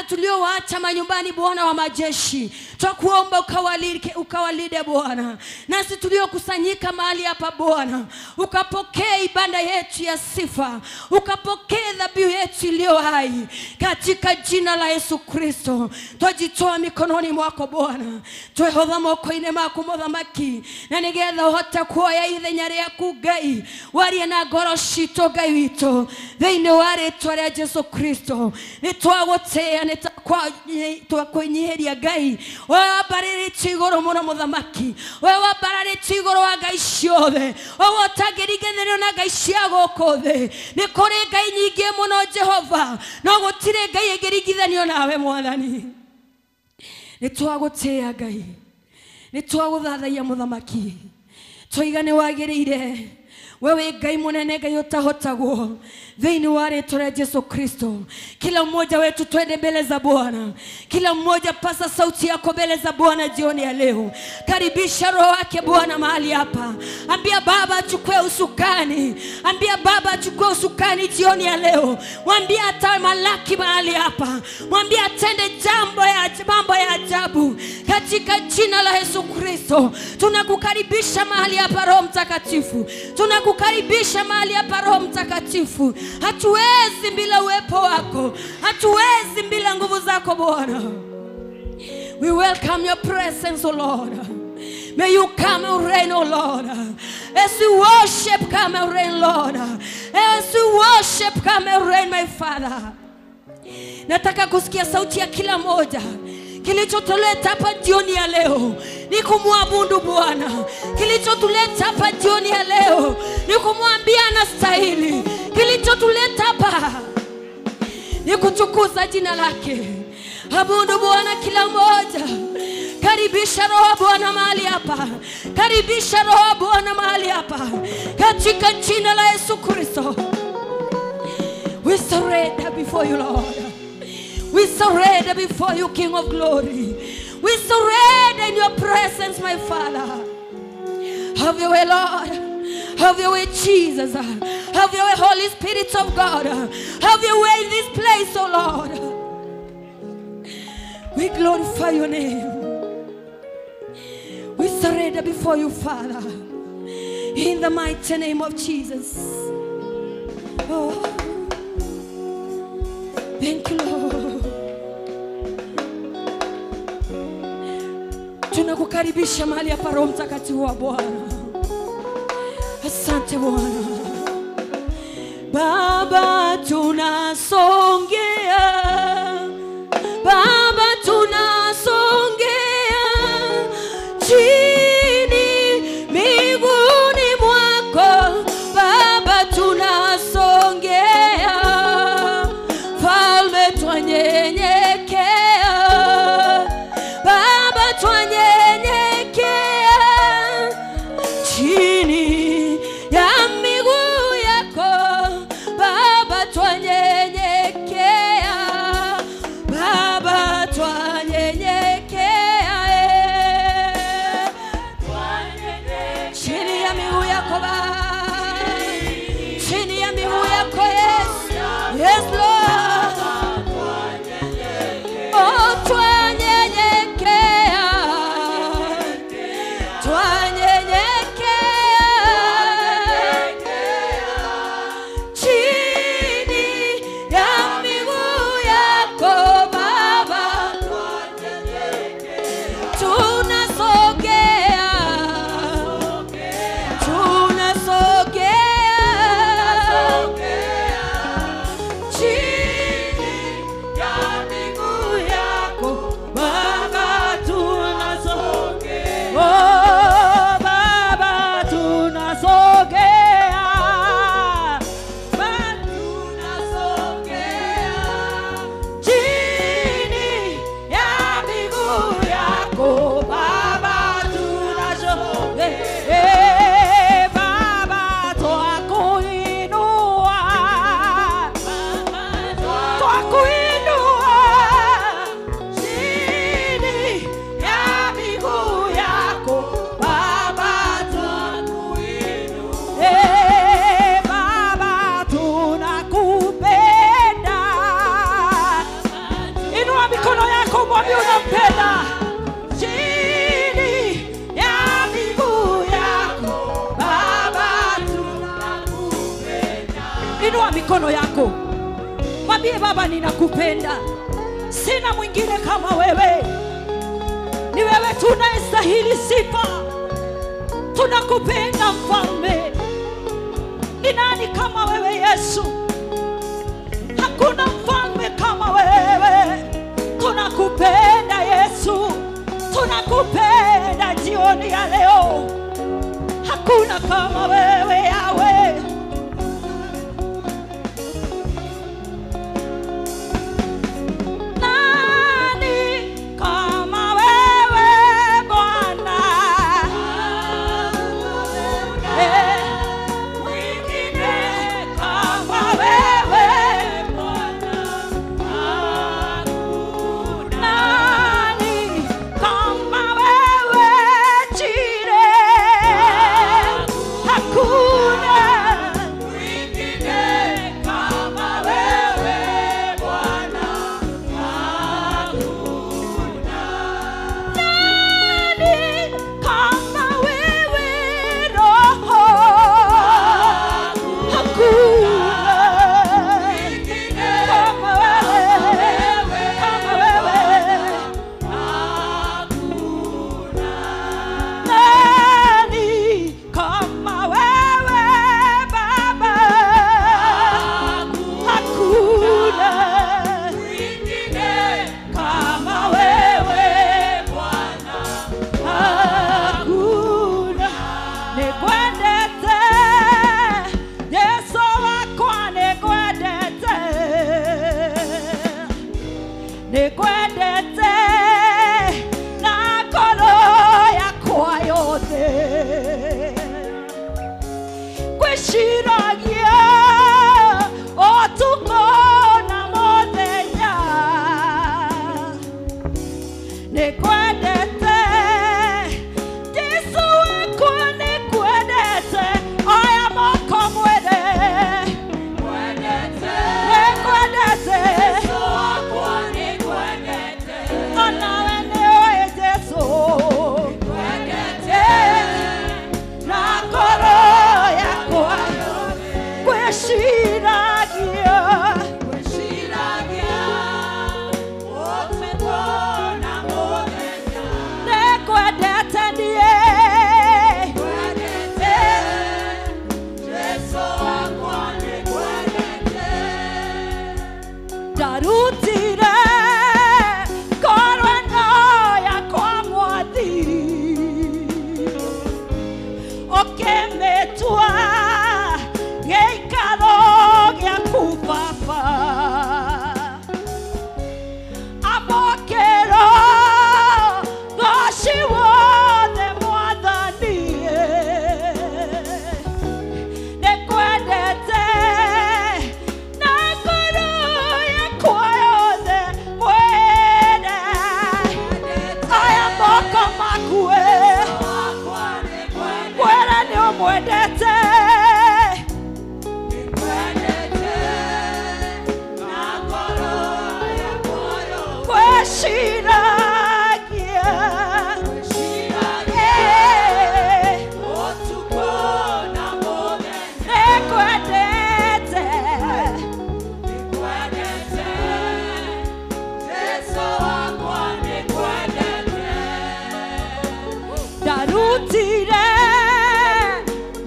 Tuliowaacha manyumbani, Bwana wa majeshi, twakuomba ukawalinde Bwana. Nasi tuliokusanyika mahali hapa Bwana, ukapokee ibada yetu ya sifa, ukapokee dhabihu yetu iliyo hai, katika jina la Yesu Kristo. Twajitoa mikononi mwako Bwana, twehotha moko-inĩ maku Mũthamaki, na nĩgetha ũhote kuoya ithenya rĩaku Ngai, warie na ngoro citũ Ngai witũ, thĩinĩ wa rĩtwa rĩa Jesu Kristo. Nĩtwagũtĩĩa, nĩtwakwĩnyihĩria Ngai, we wambarĩrĩtio igũrũ mũno Mũthamaki, we wambararĩtio igũrũ wa ngai ciothe, we ũtangĩringithanio na ngai cia gũkũ thĩ. Nĩ kũrĩ ngai nyingĩ mũno Jehova, no gũtirĩ ngai ĩngĩringithanio nawe Mwathani. Nĩtwagũtĩĩa Ngai, nĩtwagũthathaiya Mũthamaki, twaiga nĩ wagĩrĩire, we wĩ Ngai mũnene, Ngai ũtahotagwo, thĩinĩ wa rĩtwa rĩa Jesu Kristo. Kila mmoja wetu twende mbele za Bwana, kila mmoja pasa sauti yako mbele za Bwana jioni ya leo. Karibisha roho wake Bwana mahali hapa, ambia Baba achukue usukani, ambia Baba achukue usukani jioni ya leo. Mwambie atamalaki mahali hapa, mwambie atende mambo ya ajabu katika jina la Yesu Kristo. Tunakukaribisha mahali hapa Roho Mtakatifu, tunakukaribisha mahali hapa Roho Mtakatifu. Hatuwezi bila uwepo wako, hatuwezi bila nguvu zako Bwana. We welcome your presence, O Lord. May you come and reign, O Lord. As we worship, come and reign, Lord. As we worship, come and reign, my Father. Nataka kusikia sauti ya kila moja. Kilichotuleta hapa jioni ya leo ni kumwabudu Bwana. Kilichotuleta hapa jioni ya leo ni kumwambia anastahili. Kilichotuleta hapa ni kutukuza jina lake. Abudu Bwana kila mmoja. Karibisha roho Bwana mahali hapa, karibisha roho Bwana mahali hapa, katika jina la Yesu Kristo. We surrender before you, Lord. We surrender before you, King of Glory. We surrender in your presence, my Father. Have your way, Lord. Have your way, Jesus. Have your way, Holy Spirit of God. Have your way in this place, oh Lord. We glorify your name. We surrender before you, Father. In the mighty name of Jesus. Oh, thank you, Lord. Tunakukaribisha mahali hapa Roho Mtakatifu wa Bwana. Asante Bwana. Baba tunasongea, Baba tunasongea chini miguuni mwako, Baba tunasongea, Falme twanyenyekea, Baba twanyenyekea chini ya miguu yako, Baba twanyenyekea, Baba twanyenyekea, chini ya miguu yako Baba, chini ya miguu yako Yesu, yes Lord. Oh, twanyenyekea, twanyenyekea chini ya miguu yako Baba, tunasogea, tunasogea chini ya miguu yako juu, mwambie unampenda. Chini ya miguu yako Baba tunakupenda. Inua mikono yako, mwambie Baba ninakupenda, sina mwingine kama wewe. Ni wewe tunayestahili sifa. Tunakupenda Mfalme. Ni nani kama wewe Yesu? Hakuna mfalme kama wewe. Tunakupenda Yesu, tunakupenda jioni ya leo. Hakuna kama wewe Yahweh. Nani kama wewe Bwana? Mwingine kama wewe Bwana hakuna. Nani kama wewe Jire? Hakuna mwingine kama wewe Bwana hakuna. Nani kama wewe Roho? Hakuna kama wewe, kama wewe. Nani kama wewe Baba? Hakuna kama wewe Bwana hakuna. Nikwendete Yesu wakwa, nikwendete, nikwendete na ngoro yakwa yothe. Ngwĩciragia ũtukũ na mũthenya, nikwendete Yesu wakwa, nikwendete. Oya moko mwĩre, nikwendete onawe nĩũĩ Jesu na ngoro yakwa ngwĩciragia. Nikwendete niĩ, ndarutire ngoro ĩno yakwa mwathi, ũkĩmĩtua gĩikaro gĩaku Baba. Amũkĩro goci wothe Mwathani, nĩngwendete na ngoro yakwa yothe mwene. Aya moko makue, mwĩre nĩ ũmwendete. Ngwĩciragia nĩngwendete. Ndarutire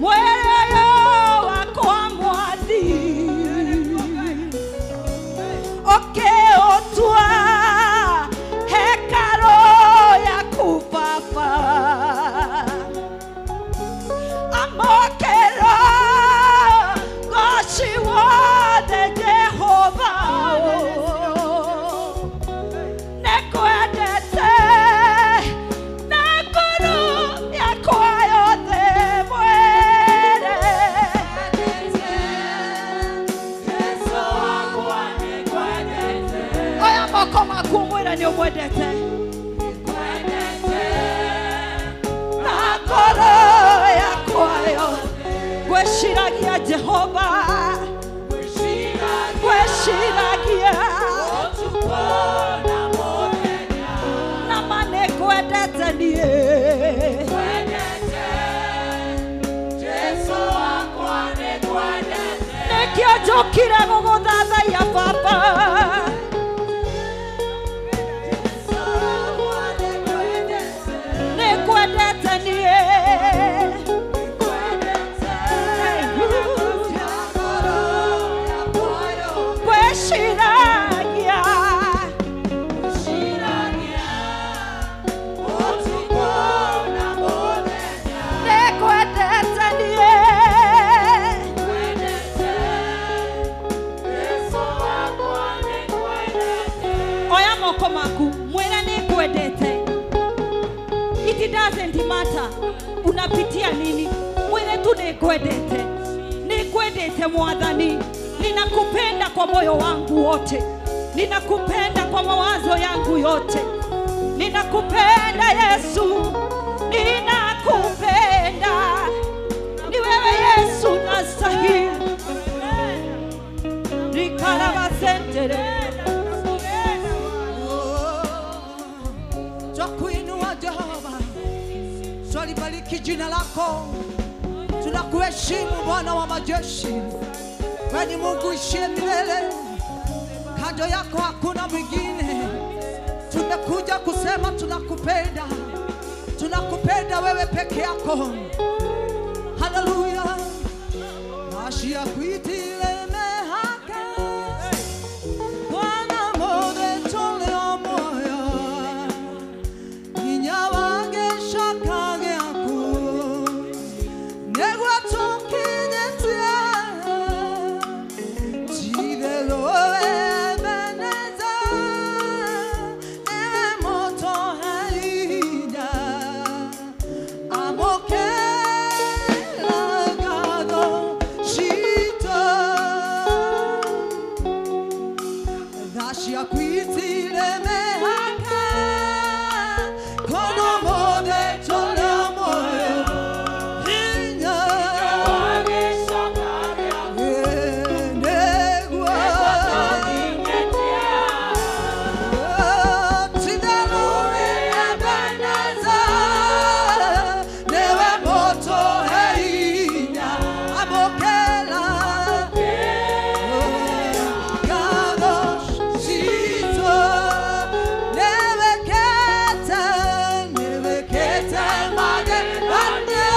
mwĩrĩ ũyũ wakwa mwathi, ũkĩũtua hekarũ yaku Baba. Amũkĩra goci wothe Jehova, nĩngwendete na ngoro yakwa yothe mwene. Oya moko maku mwĩre nĩ ũmwendete na ngoro yakwa yothe. Ngwĩciragia Jehova, ngwĩciragia. Njokire gũgũthathaiya Baba. Nĩngwendete niĩ. Ngwĩciragia nĩngwendete niĩ. Oya moko maku mwĩre nĩngwendete. It doesn't matter unapitia nini, mwĩre tu nĩngwendete. Nĩngwendete Mwathani, ninakupenda kwa moyo wangu wote, ninakupenda kwa mawazo yangu yote, ninakupenda Yesu, ninakupenda. Ni wewe Yesu nastahili. Rikarabasentere. Twakuinua Jehova, twalibariki jina lako, tunakuheshimu Bwana wa majeshi. Wewe ni Mungu ishiye milele, kando yako hakuna mwingine. Tumekuja kusema tunakupenda, tunakupenda wewe peke yako. Haleluya. Nashia kuitile mehaka Bwana mode toleo moyo Inyawange shakage aku Negwa tokinyetia Jidelo ebeneza Ewe moto haina Amoke lagado shito Nashia kuitile mehaka Kono mode toleo moyo Inya Negwa Tidelo ebeneza Newe moto heinya Amokela Gado shito Nevekete Nevekete magegania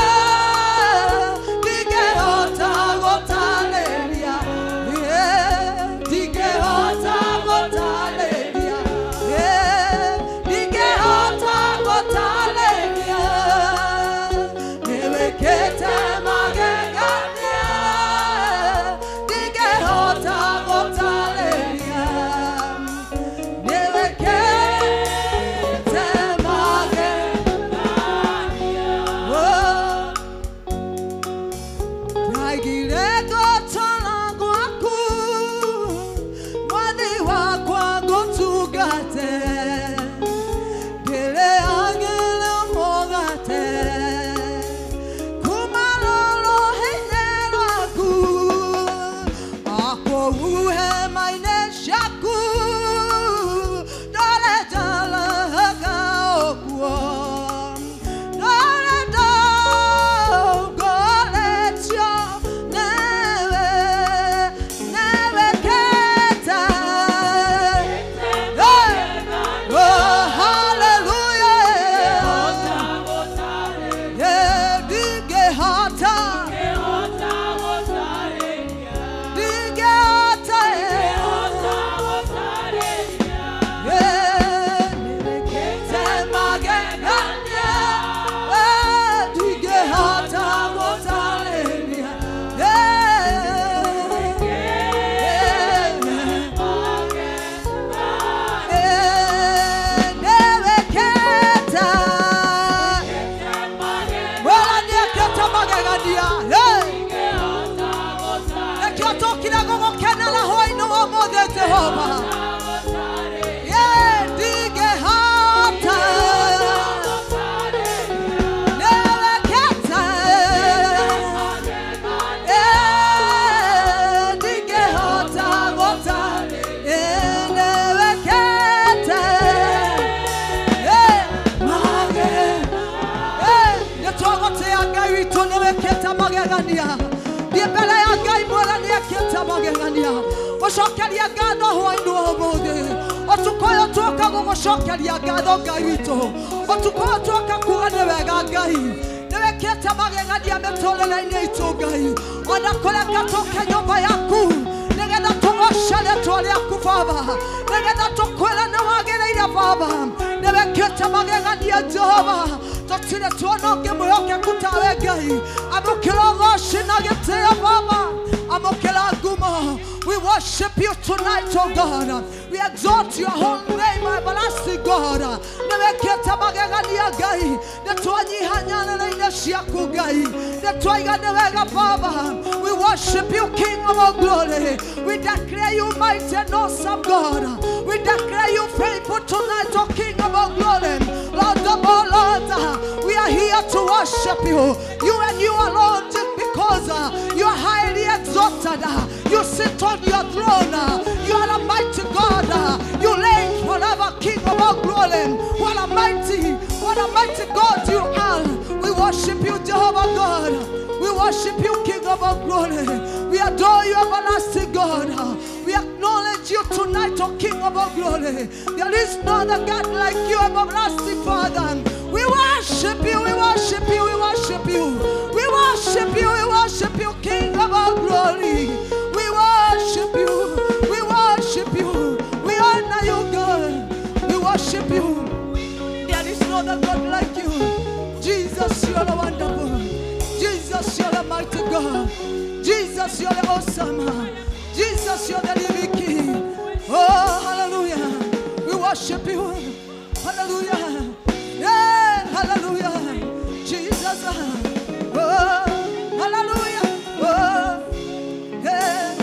Digehota gotaleria Digehota gotaleria Digehota gotaleria Nevekete magegania Digehota gotaleria Nevekete magegania Oh Naigire gotala gwaku Mwathi wakwa ngũtungate Ndĩrĩagĩre mũgate Kuma rũrũhĩ-inĩ rwaku Akũu hema-inĩ ciaku Ndore njaraga ũguo Ndore ndongoretio newe newe kete. Hey! Oh, hallelujah. Yeah, ndigehota. Ndigehota, yeah. Nĩwĩkĩte magegania. Ndigehota gũtarĩria. Yeah. Nĩwĩkĩte. Bwana nĩekĩte magegania. Hey! Nĩkĩo tũkire gũgũkenera hwaĩ-inĩ wa ũmũthĩ Jehova. Yeah, ndigehota. Nĩwĩkĩte. Yeah, ndigehota gũtarĩria. Nĩwĩkĩte. Yeah, mage. Nĩtwagũtĩa Ngai witũ nĩwĩkĩte magegania. Thiĩ mbere ya Ngai mwĩre nĩekĩte magegania. Twagucokeria ngatho hwainĩ wa ũmũthĩ. Ũtukũ ũyũ tuoka gũgũcokeria ngatho Ngai witũ. Ũtukũ ũyũ tuoka kuuga nĩ wega Ngai. Nĩwĩkĩte magegania mĩtũrĩre-inĩ itũ Ngai. Ona kũreka tũke nyũmba yaku nĩgetha tũgoce rĩtwa rĩaku Baba. Nĩgetha tũkwĩre nĩ wagĩrĩire Baba. Nĩwĩkĩte magegania Jehova. Tũtirĩ tuona ũngĩ mwĩhokeku tawe Ngai. Amũkĩra ũgoci na gĩtĩo Baba. Amũkĩra ngumo. We worship you tonight, oh God. We exalt your holy name, everlasting God. Nĩwĩkĩte magegania Ngai. Nĩtwanyihanyanĩrĩire ciaku Ngai. Nĩtwaiga nĩ wega Baba. We worship you, King of all glory. We declare you mighty and awesome God. We declare you faithful tonight, O King of all glory. Lord of all lords, we are here to worship you. You and you alone, because you are highly exalted. You sit on your throne. You are a mighty God. You reign forever, King of all glory. What a mighty God you are. We worship you, Jehovah God. We worship you, King of all glory. We adore you, everlasting God. We acknowledge you tonight, O King of all glory. There is no other God like you, everlasting Father. We worship you, we worship you, we worship you. We worship you, we worship you, King of all glory. We worship you, we worship you. We honor you, God. We worship you. There is no other God like you. Jesus, you are the wonderful. Jesus, you are the mighty God. Jesus, you are the awesome. Jesus, you are the living King. Oh, hallelujah. We worship you. Hallelujah. Yeah, hallelujah. Jesus. Oh, hallelujah. Oh, yeah.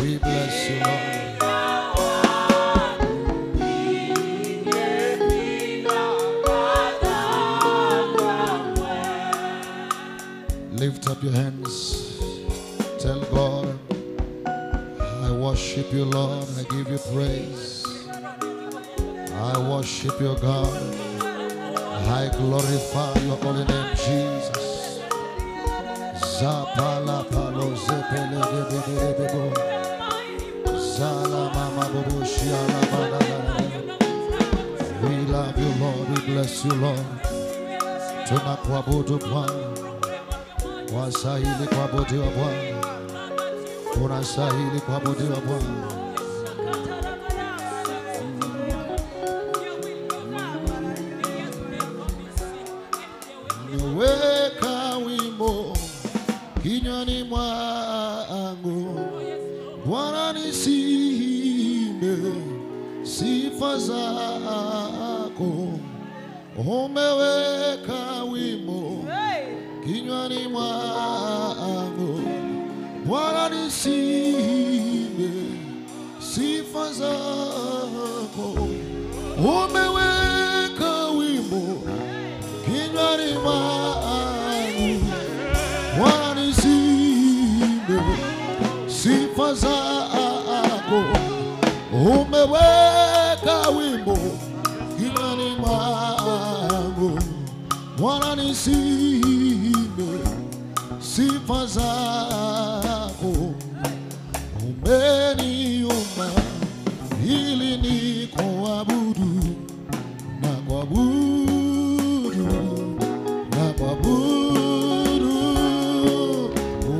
We bless you, Lord. Lift up your hands. Tell God, I worship you, Lord. I give you praise. I worship you, God. I glorify your holy name, Jesus. Zapala palo zepele de de de de bo. Zala mama bobo shiala bala. We love you, Lord. We bless you, Lord. Tunakuabudu Bwana. Wastahili kuabudiwa Bwana. Unastahili kuabudiwa Bwana. Weka wimbo kinywani mwangu, Bwana nisiimbe sifa zako. Umeweka wimbo kinywani mwangu, Bwana nisiimbe sifa zako. kinywani mwangu, Bwana nisiimbe sifa zako. Umeweka wimbo kinywani mwangu, Bwana nisiimbe sifa zako. Umeniumba ili nikuabudu na kuabudu na kuabudu.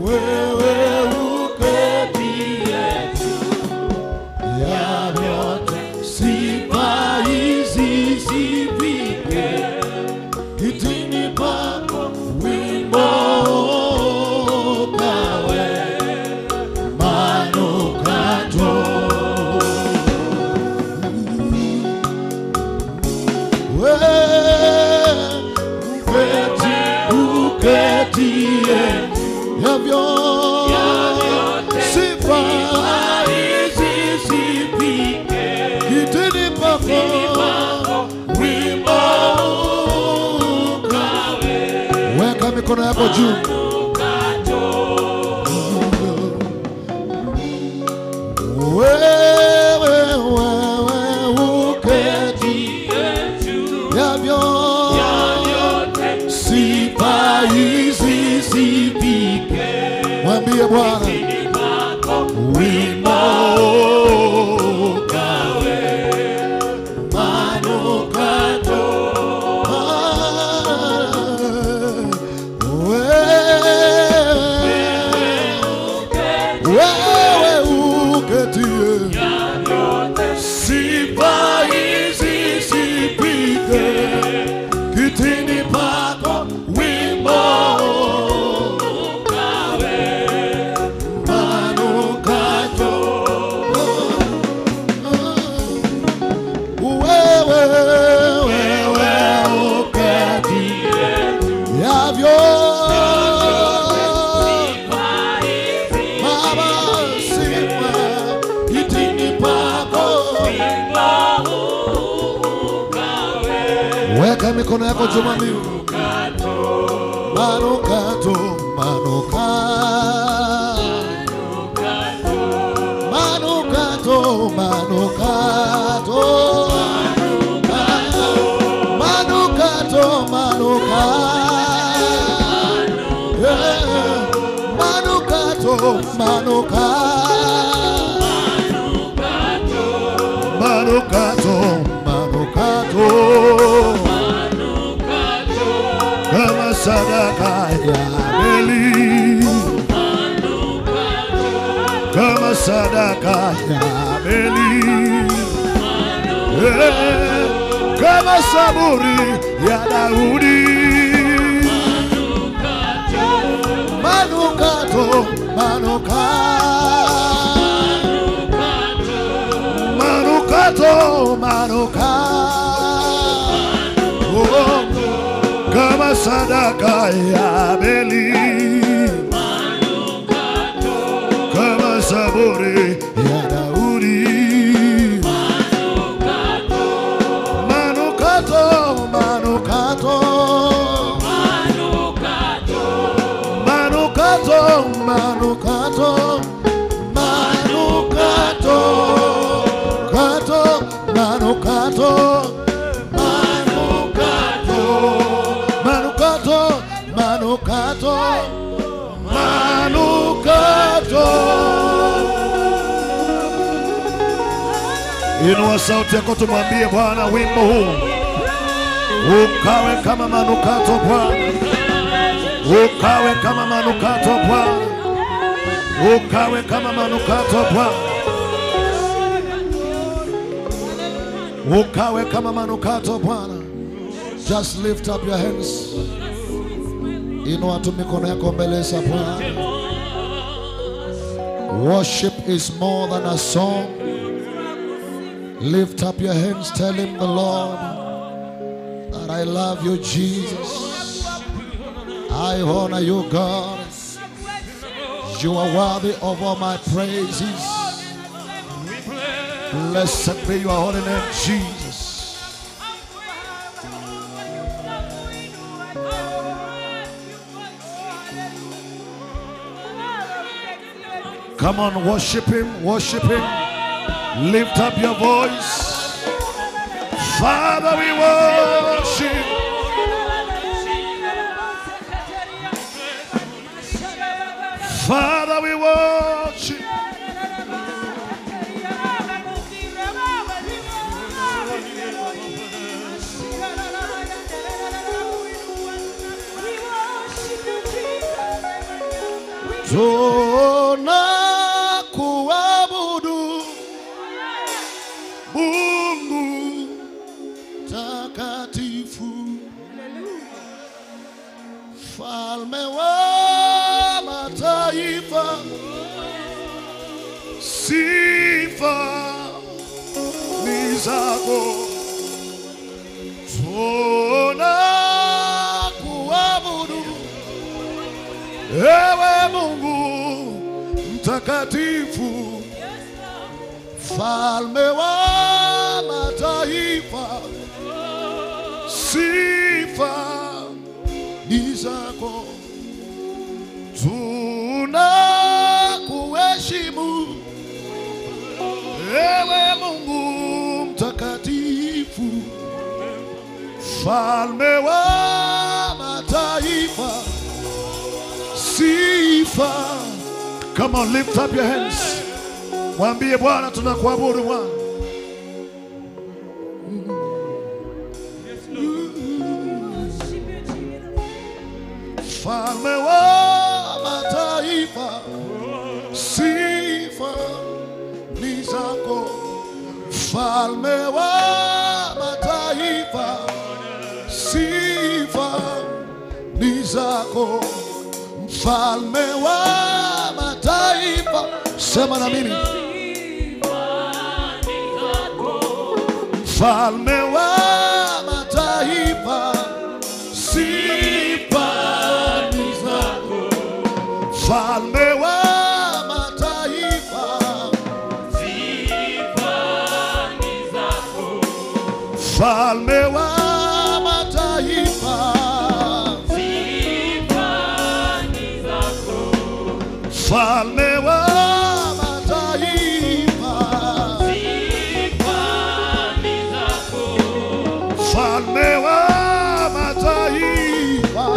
Wewe uketie juu ya vyote, sifa hizi zifike kitini pako, wimbo ukawe manukato. Uketie ya vyote, sifa hizi zifike kitini pako, wimbo ukawe. Weka mikono yako juu. Wewe, wewe uketie juu ya vyote, sifa hizi zifike. Mwambie Bwana wimbo ukawe manukato. Wewe uketie, sifa hizi zifike kitini pako, wimbo ukawe manukato. Wewe, wewe uketie ya vyote, Baba, sifa kitini pako. Weka mikono yako juu, mwambie manukato, manukato, manukato, manukato, manukato, manukato, manukato, manukato, manukato, kama sadaka ya Abeli, kama sadaka ya Abeli, kama saburi ya Daudi. Manukato, manukato, manukato, manukato, kama sadaka ya Abeli, kama saburi ya Daudi. Manukato, manukato, manukato, manukato, manukato, kato, manukato, manukato, manukato, manukato, manukato. Inua sauti yako tumwambie Bwana wimbo huu ukawe kama manukato Bwana, ukawe kama manukato Bwana, ukawe kama manukato Bwana, ukawe kama manukato Bwana. Just lift up your hands. Inua tu mikono yako mbele za Bwana. Worship is more than a song. Lift up your hands, tell him the Lord that I love you, Jesus. I honor you, God. You are worthy of all my praises. Blessed be your holy name, Jesus. Come on, worship him, worship him. Lift up your voice. Father, we worship. Father, we worship. Tunakuabudu Mungu takatifu, Mfalme wa mataifa, sifa ni zako. Tunakuabudu ewe Mungu mtakatifu, Mfalme wa mataifa, sifa ni zako. Tunakuheshimu ewe Mungu mtakatifu, Mfalme wa mataifa, sifa. Come on, lift up your hands. Mwambie Bwana tunakuabudu Bwana. Mfalme wa mataifa, sifa ni zako. Mfalme wa mataifa, sifa ni zako. Mfalme wa mataifa, sema na mimi. Mfalme wa mataifa, sifa ni zako. Mfalme wa mataifa, sifa ni zako. Mfalme wa mataifa, sifa ni zako. Mfalme wa mataifa, sifa ni zako. Mfalme wa mataifa,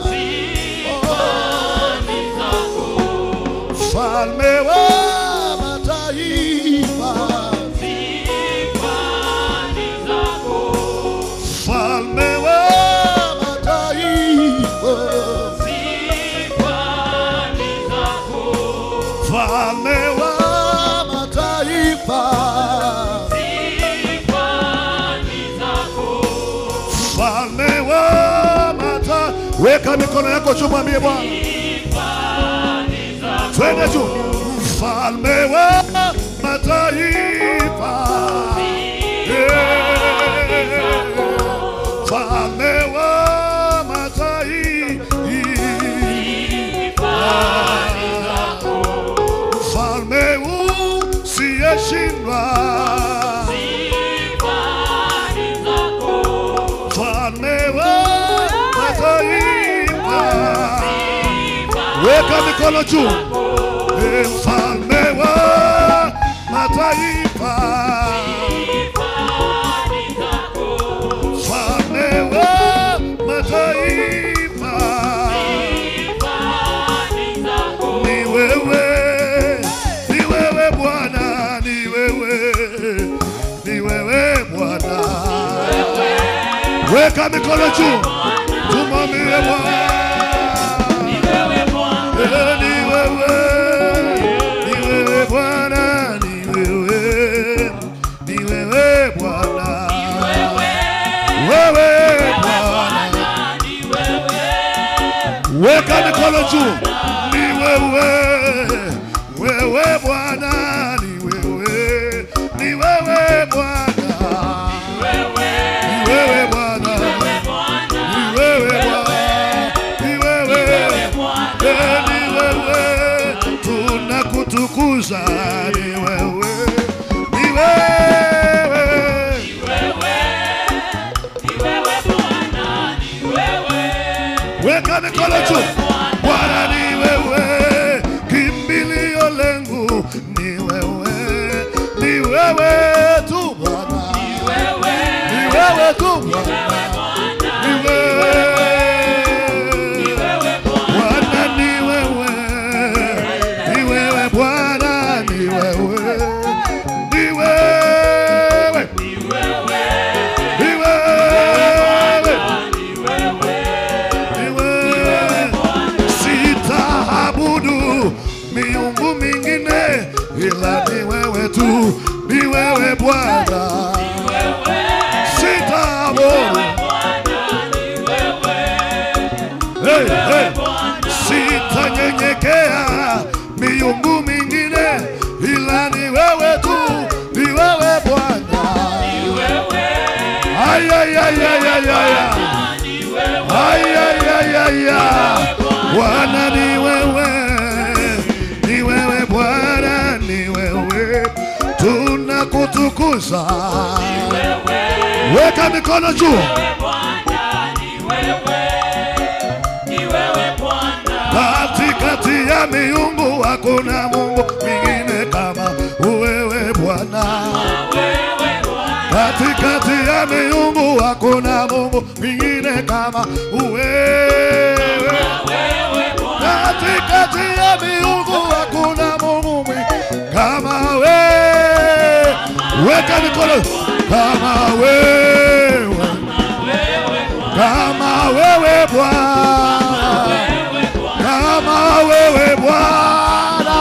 sifa ni zako. Mfalme wa mataifa, sifa ni zako. Mfalme wa mataifa, sifa ni zako. Mfalme wa mataifa, sifa ni zako. Mfalme wa mataifa. Weka mikono yako juu, mwambie Bwana. Twende juu. Mfalme wa mataifa, Mfalme wa mataifa, Mfalme usiyeshindwa, Mfalme wa mataifa. Weka mikono juu. Mfalme wa mataifa, Mfalme wa mataifa, ni wewe, ni wewe Bwana, ni wewe, ni wewe Bwana. Weka mikono juu, tumwambie Bwana. Ni wewe, ni wewe Bwana, ni wewe, ni wewe Bwana, wewe Bwana. Weka mikono juu. Ni wewe, wewe Bwana, ni wewe, ni wewe Bwana, ni wewe Bwana, ni wewe Bwana, ni wewe, ni wewe, tunakutukuza, ni wewe, ni wewe, ni wewe Bwana, ni wewe. Weka mikono juu. Bwana ni wewe, kimbilio langu. wewe tu Bwana, ni wewe tu Bwana, ni wewe Bwana, ni wewe, ni wewe Bwana, ni wewe, ni wewe, ni wewe, ni wewe. Sitaabudu miungu mingine ila ni wewe tu, ni wewe Bwana. Sitaabudu, hey, hey. Sitanyenyekea miungu mingine ila ni wewe tu, ni wewe Bwana. Ay, ay, ay, ay, ay, ay. Ay, ay, ay, ay, ay. Bwana ni wewe, ni wewe Bwana, ni wewe. Tunakutukuza. Weka mikono juu. Katikati ya miungu hakuna Mungu mwingine kama wewe Bwana. Katikati ya miungu hakuna Mungu mwingine kama wewe. Katikati ya miungu hakuna Mungu mwingine kama wewe. Weka mikono kama wewe, kama wewe Bwana, kama wewe Bwana,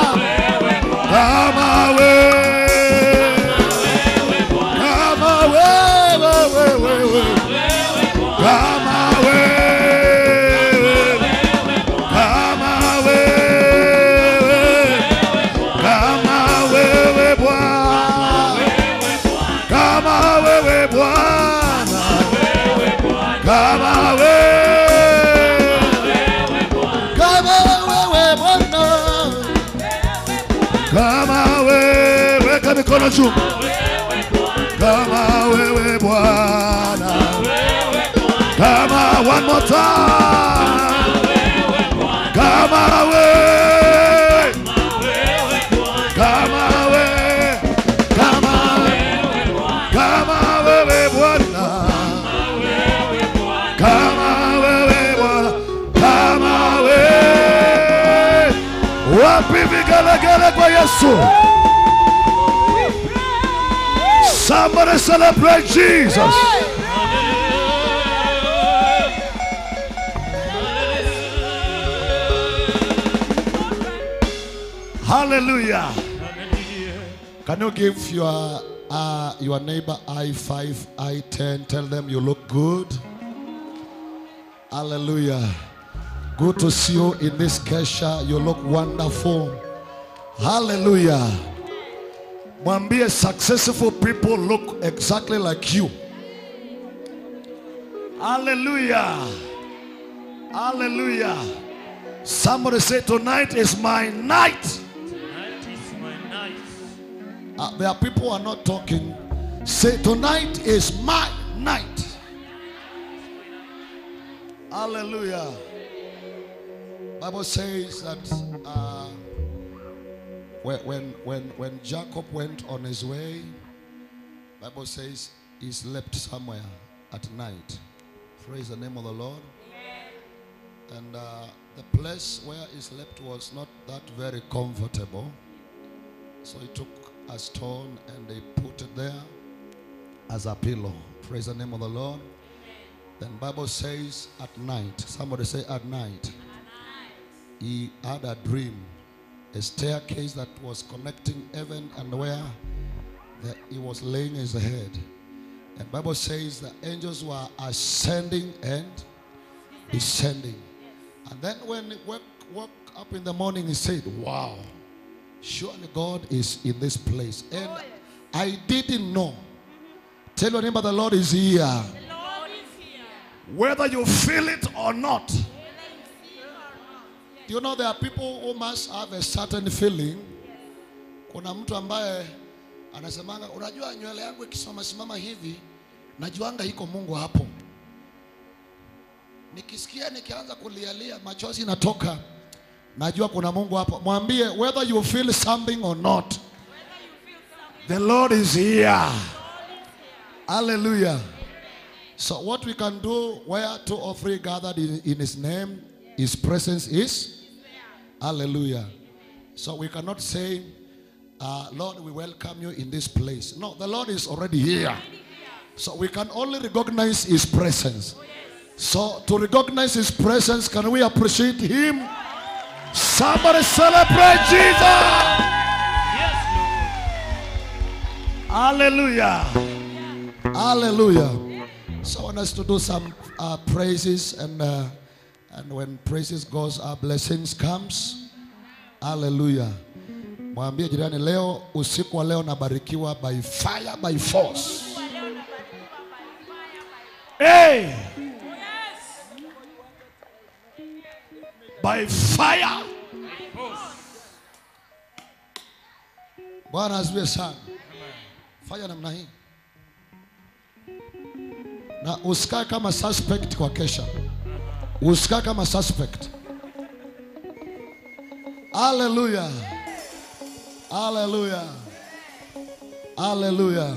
kama wewe, kama wewe, wewe, kama wewe, kama wewe, kama wewe Bwana, kama wewe Bwana, kama wewe, kama wewe Bwana, kama wewe. Weka mikono juu. Kama wewe Bwana, kama, one more time, kama wewe, kama wewe, kama, kama wewe Bwana, kama wewe Bwana, kama wewe. Wapi vigelegele kwa Yesu? Somebody celebrate Jesus. Hallelujah. Can you give your neighbor I5, I10? Tell them you look good. Hallelujah. Good to see you in this kesha. You look wonderful. Hallelujah. Mwambie, successful people look exactly like you. Hallelujah. Hallelujah. Somebody say, tonight is my night. Tonight is my night. There are people who are not talking. Say, tonight is my night. Hallelujah. Bible says that when Jacob went on his way, Bible says he slept somewhere at night. Praise the name of the Lord. And the place where he slept was not that very comfortable. So he took a stone and they put it there as a pillow. Praise the name of the Lord. Then Bible says at night, somebody say at night, he had a dream, a staircase that was connecting heaven and where he was laying his head. And Bible says the angels were ascending and descending. And then when he woke up in the morning, he said, wow, surely God is in this place. And I didn't know. Tell your neighbor, the Lord is here. The Lord is here. Whether you feel it or not. You know, there are people who must have a certain feeling. Kuna mtu ambaye anasemanga, unajua nywele yangu ikisimama simama hivi, najuanga iko Mungu hapo. Nikisikia nikianza kulialia machozi natoka, najua kuna Mungu hapo. Mwambie, whether you feel something or not, The Lord is here. Hallelujah. So what we can do where two or three gathered in his name, his presence is. Hallelujah. So we cannot say, Lord, we welcome you in this place. No, the Lord is already here. So we can only recognize his presence. So to recognize his presence, can we appreciate him? Somebody celebrate Jesus! Yes, Lord. Hallelujah. Hallelujah. So I want us to do some praises, and when praises goes up, blessings comes. Hallelujah. Mwambie jirani leo, usiku wa leo nabarikiwa by fire, by force. Hey! By fire. Bwana asifiwe sana. Fanya namna hii. Na usikae kama suspect kwa kesha. Usikae kama suspect. Hallelujah. Hallelujah. Hallelujah.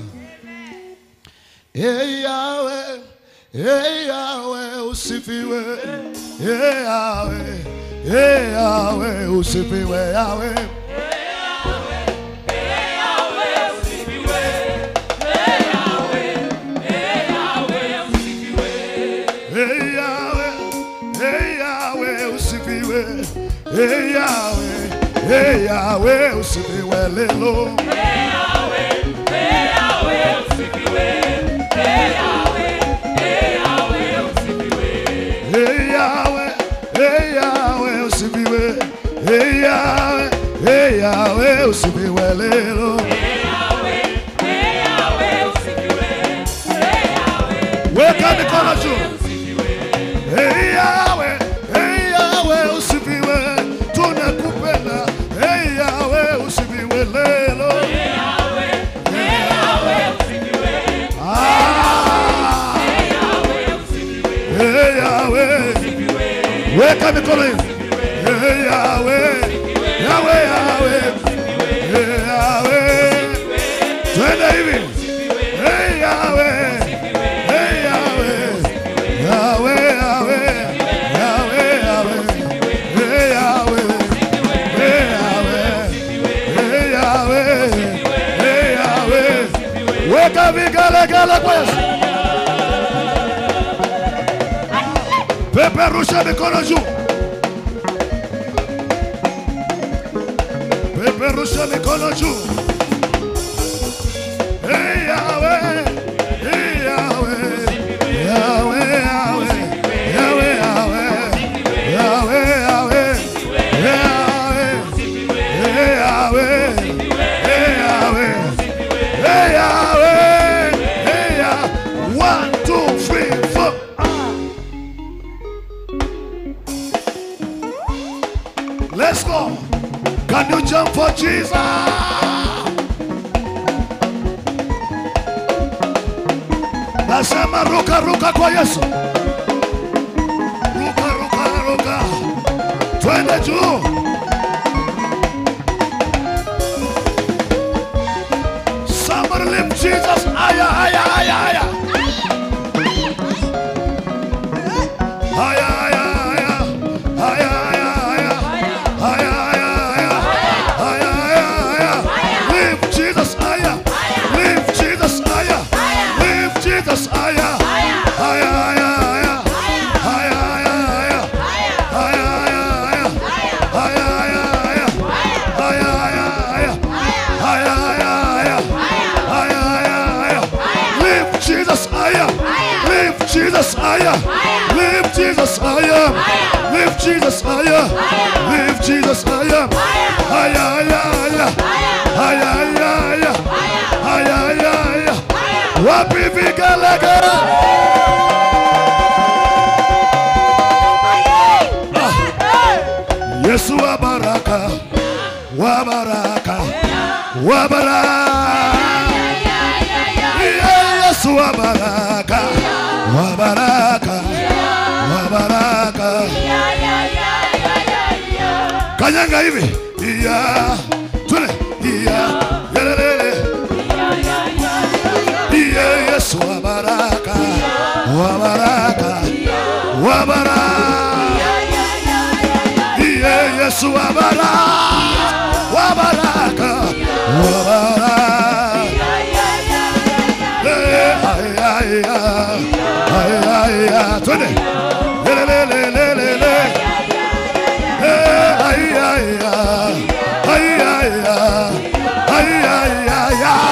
Hey Yahweh, hey Yahweh, usifiwe. Hey Yahweh, hey Yahweh, usifiwe Yahweh. Hey Yahweh, usifiwe. Hey Yahweh, hey Yahweh, usifiwe. Hey Yahweh, hey Yahweh, usifiwe. Hey Yahweh, hey Yahweh, usifiwe lelo. Hey Yahweh, hey Yahweh, usifiwe. Hey Yahweh, hey Yahweh, usifiwe. Hey Yahweh, hey Yahweh, usifiwe. Hey Yahweh, hey Yahweh, usifiwe lelo. Hey Yahweh, hey Yahweh, usifiwe. Hey Yahweh, weka mikono juu. Usifiwe. Hey Yahweh, hey Yahweh, usifiwe. Tunakupenda. Hey Yahweh, usifiwe lelo. Hey Yahweh, hey Yahweh, usifiwe. Ah! Hey Yahweh, usifiwe. Hey Yahweh, Usifiwe. weka mikono hivi. Hey Yahweh, Yahweh, Yahweh, hey Yahweh, twende hivi. Hey Yahweh, hey Yahweh, Yahweh, Yahweh, Yahweh, Yahweh, hey Yahweh, hey Yahweh, hey Yahweh, hey Yahweh. Weka vigelegele kwa Yesu. Peperusha mikono juu. Peperusha mikono juu. Hey Yahweh, hey Yahweh, Yahweh, Yahweh, Yahweh, Yahweh, Yahweh, Yahweh, Yahweh, hey Yahweh, hey Yahweh, hey Yahweh, hey Yahweh. 1, 2, 3, 4. Let's go. Can you jump for Jesus? Nasema ruka ruka kwa Yesu. Ruka ruka ruka. Twende juu. Somebody lift Jesus higher, higher, higher, higher. Higher, higher, higher. Higher, higher, higher. Higher, higher, higher. Higher, higher, higher. Lift Jesus higher. Lift Jesus higher. Lift Jesus higher. Higher, higher, higher. Higher, higher, higher. Higher, higher, higher. Higher, higher, higher. Higher, higher, higher. Higher, higher, higher. Higher, higher, higher. Lift Jesus higher. Lift Jesus higher. Lift Jesus higher. Lift Jesus higher. Lift Jesus higher. Higher, higher, higher. Higher, higher, higher. Higher, higher, higher. Wapi vigelegele? Yesu wa baraka, wa baraka, wa baraka. Yesu wa baraka, wa baraka, wa baraka. Kanyanga hivi. Iya, tule. Iya, yelelele. Yesu wa baraka, wa baraka, wa baraka. Ay, ay, ay, ay, twende. Le, le, le, le, le, le. Ay, ay, ay, ay, ay, ay, ay, ay, ay.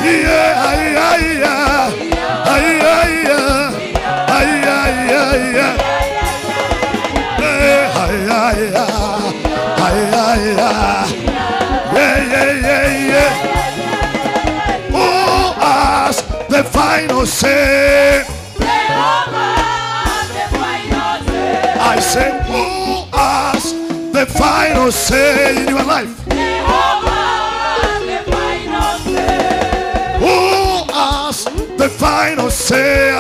Yeah, ay, ay, ay, ay, ay, ay, ay, ay. Ay, ay, ay, ay, ay. Yeah, yeah, yeah, yeah. Oh, us the final say. I say, who has the final say in your life? Who has the final say?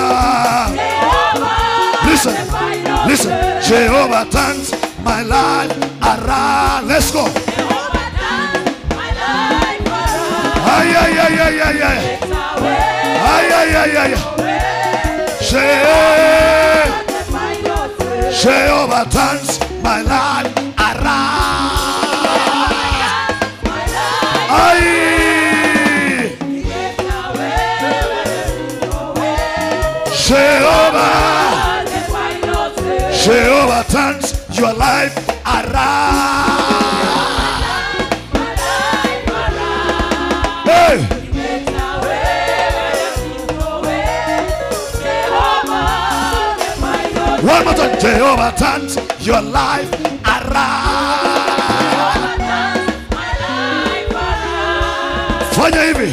Listen, listen. Jehovah turns my life around. Let's go. Ay, ay, ay, ay, ay, ay. Ay, ay, ay, ay. Jehovah turns my life around. Ay. Jehovah, Jehovah turns your life around. Hey. One more time. Jehovah turns your life around. Fanya hivi.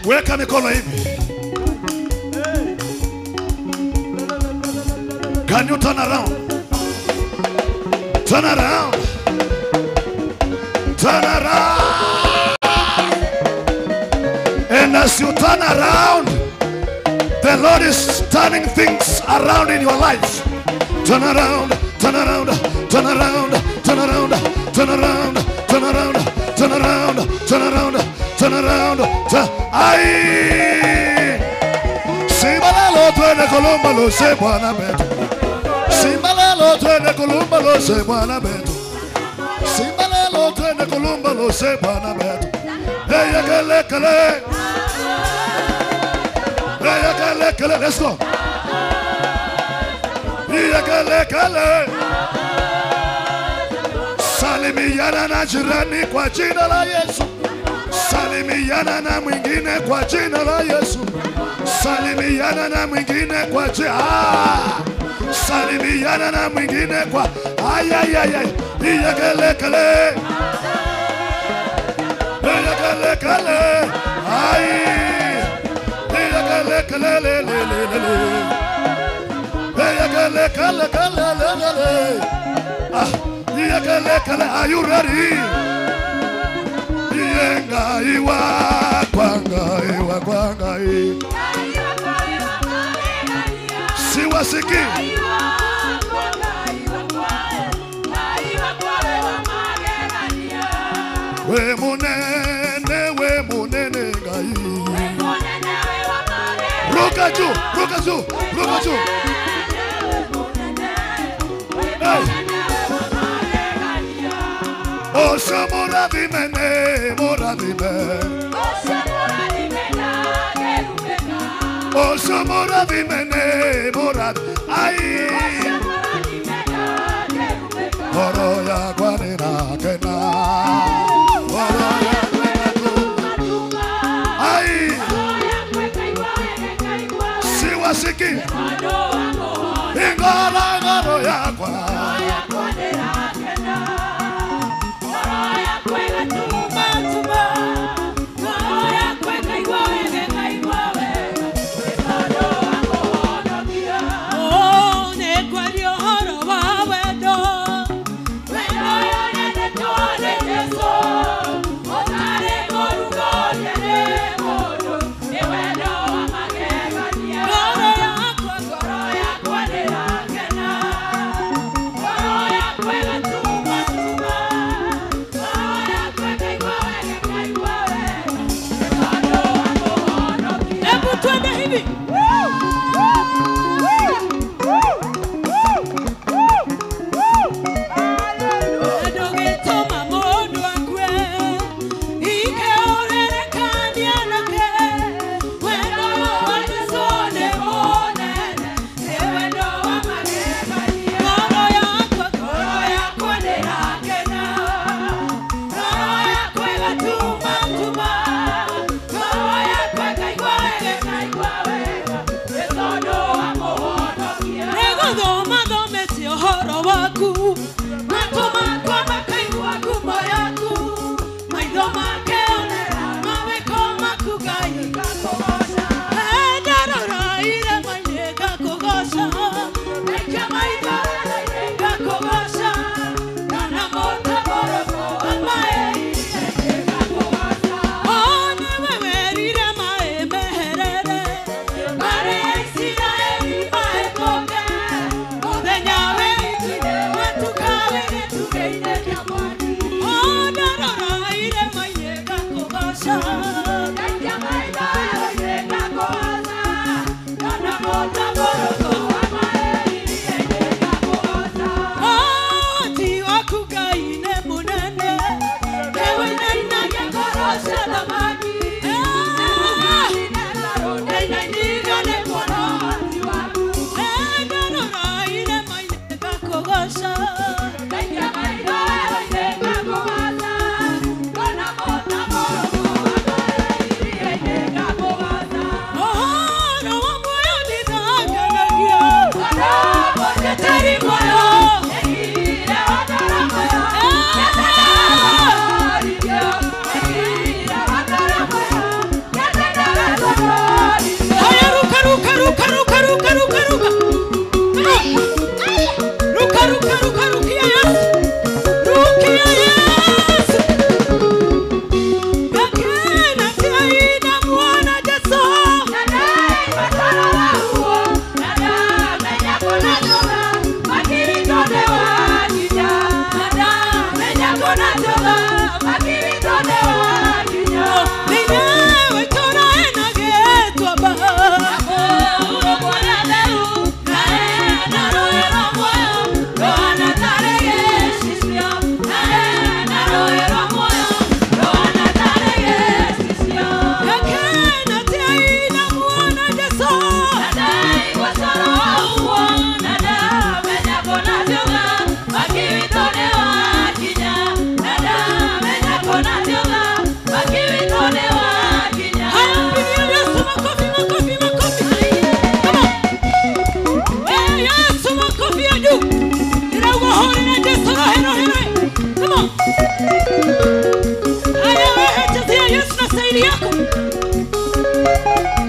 Weka mikono hivi. Can you turn around? Turn around. Turn around. And as you turn around, the Lord is turning things around in your life. Turn around, turn around, turn around, turn around, turn around, turn around, turn around, turn around, turn around. Ai! Simbalalo twende Kolumba lo se Bwana betu. Simbalalo twende Kolumba lo se Bwana betu. Simbalalo twende Kolumba lo se Bwana betu. Hey, kele kele. Hey, kele kele. Let's go. Hey, kele kele. Salimiana na jirani kwa jina la Yesu. Salimiana na mwingine kwa jina la Yesu. Salimiana na mwingine kwa jina. Salimiana na mwingine kwa ay ay ay ay. Hey, kele kele. Kele kele, ay, kele kele le le le le, kele kele kele le le le, ah, kele kele. Are you ready? Yenga iwa kwanga iwa kwanga i, siwasiki. We munene, we munene ngai. Ruka juu, ruka juu, ruka juu. Hey. Osho muradimene, muradime. Osho muradimene, murad. Ai. Oro ya kwanina kena. Siwasiki. Ingoro ngoro yakwa. Ngoro yakwa. ruka, ruka. Come on. Ruka, ruka, ruka, rukia Yesu. Rukia Yesu. Gakena tiaina mwana Jesu.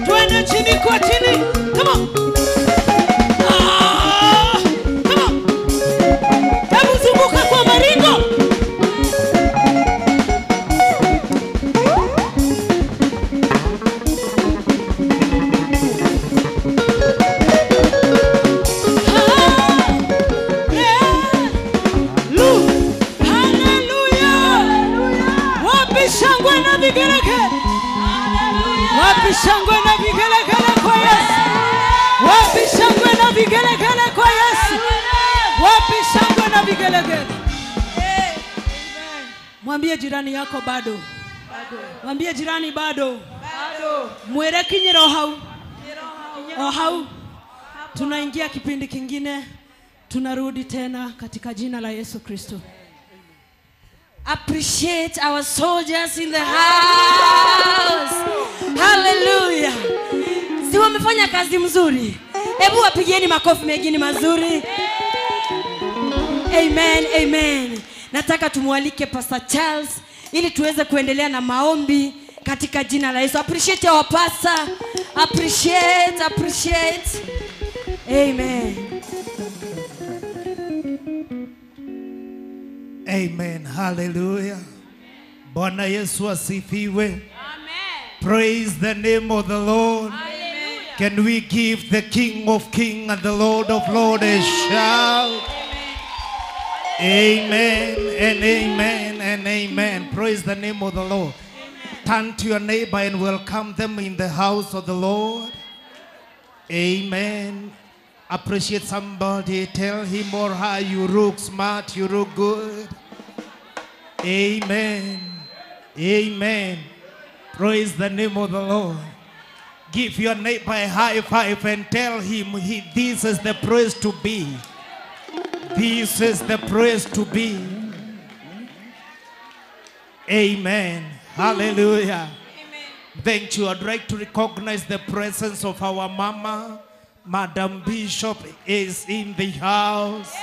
Twende chini kwa chini. Come on. Ah, come on. Hebu zunguka kwa maringo. Hallelujah. Wapi shangwe na vigelegele? Wapi shangwe na vigelegele kwa Yesu? Wapi shangwe na vigelegele kwa Yesu? Wapi shangwe na vigelegele? Mwambie jirani yako bado. Mwambie jirani bado. Mwere kinyira ohau. Ohau. Tunaingia kipindi kingine. Tunarudi tena katika jina la Yesu Kristo. Appreciate our soldiers in the house. Hallelujah. Si wamefanya kazi mzuri. Hebu wapigieni makofi mengine mazuri. Amen, amen. Nataka tumualike Pastor Charles ili tuweze kuendelea na maombi katika jina la Yesu. Appreciate our pastor. Appreciate, appreciate. Amen. Amen. Hallelujah. Bwana Yesu asifiwe. Amen. Praise the name of the Lord. Hallelujah. Can we give the King of Kings and the Lord of Lords a shout? Amen. Amen and amen and amen. Praise the name of the Lord. Amen. Turn to your neighbor and welcome them in the house of the Lord. Amen. Appreciate somebody. Tell him or her you look smart, you look good. Amen. Amen. Praise the name of the Lord. Give your neighbor a high five and tell him this is the place to be. This is the place to be. Amen. Hallelujah. Amen. Thank you. I'd like to recognize the presence of our mama. Madam Bishop is in the house.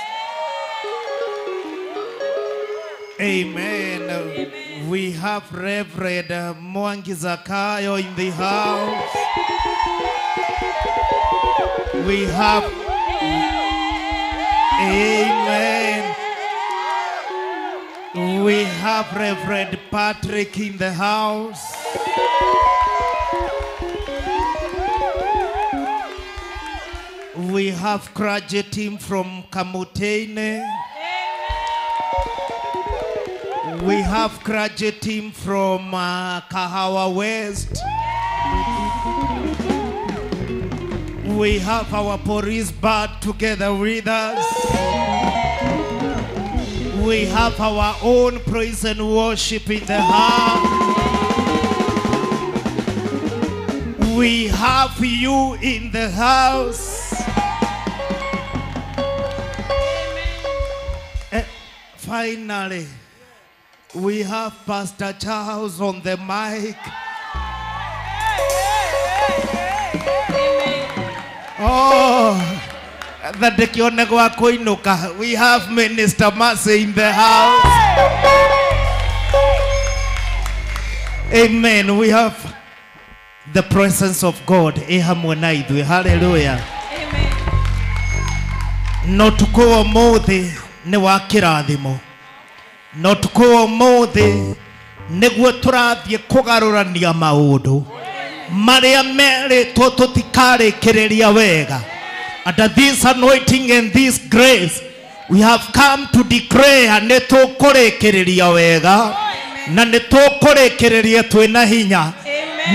Amen. Amen. We have Reverend Mwangi Zakayo in the house. We have, amen. We have Reverend Patrick in the house. We have graduate team from Kamutene. We have graduate team from Kahawa West. We have our police band together with us. We have our own praise and worship in the house. We have you in the house. Finally, we have Pastor Charles on the mic. Oh, we have Minister Mercy in the house. Amen. We have the presence of God. Hallelujah. No ũtukũ wa ũmũthĩ nĩ wa kĩrathimo. Na ũtukũ wa ũmũthĩ nĩguo tũrathiĩ kũgarũrania maũndũ marĩa merĩtwo tũtikarĩkĩrĩria wega. Under this anointing and this grace, we have come to declare nĩ tũkũrĩkĩrĩria wega na nĩ tũkũrĩkĩrĩria twĩna hinya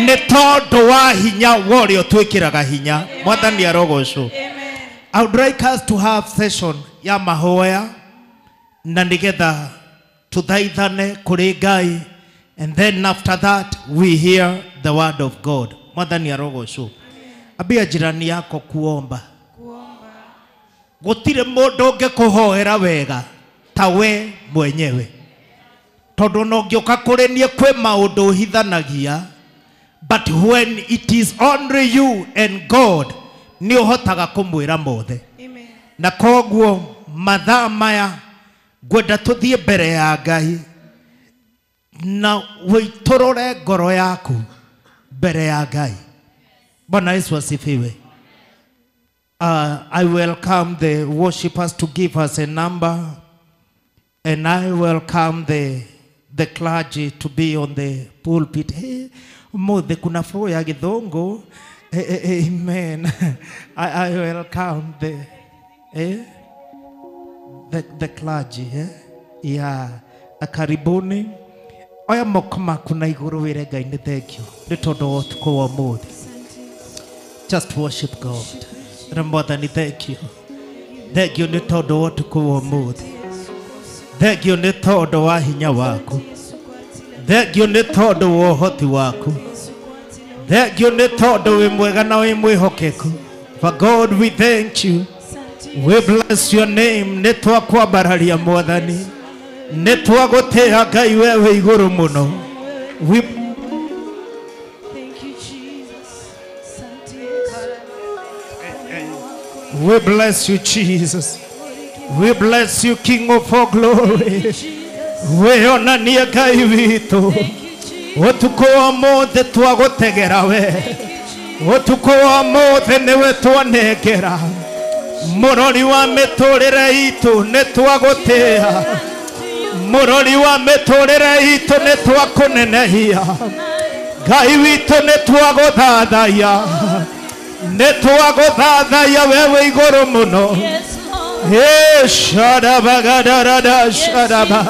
nĩ tondũ wa hinya wa ũrĩa ũtwĩkĩraga hinya. Mwathani arogocwo. I would like us to have session ya mahoya na nĩgetha tuthaithane kũrĩ Ngai, and then after that we hear the word of God. Mwathani arogocwo. Ambia jirani yako kuomba. Gũtirĩ mũndũ ũngĩkũhoera wega ta we mwenyewe, tondũ no ũngĩũka kũrĩ niĩ kwĩ maũndũ ũhithanagia, but when it is only you and God nĩ ũhotaga kũmwĩra mothe. Na koguo mathaa maya ngwenda tũthiĩ mbere ya Ngai na wĩitũrũre ngoro yaku mbere ya Ngai. Bwana Yesu asifiwe. I welcome the worshipers to give us a number, and I welcome the clergy to be on the pulpit. Hey, mothe kuna flow ya Githongo. Hey, amen. I welcome the clergy. Eh? Yeah. Karibuni. Oya moko maku na igũrũ wĩre Ngai nĩ thank you nĩ tondũ wa ũtukũ wa ũmũthĩ. Just worship God. Mwathani thank you. Thank you nĩ tondũ wa ũtukũ wa ũmũthĩ. Thank you nĩ tondũ wa hinya waku. Thank you nĩ tondũ wa ũhoti waku. Thank you nĩ tondũ wĩ mwega na wĩ mwĩhokeku. For God we thank you. We bless your name. Nĩ twakwambararia Mwathani. Nĩ twagũtĩĩa Ngai we wĩ igũrũ mũno. We thank you Jesus. We bless you, Jesus. We bless you, King of all glory. We onania Ngai witũ. Ũtukũ wa ũmũthĩ twagũtegera we. Ũtukũ wa ũmũthĩ nĩwe twanengera. Mũrori wa mĩtũrĩre itũ nĩ twagũtĩĩa. Mũrori wa mĩtũrĩre itũ nĩ twakũnenehia. Ngai witũ nĩ twagũthathaiya. Nĩ twagũthathaiya we wĩ igũrũ mũno. Hey, shadabagadada shadaba.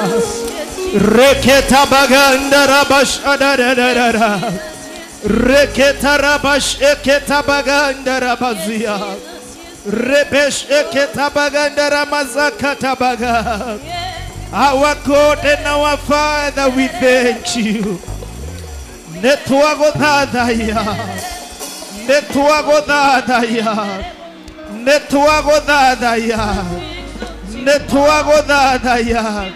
Reketa baganda rabashadadadada. Reketa rabash eketa baganda rabazia. Rebesh eketa baganda ramazakata baga. Our God and our Father, we thank you. Netwagodadaya. Netwagodadaya. Netwagodadaya. Netwagodadaya.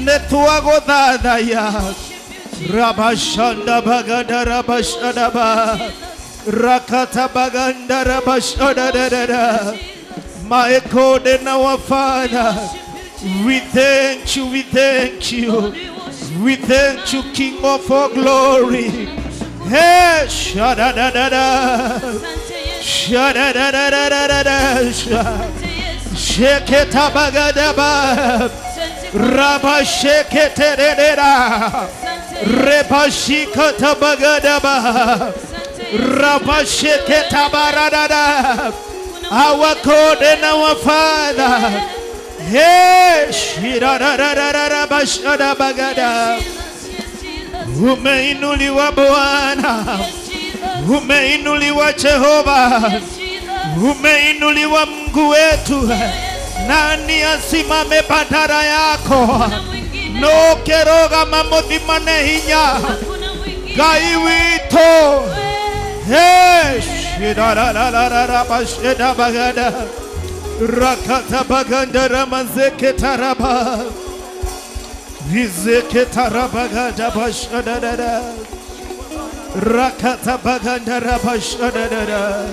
Netwagodadaya. Rabashanda baganda rabashadaba. Rakata baganda rabashadadada. My God and our Father, we thank you, we thank you. We thank you, King of all glory. Hey, shadadadada. Shadadadadadada. Sheketa bagadaba. Rabasheketerera. Rebashikata bagadaba. Rabasheketabaradada. Our God and our Father. Hey, shirararararabashadabagada. Umeinuliwa Bwana. Umeinuliwa Jehova. Umeinuliwa Mungu wetu. Nani asimame badala yako? No keroga mamothimane hinya. Ngai witũ. Hey, shirararararabashadabagada. Rakata baganda ramazeke taraba. Rizeke tarabagada bashadadada. Rakata baganda rabashadadada.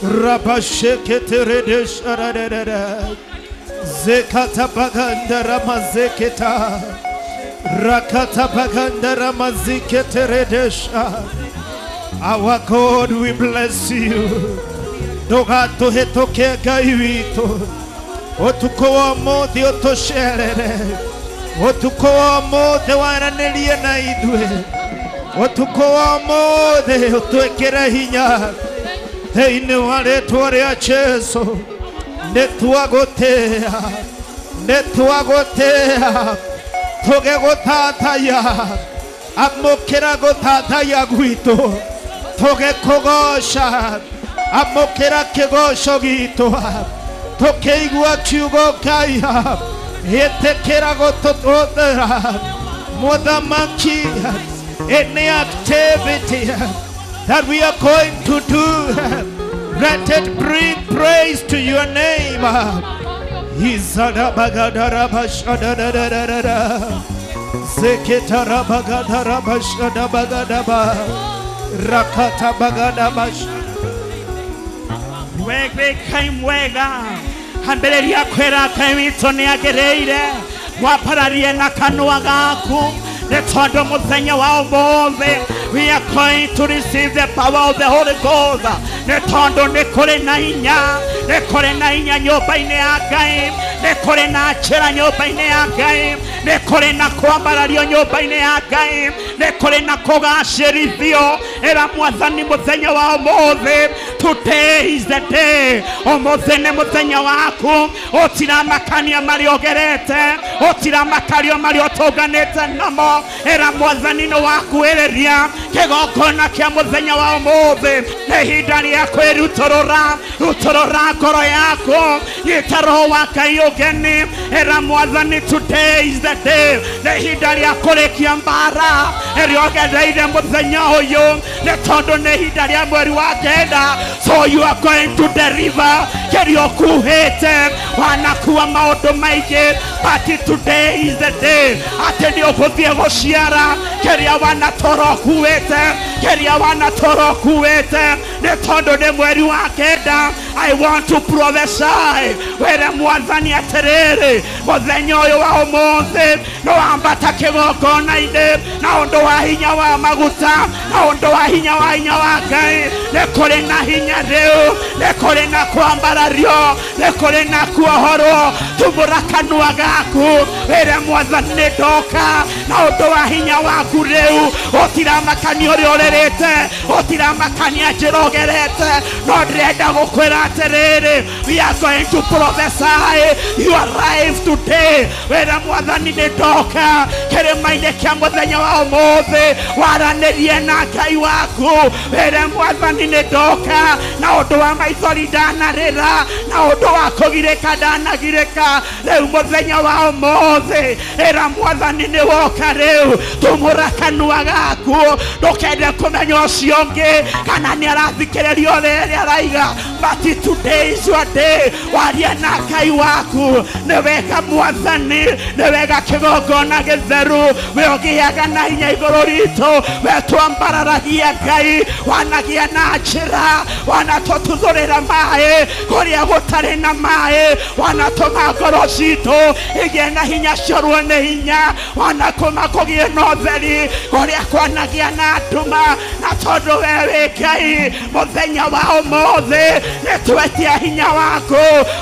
Rabasheke teredeshadadada. Zekata baganda ramazeketa. Rakata baganda ramazike teredesha. Our God, we bless you. Ndũgatũhĩtũke Ngai witũ. Ũtukũ wa ũmũthĩ ũtũcerere. Ũtukũ wa ũmũthĩ waranĩrie na ithuĩ. Ũtukũ wa ũmũthĩ ũtwĩkĩre hinya. Thĩinĩ wa rĩtwa rĩa Jesũ nĩtwagũtĩĩa, nĩtwagũtĩĩa, tũgĩgũthathaiya. Amũkĩra gũthathaiya gwitũ, tũgĩkũgoca. Amũkĩra kĩgoco gitũ, tũkĩigua kiugo Ngai. Ĩtĩkĩra gũtũhũthĩra Mũthamaki. Any activity that we are going to do, let it bring praise to your name. Hambĩrĩria kwĩra Ngai witũ nĩagĩrĩire wapararie na kanua gaku nĩ tondũ mũthenya wa ũmũthĩ we are going to receive the power of the Holy Ghost. Nĩ tondũ nĩ kũrĩ na hinya, nĩ kũrĩ na hinya nyũmba-inĩ ya Ngai, nĩ kũrĩ na njĩra nyũmba-inĩ ya Ngai, nĩ kũrĩ na kwambarario nyũmba-inĩ ya Ngai, nĩ kũrĩ na kũgacĩrithio. Ĩra Mwathani mũthenya wa ũmũthĩ, today is the day. Ũmũthĩ nĩ mũthenya waku. Ũtiramakania marĩa ũgerete, ũtiramakario marĩa ũtũnganĩte namo. Ĩra Mwathani nĩ wakuĩrĩria kĩgongona kĩa mũthenya wa ũmũthĩ. Nĩ ihinda rĩa kwĩrutũrũra, rutũrũra ngoro yaku, nyita Roho wa Ngai ũgeni. Ĩra Mwathani today is the day. Nĩ ihinda rĩa kũrĩkia mbara ĩrĩa ũgereire mũthenya ũyũ, nĩ tondũ nĩ ihinda rĩa mweri wa kenda. So you are going to deliver kĩrĩa ũkuhĩte. Wanakuwa maũndũ maingĩ, but today is the day atĩ nĩ ũgũthiĩ gũciara kĩrĩa wanatoro ũkuĩte, kĩrĩa wanatoro ũkuĩte, nĩ tondũ nĩ mweri wa kenda. I want to prophesy wĩre Mwathani atĩrĩrĩ, mũthenya ũyũ wa ũmũthĩ nĩ wambata kĩgongona-inĩ na ũndũ wa hinya wa maguta, na ũndũ wa hinya wa hinya wa Ngai. Nĩ kũrĩ na hinya rĩu, nĩ kũrĩ na kwambarario, nĩ kũrĩ na kuohorwo. Tumũra kanua gaku wĩre Mwathani nĩ ndoka na ũndũ wa hinya waku rĩu. Ũtiramakania ũrĩa ũrĩrĩte, ũtiramakania njĩra ũgerete, no ndĩrenda gũkwĩra atĩrĩrĩ, we are going to prophesy your life today. Wĩre Mwathani nĩ ndoka kĩrĩma-inĩ kĩa mũthenya wa ũmũthĩ, waranĩrie na Ngai waku. Wĩre Mwathani nĩ ndoka na ũndũ wa maithori ndanarĩra, na ũndũ wa kũgirĩka ndanagirĩka. Rĩu mũthenya wa ũmũthĩ ĩra Mwathani nĩ woka rĩu. Tumũra kanua gaku, ndũkende kũmenya ũcio ũngĩ kana nĩ arathikĩrĩria ũrĩa araiga, but today is your day. Waria na Ngai waku. Nĩ wega Mwathani, nĩ wega kĩgongona gĩtheru, we ũgĩaga na hinya igũrũ ritũ, we twambararagia Ngai, wanagia na njĩra, wanatũtuthũrĩra maĩ kũrĩa gũtarĩ na maĩ, wanatũma ngoro citũ igĩe na hinya ciorwo nĩ hinya, wanatũma kũgĩe na ũtheri kũrĩa kwanagia na nduma. Na tondũ we wĩ Ngai, mũthenya wa ũmũthĩ nĩ twetia hinya waku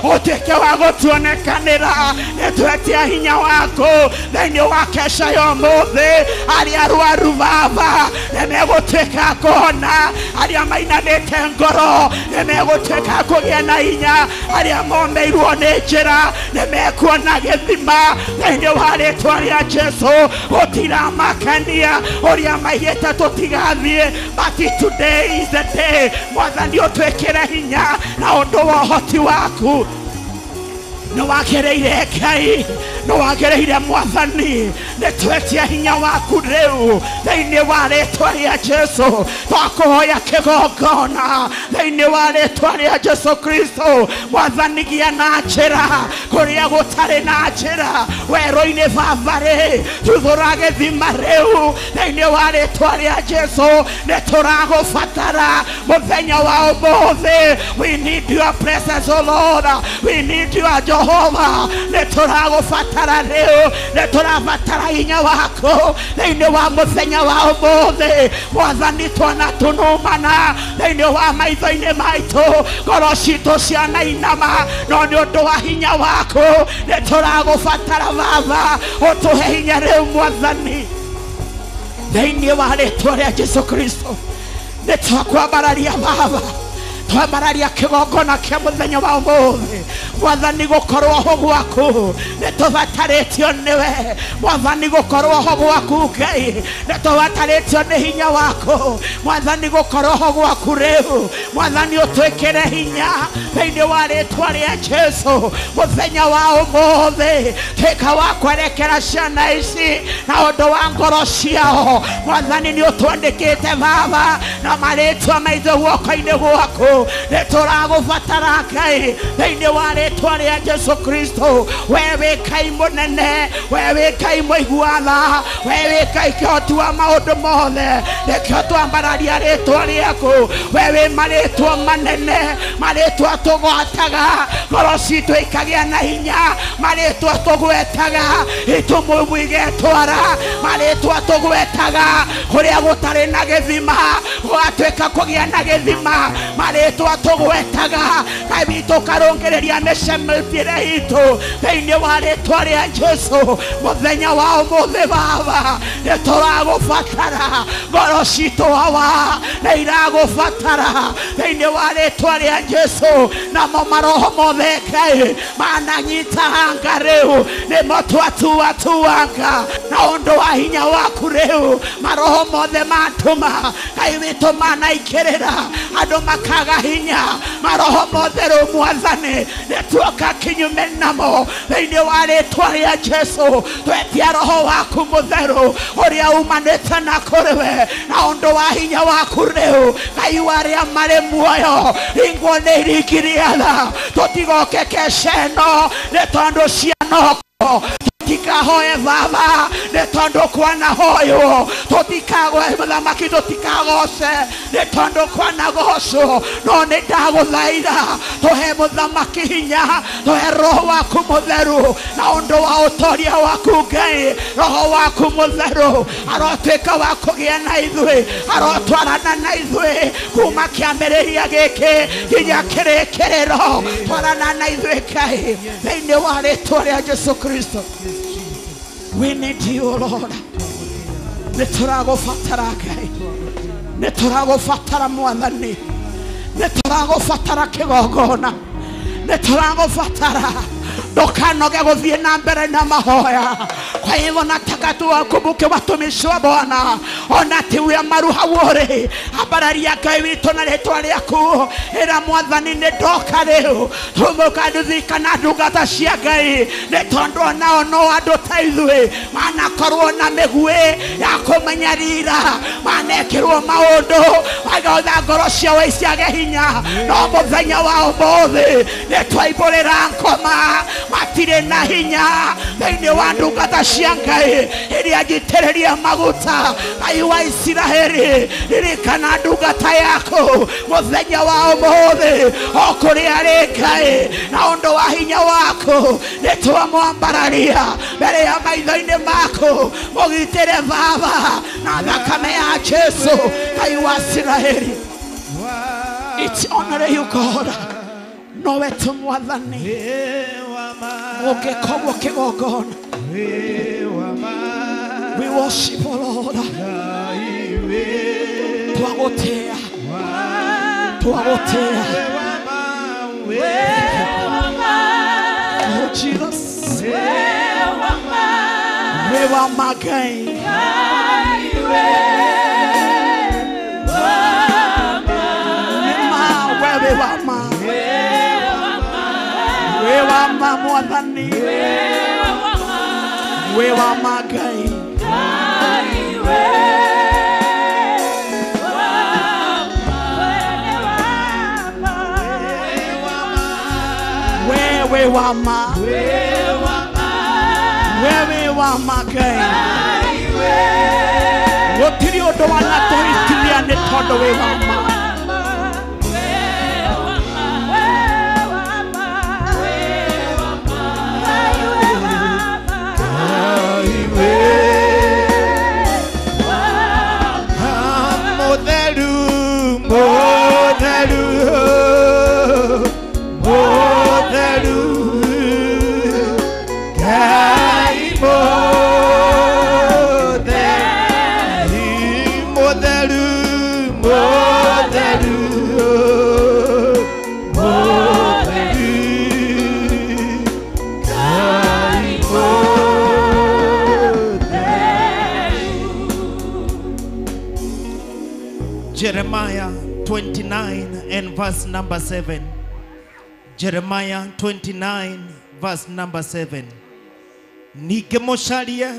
ũtuĩke wa gũtuonekanĩra, nĩ twetia hinya waku thĩinĩ wa kesha ya ũmũthĩ. Arĩa arwaru baba nĩ megũtuĩka kũhona, arĩa mainamĩte ngoro nĩ megũtuĩka kũgĩa na hinya, arĩa momeirwo nĩ njĩra nĩ mekuona gĩthima thĩinĩ wa rĩtwa rĩa Jesũ. Gũtiramakania ũrĩa maigĩte tũtigathiĩ, but today is the day. Mwathani ũtwĩkĩre hinya na ũndũ wa ũhoti waku. Nĩ wagĩrĩire Ngai, nĩ wagĩrĩire Mwathani, nĩ twetia hinya waku rĩu thĩinĩ wa rĩtwa rĩa Jesũ. Twakũhoya kĩgongona thĩinĩ wa rĩtwa rĩa Jesũ Kristo. Mwathani gĩa na njĩra kũrĩa gũtarĩ na njĩra, werũ-inĩ baba rĩ, tuthũra gĩthima rĩu thĩinĩ wa rĩtwa rĩa Jesũ. Nĩ tũragũbatara mũthenya wa ũmũthĩ. We need your presence, O Lord. We need your Jehovah. Nĩ tũragũbatara. tũragũbatara rĩu, nĩ tũrabatara hinya waku thĩinĩ wa mũthenya wa ũmũthĩ. Mwathani twana tũnumana thĩinĩ wa maitho-inĩ maitũ, ngoro citũ cianainama, no nĩ ũndũ wa hinya waku nĩ tũragũbatara Baba, ũtũhe hinya rĩu Mwathani thĩinĩ wa rĩtwa rĩa Jesu Kristo. Nĩ twakwambararia Baba, twambararia kĩgongona kĩa mũthenya wa ũmũthĩ. Mwathani gũkorwo ho gwaku nĩ tũbatarĩtio nĩwe. Mwathani gũkorwo ho gwaku Ngai nĩ tũbatarĩtio nĩ hinya waku. Mwathani gũkorwo ho gwaku rĩu, Mwathani ũtwĩkĩre hinya thĩinĩ wa rĩtwa rĩa Jesu. Mũthenya wa ũmũthĩ tuĩka wa kwerekera ciana ici na ũndũ wa ngoro ciao. Mwathani nĩ ũtwandĩkĩte Baba na marĩtwa maitũ guoko-inĩ gwaku. Nĩ tũragũbatara Ngai thĩinĩ wa rĩtwa rĩa Jesu Kristo. We wĩ Ngai mũnene, we wĩ Ngai mũigua tha, we wĩ Ngai kĩhoti wa maũndũ mothe. Nĩkĩo twambararia rĩtwa rĩaku. We wĩ marĩtwa manene, marĩtwa tũgwataga ngoro citũ ikagĩa na hinya, marĩtwa tũgwetaga itumumu igetwara, marĩtwa tũgwetaga kũrĩa gũtarĩ na gĩthima gũgatuĩka kũgĩa na gĩthima, marĩtwa tũgwetaga Ngai witũ ũkarũngĩrĩria mĩcemanio itũ thĩinĩ wa rĩtwa rĩa Jesu. Mũthenya wa ũmũthĩ Baba nĩ tũragũbatara, ngoro citũ Awa nĩ iragũbatara thĩinĩ wa rĩtwa rĩa Jesu. Namo maroho mothe Ngai mananyitanga rĩu nĩmo twatuatuanga na ũndũ wa hinya waku rĩu. Maroho mothe matũma Ngai witũ manaikĩrĩra andũ makaga hinya, maroho mothe rĩu Mwathani nĩ tuoka kinyume namo thĩinĩ wa rĩtwa rĩa Jesu. Twetia roho waku mũtheru ũrĩa umanĩte na kũrĩ we na ũndũ wa hinya waku rĩu. Ngai wa arĩa marĩ muoyo, ringwo nĩ iringi rĩa tha, tũtigoke keceno nĩ tondũ cianoko. Tũtikahoe Baba nĩ tondũ kwanahoywo, tũtikagoe mũthamaki, tũtikagoce nĩ tondũ kwanagocwo. No nĩ ndagũthaitha tũhe mũthamaki hinya, tũhe roho waku mũtheru na ũndũ wa ũtoria waku Ngai. Roho waku mũtheru arotuĩka wa kũgĩa na ithuĩ, arotwarana na ithuĩ kuma kĩambĩrĩria gĩkĩ nginya kĩrĩkĩrĩro. Twarana na ithuĩ Ngai thĩinĩ wa rĩtwa rĩa Jesu Kristo. We need you, Lord. Nĩ tũragũbatara Ngai, nĩ tũragũbatara Mwathani, nĩ tũragũbatara kĩgongona, nĩ tũragũbatara. Ndũkanoge gũthiĩ na mbere na mahoya. Kwa hivyo nataka tuwakumbuke watumishi wa Bwana, ona tiwe maruha wore ambararia Ngai witũ na rĩtwa rĩaku. Ĩra Mwathani nĩ ndoka rĩu, tũmũkanduthikana ndungata cia Ngai nĩ tondũ onao no andũ ta ithuĩ, manakorwo na mĩguĩ ya kũmenyarira, manekĩrwo maũndũ magotha ngoro ciao iciage hinya. No mũthenya wa ũmũthĩ nĩ twaimbũrĩra ngoma matirĩ na hinya thĩinĩ wa ndungata cia Ngai ĩrĩa njitĩrĩria maguta. Ngai wa Isiraeli, ririkana ndungata yaku mũthenya wa ũmũthĩ o kũrĩa arĩ Ngai, na ũndũ wa hinya waku nĩ twamwambararia mbere ya maitho-inĩ maku. Mũgitĩre Baba na thakame ya Jesu. Ngai wa Isiraeli, it's honor you God. Nowe tu Mwathani ũngĩkorwo kĩgongona. We worship, O Lord. Twagũtĩĩa, twagũtĩĩa. Oh Jesus, we wa ma Ngai. Nĩ ma we wĩ wa ma, wĩ wa ma Mwathani, wĩ wa ma Ngai. Wewe wa ma, wewe wa ma Ngai. Gũtirĩ ũndũ wanatũhĩtithia nĩ tondũ wĩ wa ma. Mutheru, Mutheru, Ngai Mutheru, Mutheru, Mutheru, Mutheru, Ngai Mutheru. Jeremiah 29 and verse number 7. Jeremiah 29 verse number 7. Ningĩ mũcarie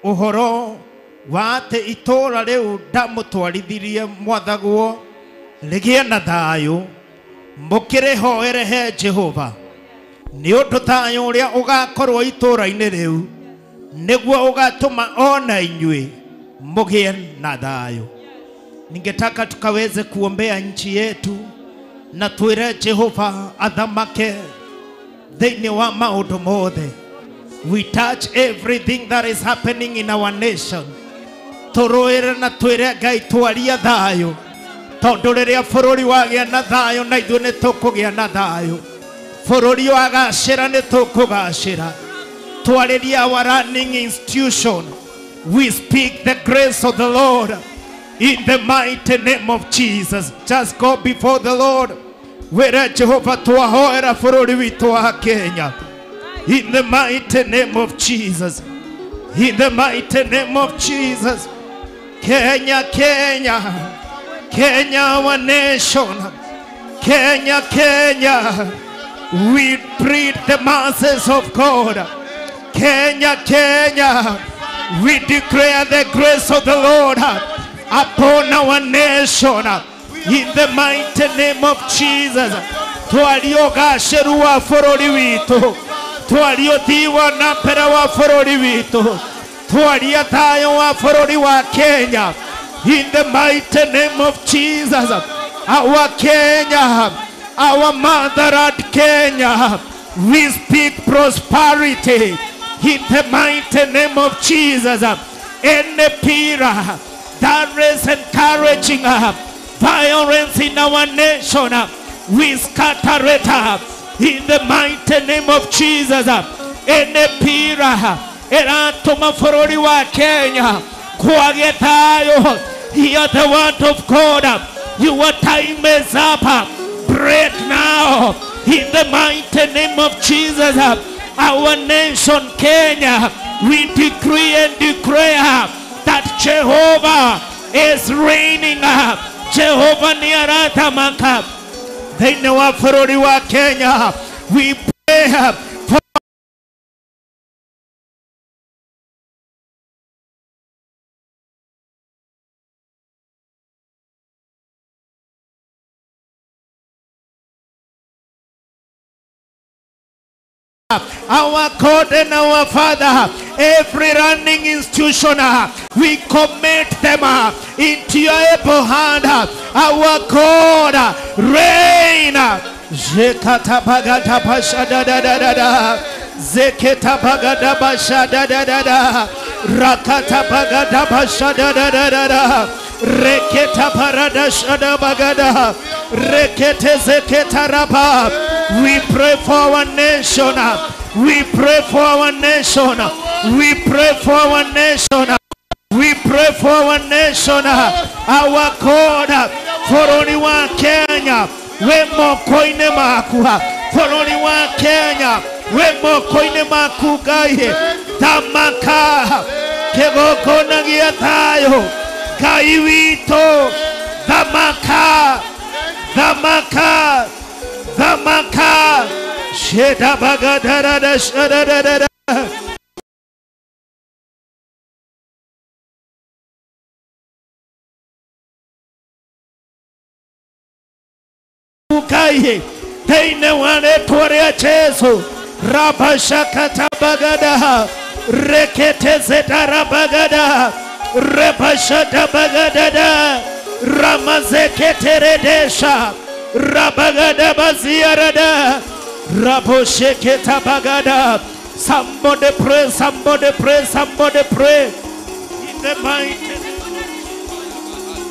ũhoro wa atĩ itũũra rĩu ndamũtwarithirie mwathagwo rĩgĩe na thayũ, mũkĩrĩhoere he Jehova, nĩ ũndũ thayũ ũrĩa ũgakorwo itũũra-inĩ rĩu nĩguo ũgatũma ona inyuĩ mũgĩe na thayũ. Ningetaka tukaweze kuombea nchi yetu na twire Jehova athamake thĩinĩ wa maũndũ mothe. We touch everything that is happening in our nation. Tũrũĩre na twĩre Ngai twaria thayũ, tondũ rĩrĩa bũrũri wagĩa na thayũ na ithuĩ nĩ tũkũgĩa na thayũ. Bũrũri wagacĩra nĩ tũkũgacĩra. Twarĩrie our running institution. We speak the grace of the Lord in the mighty name of Jesus. Just go before the Lord. Wĩre Jehova twahoera bũrũri witũ wa Kenya. In the mighty name of Jesus. In the mighty name of Jesus. Kenya, Kenya. Kenya, our nation. Kenya, Kenya. We breathe the masses of God. Kenya, Kenya. We declare the grace of the Lord upon our nation. In the mighty name of Jesus. Twaria ũgacĩru wa bũrũri witũ. Twaria ũthii wa na mbere wa bũrũri witũ. Twaria thayũ wa bũrũri wa Kenya. In the mighty name of Jesus. Our Kenya, our motherland Kenya, we speak prosperity in the mighty name of Jesus. Any pillar that is encouraging violence in our nation, we scatter it in the mighty name of Jesus. Any pillar eratũma bũrũri wa Kenya kwage thayũ, hear the word of God. Your time is up. Break now in the mighty name of Jesus. Our nation Kenya, we decree and declare that Jehovah is reigning. Jehovah nĩ arathamaka thĩinĩ wa bũrũri wa Kenya. We pray for our God and our Father, every running institution, we commit them into your able hand. Our God, reign. Zekatabagadabashadadadada. Zeketabagadabashadadadada. Rakatabagadabashadadadada. Reketaparadashadabagada. Reketezeketaraba. We pray for our nation. We pray for our nation. We pray for our nation. We pray for our nation. Our God, bũrũri wa Kenya, wĩ moko-inĩ maku. Bũrũri wa Kenya, wĩ moko-inĩ maku Ngai. Thamaka kĩgongona gĩa thayũ, Ngai witũ, thamaka, thamaka, thamaka. Shedabagadarada shadadadada. Ngai thĩinĩ wa rĩtwa rĩa Jesũ. Rabashakatabagada reketezetarabagada rebashatabagadada ramazeketeredesha rabagadabaziarada rabosheketabagada. Somebody pray, somebody pray, somebody pray in the mighty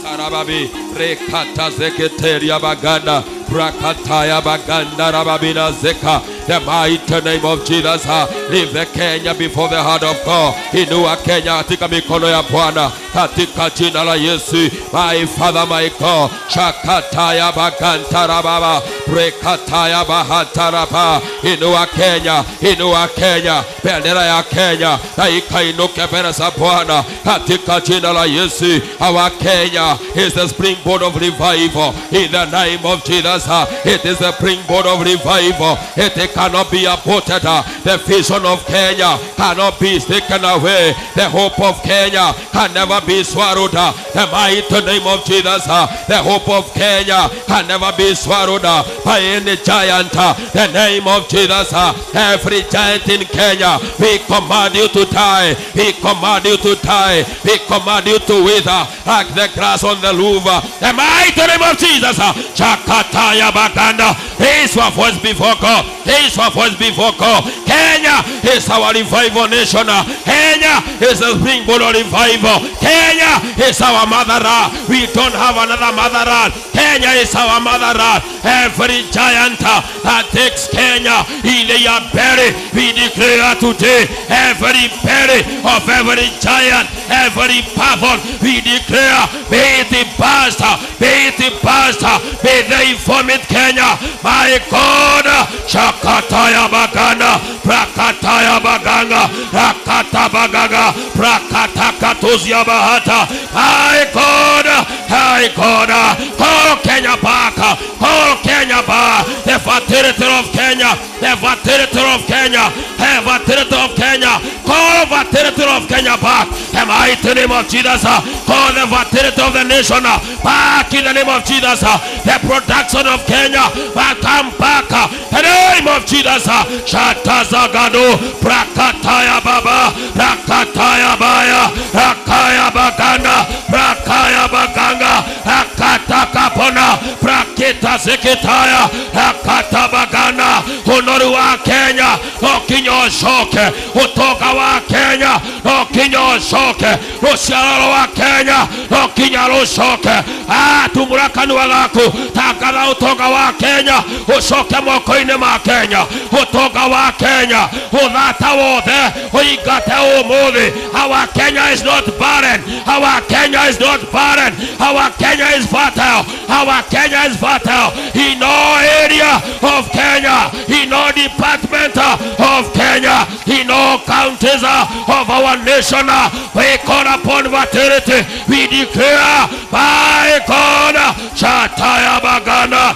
Tarababi rekata zeketeria baganda prakataya baganda rababina zeka. The mighty name of Jesus, leave the Kenya before the heart of God. Inua Kenya katika mikono ya Bwana, katika jina la Yesu. My Father, my God, shakataya baganta rababa brekataya bahataraba. Inua Kenya, inua Kenya, bendera ya Kenya na ikainuke mbele za Bwana katika jina la Yesu. Our Kenya is the springboard of revival in the name of Jesus. It is the springboard of revival. It cannot be aborted. The vision of Kenya cannot be taken away. The hope of Kenya can never be swallowed. The mighty name of Jesus. The hope of Kenya can never be swallowed by any giant. The name of Jesus. Every giant in Kenya, we command you to die. We command you to die. We command you to wither like the grass on the roof. The mighty name of Jesus. Chakataya Baganda. Raise your voice before God. Raise your voice before God. Kenya is our revival nation. Kenya is the springboard of revival. Kenya is our motherland. We don't have another motherland. Kenya is our motherland. Every giant that takes Kenya in their belly, we declare today, every belly of every giant, every power, we declare, may the burst, may the burst, may they vomit Kenya. My God, Shakataya Bagana, Prakataya Baganga, Rakata Bagaga, Prakatakatuzia Bahata. My God, my God, call Kenya back, call Kenya back, the fertility of Kenya, the fertility of Kenya, the fertility of Kenya, call fertility of Kenya back. The mighty name of Jesus, call the fertility of the nation back in the name of Jesus. The production of Kenya back, come back. The name of Jesus. Shatazagado Prakataya Baba, Rakataya Baya, Rakaya Baganda, Rakaya Baganga, Rakatakapona, Prakita Zikitaya, Rakata Bagana, Honoru wa Kenya, Okinyo Shoke, Utoka wa Kenya, Okinyo Shoke, Rusiaroro wa Kenya, Okinya Rushoke, Tumuraka gaku, Takara utoka wa Kenya, Ushoke moko-inĩ ma Kenya, utoka wa Kenya, uthata wothe, uingate ũmũthĩ. Our Kenya is not barren. Our Kenya is not barren. Our Kenya is fertile. Our Kenya is fertile. In no area of Kenya, in no department of Kenya, in all counties of our nation, we call upon fertility. We declare by God, Shataya Bagana,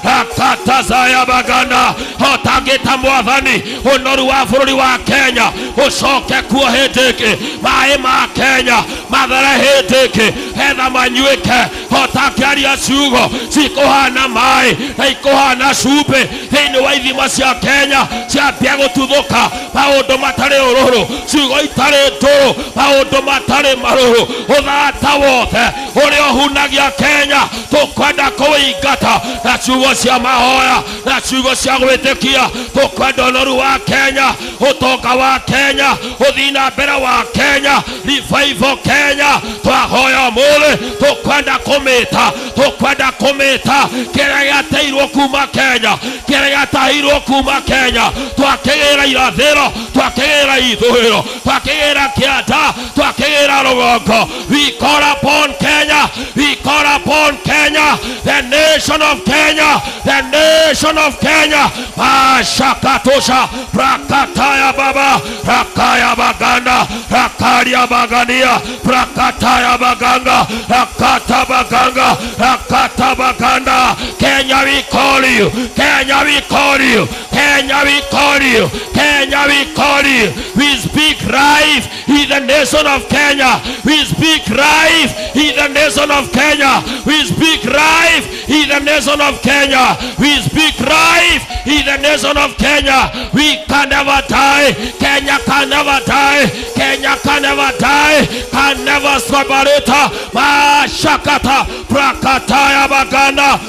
Rakatazaya Bagana, Otageta Mwathani, Unoru wa bũrũri wa Kenya, ucoke kuo hĩndĩ ĩngĩ, maĩ ma Kenya mathere hĩndĩ ĩngĩ, hetha manyuĩke, ũtakĩaria ciugo cikũhana maĩ na ikũhana cumbĩ thĩinĩ wa ithima cia Kenya ciambia gũtuthũka, maũndũ matarĩ ũrũrũ, ciugo itarĩ ndũrũ, maũndũ matarĩ marũrũ, ũthata wothe ũrĩa ũhunagia Kenya tũkwenda kũwĩingata na ciugo cia mahoya na ciugo cia gwĩtĩkia. Tũkwenda ũnoru wa Kenya, ũtonga wa Kenya, ũthii na mbere wa Kenya, revival Kenya. Twahoya ũmũthĩ, tũkwenda kũmĩta, tũkwenda kũmĩta kĩrĩa gĩateirwo kuma Kenya, kĩrĩa gĩatahirwo kuma Kenya. Twakĩgĩra irathĩro, twakĩgĩra ithũĩro, twakĩgĩra kĩanda, twakĩgĩra rũgongo. We call upon Kenya, we call upon Kenya, the nation of Kenya, the nation of Kenya. Mashakatosha, Prakataya Baba, Rakaya Baganda, Rakaria Bagania, Prakataya Baganga, Rakata Baganga, Rakata Baganda. Kenya, we call you. Kenya, we call you. Kenya, we call you. Kenya, we call you. We speak life in the nation of Kenya. We speak life in the nation of Kenya. We speak life in the nation of Kenya. We speak life in the nation of Kenya. We can never die. Kenya can never die. Kenya can never die. Can never separate. Mashakata Prakataya Baganda.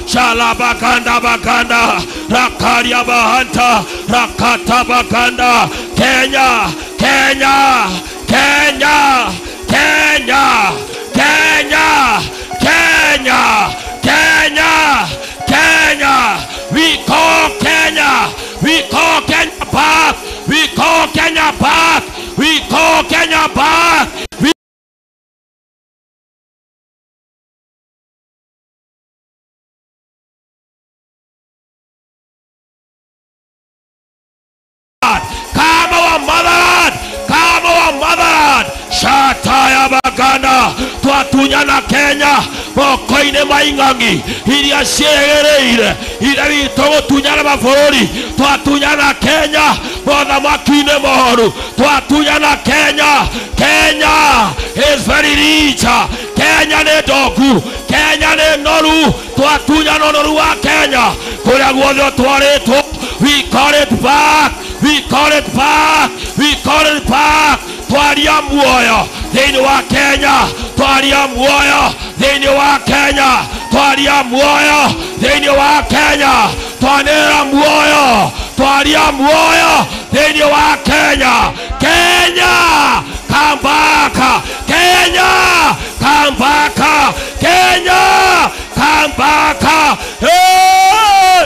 Shalabaganda Baganda, Rakaria Bahanta, Rakata Baganda. Kenya, Kenya, Kenya, Kenya. We call Kenya back. We come our motherland, come our motherland. Shataya baganda twatunyana Kenya moko-inĩ ma ing'ang'i iria ciĩgereire ithe witũ gũtunyana mabũrũri twatunyana Kenya mothamaki-inĩ moru twatunyana Kenya. Kenya is very rich. Kenya nĩ ndogu, Kenya nĩ noru. Twatunyana ũnoru wa Kenya kũrĩa guothe ũtwarĩtwo. We call it back, we call it back, we call it back. Twaria muoyo thĩinĩ wa Kenya, twaria muoyo thĩinĩ wa Kenya, twaria muoyo thĩinĩ wa Kenya, twanĩrĩra muoyo, twaria muoyo thĩinĩ wa Kenya. Kenya, come back. Kenya, come back. Kenya, come back. Hey!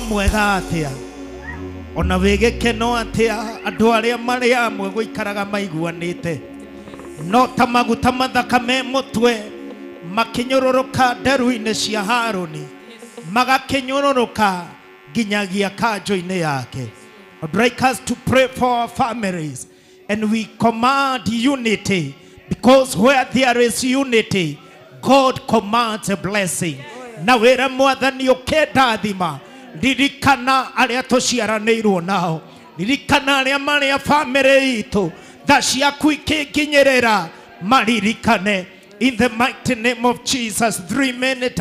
Mwega atia ona wĩ gĩkeno atia andũ arĩa marĩ amwe gũikaraga maiguanĩte no ta maguta mathakame mũtwe makĩnyũrũrũka nderu-inĩ cia Harũni magakĩnyũrũrũka nginyagia kanjũ-inĩ yake. I'd like us to pray for our families, and we command unity, because where there is unity, God commands a blessing. Na wĩra mwathani ũkĩndathima, ririkana arĩa tũciaranĩirwo nao, ririkana arĩa marĩ a famĩlĩ itũ, tha ciaku ikĩnginyĩrĩra maririkane. In the mighty name of Jesus, 3 minutes,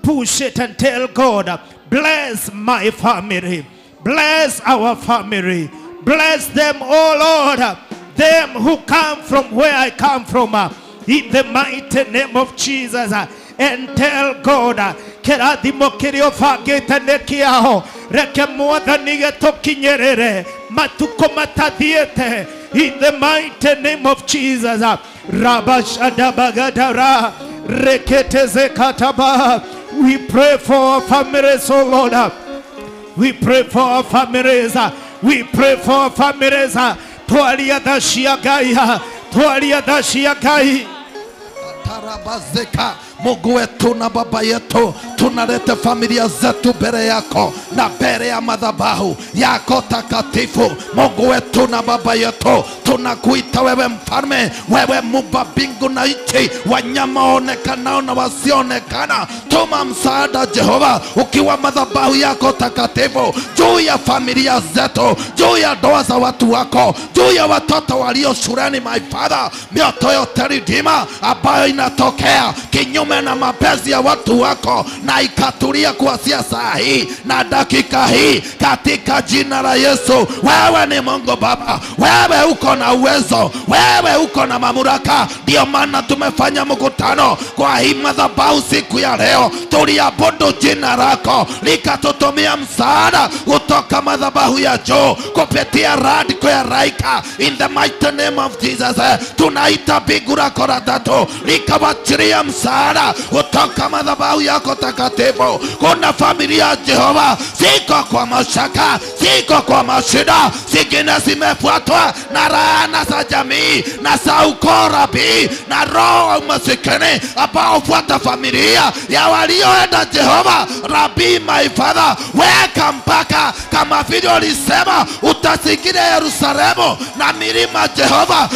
push it and tell God, bless my family, bless our family, bless them, oh Lord, them who come from where I come from, in the mighty name of Jesus. And tell God, kĩrathimo kĩrĩa ũbangĩte nĩ kĩao, reke mwathani gĩtũkinyĩrĩre matukũ matathiĩte. In the mighty name of Jesus. Rabashadabagadara reketezekataba. We pray for our families, oh Lord. We pray for our families. We pray for our families. Twaria tha cia Ngai, twaria tha cia Ngai. Tarabazeka. Mungu wetu na baba yetu, tunaleta familia zetu mbele yako na mbele ya madhabahu yako takatifu. Mungu wetu na baba yetu, tunakuita wewe mfalme, wewe muumba mbingu na nchi, wanyama waonekanao na wasionekana. Tuma msaada Jehova, ukiwa madhabahu yako takatifu juu ya familia zetu, juu ya ndoa za watu wako, juu ya watoto walio shuleni. My Father, mioto yote Redeemer ambayo inatokea kinyume na mapenzi ya watu wako, na ikatulia kuanzia saa hii na dakika hii katika jina la Yesu. Wewe ni Mungu Baba, wewe uko na uwezo, wewe uko na mamlaka. Ndio maana tumefanya mkutano kwa hii madhabahu siku ya leo, tuliabudu jina lako likatutumia msaada kutoka madhabahu ya juu kupitia radiko ya raika. In the mighty name of Jesus, tunaita mbingu lako la tatu likawachilia msaada tunaitana kutoka madhabahu yako takatifu. Kuna familia Jehova siko kwa mashaka, siko kwa mashida, zingine zimefuatwa na laana za jamii na za ukoo Rabi, na roho wa umasikini ambao hufuata familia ya walioenda Jehova. Rabi my father, weka mpaka kama vile ulisema utazingira Yerusalemu na milima Jehova.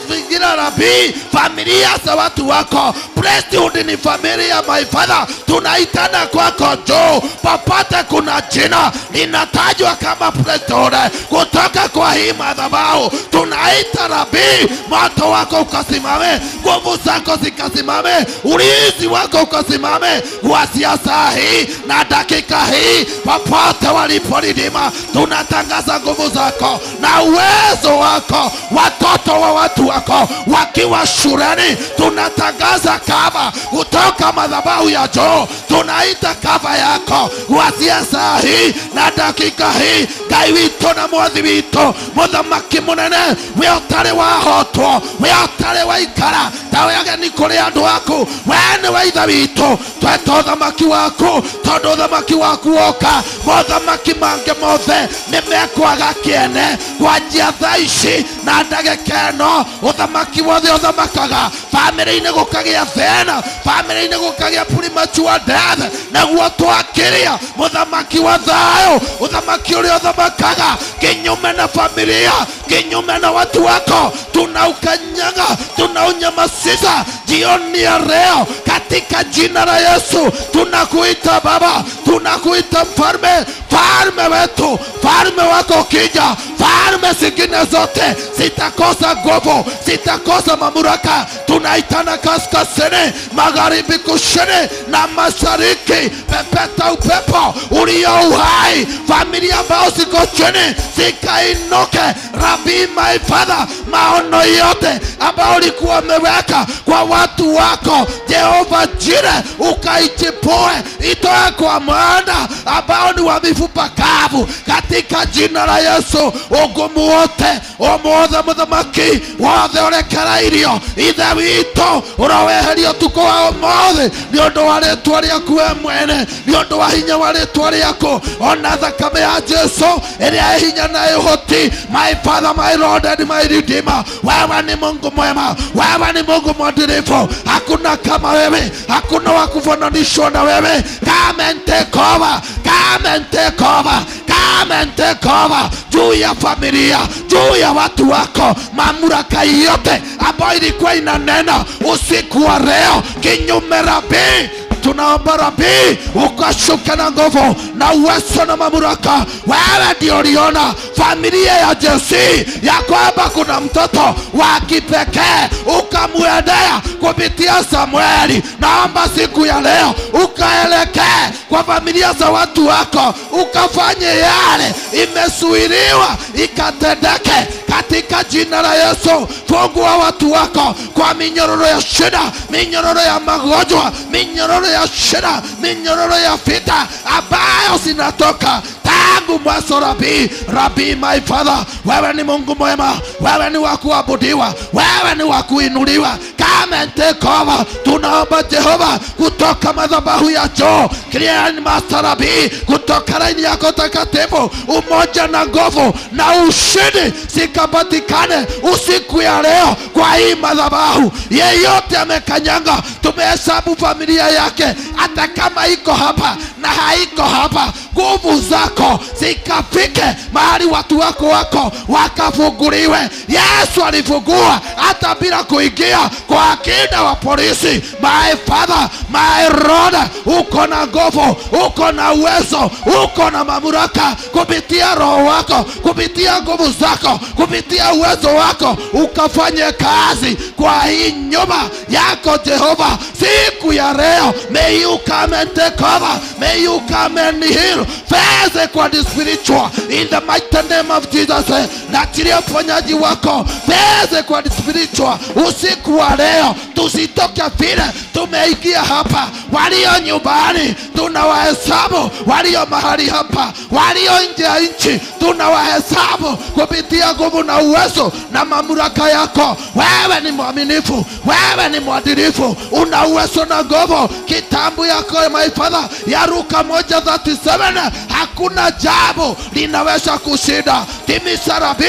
Zingira Rabi familia za watu wako. Priesthood ni familia my father, tunaitana kwako juu popote kuna jina linatajwa kama priesthood kutoka kwa hii madhabahu. Tunaita Rabi, moto wako ukasimame, nguvu zako zikasimame, ulinzi wako ukasimame kuanzia saa hii na dakika hii. Popote walipolidima, tunatangaza nguvu zako na uwezo wako. Watoto wa watu wako wakiwa shuleni, tunatangaza kava kutoka madhabahu ya juu. Tunaita kava yako kuanzia saa hii na dakika hii. Ngai witũ na mwathi witũ, mũthamaki mũnene, we ũtarĩ wahotwo, we ũtarĩ waikara ta we ageni kũrĩ andũ aku, we nĩwe ithe witũ. Tweta ũthamaki waku, tondũ ũthamaki waku woka, mothamaki mangĩ mothe nĩmekwaga kĩene. Kwanjia thaa ici na ndagĩka ĩno, ũthamaki wothe ũthamakaga bamĩrĩ-inĩ gũkagĩa thĩna, bamĩrĩ-inĩ gũkagĩa premature death, nĩguo twakĩria mũthamaki wa thayũ, ũthamaki ũrĩa ũthamakaga kinyume na familia, kinyume na watu wako. Tunaukanyaga, tunaunyamazisha jioni ya leo katika jina la Yesu. Tunakuita Baba, tunakuita Mfalme, Mfalme wetu, Mfalme wako ukija, falme zingine zote zitakosa nguvu, zitakosa mamlaka. Tunaitana kaskazini, magharibi, kusini na mashariki. Pepeta upepo ulio uhai, familia ambao ziko chini zikainuke. Rabi my father, maono yote ambao ulikuwa umeweka kwa watu wako Jehova Jire, ukaichipue, itoe kwa mwanda ambao ni wa mifupa kavu katika jina la Yesu. Ugumu wote ũmũthĩ mũthamaki wothe ũrekereirio, ithe witũ ũroweherio ũtukũ wa ũmũthĩ nĩ ũndũ wa rĩtwa rĩaku we mwene, nĩ ũndũ wa hinya wa rĩtwa rĩaku, ona thakame ya Jesu ĩrĩa ĩ hinya na ĩ ũhoti. My Father, my Lord and my Redeemer, wewe ni Mungu mwema, wewe ni Mungu mwadilifu, hakuna kama wewe, hakuna wa kufananishwa na wewe. Come and take over, come and take over, come and take over juu ya familia, juu ya watu wako. Mamlaka yote ambayo ilikuwa inanena usiku wa leo kinyume Rabi, tunaomba Rabi ukashuke na nguvu na uwezo na mamlaka. Wewe ndio uliona familia ya Jesse ya kwamba kuna mtoto wa kipekee, ukamwendea kupitia Samueli. Naomba siku ya leo ukaelekee kwa familia za watu wako, ukafanye yale imesuiliwa ikatendeke katika jina la Yesu. Fungua watu wako kwa minyororo ya shida, minyororo ya magonjwa, minyororo ya shida, minyororo ya vita ambayo zinatoka tangu mwanzo. Rabi, Rabi my father, wewe ni Mungu mwema, wewe ni wa kuabudiwa, wewe ni wa kuinuliwa. Come and take over. Tunaomba Jehova kutoka madhabahu ya juu, Clear Master Rabi, kutoka laini yako takatifu, umoja na nguvu na ushindi zikapatikane usiku ya leo kwa hii madhabahu. Yeyote amekanyanga, tumehesabu familia yake, hata kama iko hapa na haiko hapa, nguvu zako zikafike mahali watu wako wakafunguliwe. Yesu alifungua hata bila kuingia kwa akida wa polisi. My Father, my Lord, uko na nguvu, uko na uwezo, uko na mamlaka kupitia roho wako, kupitia nguvu zako, kupitia uwezo wako, ukafanye kazi kwa hii nyumba yako Jehova siku ya leo. May you come and take over, may you come and heal physical and spiritual in the mighty name of Jesus. Naachilia uponyaji wako physical and spiritual usiku wa leo. Tusitoke vile tumeingia hapa. Walio nyumbani tunawahesabu, walio mahali hapa, walio nje ya nchi tunawahesabu kupitia nguvu na uwezo na mamlaka yako. Wewe ni mwaminifu, wewe ni mwadilifu, una uwezo na na nguvu. Kitabu yako my Father ya Luka 1:37, hakuna jambo linaweza kushinda. Timiza Rabi,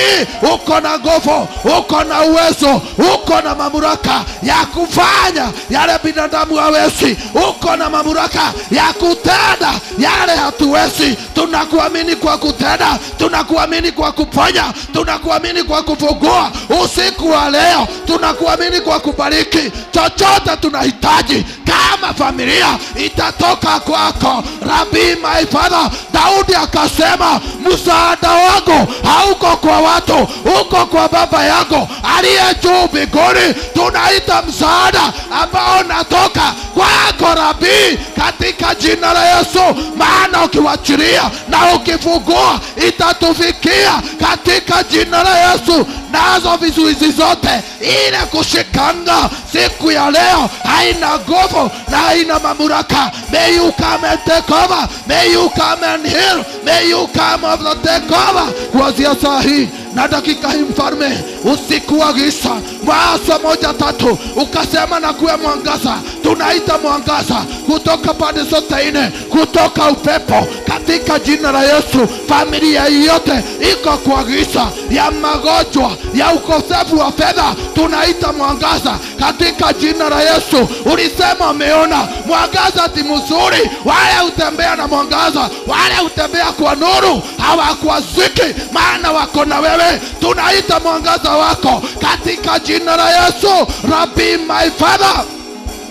uko na nguvu, uko na uwezo, uko na mamlaka ya kufanya yale binadamu hawezi, uko na mamlaka ya kutenda yale hatuwezi. Tunakuamini kwa kutenda, tunakuamini kwa kuponya, tunakuamini kwa kufungua usiku wa leo, tunakuamini kwa kubariki. Chochote tunahitaji kama familia itatoka kwako Rabi my Father. Daudi akasema, msaada wangu hauko kwa watu, uko kwa Baba yangu aliye juu mbinguni. Tunaita msaada ambao unatoka kwako Rabi, katika jina la Yesu, maana ukiwachilia na ukifungua itatufikia katika jina la Yesu. Nazo vizuizi zote ile kushikanga siku ya leo haina nguvu na haina mamlaka. May you come and take over, may you come and heal, may you come and take over. Kuanzia saa hii na dakika hii Mfalme, usiku wa giza, Mwanzo 1:3 ukasema na kuwe mwangaza. Tunaita mwangaza kutoka pande zote nne, kutoka upepo, katika jina la Yesu. Familia yote iko kwa giza ya magonjwa, ya ukosefu wa fedha, tunaita mwangaza katika jina la Yesu. Ulisema umeona mwangaza ti mzuri, wale utembea na mwangaza, wale utembea kwa nuru hawakwaziki, maana wako na wewe. Tunaita mwangaza wako katika jina la Yesu. Rabi my Father,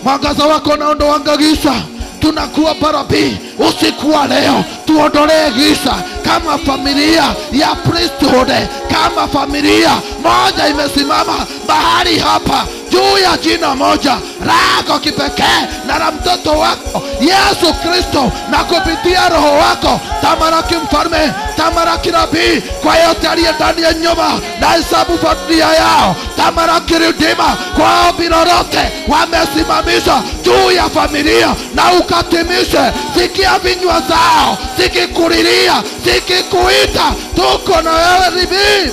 mwangaza wako naondoa giza. Tunakuwa Rabi usiku wa leo, tuondolee giza kama familia ya priesthood, kama familia moja imesimama mahali hapa juu ya jina moja lako kipekee na la mtoto wako Yesu Kristo, na kupitia Roho wako tamaraki Mfalme, tamaraki Rabi, kwa yote aliye ndani ya nyumba na hesabu familia yao, tamaraki Redeemer, kwa ombi lolote wamesimamisha juu ya familia, na ukatimishe. Sikia vinywa zao zikikulilia, zikikuita, tuko na wewe Rabi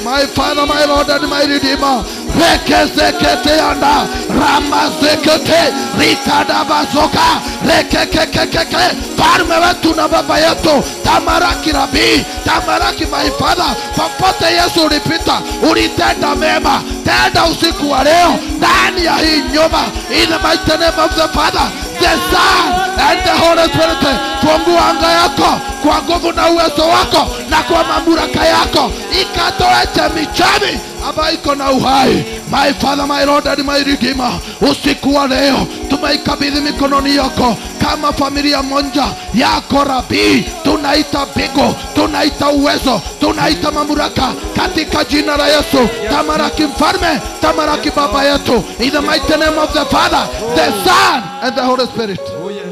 my Father, my Lord and my Redeemer. Rekezekete anda ramazekete rikadabazoka rekekekekeke. Mfalme wetu na Baba yetu, tamaraki Rabi, tamaraki my Father. Popote Yesu ulipita ulitenda mema, tenda usiku wa leo ndani ya hii nyumba, in the mighty name of the Father, the Son and the Holy Spirit. Fungua anga yako kwa nguvu na uwezo wako na kwa mamlaka yako, ikatoe chemichemi ambayo iko na uhai. My Father, my Lord and my Redeemer, usiku wa leo tumeikabidhi mikononi yako kama familia moja yako Rabi. Tunaita mbingu, tunaita uwezo, tunaita mamlaka katika jina la Yesu. Tamaraki Mfalme, tamaraki Baba yetu, in the mighty name of the Father, the Son and the Holy Spirit. Oh yes.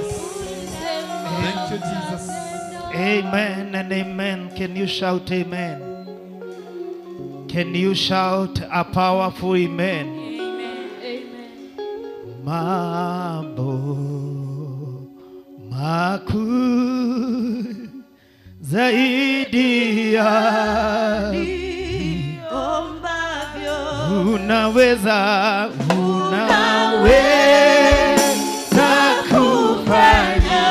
Thank you, Jesus. Amen and amen. Can you shout amen? Can you shout a powerful amen? Amen. Amen. Mambo makuu zaidi ya niombavyo, unaweza, unaweza kufanya,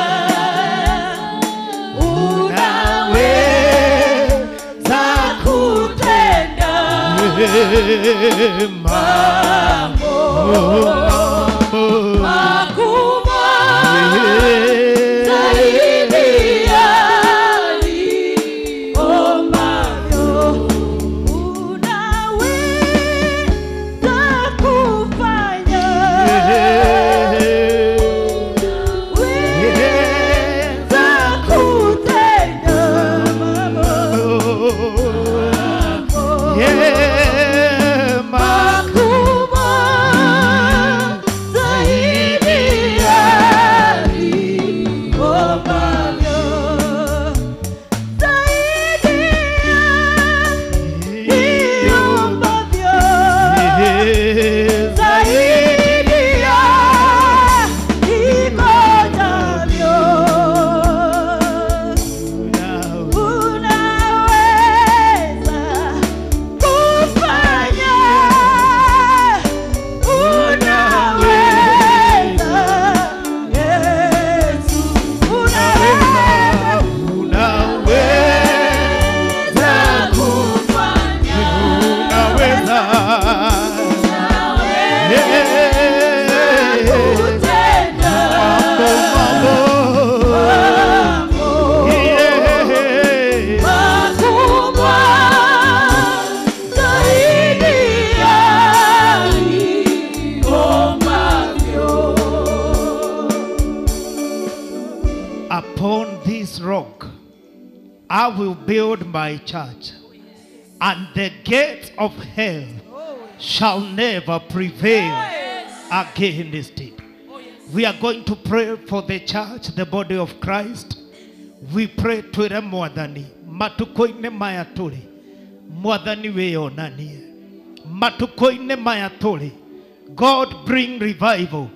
unaweza kutenda mambo makubwa zaidi ya niombavyo, unaweza kufanya, unaweza kutenda mambo makubwa. I will build my church, and the gates of hell shall never prevail against it. We are going to pray for the church, the body of Christ. We pray twire Mwathani matuko-inĩ maya tũrĩ, Mwathani wĩyonanie matuko-inĩ maya tũrĩ. God bring revival.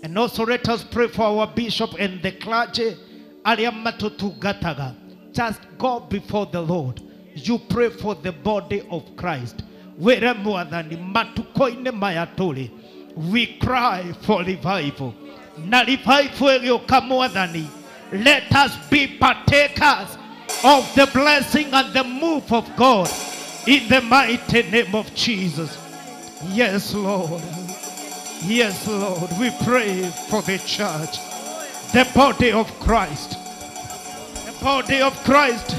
And also let us pray for our bishop and the clergy arĩa matũtungataga. Just go before the Lord. You pray for the body of Christ. Wĩre Mwathani matuko-inĩ maya tũrĩ, we cry for revival. Na revival ĩgĩũka Mwathani, let us be partakers of the blessing and the move of God in the mighty name of Jesus. Yes, Lord. Yes, Lord. We pray for the church, the body of Christ. The body of Christ.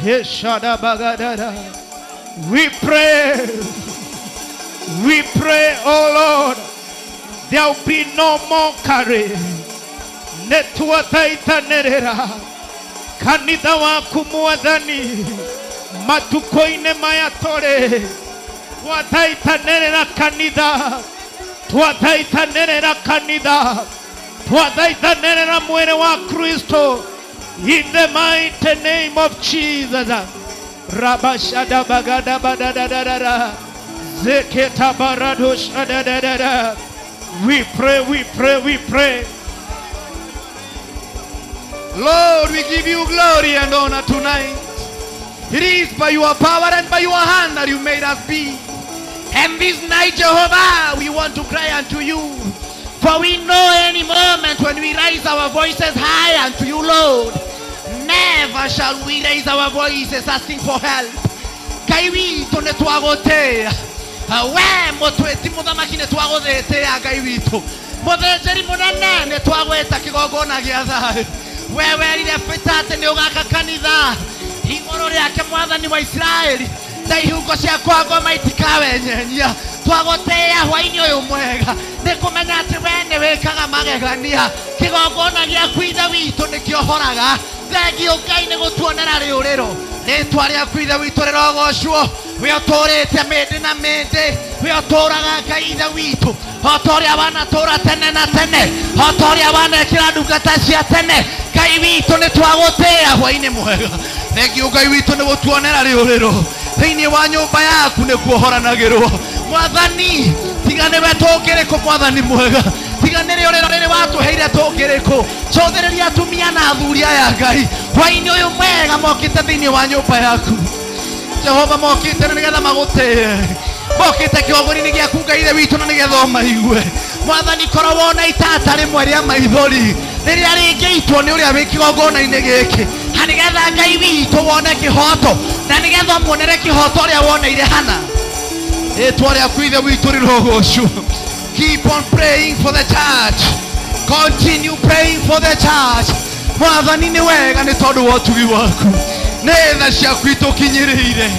We pray. We pray, oh Lord, there will be no mockery. Netwathaithanerera kanitha waku Mwathani matuko-inĩ maya tũrĩ, twathaithanerera kanitha, twathaithanerera kanitha, twathaithanerera mwĩrĩ wa Kristo in the mighty name of Jesus. Rabashada bagada badadadada zeketa baradoshadadadada. We pray, we pray, we pray. Lord, we give you glory and honor tonight. It is by your power and by your hand that you made us be. And this night, Jehovah, we want to cry unto you. For we know any moment when we raise our voices high unto you, Lord, never shall we raise our voices asking for help. Ngai witũ nĩ twagũtĩĩa. We mũtwĩti mũthamaki nĩ twagũthĩtĩĩa Ngai witũ. Mũthĩnjĩri mũnene nĩ twagwĩta kĩgongona gĩa thayũ. We werire Peter atĩ nĩ ũgaka kanitha igũrũ rĩake Mwathani wa Isiraeli, na ihungo cia kwa ngoma itikawenyenyia. Twagũtĩĩa hwaĩ-inĩ ũyũ mwega nĩ kũmenya atĩ we nĩ wĩkaga magegania. Kĩgongona gĩaku Ithe witũ nĩkĩohoraga. Thengio Ngai nĩ gũtuonera rĩũrĩro. Rĩtwa rĩaku Ithe witũ rĩrogocwo. We ũtũrĩte mĩndĩ na mĩndĩ, we ũtũraga Ngai Ithe witũ o ta ũrĩa wanatũra tene na tene, o ta ũrĩa wanekĩra ndungata cia tene. Ngai witũ nĩ twagũtĩĩa hwaĩ-inĩ mwega. Thengio Ngai witũ nĩ gũtuonera rĩũrĩro. Thĩinĩ wa nyũmba yaku nĩ kuohoranagĩrwo. Mwathani, tiga nĩwe tũngĩrĩkũ Mwathani mwega, tiga nĩ rĩũrĩro rĩrĩ watũheire tũngĩrĩkũ. Cũthĩrĩria atumia na athuri aya Ngai hwaĩ-inĩ ũyũ mwega mokĩte thĩinĩ wa nyũmba yaku. Jehova mokĩte na nĩgetha magũtĩe, mokĩte kĩgongona-inĩ gĩaku Ngai Ithe witũ na nĩgetha ũmaigue. Mwathani, korwo wona itata rĩmwe rĩa maithori rĩrĩa rĩngĩitwo nĩ ũrĩa wĩ kĩgongona-inĩ gĩkĩ, na nĩgetha Ngai witũ wone kĩhoto, na nĩgetha ũmuonere kĩhoto ũrĩa woneire Hana. Rĩtwa rĩaku Ithe witũ rĩrogocwo. Keep on praying for the church. Continue praying for the church. Mwathani nĩ wega nĩ tondũ wa ũtugi waku, nĩ tha ciaku itũkinyĩrĩire,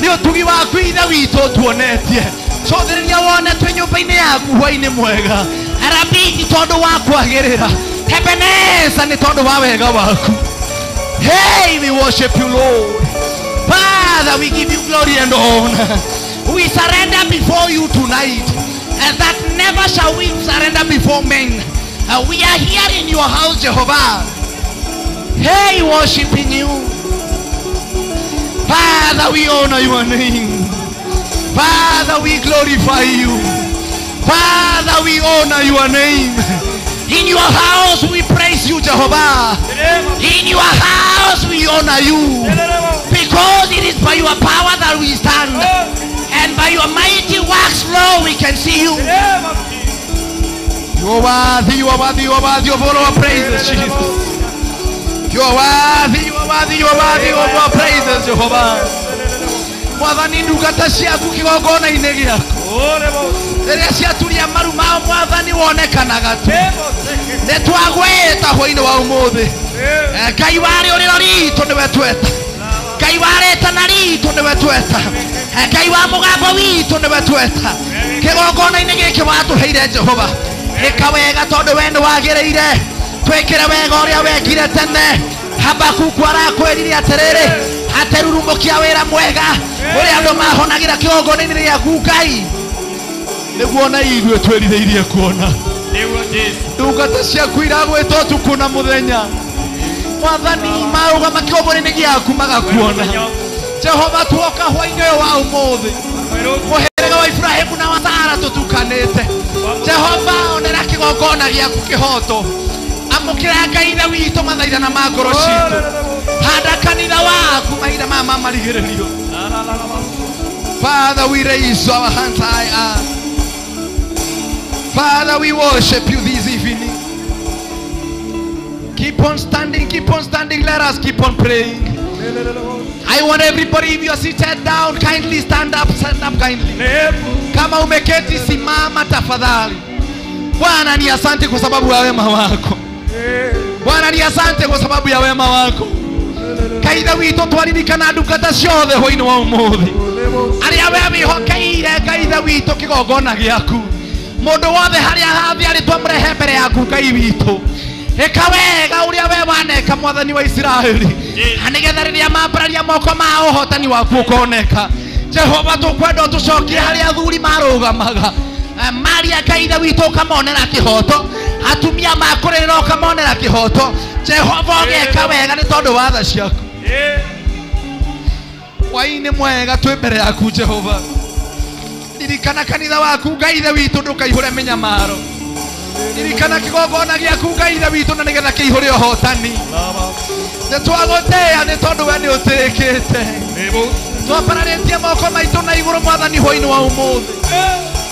nĩ ũtugi waku Ithe witũ ũtuonetie. Cũthĩrĩria wone twĩ nyũmba-inĩ yaku hwaĩ-inĩ mwega. Arabiki tondũ wa kwagĩrĩra, Ebeneza nĩ tondũ wa wega waku. Hey, we worship you, Lord. Father, we give you glory and honor. We surrender before you tonight, and that never shall we surrender before men. We are here in your house, Jehovah. Hey, worshiping you. Father, we honor your name. Father, we glorify you. Father, we honor your name. In your house we praise you, Jehovah. In your house we honor you. Because it is by your power that we stand. And by your mighty works, Lord, we can see you. You are worthy, you are worthy, you are worthy of all our praises, Jesus. You are worthy, you are worthy, you are worthy of our praises, Jehovah. Mwathani ndungata ciaku kĩgongona-inĩ gĩaku rĩrĩa ciaturia maru mao Mwathani wonekanaga tu. Nĩ twagwĩta hwaĩ-inĩ wa ũmũthĩ. Ngai wa rĩũrĩro ritũ nĩwe tweta, Ngai wa rĩtana ritũ nĩwe tweta, Ngai wa mũgambo witũ nĩwe tweta. Kĩgongona-inĩ gĩkĩ watũheire Jehova, ĩka wega tondũ we nĩ wagĩrĩire. Twĩkĩre wega ũrĩa wekire tene. Habakuku arakwĩrire atĩrĩrĩ, Aterurumũkia wĩra mwega ũrĩa andũ mahonagĩra kĩgongona-inĩ gĩaku Ngai, nĩguo na ithuĩ twĩrirĩirie kuona ndungata ciaku iragwĩta ũtukũ na mũthenya. Mwathani, marũgama kĩgongona-inĩ gĩaku magakuona. Jehova, tuoka hwainĩ ũyũ wa ũmũthĩ, mũhĩrĩga wa Ibrahimu na wa Sara tũtukanĩte. Jehova, onera kĩgongona gĩaku kĩhoto. Amũkĩra Ngai ithe witũ mathaithana ma ngoro citũ. Handa kanitha waku mahinda maya ma marigĩrĩrio. Father, we raise our hands high up. Father, we worship you this evening. Keep on standing, keep on standing. Let us keep on praying. I want everybody, if you are seated down, kindly stand up kindly. Kama umeketi simama tafadhali. Bwana ni asante kwa sababu ya wema wako. Bwana ni asante kwa sababu ya wema wako. Kaitha witũ twaririkana ndungata ciothe hwainĩ wa ũmũthĩ, arĩa we wĩhokeire Ngai witũ kĩgongona gĩaku, mũndũ wothe harĩa hathĩ arĩ twamũrehe mbere yaku Ngai witũ. Ĩka wega ũrĩa we waneka Mwathani wa Isiraeli, na nĩgetha rĩrĩa mambararia moko ma ũhotani waku ũkoneka. Jehova, tũkwenda ũtũcokie harĩa athuri marũgamaga, maria Ngai witũ ũkamonera kĩhoto, atumia makũrĩrĩra ũkamonera kĩhoto. Jehova, ũgeka wega nĩ tondũ wa tha ciaku. Hwainĩ mwega twĩ mbere yaku Jehova. Ririkana kanitha waku Ngai ithe witũ, ndũkaihũre mĩnyamaro. Ririkana kĩgongona gĩaku Ngai ithe witũ, na nĩgetha kĩihũre ũhotani. Nĩ twagũtĩĩa nĩ tondũ we nĩ ũtĩĩkĩte. Twambararĩtie moko maitũ na igũrũ Mwathani hwainĩ wa ũmũthĩ,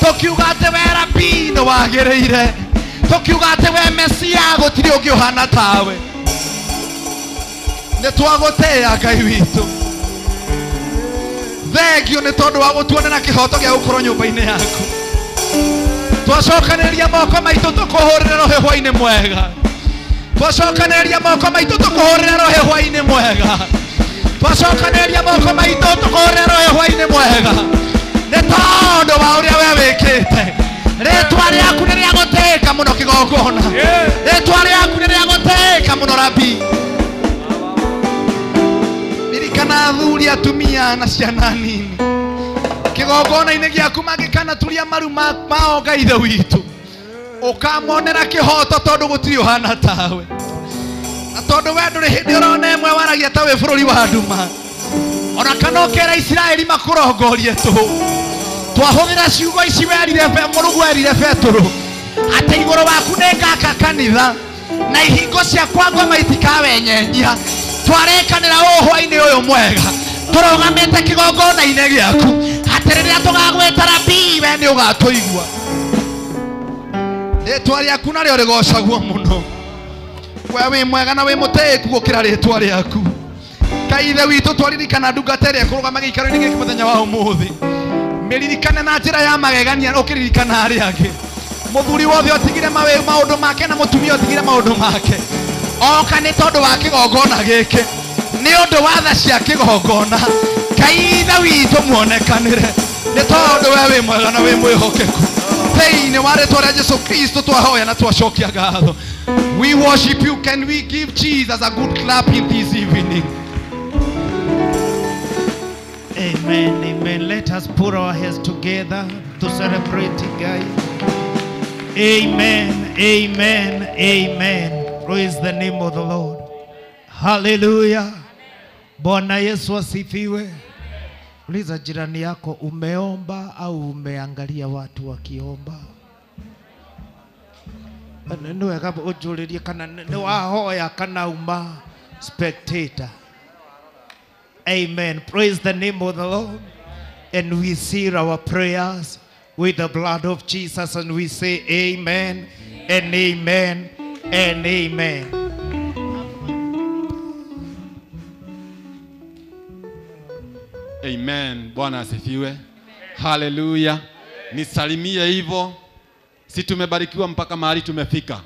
tũkiuga atĩ we Rabii nĩ wagĩrĩire, tũkiuga atĩ we Mesia gũtirĩ ũngĩ ũhana tawe. Nĩ twagũtĩĩa Ngai witũ. Thengio nĩ tondũ wa gũtuonera kĩhoto gĩa gũkorwo nyũmba-inĩ yaku. Twacokanĩrĩria moko maitũ tũkũhũrĩre roho hwainĩ mwega. Twacokanĩrĩria moko maitũ tũkũhũrĩre roho hwainĩ mwega. Twacokanĩrĩria moko maitũ tũkũhũrĩre roho hwainĩ mwega, nĩ tondũ wa ũrĩa we wĩkĩte. Rĩtwa rĩaku nĩ rĩa gũtĩĩka mũno kĩgongona. Rĩtwa rĩaku nĩ rĩa gũtĩĩka mũno Rabii. Ririkana athuri, atumia na ciana nini kĩgongona-inĩ gĩaku, mangĩkana turia maru mao Ngai ithe witũ, ũkamonera kĩhoto tondũ gũtirĩ ũhana tawe. Na tondũ we ndũrĩ hĩndĩ ũrona ĩmwe waragia ta wĩ bũrũri wa nduma, ona kana ũkera Isiraeli makũrongorie tũhũ. Twahũthĩra ciugo ici werire Mũrungu erire Petũrũ atĩ igũrũ waku nĩ ngaka kanitha, na ihingo ciakwa ngoma itikawenyenyia. Twarĩkanĩra ũũ hwainĩ ũyũ mwega, tũrũgamĩte kĩgongona-inĩ gĩaku, atĩ rĩrĩa tũgagwĩta Rabii we nĩ ũgatũigua. Rĩtwa rĩaku narĩo rĩgocagwo mũno. We wĩ mwega na wĩ mũtĩĩku gũkĩra rĩtwa rĩaku. Ngai ithe witũ, twaririkana ndungata ĩrĩa ĩkũrũgama gĩikaro-inĩ gĩkĩ mũthenya wa ũmũthĩ, mĩririkane na njĩra ya magegania ũkĩririkana arĩa angĩ. Mũthuri wothe ũtigire maũndũ make na mũtumia ũtigire maũndũ make, oka nĩ tondũ wa kĩgongona gĩkĩ, nĩ ũndũ wa tha cia kĩgongona. Ngai ithe witũ muonekanĩre, nĩ tondũ we wĩ mwega na wĩ mwĩhokeku. Thĩinĩ wa rĩtwa rĩa Jesu Kristo twahoya na twacokia ngatho. We worship you. Can we give Jesus a good clap in this evening? Amen, amen. Let us put our hands together to celebrate, guys. Amen, amen, amen. Praise the name of the Lord. Hallelujah. Bwana Yesu asifiwe. Uliza jirani yako, umeomba au umeangalia watu wakiomba? Nĩ wega ũnjũrĩrie kana nĩ wahoya kana uma spectator. Amen. Praise the name of the Lord. And we seal our prayers with the blood of Jesus, and we say amen and amen and amen. Amen. Bwana asifiwe. Hallelujah. Nisalimie hivyo. Si tumebarikiwa mpaka mahali tumefika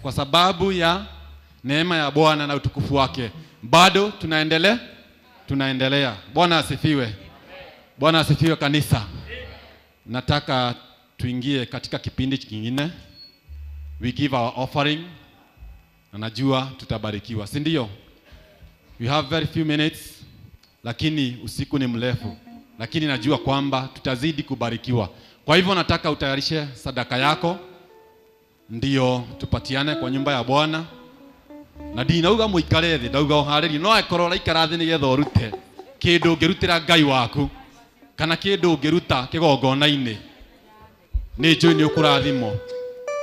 kwa sababu ya neema ya Bwana na utukufu wake. Bado tunaendelea, tunaendelea. Bwana asifiwe. Bwana asifiwe kanisa. Nataka tuingie katika kipindi kingine. We give our offering. Na najua tutabarikiwa, si ndio? We have very few minutes. lakini usiku ni mrefu, lakini najua kwamba tutazidi kubarikiwa. Kwa hivyo nataka utayarishe sadaka yako ndio tupatiane kwa nyumba ya Bwana. Na ndinauga muikare thi, ndauga uharĩrie, no akorwo ũraikara thĩ nĩgetha ũrute kĩndũ ũngĩrutĩra Ngai waku kana kĩndũ ũngĩruta kĩgongona-inĩ, nĩ njũĩ nĩ ũkũrathimwo.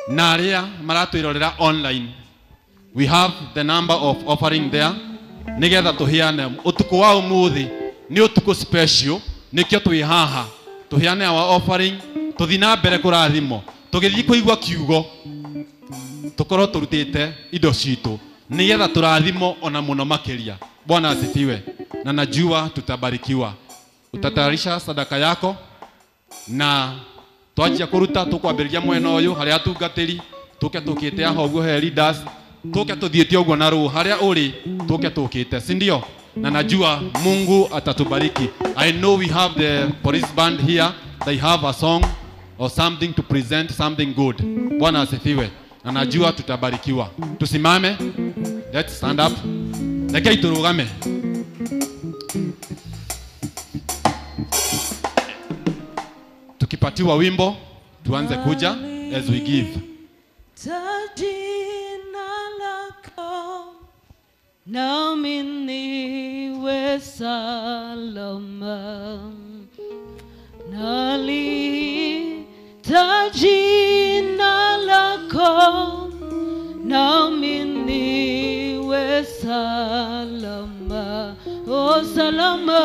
Na arĩa maratwĩrorera online, we have the number of offering there nĩgetha tũheane. Ũtukũ wa ũmũthĩ nĩ ũtukũ special, nĩkĩo twĩ haha tũheane our offering, tũthiĩ na mbere kũrathimwo, tũgĩthiĩ kũigua kiugo tũkorwo tũrutĩte indo citũ nĩgetha tũrathimwo ona mũno makĩria. Bwana asifiwe. Na najua tutabarikiwa. Utatayarisha sadaka yako na twanjia kũruta, tũkwambĩrĩria mwena ũyũ harĩa atungatĩri tũke tũkĩte haha ũguo he leaders, tũke tũthiĩte ũguo na rũũ harĩa ũrĩ tũke tũkĩte, si ndio? Na najua Mungu atatubariki. I know we have the police band here, they have a song or something to present, something good. Bwana asifiwe. Na najua tutabarikiwa. Tusimame. Let's stand up. Rekei turugame. Tukipatiwa wimbo tuanze kuja as we give. Jina lako nami niwe salama, naliita jina lako nami niwe salama, oh salama,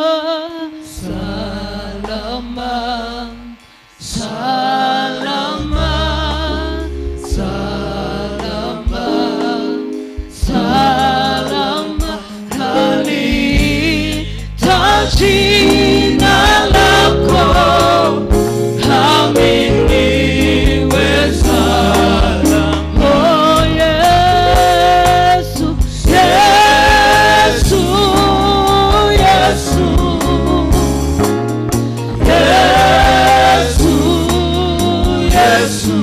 salama, salama, salama, salama, naliita jina lako nami niwe salama. Oh Yesu, Yesu, Yesu, Yesu, Yesu,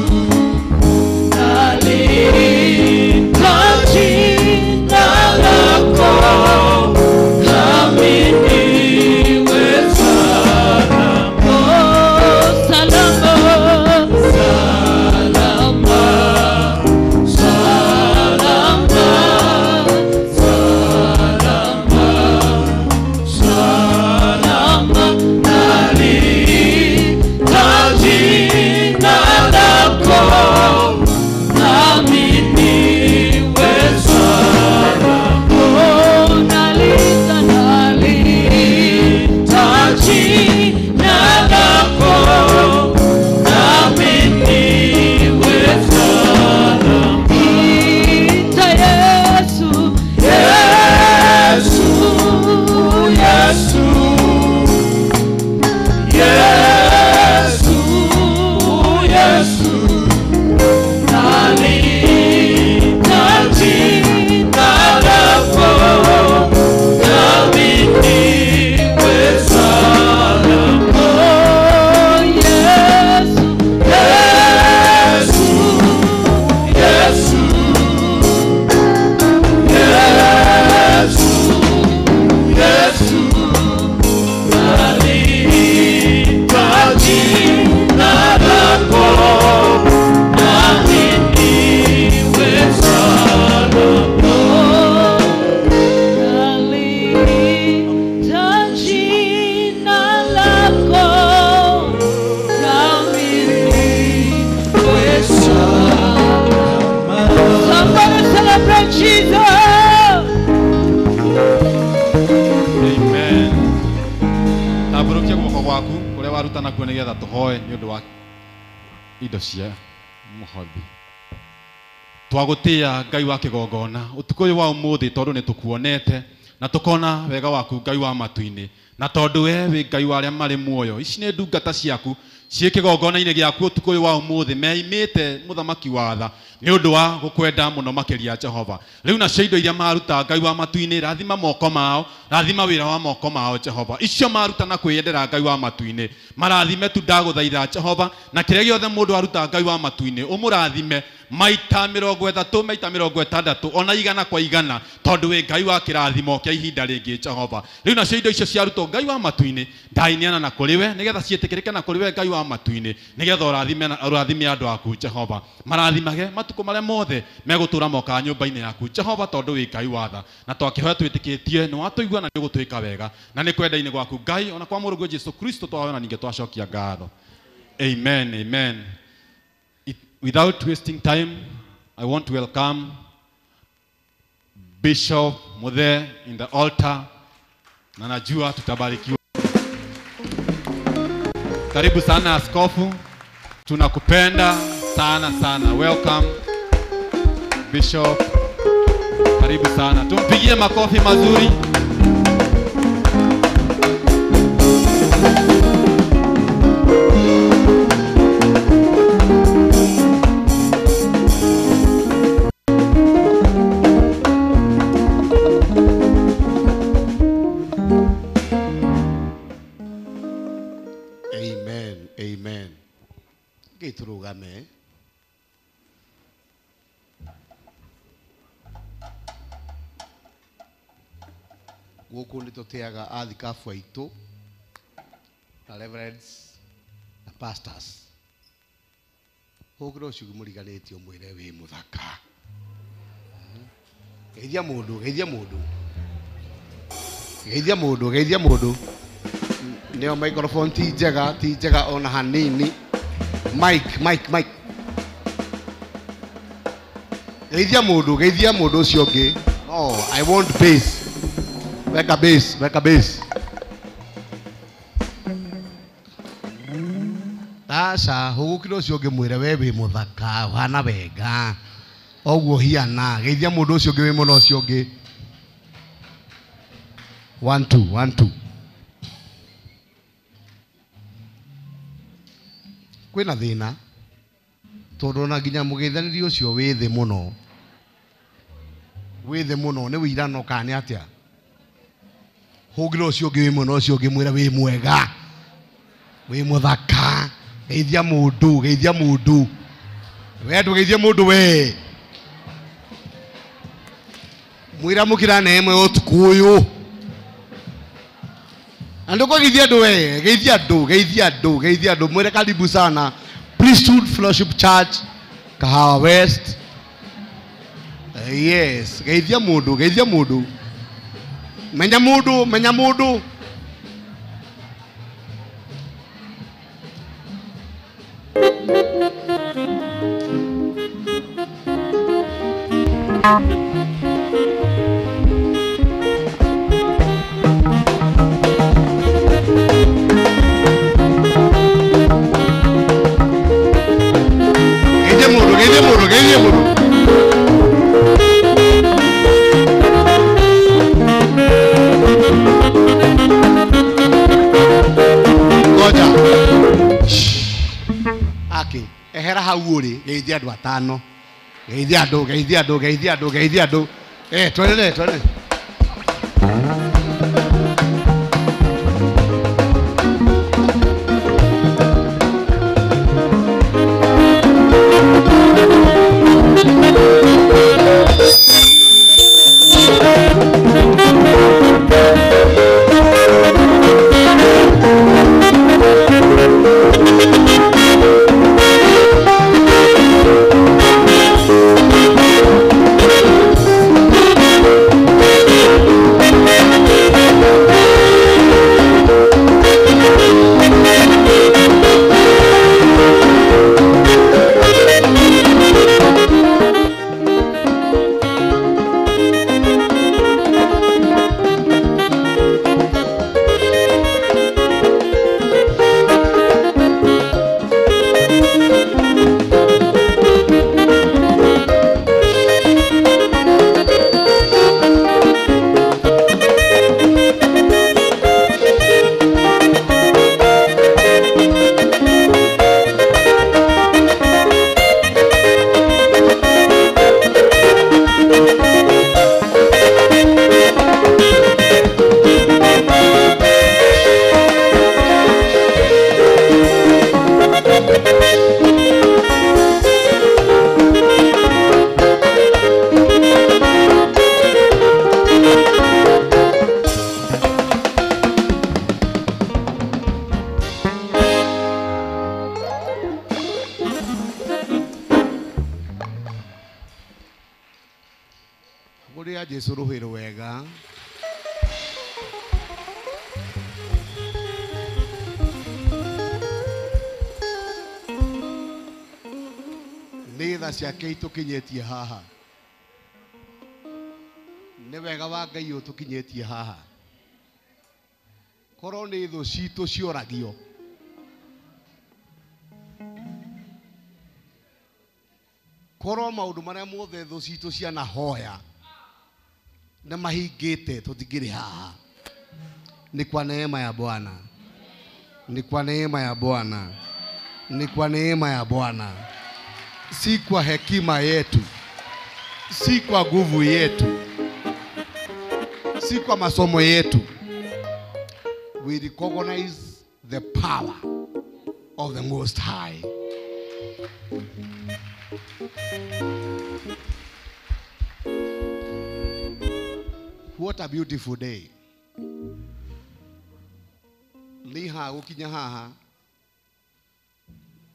naliita jina lako nami niwe salama. Oh salama, salama, salama, salama, salama, naliita jina lako nami niwe salama. Oh naliita, naliita jina lako nami niwe salama. Ita Yesu, Yesu, Yesu, Yesu, Yesu, naliita jina lako nami niwe salama. Oh Yesu, Yesu, Yesu, Yesu, Yesu, naliita jina lako nami niwe salama. Naliita jina lako nami niwe salama. Somebody celebrate Jesus. Amen. Tambũrũkia guoko gwaku kũrĩa waruta nakuo nĩgetha tũhoe nĩ ũndũ wa indo cia mũhothi. Twagũtĩĩa Ngai wa kĩgongona ũtukũ ũyũ wa ũmũthĩ tondũ nĩ tũkuonete na tũkona wega waku Ngai wa matu-inĩ, na tondũ we wĩ Ngai wa arĩa marĩ muoyo. Ici nĩ ndungata ciaku ciĩ kĩgongona-inĩ gĩaku ũtukũ ũyũ wa ũmũthĩ, meimĩte mũthamaki wa tha nĩ ũndũ wa gũkwenda mũno makĩria Jehova. Rĩu nacio indo iria maruta Ngai wa matu-inĩ, rathima moko mao, rathima wĩra wa moko mao Jehova. Icio maruta na kwĩyendera Ngai wa matu-inĩ, marathime tu ndagũthaitha Jehova, na kĩrĩa gĩothe mũndũ aruta Ngai wa matu-inĩ ũmũrathime Maita 30 maita 60 ona igana kwa igana tondu wi Ngai wa kirathimo kia ihinda ringi Jehova. Riu nacio indo icio ciarutwo Ngai wa matu-ini ndainiana na kuri we nigetha ciitikirike na kuri we Ngai wa matu-ini nigetha urathime na urathime andu aku Jehova. Marathimage matuko maria mothe megutura moka nyumba-ini yaku Jehova tondu wi Ngai watha na twakihoya twitikitie ni watuigua na nigutwika wega na ni kwenda-ini gwaku Ngai ona kwa murugu Jesu Kristo twahoya na ninge twacokia ngatho. Amen, amen. Without wasting time, I want to welcome Bishop Muthe in the altar. Na najua tutabarikiwa. Karibu sana askofu. Tunakupenda sana sana. Welcome Bishop. Karibu sana. Tumpigie makofi mazuri. Turugame guku ni tutiaga athikabu aitu na reverends na pastors hugira ucio muriganitio mwire wi muthaka geithia mundu geithia mundu geithia mundu geithia mundu nio microphone ti njega ona hanini. Mike, Mike, Mike. Geithia mundu ucio ungi. Oh, I want bass. Weka bass, weka bass. Aca, hugukira ucio ungi mwire we wi muthaka, uhana wega. Oguo hiana, geithia mundu ucio ungi wi muno ucio ungi. 1 2 1 2. Kwina thina tondu na nginya mugeithaniri ucio wi thi muno ni wirano kana ni atia hugira ucio ungi wi muno ucio ungi mwira wi mwega wi muthaka geithia mundu we andu geithia mundu we mwira mukira neemwe utuku uyu andu ko geithia andu we geithia andu mwire karibu sana Priesthood Fellowship Church Kahawa West. Yes, geithia mundu menya mundu geithia andu atano geithia andu twende Hũrĩra Jesũ rũhĩ rwega. Nĩ tha ciake itũkinyĩtie haha. Nĩ wega wa Ngai ũtũkinyĩtie haha. Korwo nĩ thũ citũ cioragio. Korwo maũndũ marĩa mothe thũ citũ cianahoya nĩ mahingĩte tũtingĩrĩ haha. Ni kwa neema ya Bwana. Ni kwa neema ya Bwana. Ni kwa neema ya Bwana. Si kwa hekima yetu, si kwa nguvu yetu, si kwa masomo yetu. We recognize the power of the Most High. What a beautiful day. Liha gukinya haha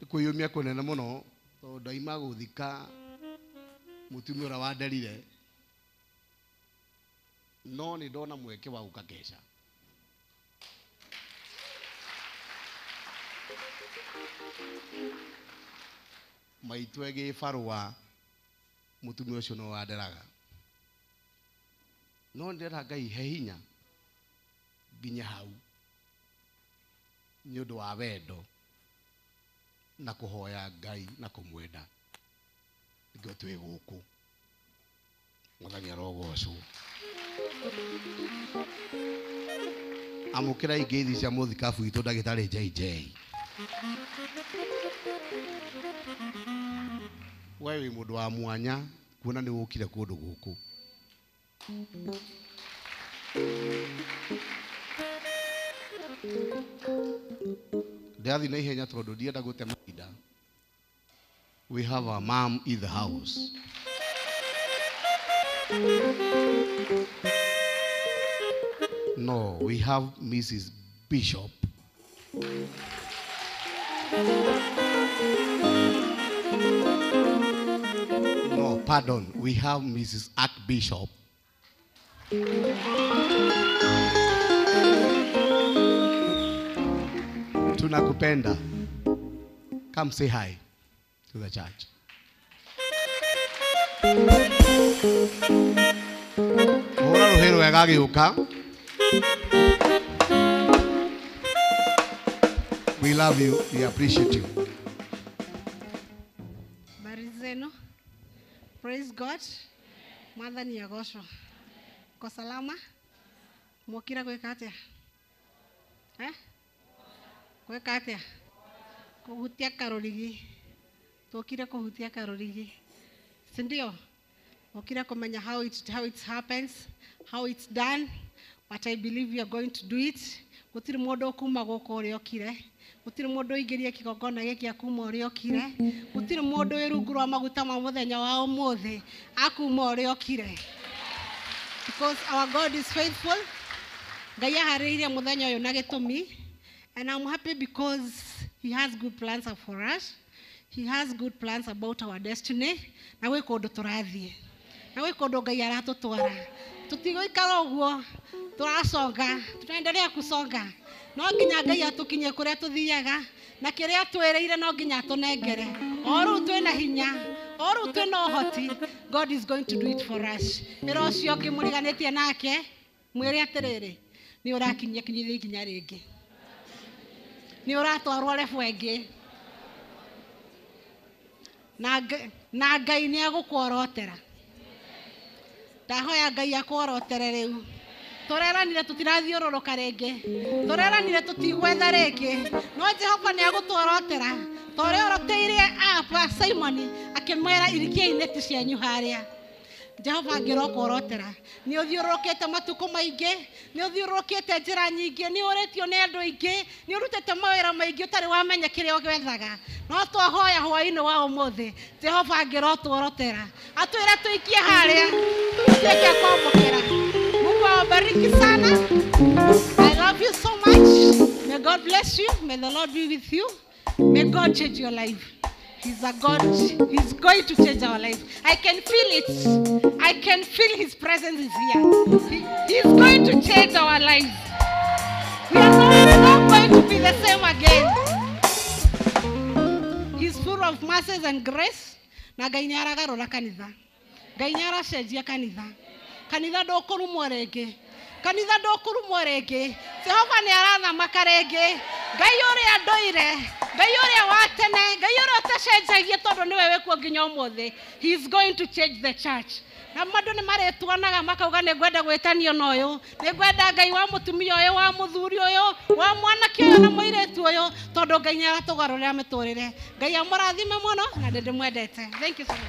kwiyumia kunene muno tondu ndaima guthika mutumia uria wanderire no ni ndona mweke wa guka keca. Maitu egi barua mutumia ucio no wanderaga no ndera Ngai he hinya nginya hau ni undu wa wendo na kuhoya Ngai na kumwenda nĩkĩo twĩ gũkũ. Mwathani arogocwo. Amũkĩra ingeithi cia mũthikabu witũ ndagĩtarĩ JJ. We wĩ mũndũ wa mwanya kuona nĩ wũkire kũndũ gũkũ. Ndirathiĩ na ihenya tondũ ndienda gũte mahinda. We have a mom in the house. No, we have Mrs. Bishop. No, pardon. We have Mrs. Archbishop. Tunakupenda. Come say hi to the church. Hũra rũhĩ rwega agĩũka. We love you. We appreciate you. Habari zenu. Praise God. Mwathani agocwo. Ko salama? Mwokira gwĩka atĩa? Eh? Gwĩka atĩa? Kũhutia karũrigi. Tũkire kũhutia karũrigi. Si ndio? Mwokire kũmenya how it happens, how it's done. But I believe we are going to do it. Gũtirĩ mũndũ kuma gũkũ ũrĩa okire. Gũtirĩ mũndũ ũingĩrie kĩgongona gĩkĩ akuma ũrĩa okire. Gũtirĩ mũndũ wĩ rungu rwa maguta ma mũthenya wa ũmũthĩ akuma ũrĩa okire. Because our God is faithful. Ngai aharĩirie mũthenya ũyũ na gĩtũmi. And I'm happy because he has good plans for us. He has good plans about our destiny. Na gwĩ kũndũ tũrathiĩ. Na gwĩ kũndũ Ngai aratũtwara. Tũtigũikara ũguo, tũrasonga, tunaendelea kusonga. No nginya Ngai atũkinyie kũrĩa tũthiaga, na kĩrĩa atwĩrĩire no nginya atũnengere. O rĩu twĩna hinya, o rĩu twĩna ũhoti. God is going to do it for us. Ĩra ũcio ũngĩ mũriganĩtie nake, mwĩre atĩrĩrĩ, nĩ ũrakinyia kinyithia ikinya rĩngĩ. Nĩ ũratwarwo level ĩngĩ. Na Ngai nĩ egũkworotera. Ndahoya Ngai akworotere rĩu. Tũreranire tũtirathiũrũrũka rĩngĩ. Tũreranire tũtigwetha rĩngĩ. No Jehova nĩ egũtworotera. Ta ũrĩa oroteire apa Simoni akĩmwĩra irikiai neti cianyu harĩa. Jehova angĩrokworotera. Nĩ ũthiũrũrũkĩte matukũ maingĩ, nĩ ũthiũrũrũkĩte njĩra nyingĩ, nĩ ũrĩtio nĩ andũ aingĩ, nĩ ũrutĩte mawĩra maingĩ ũtarĩ wamenya kĩrĩa ũgwethaga. No twahoya hwaĩ-inĩ wa ũmũthĩ, Jehova angĩrotworotera. Atwĩre tũikie harĩa, tuĩke kwamũkĩra. Mungu awabariki sana. I love you so much. May God bless you. May the Lord be with you. May God change your life. He's a God. He's going to change our lives. I can feel it. I can feel his presence is here. He's going to change our lives. We are not going to be the same again. He's full of mercies and grace. Na Ngai nĩaragarũra kanitha. Ngai nĩaracenjia kanitha. Kanitha ndũkũrumwo rĩngĩ. Kanitha ndũkũrumwo rĩngĩ. Jehova nĩarathamaka rĩngĩ. Ngai ũrĩa ndũire, Ngai ũrĩa wa tene, Ngai ũrĩa ũtacenjagia tondũ nĩwe wĩkuo nginya ũmũthĩ. He is going to change the church. Na andũ nĩ marĩtuanaga makauga nĩ ngwenda gwĩtanio na ũyũ, nĩ ngwenda Ngai wa mũtumia ũyũ, wa mũthuri ũyũ, wa mwanake ũyũ na mũirĩtu ũyũ, tondũ Ngai nĩaratũgarũrĩra mĩtũrĩre. Ngai amũrathime mũno na nĩ ndĩmwendete. Thank you so much.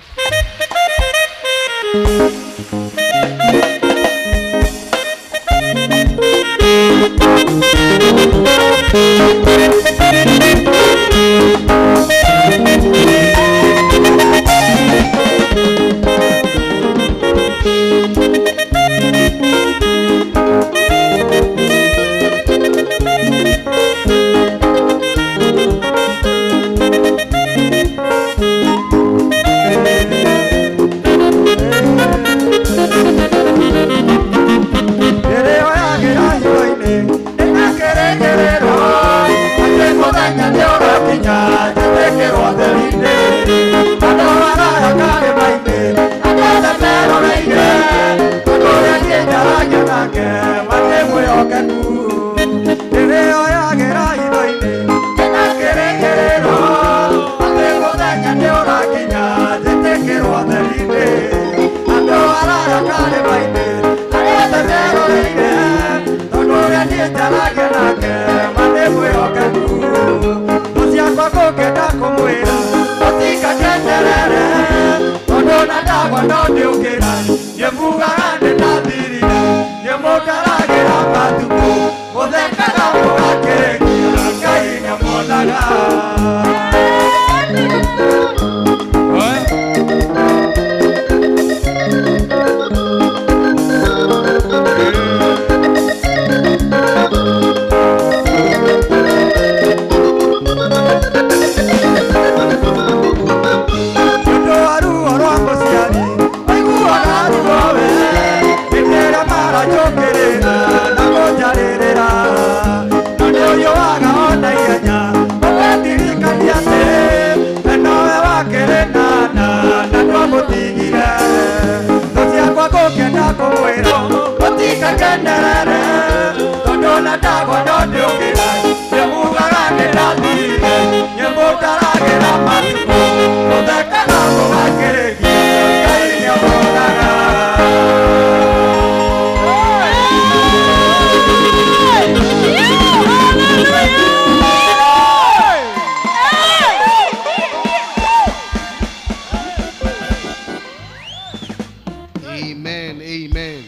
Amen. Amen.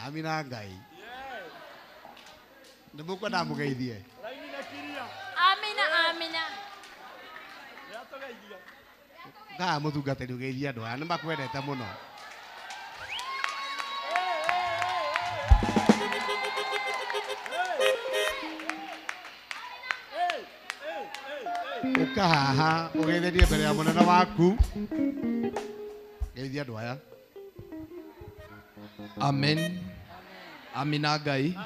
Amina Ngai. Nĩ mũkwenda mũgeithie. Amina, amina. Kaa mũtungatĩri ũgeithie andũ aya nĩ makwendete mũno. Ũka haha ũgeithĩrie mbere ya mũnene waku. Geithia andũ aya. Amen. Amina Ngai.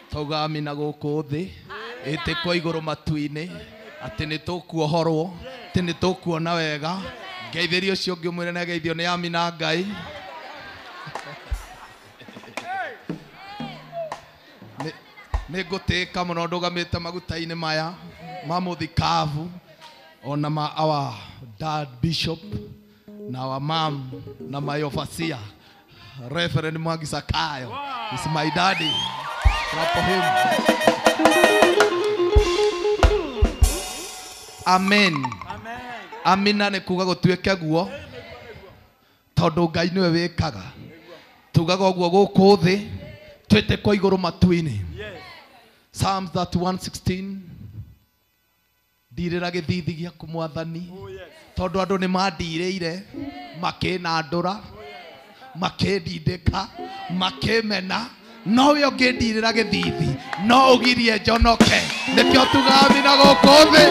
Tauga amina gũkũ thĩ, ĩtĩkwo igũrũ matu-inĩ, atĩ nĩ tũkuohorwo, atĩ nĩ tũkuona wega. Ngeithĩria ũcio ũngĩ ũmwĩre nĩ ageithio nĩ amina Ngai. Nĩ ngũtĩĩka mũno ndũgamĩte maguta-inĩ maya ma mũthikabu ona ma our dad bishop na our mom na my overseer Reverend Mwangi Sakayo. Is my daddy. Clap for him. Amen. Amina nĩ kuga gũtuĩke guo tondũ Ngai nĩwe wĩkaga. Tugaga ũguo gũkũ thĩ twĩtĩkwo igũrũ matu-inĩ. Psalms 31:16. Ndirĩra gĩthithi gĩaku mwathani tondũ andũ nĩ mandirĩire makĩnandũra makĩndindĩka makĩmena no we ũngĩndirĩra gĩthithi no ũgirie njonoke nĩkĩo tugaga amina gũkũ thĩ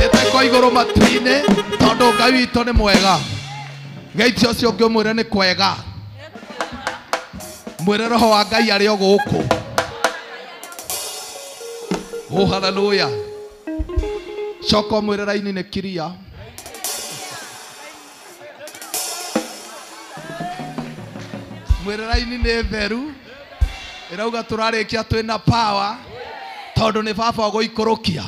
ĩteko igũrũ matu-inĩ tondũ Ngai witũ nĩ mwega. Geithia ũcio ũngĩ ũmwĩre nĩ kwega. Mwĩre roho wa Ngai arĩ o gũkũ. Oh hallelujah. Coka ũmwĩre raini nĩ kiria. Mwĩre raini nĩ theru. Ĩrauga tũrarĩkia twĩna power tondũ nĩ baba ũgũikũrũkia.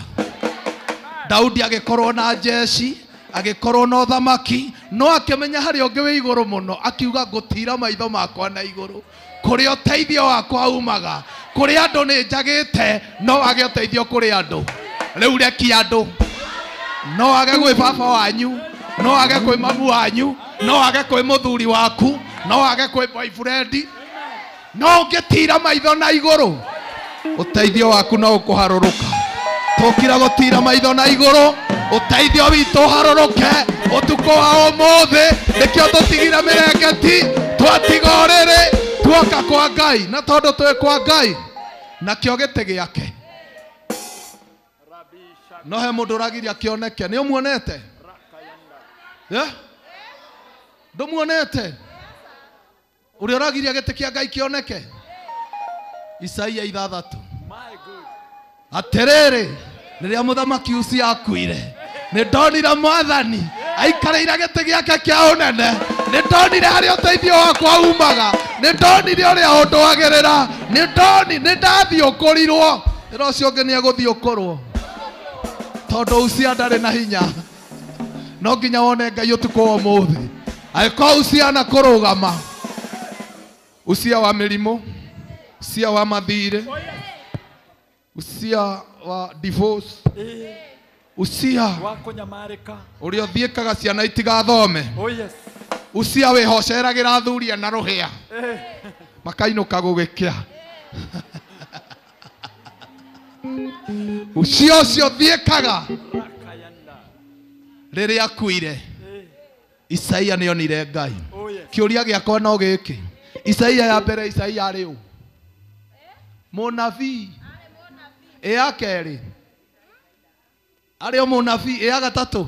Daudi agĩkorwo na jeshi agĩkorwo na ũthamaki no akĩmenya harĩa ũngĩ wĩ igũrũ mũno akiuga ngũtira maitho makwa na igũrũ kũrĩa ũteithio wakwa umaga kũrĩa andũ nĩ njagĩte no age ũteithio kũrĩ andũ rĩu reki andũ no age gwĩ baba wanyu no age kwĩ mamu wanyu no age kwĩ mũthuri waku no age kwĩ boyfriend no ũngĩtira maitho na igũrũ ũteithio waku no ũkũharũrũka. Tũkira gũtira maitho na igũrũ ũteithio witũ ũharũrũke ũtukũ wa ũmũthĩ nĩkĩo tũtigire mĩrengeti twatiga ũrĩrĩ tuoka kwa Ngai na tondũ twĩ kwa Ngai nakĩo gĩtĩ gĩake no he mũndũ ũragiria kĩoneke nĩ ũmuonete ndũmuonete ũrĩa ũragiria gĩtĩ kĩa Ngai kĩoneke Isaia 6 atĩrĩrĩ rĩrĩa mũthamaki Uzia akuire nĩ ndonire mwathani aikarĩire gĩtĩ gĩake kĩa ũnene nĩ ndonire harĩa ũteithio wakwa umaga nĩ ndonire ũrĩa ũndwagĩrĩra nĩ ndathiĩ ũkũrirwo ĩra ũcio ũngĩ nĩ egũthiĩ ũkũrwo tondũ Uzia ndarĩ na hinya no nginya wone Ngai ũtukũ wa ũmũthĩ angĩkorwo Uzia na kũrũgama Uzia wa mĩrimũ Uzia wa mathirĩ Uzia wa divorce Uzia wa kũnyamarĩka ũrĩa ũthiĩkaga ciana itigathome Uzia wĩhoceragĩra athuri na rũhĩa makainũka gũgĩkĩa Uzia ũcio ũthiĩkaga rĩrĩa akuire Isaia nĩonire Ngai. Kĩũria gĩakwa no gĩkĩ Isaia ya mbere Isaia arĩ ũ mũnabii ĩ ya kerĩ arĩ o mũnabii ĩ ya gatatũ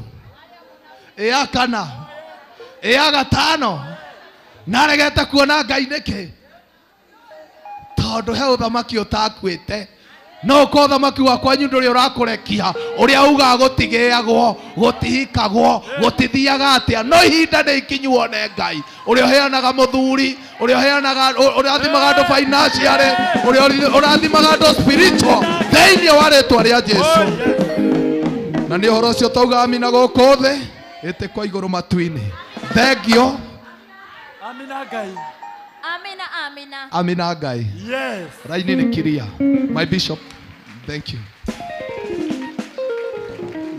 ĩ ya kana ĩ ya gatano na aregete kuona Ngai nĩkĩ tondũ he ũthamaki ũtakuĩte no ũkorwo ũthamaki wa kwanyu ndũrĩ ũrakũrekia ũrĩa ugaga gũtigĩagwo gũtihikagwo gũtithiaga atĩa no ihinda nĩ ikinyu wone Ngai ũrĩa ũheanaga mũthuri ũrĩa ũheanaga ũrĩa ũrathimaga andũ financially ũrĩa ũrathimaga andũ spiritual thĩinĩ wa rĩtwa rĩa Jesu na nĩ ũhoro ũcio twauga amina gũkũ thĩ ĩtĩkwo igũrũ matu-inĩ thengio amina Ngai amina amina amina Ngai yes raini nĩ kiria my bishop thank you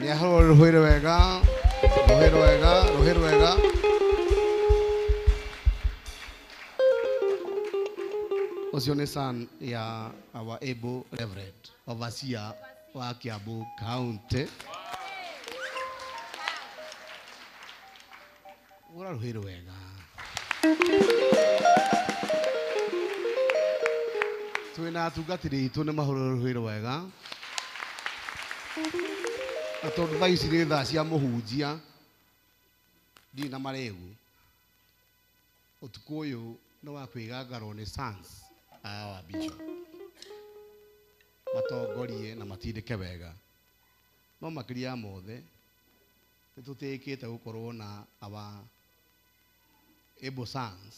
nĩ ahoro rũhĩrĩ wega rũhĩrĩ wega rũhĩrĩ wega ũcio nĩ son ya our able reverend overseer wa Kiambu County ũra rũhĩrĩ wega twĩna atungatĩri aitũ nĩ mahũrwo rũhĩrĩ wega na tondũ thaa ici nĩ thaa cia mũhunjia ndirĩ na marĩgu ũtukũ ũyũ nĩ wa kwĩgangarwo nĩ sons aya wa bishop matongorie na matindĩke wega no makĩria ya mothe nĩ tũtĩĩkĩte gũkorwo na our able sons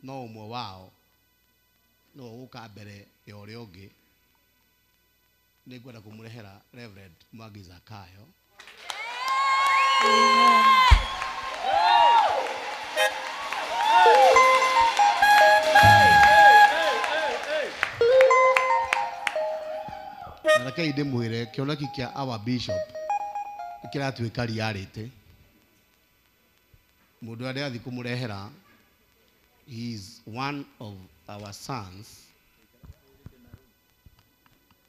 no ũmwe wao no ũgũka mbere ya ũrĩa ũngĩ nĩ ngwenda kũmũrehera Reverend Mwangi Zakayo. Na rekei ndĩmwĩre kĩoneki kĩa our bishop kĩratuĩka reality. Mũndũ ũrĩa ndĩrathiĩ kũmũrehera he is one of our sons.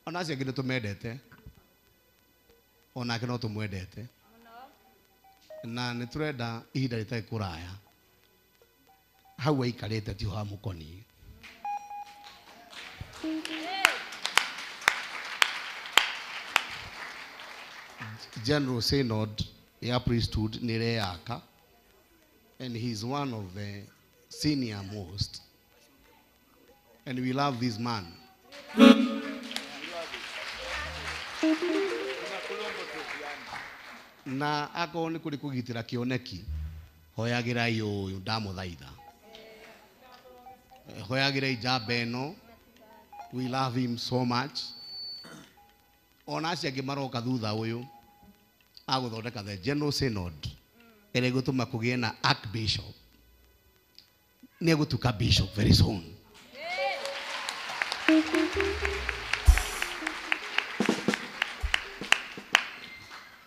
Ona acio angĩ nĩtũmendete Onake no tũmwendete. Na nĩ tũrenda ihinda rĩtarĩ kũraya. Hau aikarĩte tiho hamũkoniĩ. General Synod ya priesthood nĩ ĩreyaka, and he is one of the senior most, and we love this man. Na akorwo nĩ kũrĩ kũgitĩra kĩoneki, hoyagĩrai ũyũ ndamũthaitha, hoyagĩrai njamba ĩno. We love him so much. Ona acio angĩ maroka thutha ũyũ agũthondeka the General Synod ĩrĩa ĩgũtũma kũgĩe na Archbishop. Nĩ egũtuĩka bishop very soon.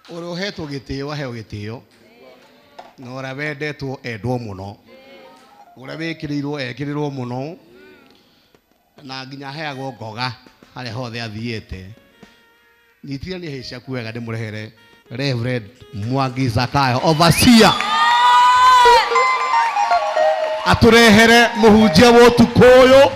Ũrĩa ũhetwo gĩtĩo aheo gĩtĩo, na ũrĩa wendetwo endwo mũno, ũrĩa wĩkĩrĩirwo ekĩrĩrwo mũno, na nginya aheagwo ngoga harĩa hothe athiĩte. Nyitithania hĩ ciaku wega ndĩmũrehere Reverend Mwangi Zakayo overseer atũrehere mũhunjia wa ũtukũ ũyũ.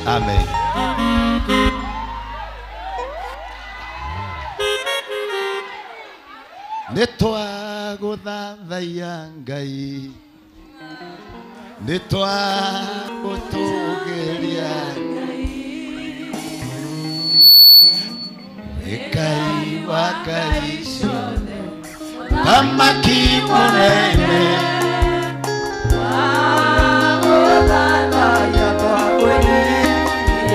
Amen. Nĩ twagũthathaiya Ngai, nĩ twagũtũgĩria Ngai wa ngai ciothe, Mũthamaki mũnene.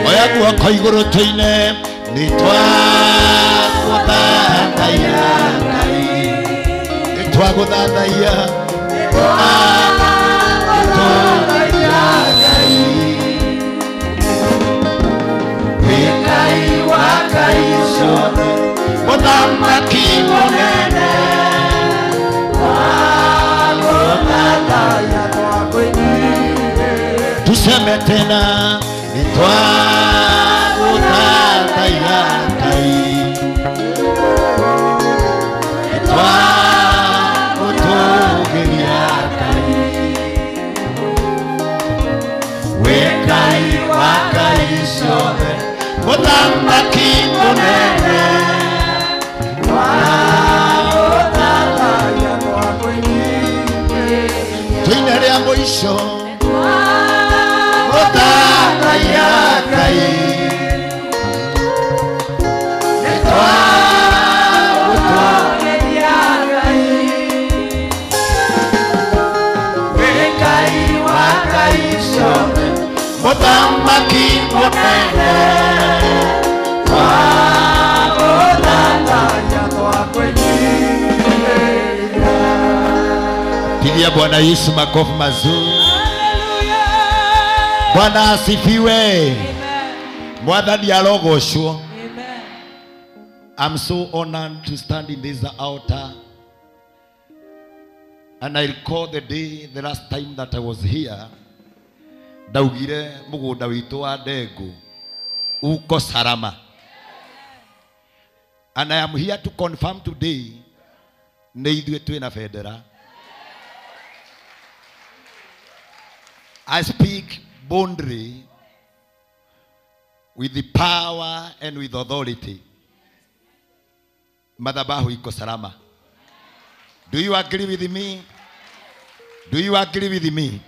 Oya guoko igũrũ tũine, nĩ twagũthathaiya Ngai, nĩ twagũthathaiya, twagũthathaiya Ngai, wĩ Ngai wa ngai ciothe, Mũthamaki mũnene. Twagũthathaiya tuseme tena, nĩ twagũthathaiya Ngai, nĩ twagũtũgĩria Ngai, wĩ Ngai wa ngai ciothe, Mũthamaki mũnene. Tũine rĩa mũico, gũthathaiya Ngai, nĩ twagũtũgĩria Ngai, wĩ Ngai wa ngai ciothe, Mũthamaki mũnene. Twagũthathaiya twakwĩnyihĩria. Pigia Bwana Yesu makofi mazuri. Bwana asifiwe. Mwathani arogocwo. I'm so honored to stand in this altar. And I recall the day, the last time that I was here, ndaugire mugunda witu wa ndengu uko salama. And I am here to confirm today, nĩ ithuĩ twĩna bendera. I speak boldly with the power and with authority. Madhabahu iko salama. Do you agree with me? Do you agree with me?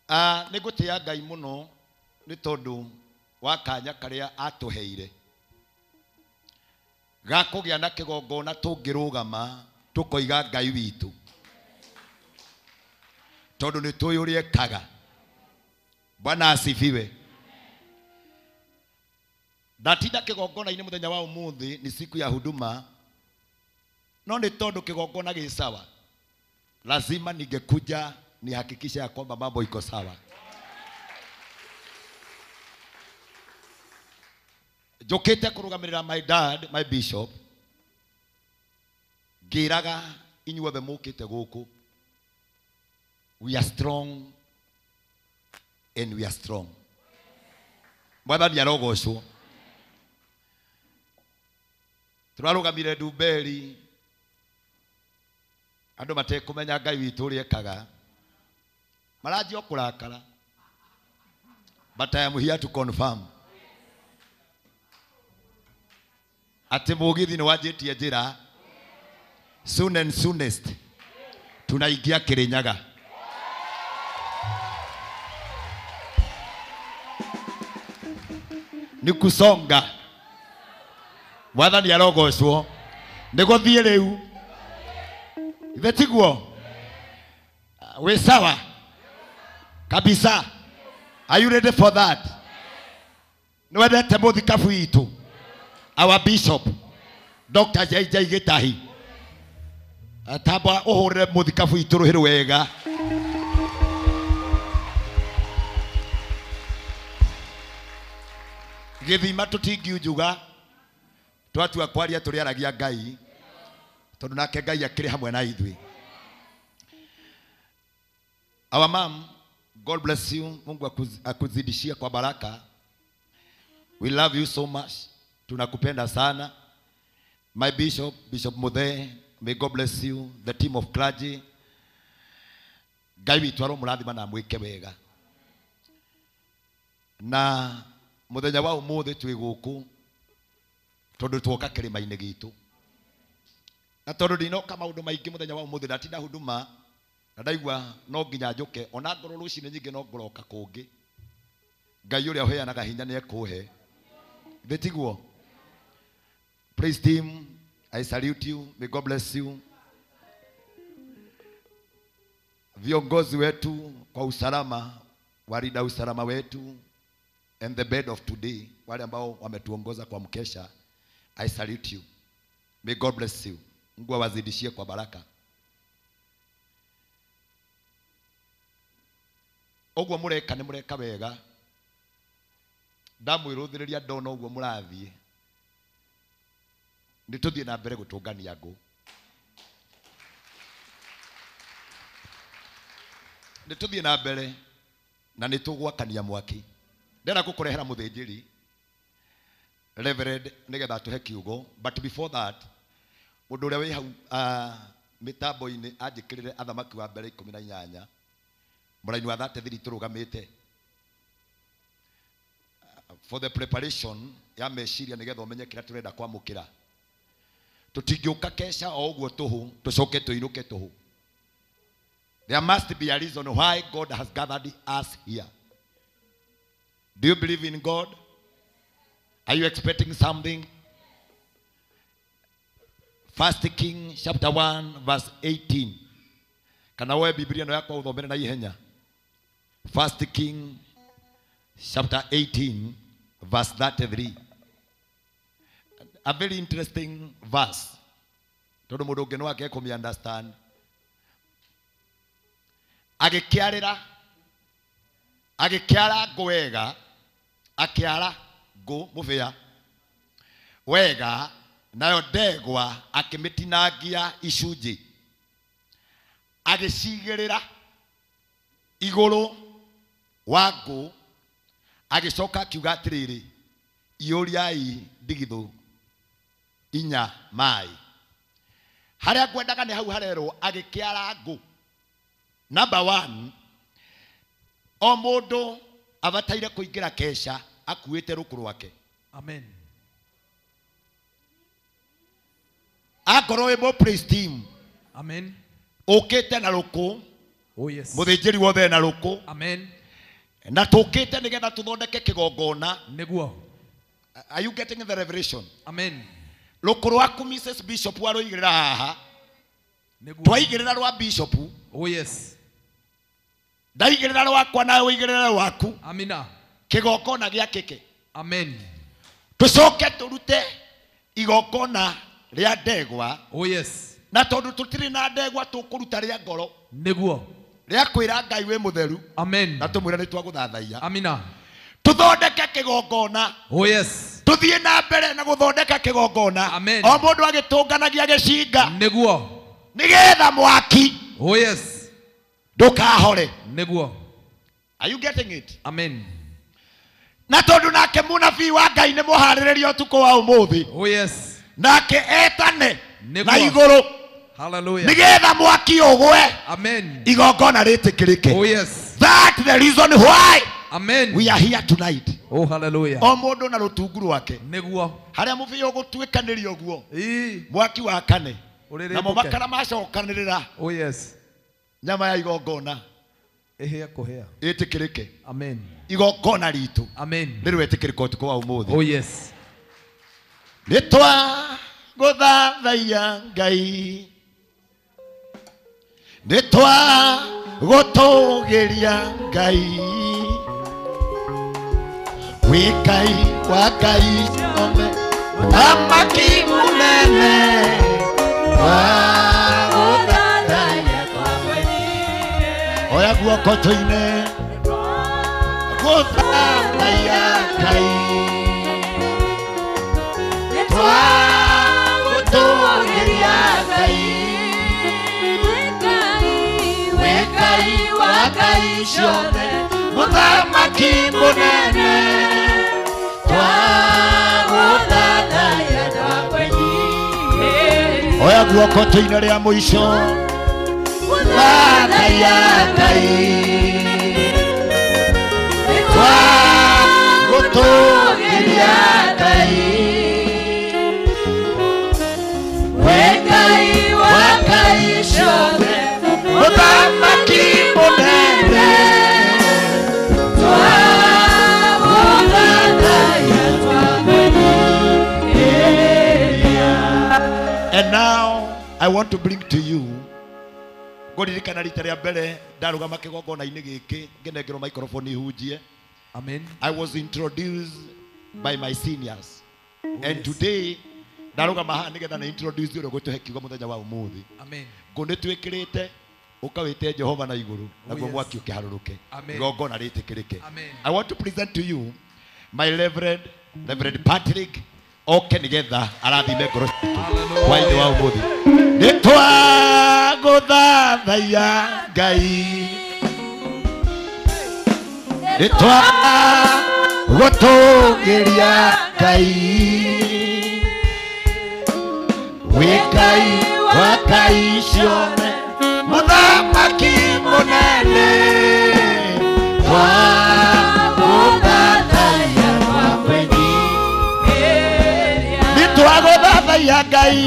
Nĩngũtĩĩa Ngai mũno nĩ tondũ wa kanya karĩa atũheire ga kũgĩa na kĩgongona tũngĩrũgama tũkoiga Ngai witũ, tondũ nĩ tũĩ ũrĩa ekaga. Bwana asifiwe. Ndatinda kĩgongona-inĩ mũthenya wa ũmũthĩ, ni siku ya huduma, no nĩ tondũ kĩgongona gĩ sawa, lazima ningekuja nihakikishe ya kwamba mambo iko sawa. Njũkĩte kũrũgamĩrĩra my dad, my bishop, ngĩraga inyuothe mũkĩte gũkũ, we are strong and we are strong. Mwathani arogocwo. Tũrarũgamire Ndumberi, andũ matekũmenya Ngai witũ ũrĩa ekaga, maranjia kũrakara, but I am here to confirm atĩ mũgithi nĩ wanjĩtie njĩra, soon and soonest tunaingia Kirinyaga. Ni kusonga. Mwathani arogocwo. Nĩ gũthiĩ rĩu. Ithe tiguo? Wĩ sawa kabisa. Are you ready for that? Nĩ wendete mũthikabu witũ, our bishop Dr. JJ Gitahi. Tamba ũhũrĩre mũthikabu witũ rũhĩ wega. Gĩthima tũtingiunjuga, twatua kwaria tũrĩaragia Ngai, tondũ nake Ngai akĩrĩ hamwe na ithuĩ. Our mom, God bless you. Mungu akuzidishie kwa baraka. We love you so much. Tunakupenda sana. My bishop, Bishop Muthe, may God bless you. The team of clergy, Ngai witũ aromũrathima na amwĩke wega. Na muthenya wa ũmũthĩ twĩ gũkũ tondũ twoka kĩrĩma-inĩ gitũ, na tondũ ndinoka maũndũ maingĩ mũthenya wa ũmũthĩ, ndatinda huduma na ndaigua no nginya njũke, ona ngorwo rũcinĩ nyingĩ no ngoroka kũngĩ. Ngai ũrĩa ũheanaga hinya nĩ ekũhe. Githĩ tiguo? Praise team, I salute you. May God bless you. Viongozi wetu kwa usalama, walinda usalama wetu, and the bed of today, wale ambao wametuongoza kwa mkesha, I salute you. May God bless you. Mungu awazidishie kwa baraka. Ũguo mũreka nĩ mũreka wega. Ndamwĩrũthĩrĩria ndona ũguo mũrathiĩ, nĩ tũthiĩ na mbere gũtũngania ngũ. Nĩ tũthiĩ na mbere na nĩ tũgwakania mwaki. Ndĩrenda gũkũrehera mũthĩnjĩri Reverend nĩgetha atũhe kiugo, but before that, mũndũ ũrĩa wĩ hau mĩtambo-inĩ anjĩkĩrĩre Athamaki wa mbere 18 mũraini wa 33 tũrũgamĩte for the preparation ya meciria nĩgetha ũmenye kĩrĩa tũrenda kwamũkĩra. Tũtingĩũka kesha o ũguo tũhũ tũcoke tũinũke tũhũ. There must be a reason why God has gathered us here. Do you believe in God? Are you expecting something? 1 King chapter 1 verse 18. Kana woe Biblia no yakwa uthomere na ihenya. 1 King chapter 18 verse 33. A very interesting verse. Tondu mundu ungi no ake kumi understand. Agikiarira, agikiara ngũ wega, akiara ngũ mũbĩa wega, nayo ndegwa akĩmĩtinangia icunjĩ, agĩcigĩrĩra igũrũ wa ngũ, agĩcoka akiuga atĩrĩrĩ, iyũriai ndigithũ inya maĩ. Harĩa ngwendaga nĩ hau harerwo agĩkĩara ngũ. Number one, o mũndũ abataire kũingĩra kesha akuĩte rũkũ rwake. Amen. Akorwo wĩ mũ praise team, Amen. ũkĩte na rũkũ. Oh yes. Mũthĩnjĩri wothe na rũkũ. Amen. Na tũkĩte nĩgetha tũthondeke kĩgongona. Nĩguo. Are you getting the revelation? Amen. Rũkũ rwaku Mrs. Bishop warũigĩrĩra haha. Nĩguo. Twaigĩrĩra rwa Bishop. Oh yes. Ndaigĩrĩra rwakwa nawe ũigĩrĩre rwaku. Amina. Kĩgongona gĩakĩke. Amen. Tũcoke tũrute igongona rĩa ndegwa. Oh yes. Na tondũ tũtirĩ na ndegwa tũkũruta rĩa ngoro. Nĩguo. Rĩa kwĩra Ngai wĩ mũtheru. Amen. Na tũmwĩre nĩ twagũthathaiya. Amina. Tũthondeke kĩgongona. Oh yes. Tuthie na mbere na guthondeka kigongona. O mundu agitunganagia gicinga. Niguo. Nigetha mwaki. Oh yes. Ndukahore. Niguo. Are you getting it? Amen. Na tondu nake munabii wa Ngai ni muharĩrĩria ũtukũ wa ũmũthĩ. Oh yes. Nake etane na igũrũ. Hallelujah. Nigetha mwaki ũgwe. Amen. Igongona rĩtĩkĩrĩke. Oh yes. That the reason why. Amen. We are here tonight. Oh hallelujah. O mũndũ na rũtungu rwake. Niguo. Harĩa mũbĩa ũgũtuĩkanĩria ũguo. Mwaki wakane. Namo makara macokanĩrĩra. Oh yes. Nyama ya igongona. Ihĩa kũhĩa. Ĩtĩkĩrĩke. Amen. Igongona ritũ. Amen. Nĩrwetĩkĩrĩka ũtukũ wa ũmũthĩ. Oh yes. Nĩtwagũthathaiya Ngai. Nĩtwagũtũgĩria Ngai. Wĩ Ngai wa Ngai ciothe, Mũthamaki mũnene twagũthathaiya. Oya guoko tũine. Gũthathaiya Ngai. Nĩtwagũtũgĩria Ngai. Wĩ Ngai wa Ngai ciothe, Mũthamaki mũnene twagũthathaiya twakwenyiihĩria. Oya guoko tũine rĩa mũico. Gũthathaiya Ngai. Nĩtwagũtũgĩria Ngai. Wĩ Ngai wa Ngai ciothe, Mũthamaki mũnene twagũthathaiya twakwenyiihĩria. And now I want to bring to you ngũririkana rita rĩa mbere ndarũgama kĩgongona-inĩ gĩkĩ ngĩnengerwo microphone hunjie. Amen. I was introduced by my seniors. And yes, today ndarũgama haha nĩgetha na introduce ũrĩa ũgũtũhe kiugo mũthenya wa ũmũthĩ. Amen. Ngũ nĩtwĩkĩrĩte ũkawĩte Jehova na igũrũ naguo mwaki ũkĩharũrũke igongona rĩtĩkĩrĩke. I want to present to you my Reverend Patrick oke nĩgetha arathime ngoro citũ hwaĩ-inĩ wa ũmũthĩ. Nĩtwagũthathaiya Ngai. Nĩtwagũtũgĩria Ngai. Wĩ Ngai wa Ngai ciothe, Mũthamaki mũnene twagũthathaiya twakwenyiihĩria. Nĩtwagũthathaiya Ngai.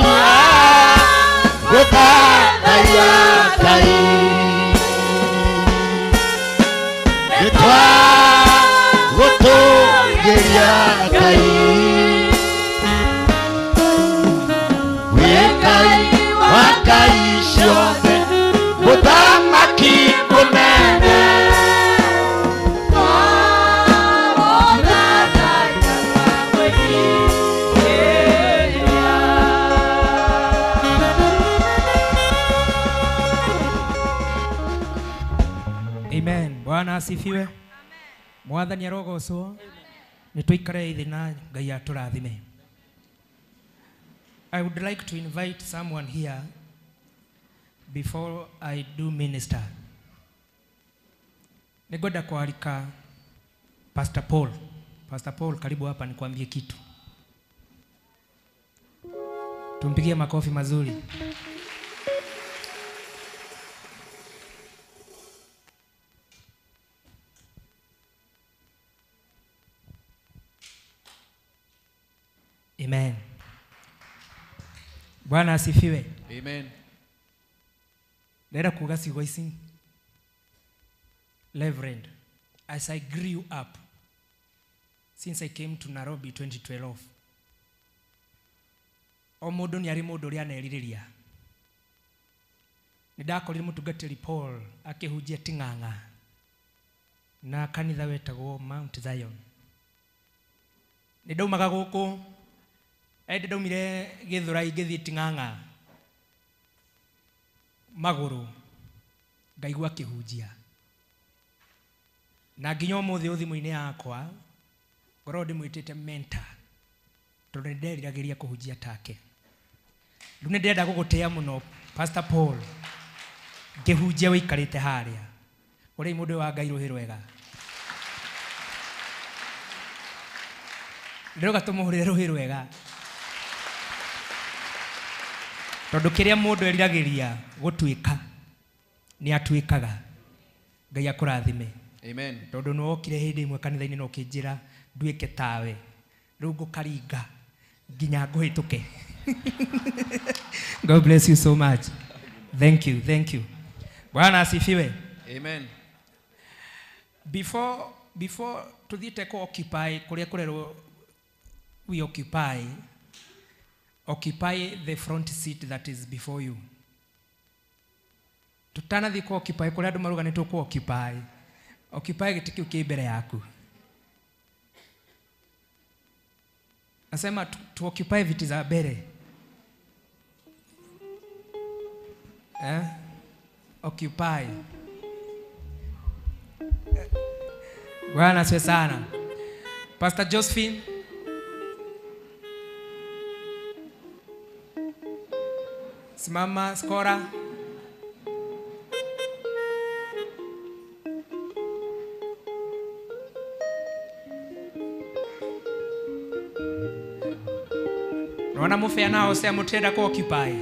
Gũthathaiya Ngai. Nĩtwagũtũgĩria Ngai. Wĩ Ngai wa Ngai ciothe, Mũthamaki mũnene twagũthathaiya twakwenyiihĩria. Amen. Bwana asifiwe. Mwathani arogocwo. Nĩtũikare thĩ na Ngai atũrathime. I would like to invite someone here before I do minister. Nĩngwenda kualika Pastor Paul. Pastor Paul, karibu hapa nikwambie kitu. Tumpigie makofi mazuri. Amen. Bwana asifiwe. Amen. Ndĩrenda kuuga ciugo ici. Reverend, as I grew up, since I came to Nairobi 2012, o mũndũ nĩ arĩ mũndũ ũrĩa anerirĩria. Nĩ ndakorire mũtungatĩri Paul akĩhunjia Ting'ang'a na kanitha wetagwo Mount Zion. Nĩ ndaumaga gũkũ, ĩndĩ ndaumire Gĩthũrai ngĩthiĩ Ting'ang'a magũrũ, ngaigua akĩhunjia. Na nginya ũmũthĩ thimũ-inĩ yakwa ngoragwo ndĩmwĩtĩte mentor. Tondu nĩnderiragĩria kũhunjia take. Rĩu nĩndĩrenda gũgũtĩa mũno Pastor Paul. Ngĩhunjia wĩikarĩte harĩa. Ũrĩa mũndũ wa Ngai rũhĩ rwega. Ndĩroga tũmũhũrĩre rũhĩ rwega. Tondu kĩrĩa mũndũ eriragĩria gũtuĩka nĩ atuĩkaga. Ngai akũrathime. Amen. Tondu nĩ wokire hĩndĩ ĩmwe kanitha-inĩ na ũkĩnjĩra nduĩke tawe. Rĩu ngũkaringa nginya ngũhĩtũke. God bless you so much. Thank you, thank you. Bwana asifiwe. Amen. Before tuthiĩte kũ occupy kũrĩa kũrerwo we occupy the front seat that is before you. Tutanathiĩ kũ occupy kũrĩa andũ maruga nĩ tũkũ occupy. Occupy gĩtĩ kĩu kĩ mbere yaku. Nasema tu occupy viti za mbere. Occupy. Bwana asifiwe sana. Pastor Josephine. Simama skora. Naona mufea nao sea mutenda ku occupy.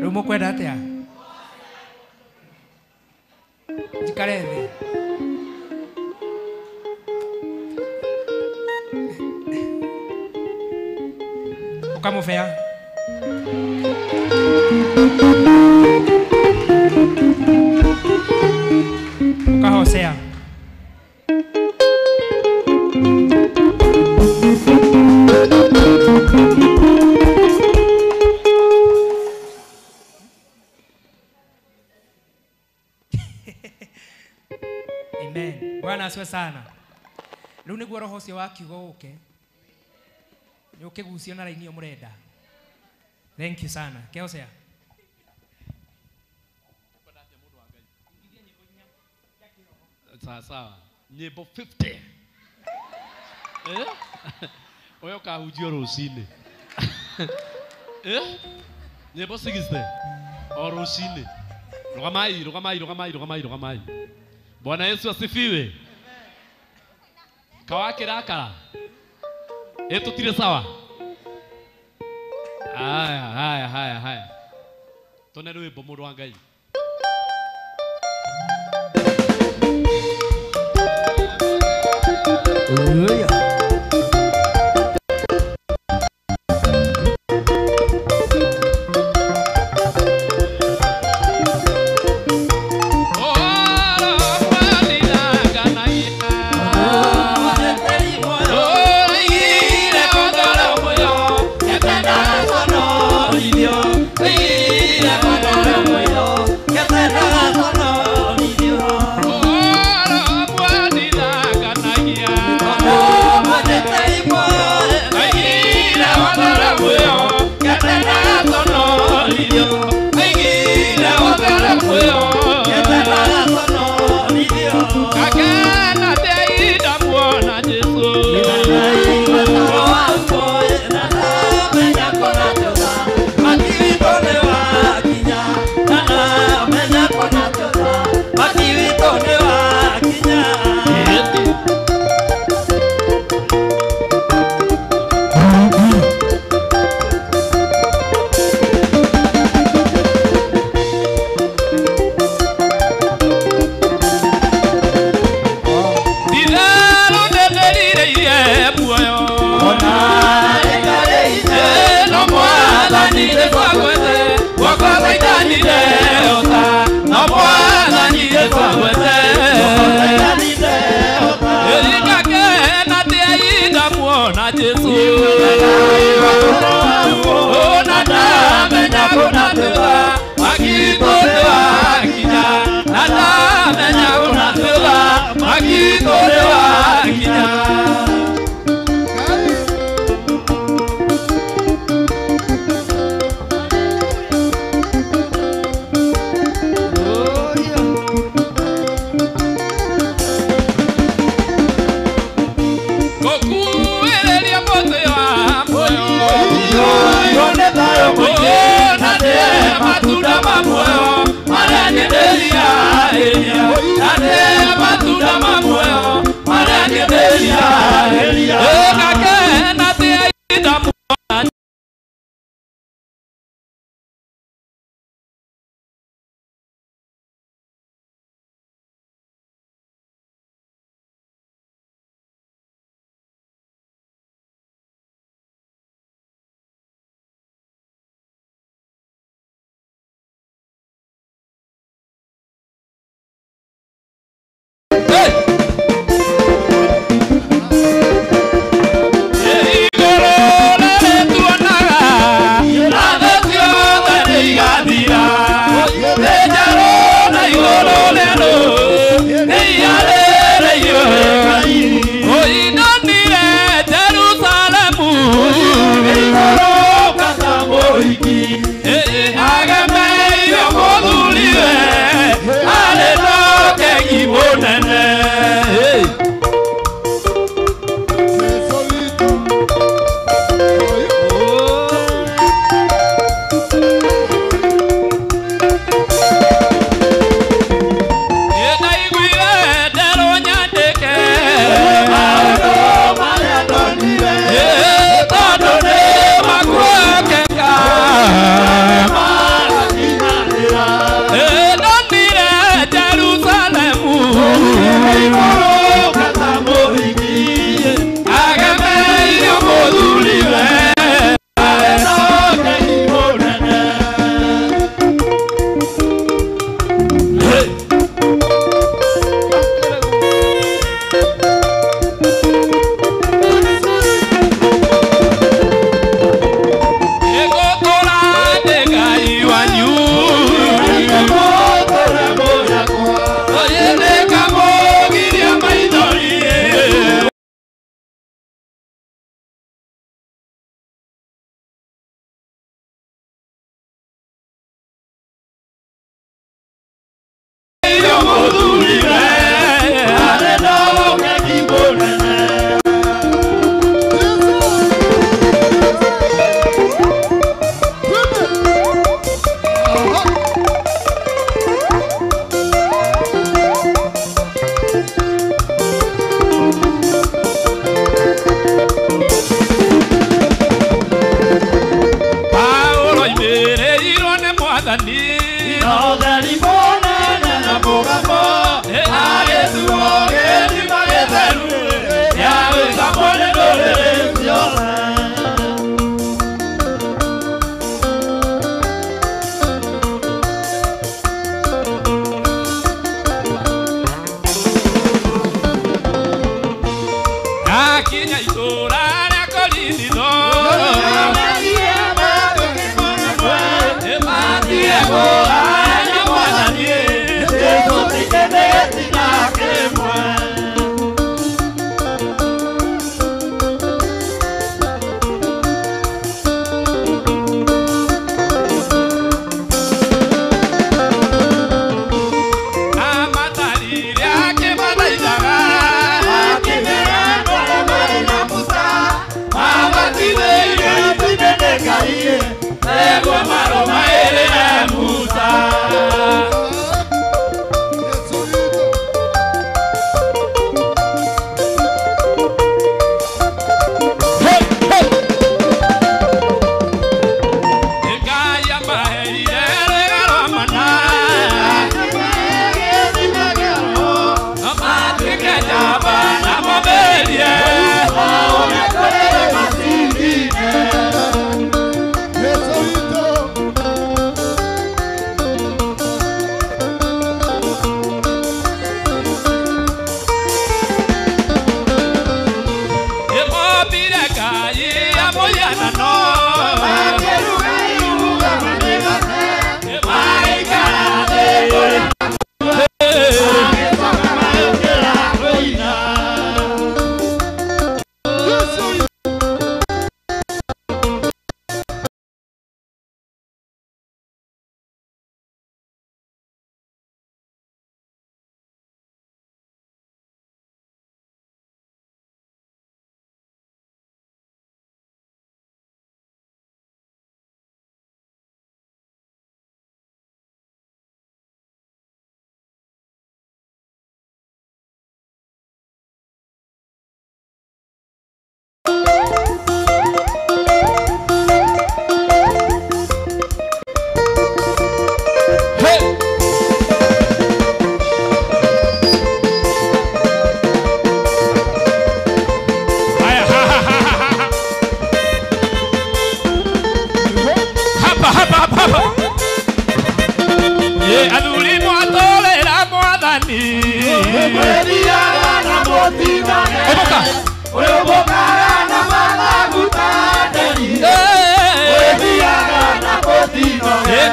Rĩu mũkwenda atĩa? Njikare thĩ. Ũkamũbea. Ũkahocea. Amen. Bwana asifiwe sana. Rĩu nĩguo roho ũcio wa kiugo ũke. Nĩ ũkĩgucio na raini ĩyo mũrenda. Thank you sana. Kehocea. Sawa sawa. Nyĩmbo 50. Eh? Ũyũ ũkahunjio rũcinĩ. Eh? Nyĩmbo 60. O rũcinĩ. Rũgamai, rũgamai, rũgamai, rũgamai, rũgamai. Bwana Yesu asifiwe. Kawakĩrakara. Ĩ tũtirĩ sawa? Haya, haya, haya, haya. Tone rwĩmbo mũndũ wa Ngai. Hallelujah. Oh!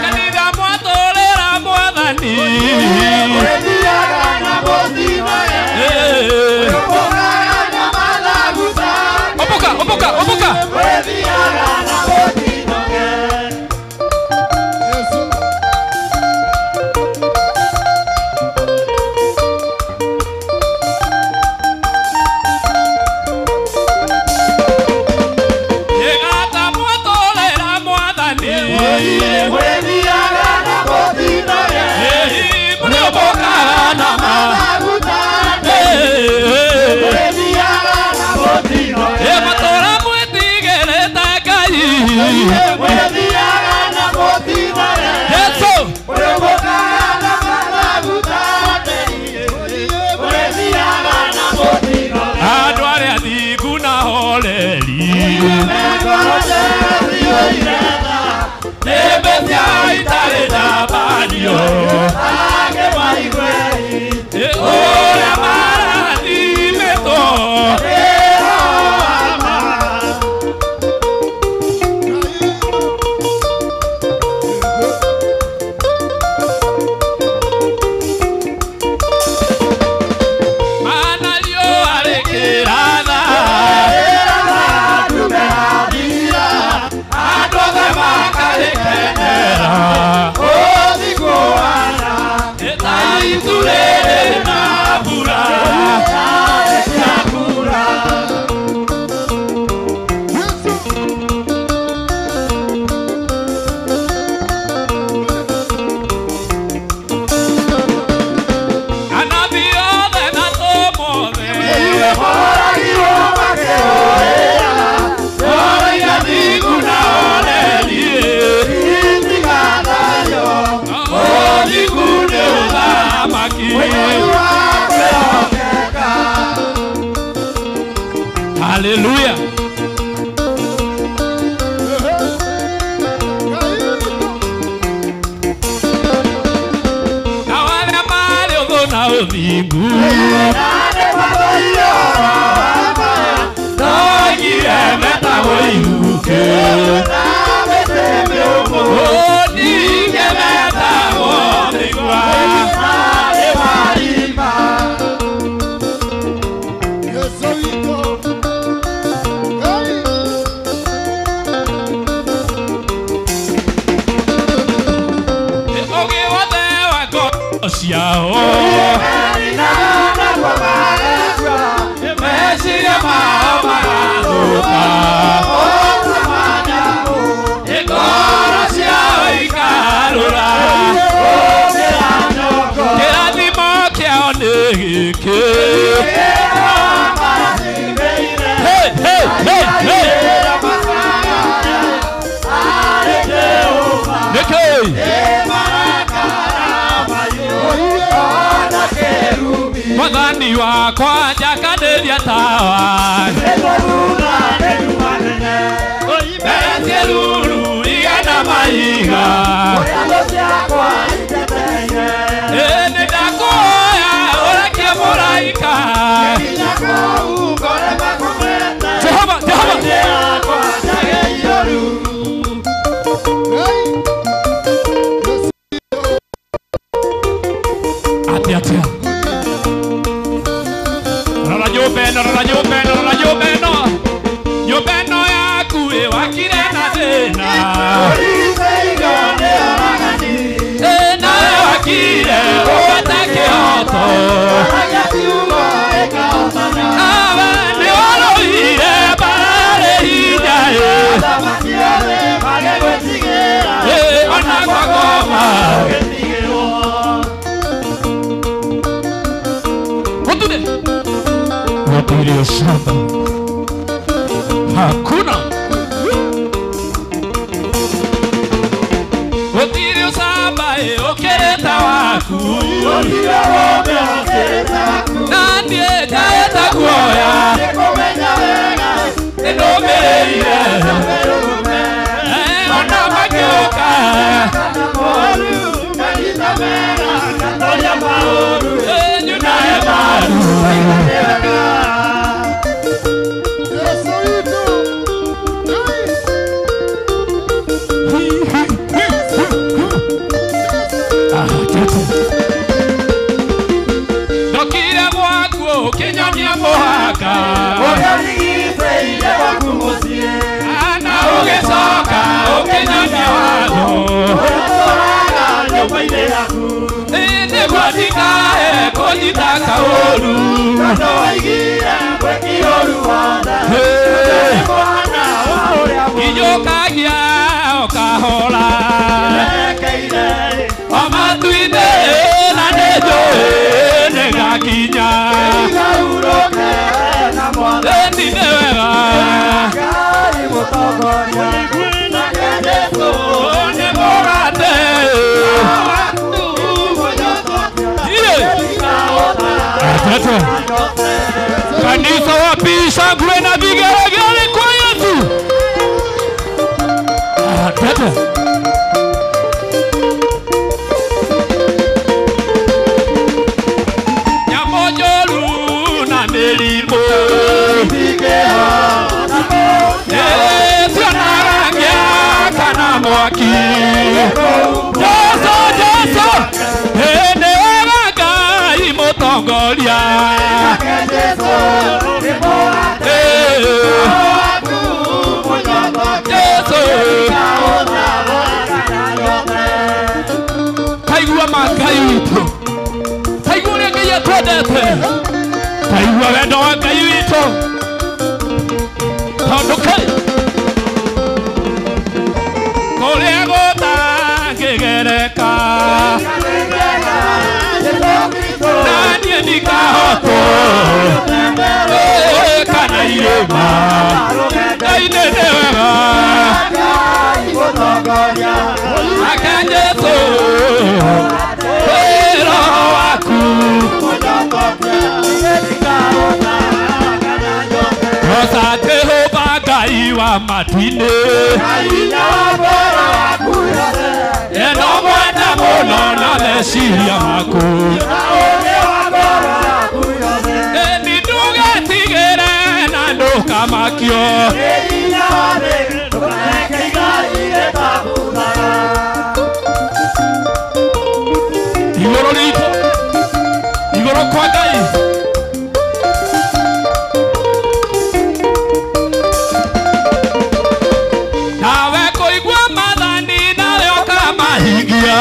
Kanitha mwatũrĩra mwathani Oboka, oboka, oboka. Egata mwatũrĩra mwathani Matora mwetigĩrĩte Ngai Yesu andũ arĩa athingu na horeri nĩmbe ciao itarĩ na mbanio ũrĩa marathimĩtwo Mana riũa rĩkĩratha andũ othe makarĩkenera ta itu rĩrĩ na mbura Anabii othe na atũmwo othe athingu na oreri ũthingu nĩ ũthamaki Hallelujah. Na arĩa marĩ ũthũ na ũthingu ndoigire metagwo ihukĩ ningĩ metagwo mĩigua Ũgĩ wothe wa ngoro ciao meciria mao marathũka ngoro ciao ikarũra kĩrathimo kĩao nĩ gĩkĩ Hey, hey, hey, hey. Nĩkĩ? Mwathani wakwa njakanĩria tawa Mbetie ruru igana maiga Ĩ nĩndakũhoya ũrekie mũraika Jehova, Jehova. Atia, atia. Rora nyũmba ĩno, rora nyũmba ĩno, rora nyũmba ĩno. Nyũmba ĩno yaku ĩwakire na thĩna. Ĩ nawe wakire ũgata kĩhoto. Nawe nĩwarũire mbaara hinya ĩ. Ĩ ona kwagoma. Gũtirĩ. Gũtirĩ ũcamba. Hakuna. Gũtirĩ ũcamba ĩ ũkĩrĩte waku. Na niĩ njaĩte guoya. Nĩndũmĩrĩire. Ona magĩũka. Nyunae Mũhaka na ũgĩcoka ũkĩnyonia watho nĩguo ndikae kũnyita kaũru iyũkagia o kahora o matu-inĩ na nĩnjũĩ nĩngakinya ĩni nĩ wega nĩ mũgate. Asante. Kanisa wapi shangwe na vigelegele kwa Yesu. Asante. Nyamojoru na mĩrimũ cionarangia kana mwaki. Jesu Jesu nĩ wega Ngai mũtongoria. Jesu kaigua ma Ngai witũ, kaigua ũrĩa Ngai atwendete, kaigua wendo wa Ngai witũ, tondũ kai kũrĩa gũtangĩgereka na niĩ ndikahotwo kana irĩma Ngai nĩ wega ake Jesu Roho waku Rosa Jehova Ngai wa matu-inĩ eno mwenda mũno na meciria maku ĩni ndũgetigĩre na ndũkamakio igũrũ ritũ igũrũ kwa Ngai. Nawe kũigua maathani nawe ũkamahingia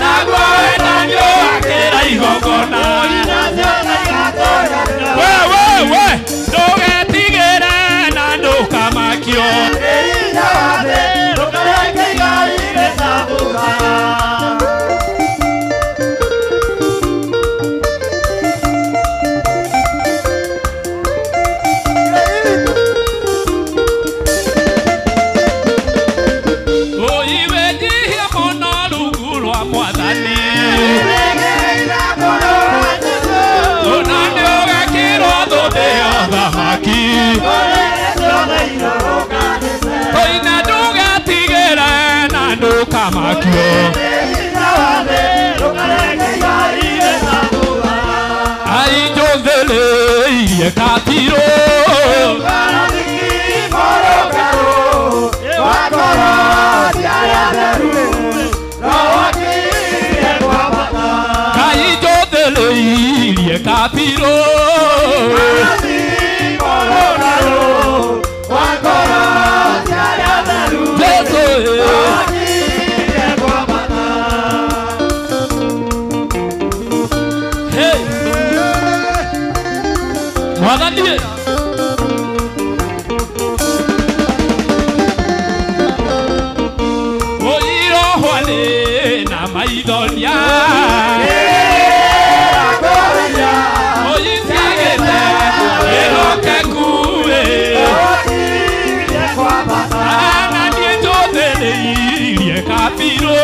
naguo wendani ũgakĩra igongona we we we ndũgetigĩre na ndũkamakio ũiwĩnyihia mũno rungu rwa mwathani ona nĩ ũgekĩrwo thũmbĩ ya thamaki tũina ndũgetigĩre na ndũkamakio ainjũthĩrĩirie katirũ kainjũthĩrĩirie katirũ Jesu Hey Mwathani Oirohwale na maithoria Oisiagĩte wĩhokeku na niĩ njũthĩrĩirie kabirũ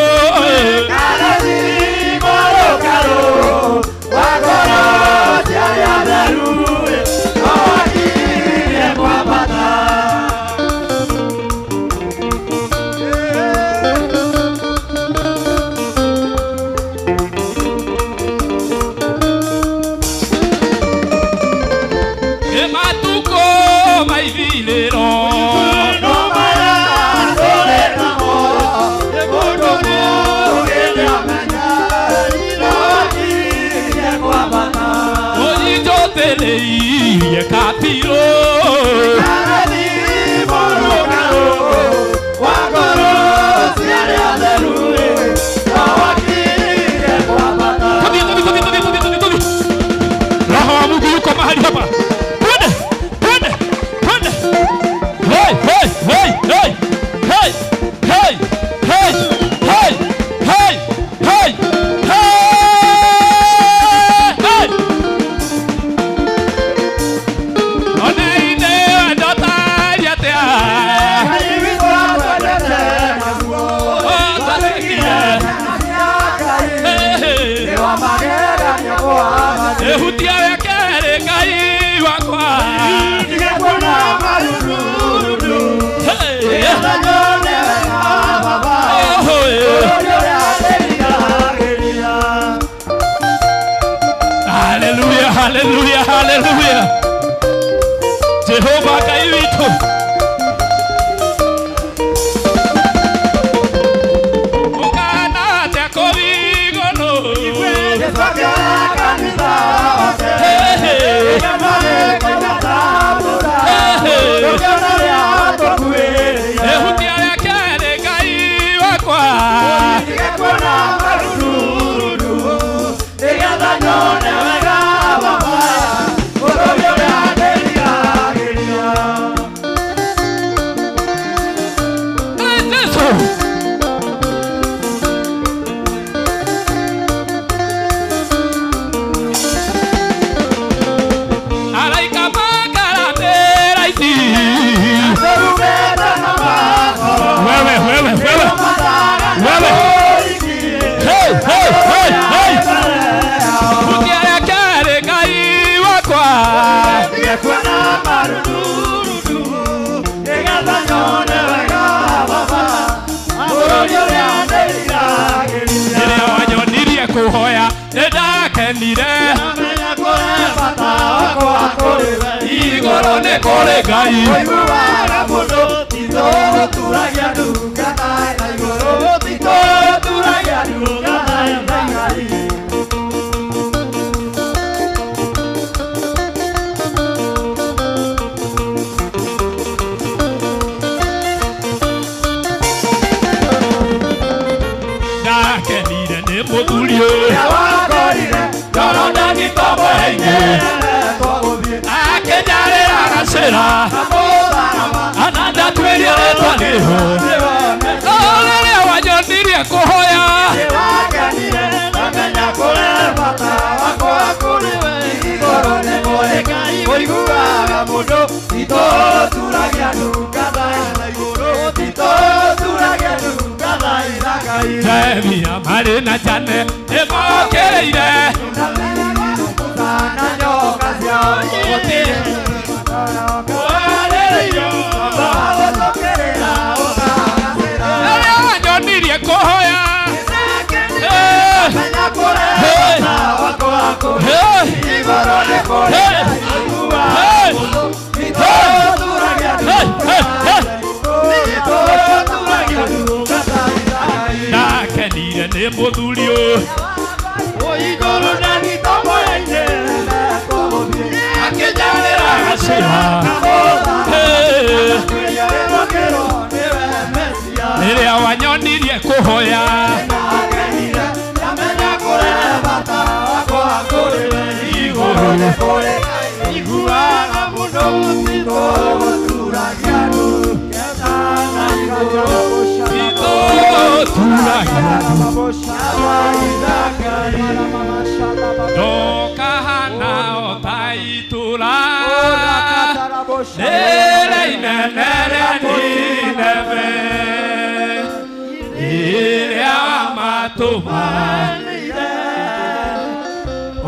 Nĩndarĩirie kabirũ Roho wa Mungu yuko mahali hapa. Twende, twende, twende. Hey, hey, hey, hey, hey, hey, hey, hey, hey, hey, hey, hey. Oneine ndotariatea. Ehutia wekere Ngai wakwa. Hallelujah, hallelujah, hallelujah. Jehova Ngai witũ. Ũkana atĩa kũu igũrũ? Ehutia wekere Ngai wakwa. Hey, Jesu. Araika makaramera ici. Wewe, wewe, wewe. Wewe. Hey, hey, hey, hey. Hutia wekere Ngai wakwa. Rĩrĩa wanyonirie kũhoya nĩndakenire. Igũrũ nĩ kũrĩ Ngai. Ndakenire nĩ mũthuri ũyũ. Jorodani tomboya-inĩ. Akĩnjarĩra gacĩra. Anandatuĩria rĩtwa nĩho. Rĩrĩa wanyonirie kũhoya. Jeremia marĩ na Jane nĩmokĩrĩire. Rĩrĩa wanyonirie kũhoya. Hey. Hey. Hey. Hey. Hey. Hey. Hey. Ndakenire nĩ mũthuri ũyũ. Akĩnjarĩra gacĩra. Hey. Rĩrĩa wanyonirie kũhoya. Ndũkahana o ta itũũra rĩrĩa inene rĩa Nineve, rĩrĩa wamatũmanire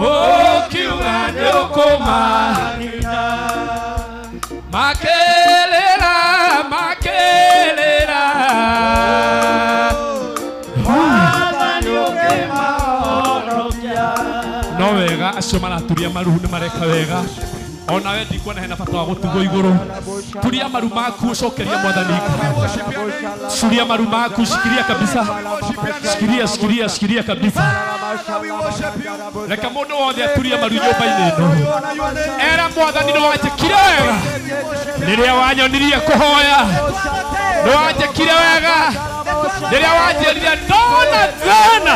ũkiuga nĩũkũmanina. Makĩrĩra, makĩrĩra. No wega acio maraturia maruhu nĩ mareka wega. Onawe ndikuona hena bata wa gũtugwo igũrũ. Turia maru maku ũcokerie Mwathani. Turia maru maku, shikilia kabisa. Shikilia, shikilia, shikilia kabisa. Reke mũndũ wothe aturie maru nyũmba-inĩ ĩno. Era Mwathani nĩ wanjĩkire wega. Rĩrĩa wanyonirie kũhoya, nĩ wanjĩkire wega. Rĩrĩa wanjĩrire ndona thĩna,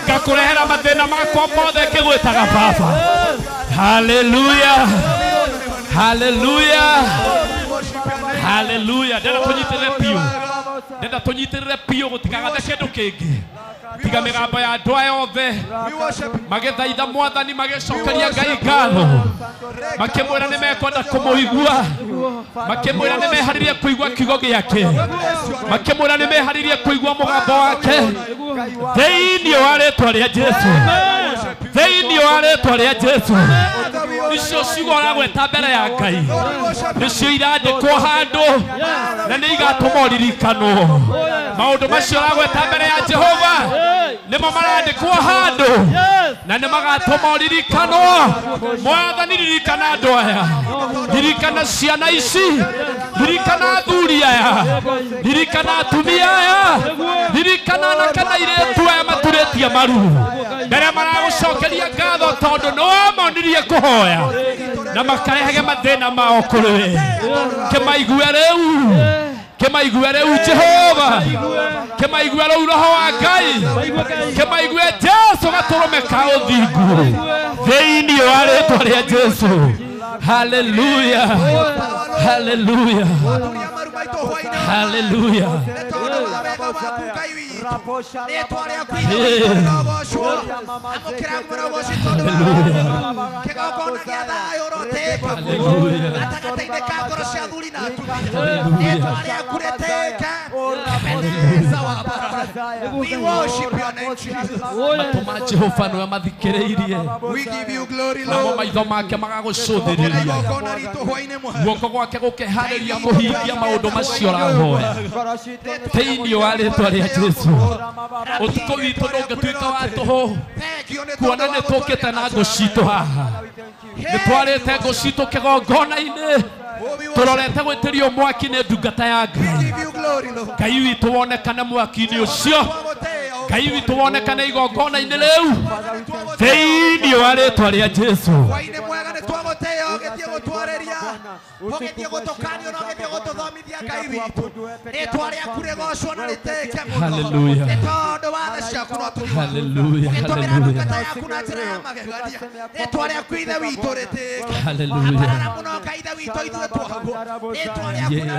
ngakũrehera mathĩna makwa mothe ngĩgwĩtaga Baba. Hallelujah. Hallelujah. Hallelujah. Ndenda tũnyitĩrĩre biũ. Ndenda tũnyitĩrĩre biũ gũtikagathe kĩndũ kĩngĩ. Tiga mĩgambo ya andũ aya othe magĩthaitha Mwathani, magĩcokeria Ngai ngatho, makĩmwĩra nĩ mekwenda kũmũigua, makĩmwĩra nĩ meharĩrie kũigua kiugo gĩake, makĩmwĩra nĩ meharĩrie kũigua mũgambo wake. Thĩinĩ wa rĩtwa rĩa Jesũ, thĩinĩ wa rĩtwa rĩa Jesũ, icio ciugo ũragweta mbere ya Ngai nĩcio irandĩkwo handũ na nĩ igatũma ũririkanwo. Maũndũ macio ũragweta mbere ya Jehova nĩmo marandĩkwo handũ na nĩ magatũma ũririkanwo. Mwathani, ririkana andũ aya, ririkana ciana ici, ririkana athuri aya, ririkana atumia aya, ririkana anake na airĩtu aya maturĩtie maru mbere maragũcokeria ngatho tondũ nĩ wamonirie kũhoya na makarehage mathĩna mao kũrĩ we. Kĩmaigue rĩu, kĩmaigue rĩu Jehova, kĩmaigue rĩu Roho wa Ngai, kĩmaigue Jesũ gatũrũme ka ũthingu thĩinĩ wa rĩtwa rĩa Jesũ. Hallelujah. Hallelujah. Hallelujah. Matũ ma Jehova nĩwe mathikĩrĩirie, namo maitho make magagũcũthĩrĩria, guoko gwake gũkeharĩria kũhingia maũndũ macio ũrahoya thĩinĩ wa rĩtwa rĩa Jesũ. Ũtukũ witũ ndũngĩtuĩka wa tũhũ, kuona nĩ tũkĩte na ngũ citũ haha, nĩ twarĩte ngũ citũ kĩgongona-inĩ, tũrorete gwĩtĩrio mwaki nĩ ndungata ya Ngai. Ngai witũ wonekane mwaki-inĩ ũcio, Ngai witũ wonekane igongona-inĩ rĩu thĩinĩ wa rĩtwa rĩa Jesũ. Hallelujah. Hallelujah. Hallelujah. Hallelujah.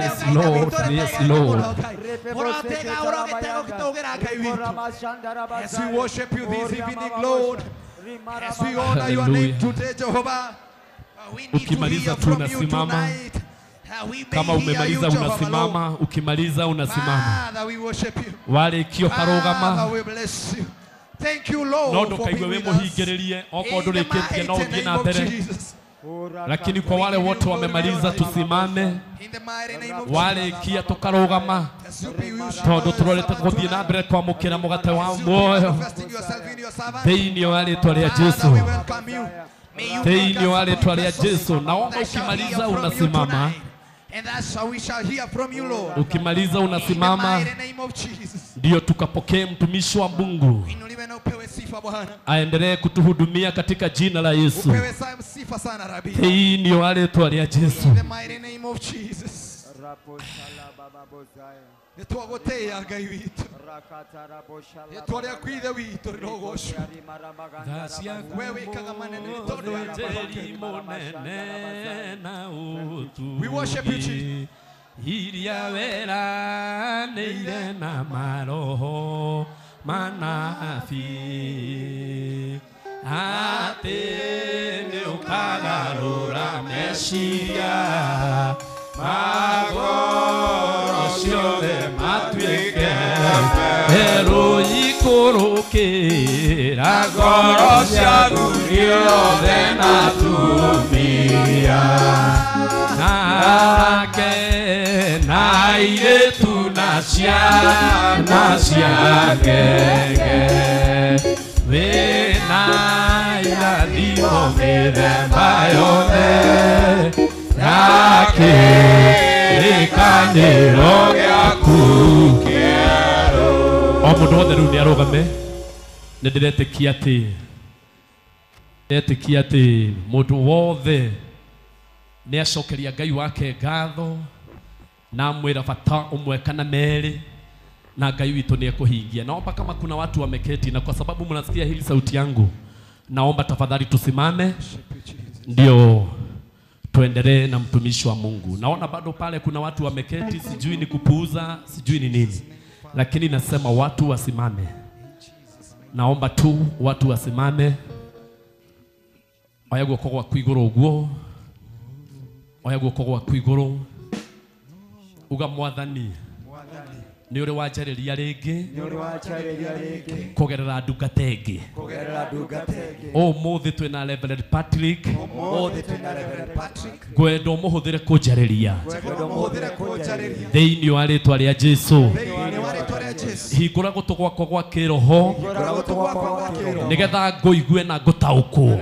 Yes, Lord. Yes, Lord. As we worship you this evening, Lord, as we honor your name today, Jehovah. Ukimaliza tu unasimama. Kama umemaliza unasimama, ukimaliza unasimama. Wale kio karugama. No ndũkaigue wĩ mũhingĩrĩrie, okorwo ndũrĩkĩtie no ũthiĩ na mbere. Lakini kwa wale wote wamemaliza tusimame. Wale kia tukarugama tondũ tũrorete gũthiĩ na mbere kwamũkĩra mũgate wa muoyo thĩinĩ wa rĩtwa rĩa Jesũ. Thĩinĩ wa rĩtwa rĩa Jesũ. Naomba ukimaliza unasimama. Ukimaliza unasimama ndio tukapokee mtumishi wa Mungu aendelee kutuhudumia katika jina la Yesu. Thĩinĩ wa rĩtwa rĩa Jesũ. Nĩtwagũtĩĩa Ngai witũ, rĩtwa rĩaku Ithe witũ rĩrogocwo. We wĩkaga manene nĩ tondũ wĩ mwĩhokeku. We worship you, Jesus. Iria weranĩire na maroho manabii atĩ nĩũkagarũra meciria magoro ciothe matuĩke erũ ikũrũkĩra ngoro cia athuri othe na atumia nake na airĩtu na ciana cia ngenge wĩna irathimo mĩthemba yothe. Kĩrĩkanĩro gĩaku kĩerũ. O mũndũ wothe rĩu nĩ arũgame. Nĩ ndĩretĩkia atĩ mũndũ wothe nĩ acokeria Ngai wake ngatho na amwĩra bata ũmwe kana merĩ na Ngai witũ nĩ ekũhingia. Naomba kama kuna watu wameketi, na kwa sababu mnasikia hili sauti yangu, naomba tafadhali tusimame ndio tuendelee na mtumishi wa Mungu. Naona bado pale kuna watu wameketi, sijui ni kupuuza, sijui ni nini, lakini nasema watu wasimame. Naomba tu watu wasimame. Oya guoko gwaku igũrũ ũguo, oya guoko gwaku igũrũ, uga Mwathani nĩ ũrĩ wanjarĩria rĩngĩ kũgerera ndungata ĩngĩ. Ũmũthĩ twĩna Reverend Patrick, ngwenda ũmũhũthĩre kũnjarĩria thĩinĩ wa rĩtwa rĩa Jesũ. Hingũra gũtũ gwakwa gwa kĩroho nĩgetha ngũigue na ngũtaũkwo,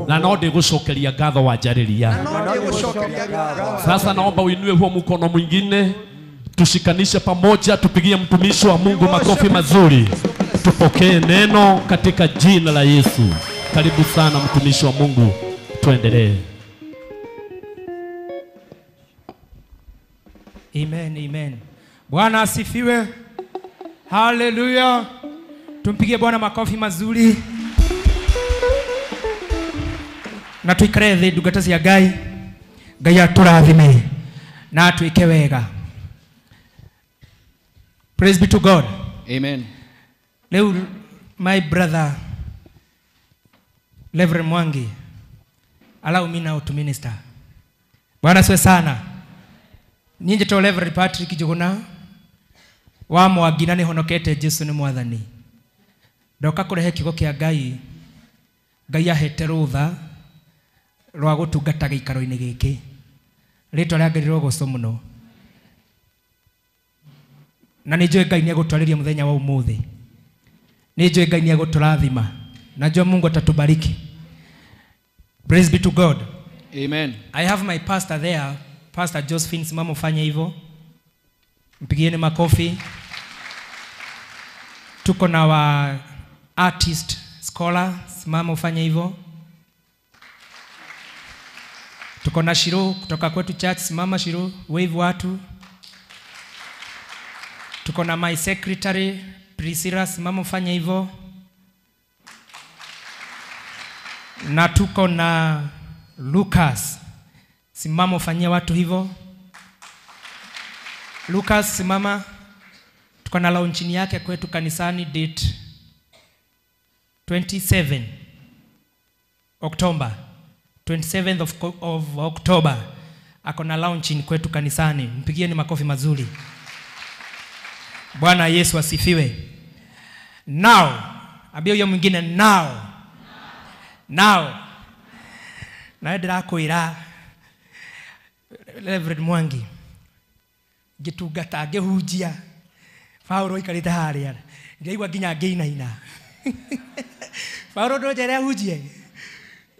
na no ndĩgũcokeria ngatho wanjarĩria. Sasa naomba uinue huo mkono mwingine, tushikanishe pamoja, tupigie mtumishi wa Mungu makofi mazuri, tupokee neno katika jina la Yesu. Karibu sana mtumishi wa Mungu, tuendelee. Amen, amen. Bwana asifiwe. Haleluya. Tumpigie Bwana makofi mazuri. Na tuikare thĩ ndungata cia Ngai. Ngai atũrathime na atwĩke wega. Praise be to God. Amen. Leo my brother Reverend Mwangi, allow me now to minister. Bwana asifiwe sana. Ninje to Reverend Patrick Njuguna wa Mwangi na nĩhonokete Jesu nĩ Mwathani. Ndoka kũrehe kiugo kĩa Ngai. Ngai ahete rũtha rwa gũtungata gĩikaro-inĩ gĩkĩ. Rĩtwa rĩa Ngai rĩrogocwo mũno. Na nĩ njũĩ Ngai nĩ egũtwarĩria mũthenya wa ũmũthĩ. Nĩ njũĩ Ngai nĩ egũtũrathima. Najua Mungu atatubariki. Praise be to God. Amen. I have my pastor there, Pastor Josephine, simama ufanye hivyo. Mpigieni makofi. Tuko na wa artist scholar, simama ufanye hivyo. Tuko na Shiro kutoka kwetu church, simama Shiro, wave watu. Tuko na my secretary Priscilla, simama ufanye hivyo. Na tuko na Lucas, simama ufanyie watu hivyo. Lucas simama. Tuko na launchini yake kwetu kanisani date 27 October. 27th of October. Ako na launching kwetu kanisani. Mpigieni makofi mazuri. Bwana Yesu asifiwe. Now, ambia huyo mwingine now. Now. Na ndĩrakwĩra Reverend Mwangi, ngĩtungata ngĩhunjia Paulo aikarĩte harĩa, ndĩraigua nginya ngĩinaina. Paulo ndonjere ahunjie.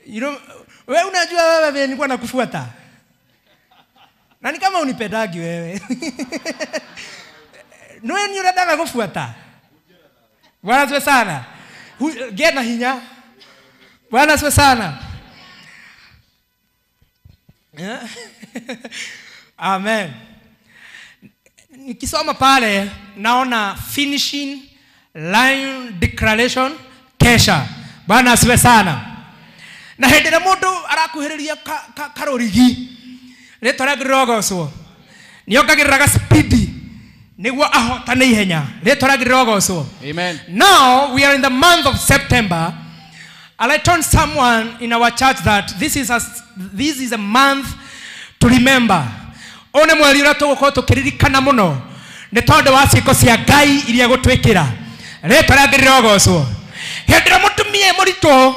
You know, wewe unajua wewe vile nilikuwa nakufuata. Na ni kama unipendagi wewe. Noe ni urataka kufuata. Bwana asifiwe sana. Gea na hinya. Bwana asifiwe sana. Amen. Nikisoma pale naona finishing line declaration kesha. Bwana asifiwe sana. Na hĩndĩ ĩrĩa mũndũ arakuhĩrĩria karũrigi rĩtwa rĩa rĩrogocwo nĩongagĩrĩraga spidi nĩguo ahotane ihenya. Rĩtwa rĩa rĩrogocwo. Amen. Now we are in the month of September, and I told someone in our church that this is a month to remember. One mweri ũrĩa tũgũkorwo tũkĩririkana mũno nĩ tondũ wa ciĩko cia Ngai iria gũtwĩkĩra. Rĩtwa rĩa Ngai rĩrogocwo. Hĩndĩ ĩrĩa mũtumia mũritũ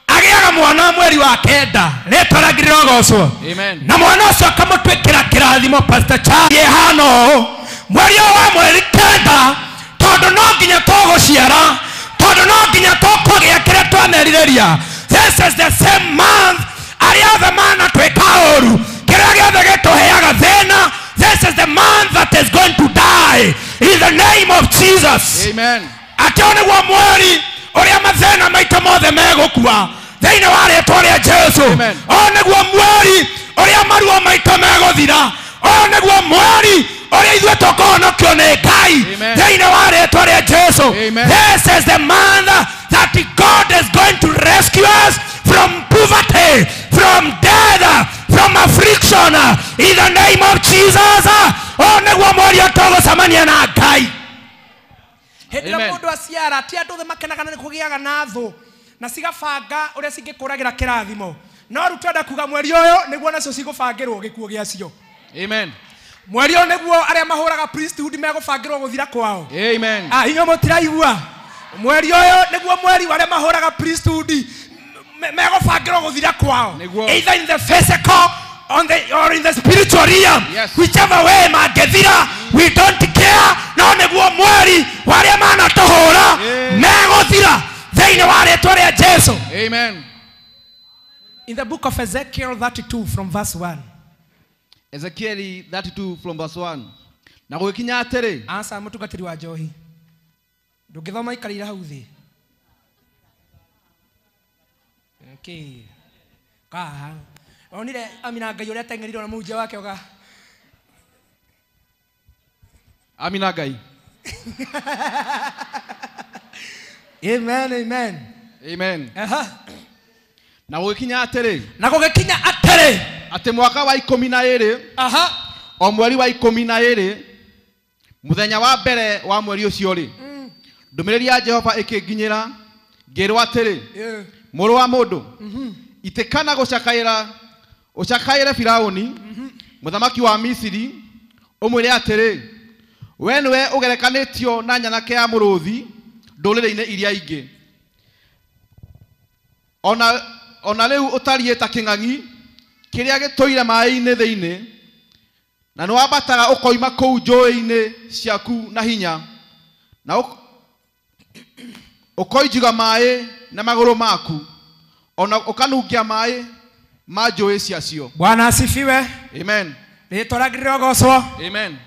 agĩaga mwana mweri wa 9, rĩtwa rĩa Ngai rĩrogocwo. Amen. Na mwana ũcio akamũtwĩkĩra kĩrathimo. Pastor Charlie hano mweri wa mweri 9, tondũ no nginya tũgũciara, tondũ no nginya tũkũgĩa kĩrĩa twamerirĩria. This is the same month Arĩa othe manatwĩka ũru, kĩrĩa gĩothe gĩtũheaga thĩna, this is the man that is going to die in the name of Jesus. Amen. Atĩ ũyũ nĩguo mweri ũrĩa mathĩna maitũ mothe megũkua thĩinĩ wa rĩtwa rĩa Jesu. Ũyũ nĩguo mweri ũrĩa maruo maitũ megũthira. Ũyũ nĩguo mweri ũrĩa ithuĩ tũkũhonokio nĩ Ngai thĩinĩ wa rĩtwa rĩa Jesu. This is the month that God is going to rescue us from poverty, from death, from affliction, in the name of Jesus. Ũyũ nĩguo mweri tũgũcemania na Ngai. Hĩndĩ ĩrĩa mũndũ aciara, ti andũ othe makenaga na nĩ kũgĩaga na thũ na cigabanga ũrĩa cingĩkũragĩra kĩrathimo. No rĩu twenda kuga mweri ũyũ nĩguo nacio cigũbangĩrwo gĩkuũ gĩacio. Amen. Mweri ũyũ nĩguo arĩa mahũraga priesthood megũbangĩrwo gũthira kwao. Amen. Inyuĩ mũtiraigua. Mweri ũyũ nĩguo mweri wa arĩa mahũraga priesthood megũbangĩrwo gũthira kwao. Either in the physical or in the spiritual realm. Yes. Whichever way mangĩthira, we don't care. No nĩguo mweri wa arĩa manatũhũra megũthira thĩinĩ wa rĩtwa rĩa Jesu. Amen. In the book of Ezekiel 32 from verse 1. Ezekiel 32 from verse 1. Na gũgĩkinya atĩrĩ. Aca mũtungatĩri wa njohi. Ndũngĩthoma ikarĩra hau thĩ. Okay. Kaha. Onire Amina Ngai ũrĩa ateng'erirwo na mũhunjia wake oga. Amina Ngai. Amen, amen. Amen. Aha. Na gũgĩkinya atĩrĩ. Na gũgĩkinya atĩrĩ. Atĩ mwaka wa 12. Aha. O mweri wa 12 mũthenya wa mbere wa mweri ũcio rĩ. Ndũmĩrĩri ya Jehova ĩkĩnginyĩra ngĩrwo atĩrĩ. Mũrũ wa mũndũ. Itĩkana gũcakaĩra ũcakaĩre Firaũni mũthamaki wa Misiri ũmwĩre atĩrĩ, we nĩwe ũgerekanĩtio na nyanake ya mũrũthi ndũrĩrĩ-inĩ iria ingĩ. Ona rĩu ũtariĩ ta kĩng'ang'i kĩrĩa gĩtũire maĩ-inĩ thĩinĩ, na nĩwambataga ũkoima kũu njũĩ-inĩ ciaku na hinya, na ũkoinjiga maĩ na magũrũ maku, ona ũkanungia maĩ ma njũĩ ciacio. Bwana asifiwe. Amen. Rĩtwa rĩake rĩrogocwo. Amen.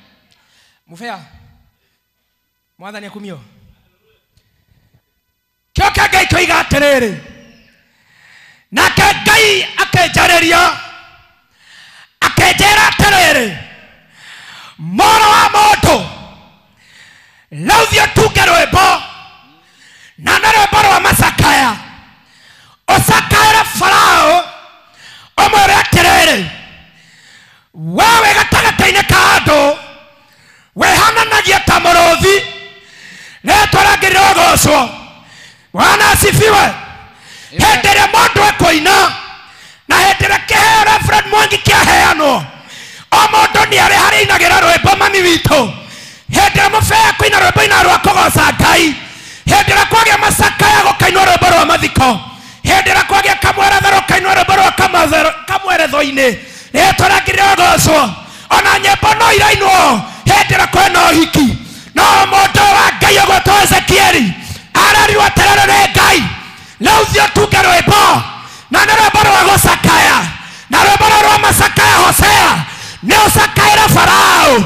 Mũbea mwathani akumio. Kĩo kĩa Ngai kĩoiga atĩrĩrĩ, nake Ngai akĩnjarĩria akĩnjĩra atĩrĩrĩ, mũrũ wa mũndũ, rĩu thiĩ ũtunge rwĩmbo, na nĩ rwĩmbo rwa macakaya, ũcakaĩre Farao ũmwĩre atĩrĩrĩ, we wĩ gatagatĩ-inĩ ka andũ wĩhananagia ta mũrũthi, rĩtwa rĩake rĩrogocwo. Bwana asifiwe. Hĩndĩ ĩrĩa mũndũ ekũina na hĩndĩ ĩrĩa kĩheo Reverend Mwangi kĩaheanwo, o mũndũ nĩ arĩ harĩa ainagĩra rwĩmbo mami witũ. Hĩndĩ ĩrĩa mũbea kũina rwĩmbo ainaga rwa kũgoca Ngai. Hĩndĩ ĩrĩa kwagĩa macakaya gũkainwo rwĩmbo rwa mathiko. Hĩndĩ ĩrĩa kwagĩa kamweretho rũkainwo rwĩmbo rwa kamweretho-inĩ, rĩtwa rĩake rĩrogocwo. Ona nyĩmbo no irainwo hĩndĩ ĩrĩa kwĩna ũhiki. No mũndũ wa Ngai ũgwĩtwo Ezekieli ararirwo atĩrĩrĩ nĩ Ngai, rĩu thiĩ ũtunge rwĩmbo, na nĩ rwĩmbo rwa gũcakaya, na rwĩmbo rũrũ rwa macakaya Hosea nĩ ũcakaĩre Farao,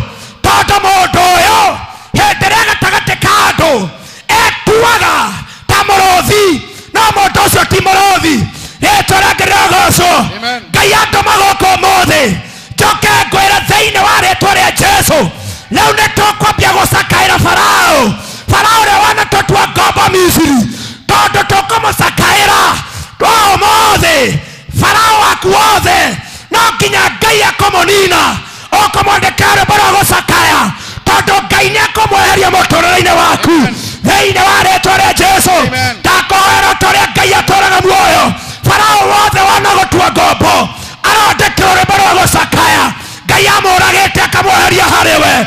tondũ mũndũ ũyũ hĩndĩ ĩrĩa gatagatĩ ka andũ etuaga ta mũrũthi, no mũndũ ũcio ti mũrũthi. Rĩtwa rĩake rĩrogocwo. Ngai andũma gũkũ ũmũthĩ njoke ngwĩre thĩinĩ wa rĩtwa rĩa Jesu, rĩu nĩ tũkwambia gũcakaĩra Farao, Farao ũrĩa wanatũtua ngombo Misiri, tondũ tũkũmũcakaĩra twa ũmũthĩ. Farao waku wothe no nginya Ngai akũmũnina, ũkũmwandĩkĩra rwĩmbo rwa gũcakaya, tondũ Ngai nĩekũmweheria mũtũrĩre-inĩ waku thĩinĩ wa rĩtwa rĩa Jesu. Ndakũhoera ta ũrĩa Ngai atũũraga muoyo, Farao wothe wanagũtua ngombo arondĩkĩrwo rwĩmbo rwa gũcakaya, Ngai amũragĩte akamweheria harĩ we.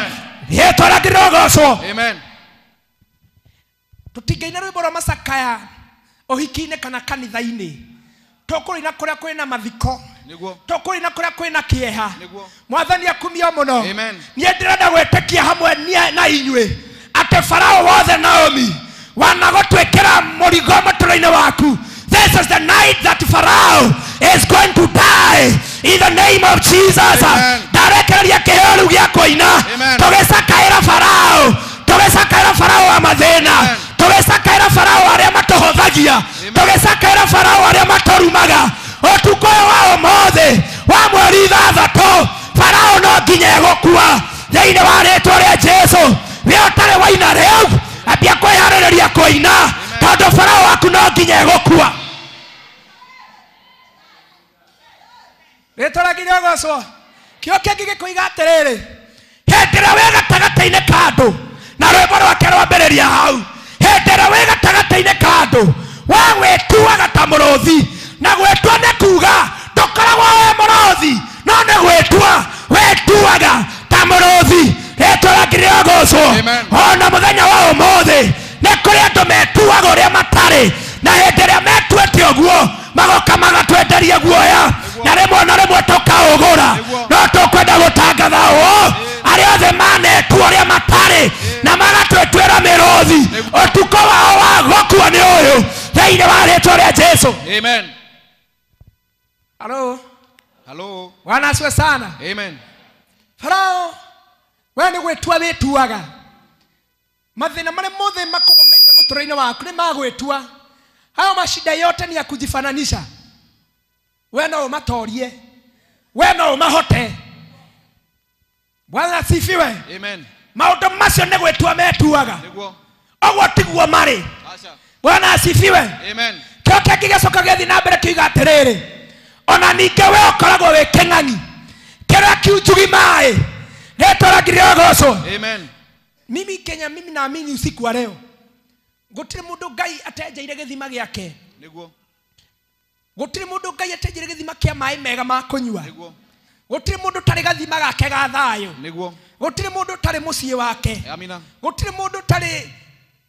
Rĩtwa rĩake rĩrogocwo. Amen. Tũtingĩina rwĩmbo rwa macakaya ũhiki-inĩ kana kanitha-inĩ, tũkũrũina kũrĩa kwĩna mathiko, tũkũrũina kũrĩa kwĩna kĩeha. Mwathani akumio mũno. Niĩ ndĩrenda gwĩtĩkia hamwe na inyuĩ atĩ Farao wothe Naomi wanagũtuĩkĩra mũrigo mũtũrĩre-inĩ waku, This is the night that Pharaoh is going to die in the name of Jesus. Ndarekereria kĩheo rĩu gĩa kũina tũgĩcakaĩra Farao, tũgĩcakaĩra Farao wa mathĩna, tũgĩcakaĩra Farao arĩa matũhũthagia, tũgĩcakaĩra Farao arĩa matũrumaga. Ũtukũ ũyũ wa ũmũthĩ wa mweri 6 Farao no nginya egũkua thĩinĩ wa rĩtwa rĩa Jesu. We ũtarĩ waina rĩu ambia kwĩharĩrĩria kũina tondũ Farao waku no nginya egũkua. Rĩtwa rĩngĩ rĩogocwo. Kĩo kĩngĩ gĩkoiga atĩrĩrĩ, hĩndĩ ĩrĩa wĩ gatagatĩ-inĩ ka andũ, na rwĩmbo rwake rwambĩrĩria hau, hĩndĩ ĩrĩa wĩ gatagatĩ-inĩ ka andũ we wĩtuaga ta mũrũthi, na gwĩtua nĩ kuga ndũkoragwo wĩ mũrũthi, no nĩ gwĩtua wĩtuaga ta mũrũthi. Rĩtwa rĩngĩ rĩogocwo. Ona mũthenya wa ũmũthĩ nĩ kũrĩ andũ metuaga ũrĩa matarĩ, na hĩndĩ ĩrĩa metuĩte ũguo magoka magatwenderia guoya, na rĩmwe na rĩmwe tũkaũgũra. No tũkwenda gũtangatha ũũ, arĩa othe manetua ũrĩa matarĩ na magatwĩtuĩra mĩrũthi, ũtukũ wao wa gũkua nĩ ũyũ thĩinĩ wa rĩtwa rĩa Jesu. Amen. Hello. Hello. Bwana asifiwe sana. Amen. Farao we nĩ gwĩtua wĩtuaga. Mathĩna marĩa mothe makũgũmĩire mũtũrĩre-inĩ waku nĩ magwĩtua. Hayo mashida yote ni ya kujifananisha. We no umatorie, we no umahote. Bwana asifiwe. Amen. Maũndũ macio nĩ gwĩtua metuaga. Ũguo tiguo marĩ. Bwana asifiwe. Amen. Kĩo kĩngĩ gĩcoka gĩathiĩ na mbere kiuga atĩrĩrĩ, ona ningĩ we ũkoragwo wĩ kĩng'ang'i kĩrĩa kiunjugi maĩ, rĩtwa rĩngĩ rĩogocwo. Amen. Mimi Kenya, mimi naamini usiku wa leo gũtirĩ mũndũ Ngai atenjeire gĩthima gĩake. Nĩguo. Gũtirĩ mũndũ Ngai atenjeire gĩthima kĩa maĩ mega ma kũnyua. Nĩguo. Gũtirĩ mũndũ ũtarĩ gathima gake ga thayũ. Nĩguo. Gũtirĩ mũndũ ũtarĩ mũciĩ wake. Amina. Gũtirĩ mũndũ ũtarĩ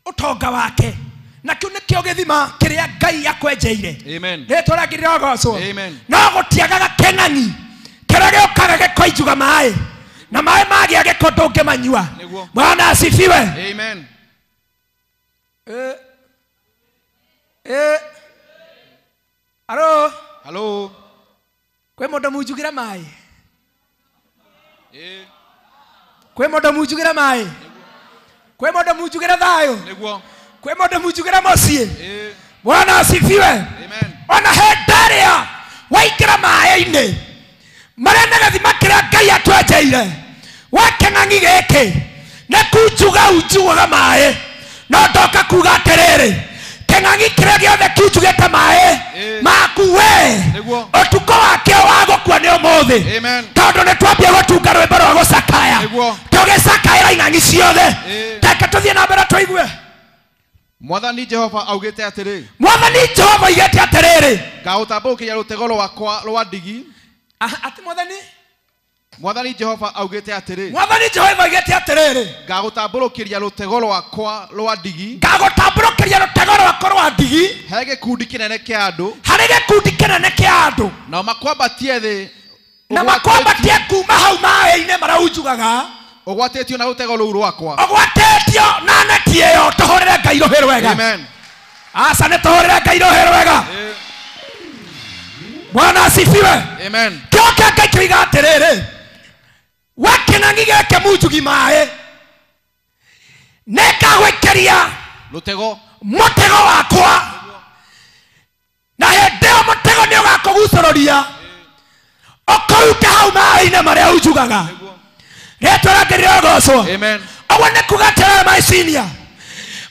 ũtonga wake. Na kĩu nĩkĩo gĩthima kĩrĩa Ngai akwenjeire. Amen. Rĩtwa rĩake rĩrogocwo. Amen. No gũtiagaga kĩng'ang'i kĩrĩa gĩũkaga gĩkoinjuga maĩ, na maĩ magĩa gĩko ndũngĩmanyua. Bwana asifiwe. Amen. Alo. Hello. Kwĩ mũndũ munjugĩra maĩ? Kwĩ mũndũ munjugĩra maĩ? Kwĩ mũndũ munjugĩra thayũ? Nĩguo. Kwĩ mũndũ munjugĩra mũciĩ? Bwana asifiwe. Amen. Ona hĩndĩ ĩrĩa waingĩra maĩ-inĩ marĩa nĩ gĩthima kĩrĩa Ngai atwenjeire, we kĩng'ang'i gĩkĩ nĩ kunjuga unjugaga maĩ, no ndoka kuga atĩrĩrĩ, kĩng'ang'i kĩrĩa gĩothe kiunjugĩte maĩ maku we, ũtukũ wakĩo wa gũkua nĩ ũmũthĩ. Tondũ nĩ twambia gũtunga rwĩmbo rwa gũcakaya, tũgĩcakaĩra ing'ang'i ciothe. Reke tũthiĩ na mbere tũigue. Mwathani Jehova augĩte atĩrĩ. Mwathani Jehova augĩte atĩrĩrĩ, ngaũtambũrũkĩria rũtego rwakwa rwa ndigi. Atĩ Mwathani? Mwathani Jehova augĩte atĩrĩ. Mwathani Jehova augĩte atĩrĩrĩ, ngagũtambũrũkĩria rũtego rwakwa rwa ndigi. Ngagũtambũrũkĩria rũtego rwakwa rwa ndigi harĩ gĩkundi kĩnene kĩa andũ. Harĩ gĩkundi kĩnene kĩa andũ. Nao makwambatie thĩ. Na makwambatie kuma hau maĩ-inĩ marĩa ũgwatĩtio na rũtego rũu rwakwa. Ũgwatĩtio na neti ĩyo. Tũhũrĩre Ngai rũhĩ rwega. Amen. Aca nĩ tũhũrĩre Ngai rũhĩ rwega. Bwana asifiwe. Amen. Kĩo kĩa Ngai kĩoiga atĩrĩrĩ, we kĩng'ang'i gĩkĩ munjugi maĩ, nĩngagwĩkĩria rũtego mũtego wakwa, na hĩndĩ ĩyo mũtego nĩ ũgakũgucũrũria ũkũrute hau maĩ-inĩ marĩa unjugaga. Rĩtwa rĩake rĩrogocwo. Amen. Ũguo nĩ kuga atĩrĩrĩ, my senior,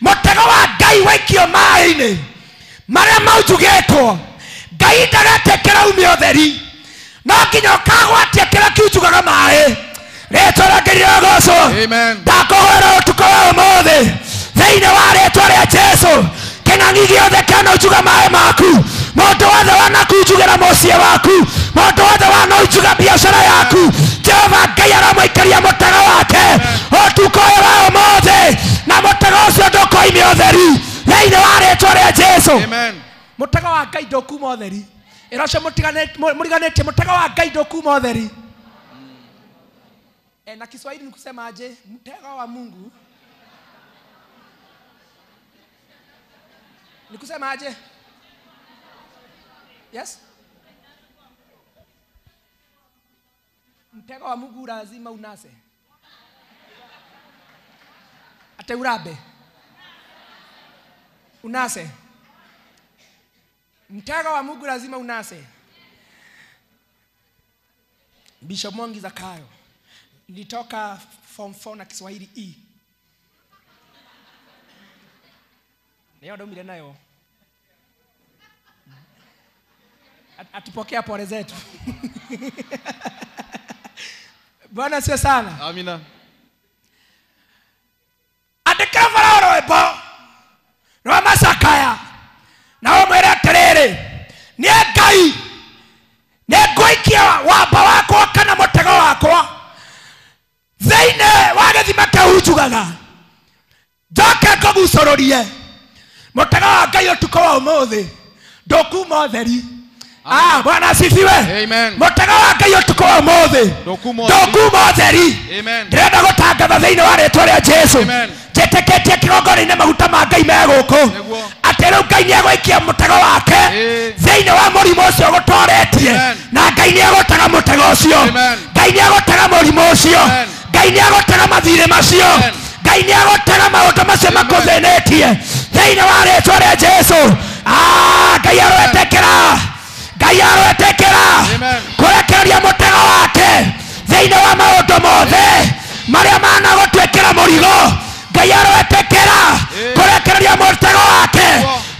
mũtego wa Ngai waikio maĩ-inĩ marĩa maunjugĩtwo, Ngai ndagetĩkĩra ume ũtheri, no nginya ũkagwatia kĩrĩa kiunjugaga maĩ. Rĩtwa rĩake rĩrogocwo. Amen. Ndakũhoera ũtukũ wa ũmũthĩ thĩinĩ wa rĩtwa rĩa Jesu, kĩng'ang'i gĩothe kĩanaunjuga maĩ maku, mũndũ wothe wanakunjugĩra mũciĩ waku, mũndũ wothe wanaunjuga biacara yaku, Jehova Ngai aramũikĩria mũtego wake ũtukũ ũyũ wa ũmũthĩ, na mũtego ũcio ndũkoimia ũtheri thĩinĩ wa rĩtwa rĩa Jesu. Amen. Mũtego wa Ngai ndũkuma ũtheri. Ĩra ũcio mũriganĩtie, mũtego wa Ngai ndũkuma ũtheri. Na Kiswahili ni kusema aje? Mtego wa Mungu ni kusema aje? Yes? Mtego wa Mungu lazima unase. Ate urabe. Unase. Mtego wa Mungu lazima unase. Bishop Mwangi Zakayo. Nilitoka form 4 na Kiswahili E. Leo ndaumire nayo. Atupokea pole zetu. Bwana sio sana. Amina. Andĩka Farao rwĩmbo rwa macakaya na ũmwĩre atĩrĩrĩ, niĩ Ngai nĩngũikia wamba wakwa kana mũtego wakwa thĩinĩ wa gĩthima kĩu njugaga, njoke ngũgucũrũrie. Mũtego wa Ngai ũtukũ wa ũmũthĩ ndũkuma ũtheri. Ah, Bwana asifiwe. Amen. Mũtego wa Ngai ũtukũ wa ũmũthĩ ndũkuma ũtheri. Amen. Ndĩrenda gũtangatha thĩinĩ wa rĩtwa rĩa Jesu. Njĩtĩkĩtie kĩgongona-inĩ maguta ma Ngai me gũkũ atĩ rĩu Ngai nĩegũikia mũtego wake thĩinĩ wa mũrimũ ũcio ũgũtoretie, na Ngai nĩegũtega mũtego ũcio, Ngai nĩegũtega mũrimũ ũcio, Ngai nĩegũtega mathirĩ macio, Ngai nĩegũtega maũndũ macio makũthĩnĩtie thĩinĩ wa rĩtwa rĩa Jesu. Ah, Ngai aroetĩkĩra, Ngai aroetĩkĩra kũrekereria mũtego wake thĩinĩ wa maũndũ mothe marĩa managũtuĩkĩra mũrigo. Ngai aroetĩkĩra kũrekereria mũtego wake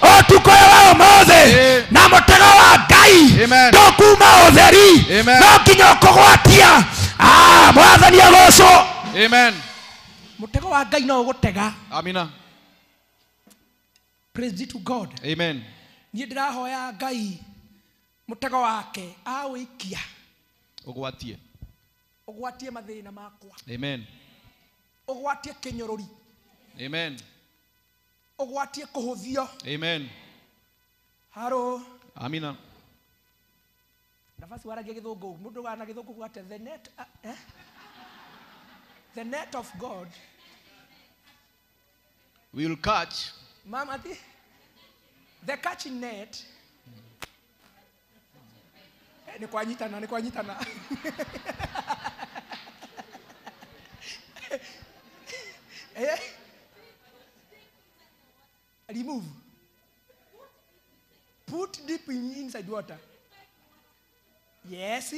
ũtukũ ũyũ wa ũmũthĩ, na mũtego wa Ngai ndũkuma ũtheri, no nginya ũkũgwatia. Ah, Mwathani agocwo. Amen. Mũtego wa Ngai no ũgũtega. Amina. Praise be to God. Amen. Niĩ ndĩrahoya Ngai mũtego wake awĩikia ũgwatie, ũgwatie mathĩna makwa. Amen. Ũgwatie kĩnyũrũri. Amen. Ũgwatie kũhũthio. Amen. Haro. Amina. Nafasi waragia gĩthũngũ, mũndũ wana gĩthũngũ gwate the net, the net of God will catch. Mama, ati the catching net. Ni kwa nyitana, ni kwa nyitana. Eh? Remove. Put deep inside water. Yes.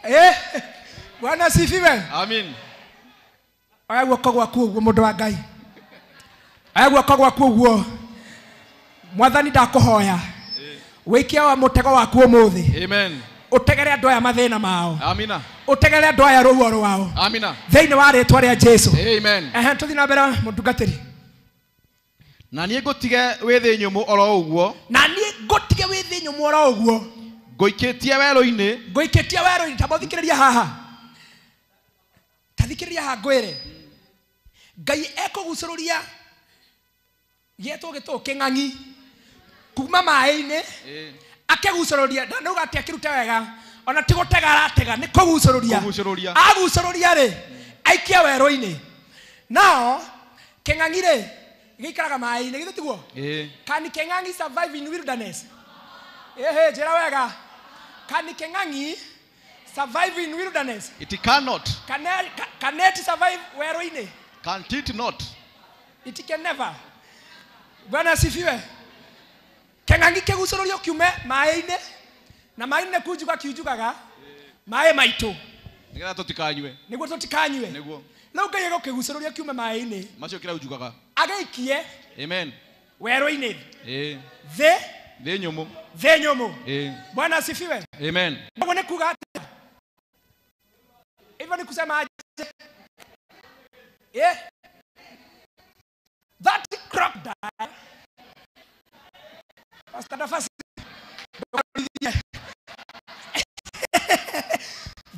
Eh? Bwana asifiwe. Amen. Oya guoko gwaku ũguo mũndũ wa Ngai. Oya guoko gwaku ũguo. Mwathani ndakũhoya wĩikie wa mũtego waku ũmũthĩ. Amen. Ũtegere andũ aya mathĩna mao. Amina. Ũtegere andũ aya ruo rwao. Amina. Thĩinĩ wa rĩtwa rĩa Jesu. Amen. Ehe, tũthiĩ na mbere mũtungatĩri. Na niĩ ngũtige wĩ thĩ nyũmũ oro ũguo. Na niĩ ngũtige wĩ thĩ nyũmũ oro ũguo. Ngũikĩtie werũ-inĩ. Ngũikĩtie werũ-inĩ. Ta mũthikĩrĩria haha. Ta thikĩrĩria haha ngwĩre. Ngai ekũgucũrũria gĩetwo gĩtũ kĩng'ang'i kuma maĩ-inĩ akĩgucũrũria, ndauga atĩ akĩrute wega, ona ti gũtega aratega, nĩ kũgucũrũria. Agucũrũria rĩ, aikie werũ-inĩ. Nao kĩng'ang'i rĩ gĩikaraga maĩ-inĩ, githĩ tiguo? Can kĩng'ang'i survive in wilderness? Ehe, njĩra wega. Can kĩng'ang'i survive in wilderness? It cannot. Can it survive werũ-inĩ? Can't it not? It can never. Bwana asifiwe. Kĩng'ang'i kĩgucũrũrio kiume maĩ-inĩ, na maĩ-inĩ kunjuga kiunjugaga maĩ maitũ nĩgetha tũtikanyue, nĩguo tũtikanyue. Nĩguo rĩu Ngai egũkĩgucũrũria kiume maĩ-inĩ macio kĩraunjugaga, agĩikie. Amen. Werũ-inĩ. Thĩ nyũmũ, thĩ nyũmũ. Bwana asifiwe. Amen. Ũguo nĩ kuga atĩa? Hivyo ni kusema aje? That crocodile, Pastor Nafasi,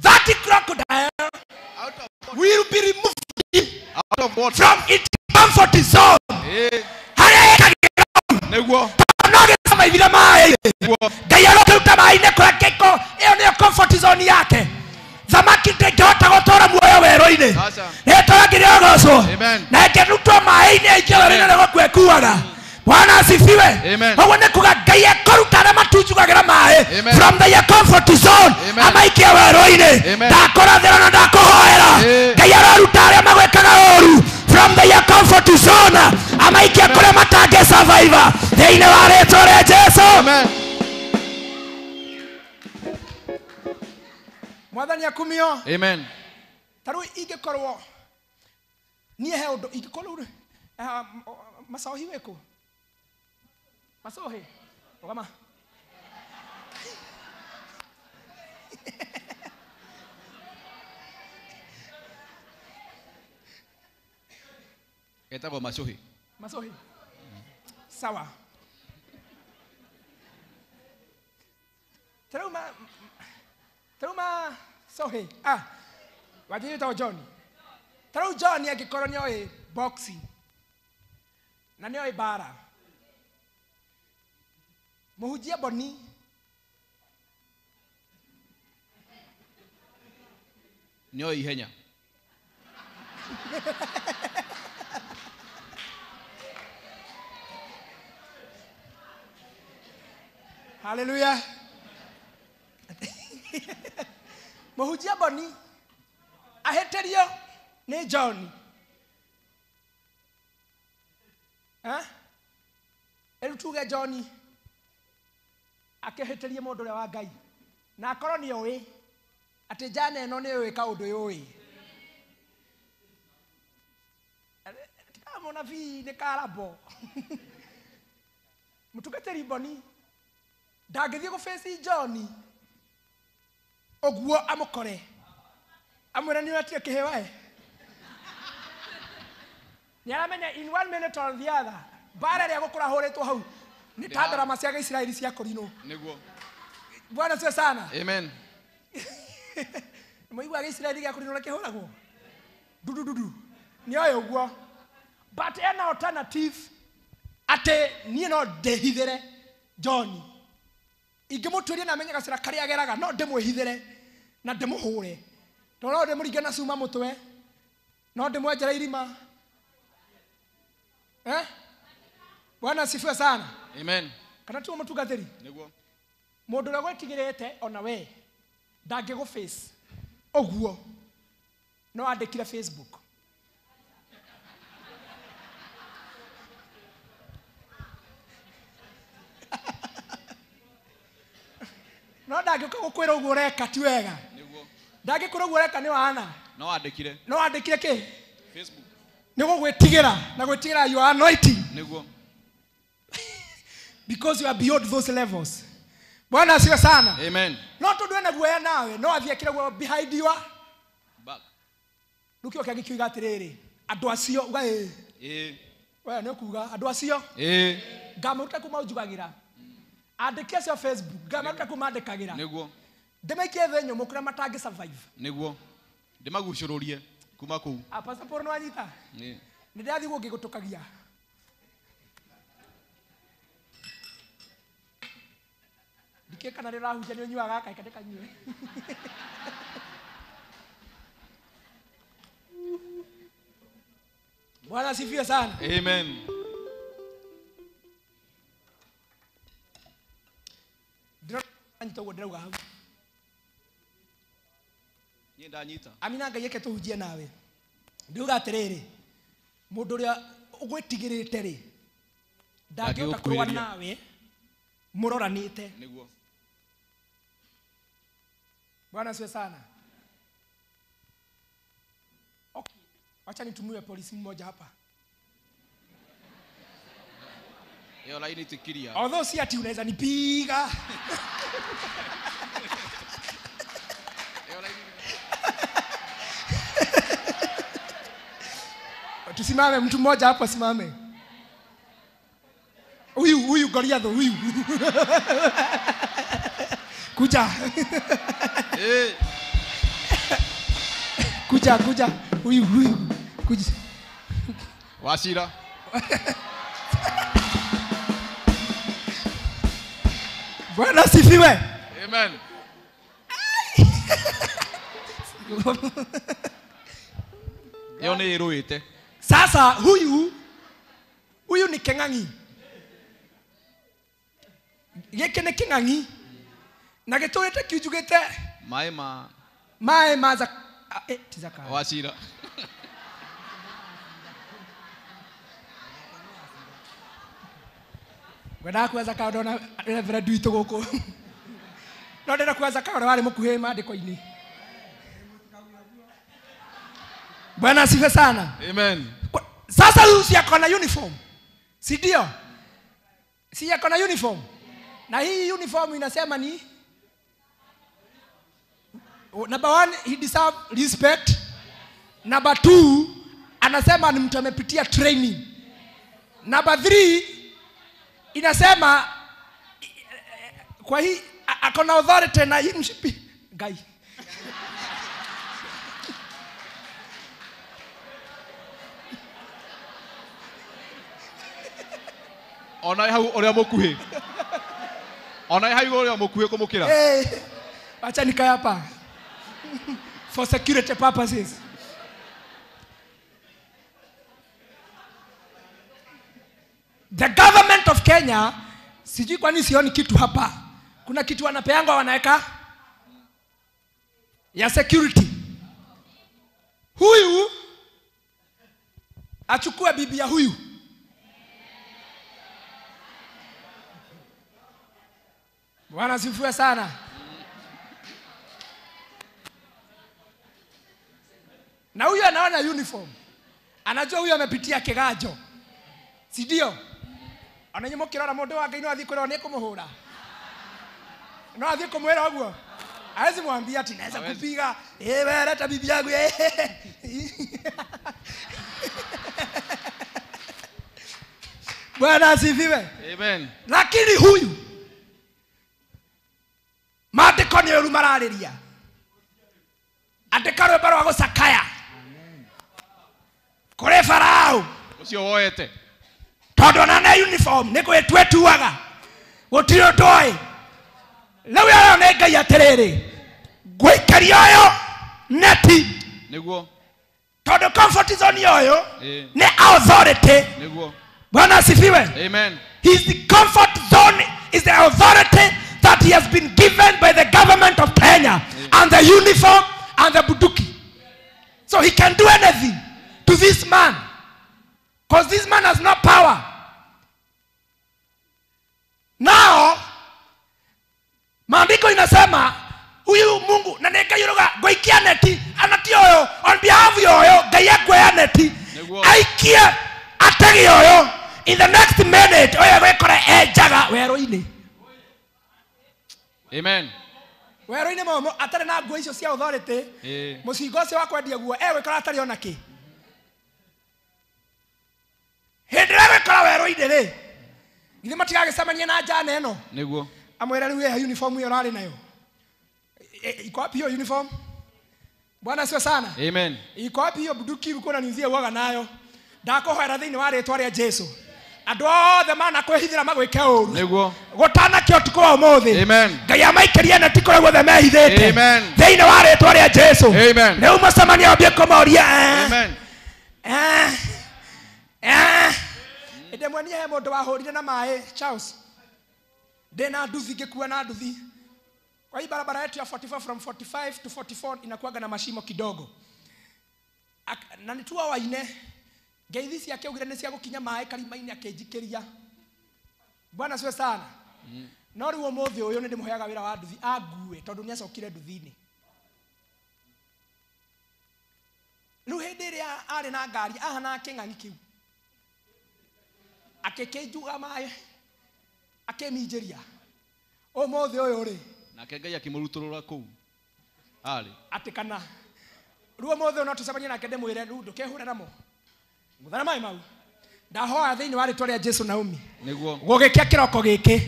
that crocodile will be removed out of water, from its comfort zone. Nĩguo no gĩcama ithira maĩ, Ngai arokĩruta maĩ-inĩ kũrĩa kĩko, ĩyo nĩyo comfort zone yake. Thamaki ndĩngĩhota gũtũra muoyo werũ. werũ-inĩ. Rĩtwa rĩake rĩrogocwo. Na ĩkĩrutwo maĩ-inĩ aikio werũ-inĩ na gũkua ĩkuaga. Bwana asifiwe. Ũguo nĩ kuga Ngai ekũruta arĩa matunjugagĩra maĩ from their comfort zone amaikie werũ-inĩ. Ndakũrathĩra na ndakũhoera. Ngai aroruta arĩa magwĩkaga ũru from their comfort zone amaikie kũrĩa matangĩ survive thĩinĩ wa rĩtwa rĩa Jesu. Mwathani akumio. Amen. Ta rĩu ingĩkorwo niĩ he ũndũ ingĩkorwo macohi wĩkũ? Macohi rũgama. Etagwo macohi. Macohi. Sawa. Ta rĩu ma sohe. Ah. Wajiri wĩtagwo John. Ta rĩu John angĩkorwo nĩoĩ boxing na nĩoĩ mbara, mũhunjia Boni nĩoĩ ihenya. Hallelujah. Mũhunjia Boni ahĩtĩrio nĩ John. Rĩu tuge John akĩhĩtĩrie mũndũ ũrĩa wa Ngai na akorwo nĩ oĩ atĩ njana ĩno nĩ yũĩ kaũndũ yũĩ. Ti ka mũnabii nĩ karabo. Mũtungatĩri Boni ndangĩthiĩ gũbĩci John ũguo amũkore amwĩre nĩ ũretio kĩhĩwa ĩ. Nĩ aramenya in one minute or the other mbara ĩrĩa gũkũra hũrĩtwo hau nĩ ta ndarama cia Gĩisiraeli cia kũrinwo. Nĩguo. Bwana asifiwe sana. Amen. Mũigua Gĩisiraeli gĩa kũrinwo kĩhũragwo dudududu nĩ oĩ ũguo, but ena alternative atĩ niĩ no ndĩhithĩre John. Ingĩmũtuĩria na amenye gacĩra karĩa ageraga no ndĩmwĩhithĩre na ndĩmũhũre, tondũ no ndĩmũringe na cuma mũtwe, no ndĩmwenjere irima. Bwana asifiwe sana. Amen. Kana tuo mũtungatĩri? Nĩguo. Mũndũ ũrĩa gwĩtigĩrĩte ona we ndangĩgũ face ũguo no andĩkire Facebook. No ndangĩũka gũkwĩra ũguo ũreka ti wega. Nĩguo. Ndangĩkwĩra ũguo ũreka nĩ wana. No andĩkire. No andĩkire kĩ? Facebook. Nĩ gũgwĩtigĩra na gwĩtigĩra you are anointing. Nĩguo. Because you are beyond those levels. Bwana asifiwe sana. Amen. No tondũ ena guoya nawe no athiĩ akĩre guoya behind you back. Rĩu kĩo kĩangĩ kiuga atĩrĩrĩ, andũ acio uga ĩĩ. Ĩĩ. We nĩ ũkuga andũ acio ĩĩ ngamaruta kuma ũnjugagĩra. Andĩki acio Facebook ngamaruta kuma andĩkagĩra. Nĩguo. Ndĩmaikie thĩ nyũmũ kũrĩa matangĩ survive. Nĩguo. Ndĩmagucũrũrie kuma kũu. Ah, Pastor Paul nĩ wanyita? Ĩĩ. Nĩ ndĩrathiĩ guo ngĩgũtũkagia. Ndikĩĩ kana nĩ ũrahunjia nĩ ũnyuaga gaka ndĩkanyue. Bwana asifiwe sana. Amen. Ndĩranyita ũguo ndĩrauga hau. Niĩ ndanyita. Amina Ngai eke tũhunjie nawe. Ndĩrauga atĩrĩrĩ, mũndũ ũrĩa ũgwĩtigĩrĩte rĩ ndangĩhota kũrũa nawe mũroranĩte. Nĩguo. Bwana asifiwe sana. Okay, wacha nitumiwe polisi mmoja hapa. Hiyo laini tikiria. Although si ati unaweza nipiga. Tusimame, mtu mmoja hapo asimame. Huyu huyu Goliath huyu. Kuja. Eh. Kuja kuja huyu huyu. Kuja. Wasira. Bwana asifiwe. Amen. Ĩyo nĩ ĩrũĩte. Sasa huyu ni keng'ang'i. Gĩkĩ nĩ kĩng'ang'i na gĩtũrĩte kiunjugĩte maĩ ma maĩ ma ti Zakayo. Wachira. Ngwendaga kuoya Zakayo ndona Reverend witũ gũkũ. No ndĩrenda kuoya Zakayo ũrĩa warĩ mũkuhĩ maandĩko-inĩ. Bwana asifiwe sana. Amen. Sasa huyu si ako na uniform, si ndio? Si ako na uniform. Na hii uniform inasema ni number 1, he deserve respect. Number 2, anasema ni mtu amepitia training. Number 3, inasema kwa hii ako na authority na hii mshipi Ngai. Ona hau uria mukuhi. Ona hau uria mukuhi kumukira. Eh, acha nikae hapa. For security purposes. The government of Kenya, sijui kwani sioni kitu hapa. Kuna kitu wanapeangwa wanaweka ya security. Huyu achukue bibi ya huyu. Bwana asifiwe sana. Na huyu anaona uniform. Anajua huyu amepitia kigajo. Si ndio? Ona nyimo kirora mundu wa Ngai no athie kwirwo ni kumuhura. No athie kumwira uguo. Hawezi mwambia ati naweza kupiga. Eh, wewe leta bibi yangu. Bwana asifiwe. Amen. Lakini huyu maandĩko nĩ ũru mararĩria. Andĩka rwĩmbo rwa gũcakaya kũrĩ Farao ũcio woete, tondũ ona nĩ uniform nĩ gwĩtua ĩtuaga, gũtirĩ ũndũ oĩ. Rĩu ĩyo nĩ Ngai atĩrĩrĩ, ngũikaria ũyũ neti nĩguo, tondũ comfort zone ũyũ nĩ authority. Nĩguo. Bwana asifiwe. Amen. His comfort zone is the authority that he has been given by the government of Kenya and the uniform and the buduki. So he can do anything to this man, because this man has no power. Now, maandiko inasema huyu Mungu na neka yuruga goikia neti anati oyo on behalf yoyo Ngai akwea neti aikie ategi oyo in the next minute oyo gwekora enjaga wero-inĩ. Amen. Wero-inĩ momo atarĩ na nguo icio cia authority, mũcinga ũcio wa kwendia guo egwĩkora atarĩ ona kĩ. Hĩndĩ ĩrĩa egwĩkora werũ-inĩ rĩ, githĩ matigagĩcemania na njana ĩno? Nĩguo. Amwĩre rĩu ĩha uniform ĩyo ũrarĩ nayo. Iko wapi hiyo uniform? Bwana sio sana. Amen. Iko wapi hiyo bunduki ulikuwa unaniuzia uoga nayo? Ndakũhoera thĩinĩ wa rĩtwa rĩa Jesu. Andũ othe manakwĩhithĩra magwĩke ũru. Nĩguo. Gũtanakĩa ũtukũ wa ũmũthĩ. Amen. Ngai amaikĩrie neti kũrĩa guothe mehithĩte. Amen. Thĩinĩ wa rĩtwa rĩa Jesu. Amen. Rĩu mũcemanio wambie kũmoria. Amen. Ĩndĩ mwenie he mũndũ wahũrire na maĩ Charles. Ndĩ na nduthi ngĩkua na nduthi. Kwa hii barabara yetu ya 44 from 45 to 44 inakuwaga na mashimo kidogo. Na nitua waine ngeithi ciake augire nĩ cia gũkinya maĩ karima-inĩ akĩnjikĩria. Bwana siwe sana. No rĩu ũmũthĩ ũyũ nĩ ndĩmũheaga wĩra wa nduthi angue tondũ nĩ acokire nduthi-inĩ. Rĩu hĩndĩ ĩrĩa arĩ na ngari ahana kĩng'ang'i kĩu. Akĩkĩnjuga maĩ akĩminjĩria. Ũmũthĩ ũyũ rĩ nake Ngai akĩmũrutũrũra kũu arĩ atĩ kana rĩu ũmũthĩ ũyũ no tũcemanie nake ndĩmwĩre rĩu ndũkehũre namo nguthana maĩ mau. Ndahoya thĩinĩ wa rĩtwa rĩa Jesu Naomi nĩguo gũgĩkĩa kĩroko gĩkĩ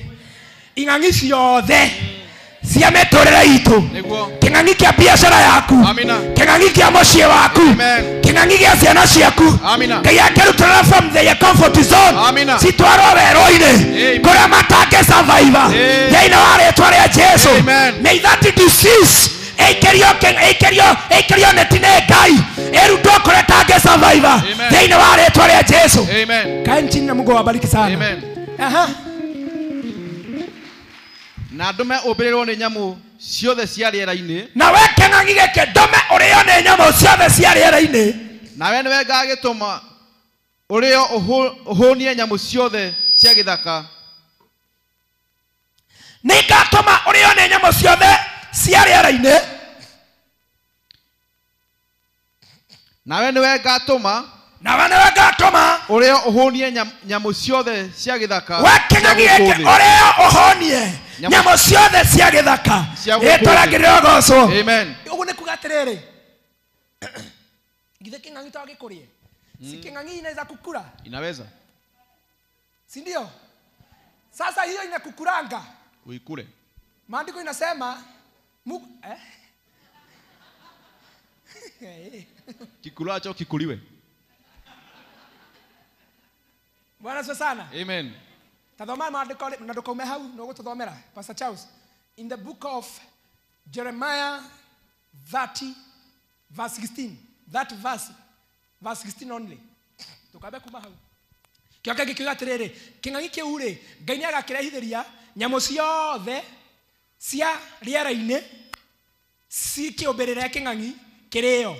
ing'ang'i ciothe cia mĩtũrĩre itũ, kĩng'ang'i kĩa biacara yaku, kĩng'ang'i kĩa mũciĩ waku, kĩng'ang'i gĩa ciana ciaku, Ngai akĩrutũrũra from the comfort zone citwarwo werũ-inĩ kũrĩa matangĩ survive thĩinĩ wa rĩtwa rĩa Jesu. May that disease ĩikĩrio neti nĩ Ngai ĩrutwo kũrĩa tangĩ survive. survivor thĩinĩ wa rĩtwa rĩa Jesu. Amen. Kaeni chini na Mungu awabariki sana. Amen. Aha. Na ndũme ũmbĩrĩrwo nĩ nyamũ ciothe cia rĩera-inĩ. Na we kĩng'ang'i gĩkĩ ndũme ũrĩo nĩ nyamũ ciothe cia rĩera-inĩ. Nawe nĩwe ngagĩtũma ũrĩo ũhũnie nyamũ ciothe cia gĩthaka. Nĩngatũma ũrĩo nĩ nyamũ ciothe cia rĩera-inĩ. Nawe nĩwe ngatũma. Nawe nĩwe ngatũma ũrĩo ũhũnie nyamũ ciothe cia gĩthaka. We kĩng'ang'i gĩkĩ ũrĩo ũhũnie nyamũ ciothe cia gĩthaka. Rĩtwa rĩake rĩrogocwo. Amen. Ũguo nĩ kuga atĩrĩrĩ, githĩ kĩng'ang'i to gĩkũrĩe? Si kĩng'ang'i inaweza kukula? Inaweza. Si ndio? Sasa hiyo inakukulanga. Uikule. Maandiko inasema Mungu kikulacho kikuliwe. Bwana asifiwe sana. Amen. Tathoma maandiko na ndukaume hau no gututhomera. Pastor Charles, in the book of Jeremiah 30 verse 16. That verse 16 only. Tukabe kuma hau. Kĩoke gĩkiuga atĩrĩrĩ, kĩng'ang'i kĩu rĩ, Ngai nĩagakĩrehithĩria nyamũ ciothe cia rĩera-inĩ cikĩũmbĩrĩre kĩng'ang'i kĩrĩo.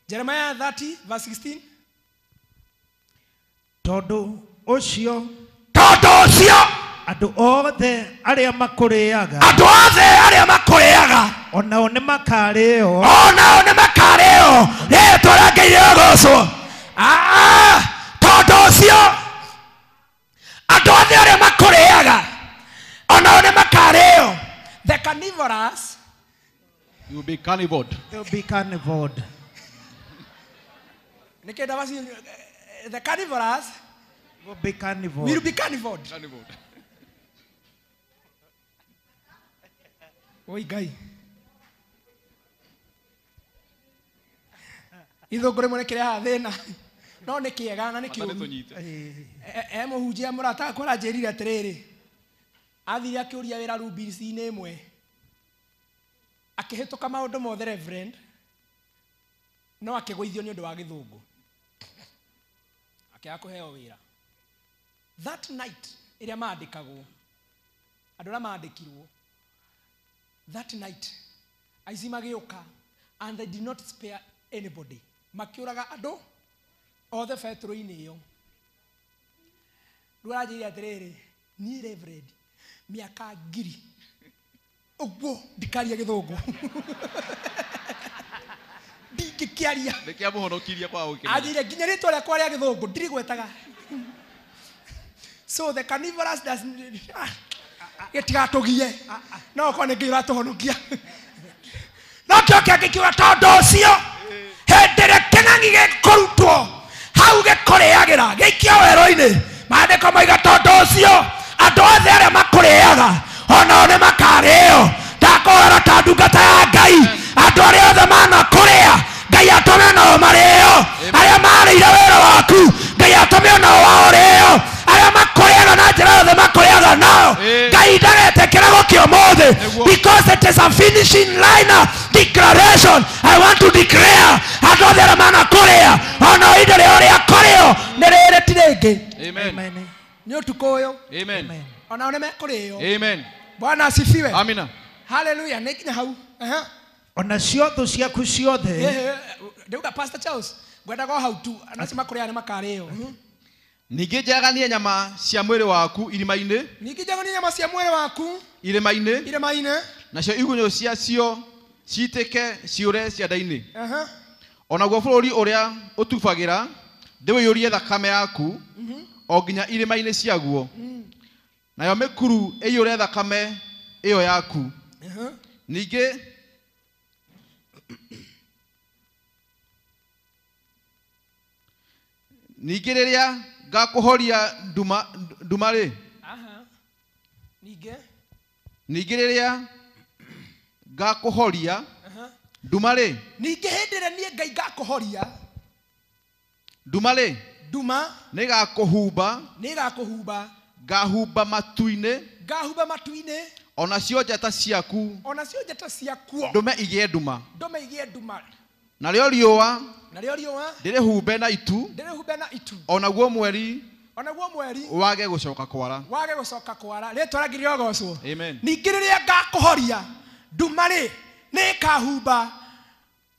Jeremiah 30 verse 16. Tondũ ũcio andũ othe arĩa makũrĩaga, andũ othe arĩa makũrĩaga, onao nĩmakarĩo, onao nĩmakarĩo. Rĩtwa rĩa Ngai rĩrogocwo. Tondũ ũcio andũ othe arĩa makũrĩaga onao nĩmakarĩo. The carnivorous will be carnivored. They'll be carnivored. The carnivorous will be carnivored. Will be carnivored. Carnivored. Oi Ngai. Ithũngũ rĩmwe nĩkĩrehaga thĩna. No nĩ kĩega na nĩ kĩũru. E mũhunjia mũrata wakwa aranjĩrire atĩrĩrĩ, athire akĩũria wĩra rubisi-inĩ ĩmwe, akĩhĩtũka maũndũ mothe reverend, no akĩgũithio nĩ ũndũ wa gĩthũngũ, akĩaga kũheo wĩra. That night ĩrĩa maandĩkagwo, andũ arĩa maandĩkirwo, that night aici magĩũka and they did not spare anybody, makĩũraga andũ othe betũrũ-inĩ ĩyo. Rĩu aranjĩrire atĩrĩrĩ, niĩ reverend mĩaka 1000 ũguo ndikaria gĩthũngũ. Ndingĩkĩaria. Nĩkĩamũhonokirie kwa gũkĩmenya. Anjĩrire nginya rĩtwa rĩakwa rĩa gĩthũngũ ndirigwetaga. So the carnivorous does gĩtigatũgie. No okorwo nĩ Ngai ũratũhonokia. No kĩo kĩangĩkiuga tondũ ũcio hĩndĩ ĩrĩa kĩng'ang'i gĩkũrutwo hau gĩkũrĩagĩra gĩikio werũ-inĩ, maandĩko maiga tondũ ũcio andũ othe arĩa makũrĩaga onao nĩmakarĩo. Ndakũhera ta ndungata ya Ngai, andũ arĩa othe manakũrĩa Ngai atũme nao marĩo. Arĩa marĩire wĩra waku Ngai atũme onao wao rĩo. Arĩa makũrĩaga na njĩra yothe makũrĩaga nao Ngai ndagetĩkĩra gũkĩa ũmũthĩ, because it is a finishing line declaration. I want to declare andũ othe arĩa manakũrĩa onao indo rĩao rĩa kũrĩo nĩ rĩrĩ ti rĩngĩ. Amen. Nĩ ũtukũ ũyũ. Amen. Onao nĩ mekũrĩo. Amen. Bwana asifiwe. Amina. Hallelujah. Nĩ nginya hau. Ona cio thũ ciaku ciothe. Ndauga Pastor Charles, ngwendaga o hau tu, anacio makũrĩaga nĩ makarĩo. Ningĩ njaganie nyama cia mwĩrĩ waku irima-inĩ. Ningĩ njaganie nyama cia mwĩrĩ waku irima-inĩ. Irima-inĩ. Nacio igunyũ ciacio citĩke ciũre cianda-inĩ. Onaguo bũrũri ũrĩa ũtubagĩra ndĩũiyũrie thakame yaku o nginya irima-inĩ ciaguo. Nayo mĩkuru ĩiyũre thakame ĩyo yaku. Ningĩ rĩrĩa ngakũhoria nduma-rĩ, ningĩ rĩrĩa ngakũhoria nduma-rĩ, ningĩ hĩndĩ ĩrĩa niĩ Ngai ngakũhoria nduma-rĩ, nduma nĩgakũhumba, nĩgakũhumba, ngahumba matu-inĩ, ngahumba matu-inĩ, onacio njata ciaku, onacio njata ciakuo ndũme igĩe nduma, ndũme igĩe nduma, narĩo riũa Narĩo riũa ndĩrĩhumbe na itu, ndĩrĩhumbe na itu, o naguo mweri, o naguo mweri wage gũcoka kwara. Wage gũcoka kwara. Rĩtwa rĩa rĩogocwo. Amen. Ningĩ rĩrĩa ngakũhoria nduma rĩ, nĩ ĩkahumba,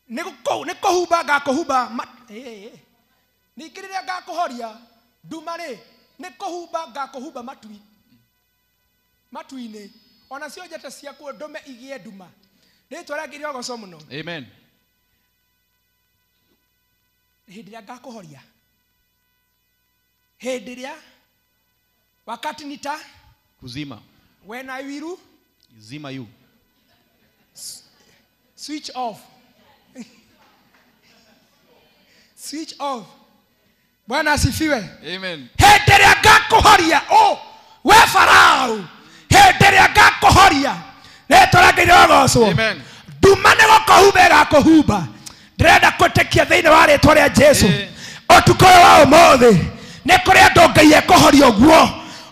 nĩ kũhumba ngakũhumba. Ningĩ rĩrĩa ngakũhoria nduma rĩ, nĩ kũhumba ngakũhumba matui matu-inĩ, onacio njata ciakuo ndũme igĩe nduma. Rĩtwa rĩa rĩogocwo mũno. Amen. Hĩndĩ ĩrĩa ngakũhoria, hĩndĩ ĩrĩa wakati nita kuzima, when I will zima you switch off switch off. Bwana asifiwe. Amen. Hĩndĩ ĩrĩa ngakũhoria, oh we Farao, hĩndĩ ĩrĩa ngakũhoria, rĩtwa rĩa Ngai rĩrogocwo. Amen. Nduma nĩ gũkũhumba ĩgakũhumba. Ndĩrenda kwĩtĩkia thĩinĩ wa rĩtwa rĩa Jesu ũtukũ ũyũ wa ũmũthĩ nĩ kũrĩ andũ Ngai ekũhoria ũguo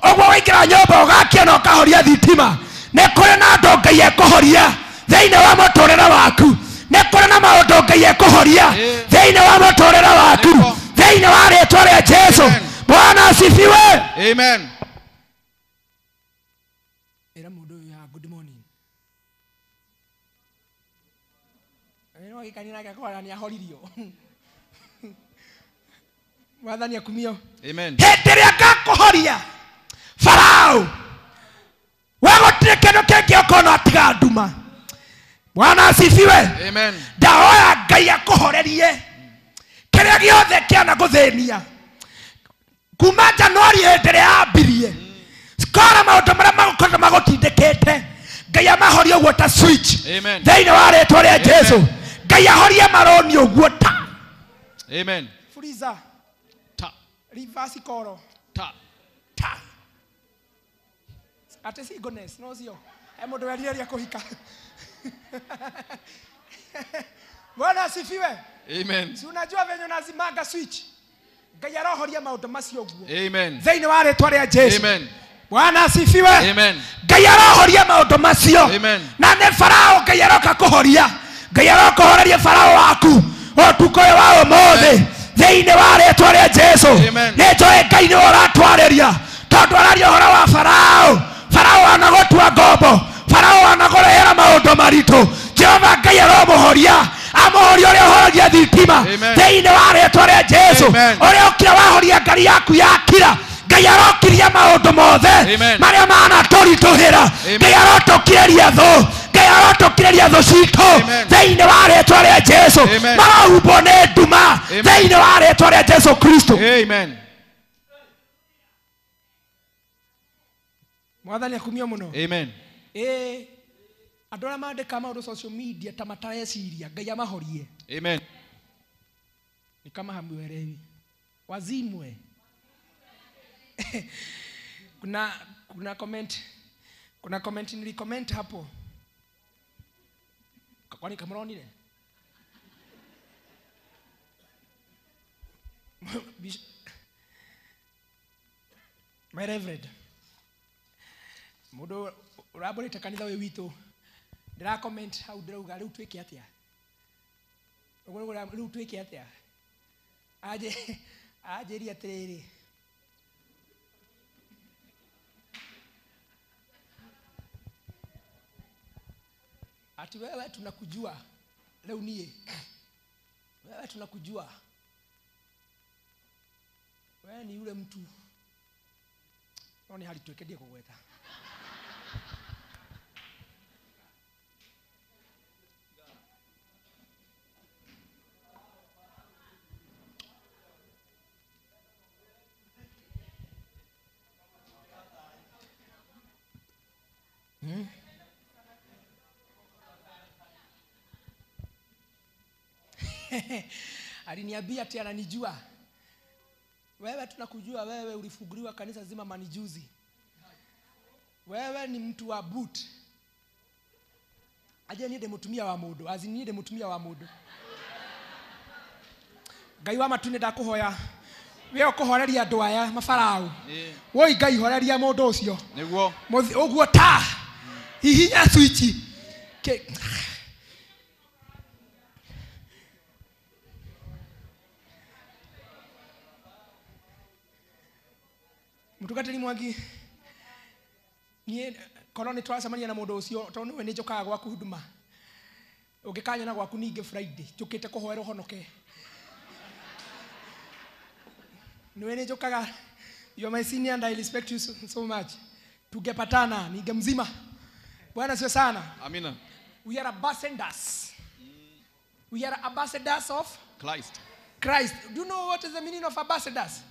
ũguo waingĩra nyũmba ũgakia na ũkahoria thitima. Nĩ kũrĩ na andũ Ngai ekũhoria thĩinĩ wa mũtũrĩre waku. Nĩ kũrĩ na maũndũ Ngai ekũhoria thĩinĩ wa mũtũrĩre waku thĩinĩ wa rĩtwa rĩa Jesu. Bwana asifiwe. Amen. Ĩra mũndũ ũyũ ya good morning. Ĩno gĩkani nake akora nĩ ahoririo. Mwathani akumio. Amen. Hĩndĩ ĩrĩa ngakũhoria Farao, we gũtirĩ kĩndũ kĩngĩ ũkona tiga nduma. Bwana asifiwe. Amen. Ndahoya Ngai akũhorerie kĩrĩa gĩothe kĩanagũthĩnia kuma Januari hĩndĩ ĩrĩa yambirie. Skora maũndũ marĩa magũkoretwo magũtindĩkĩte, Ngai amahorie ũguo ta switch. Amen. Thĩinĩ wa rĩtwa rĩa Jesu, Ngai ahorie marũni ũguo ta. Amen. Freezer. Ta. Reverse koro. Ta. Ta. Ate si goodness, no sio. E mũndũ werirĩria kũhika. Bwana asifiwe. Amen. Si unajua venye unazimaga switch. Ngai arohoria maũndũ macio ũguo. Amen. Thĩinĩ wa rĩtwa rĩa Jesu. Amen. Bwana asifiwe. Amen. Ngai arohoria maũndũ macio. Amen. Na nĩ Farao Ngai aroka kũhoria. Ngai aroka Farao waku ũtukũ ũyũ wa ũmũthĩ thĩinĩ wa rĩtwa rĩa Jesu. Nĩ njũĩ Ngai nĩwe ũratwarĩria, tondũ araria ũhoro wa Farao. Farao anagũtua ngombo, Farao anagũrehera maũndũ maritũ. Jehova Ngai aromũhoria, amũhoria ũrĩa ũhoragia thitima thĩinĩ wa rĩtwa rĩa Jesu. Ũrĩa ũkira wahoria ngari yaku yakira, Ngai arokiria maũndũ mothe marĩa manatũritũhĩra. Ngai arotũkĩrĩria thũ, Ngai arotũkĩrĩria thũ citũ thĩinĩ wa rĩtwa rĩa Jesu. Marohumbwo nĩ nduma thĩinĩ wa rĩtwa rĩa Jesu Kristo. Amen. Mwathani akumio mũno. Amen. Andũ arĩa mandĩkaga maũndũ social media ta matareciria, Ngai amahorie. Amen. Ni kama hamuelewi. Wazimwe. Kuna comment, kuna comment nilicomment hapo. Kwani kamronire? My reverend, mũndũ ũrambũrĩte kanitha ũyũ witũ, ndĩra comment hau ndĩrauga rĩu twĩke atĩa? Ũguo rĩu twĩke atĩa? Anjĩrie atĩrĩrĩ, ati wewe tunakujua leo nie, wewe tunakujua, wewe ni yule mtu no ni hali twekedie kugweta. Aliniambia ati ananijua. Wewe tunakujua, wewe ulifunguliwa kanisa zima manijuzi. Wewe ni mtu wa boot. Aje niende mutumia wa mundu, azi niende mutumia wa mundu. Ngai wa matu ndakuhoya. We ukuhoreria andu aya mafarao. Woi Ngai horeria mundu ucio. Niguo. Uguo ta. Hihinya switch. Mutungatĩri Mwangi, niĩ korwo nĩ tũracemania na mũndũ ũcio tondũ nĩwe nĩ njũkaga gwaku huduma. Ũngĩkanyona gwaku ningĩ Friday njũkĩte kũhoera ũhonoke. Nĩwe nĩ njũkaga. You are my senior and I respect you so much. Tungepatana ninge mzima. Bwana sio sana. Amina. We are ambassadors. We are ambassadors of Christ. Christ. Do you know what is the meaning of ambassadors?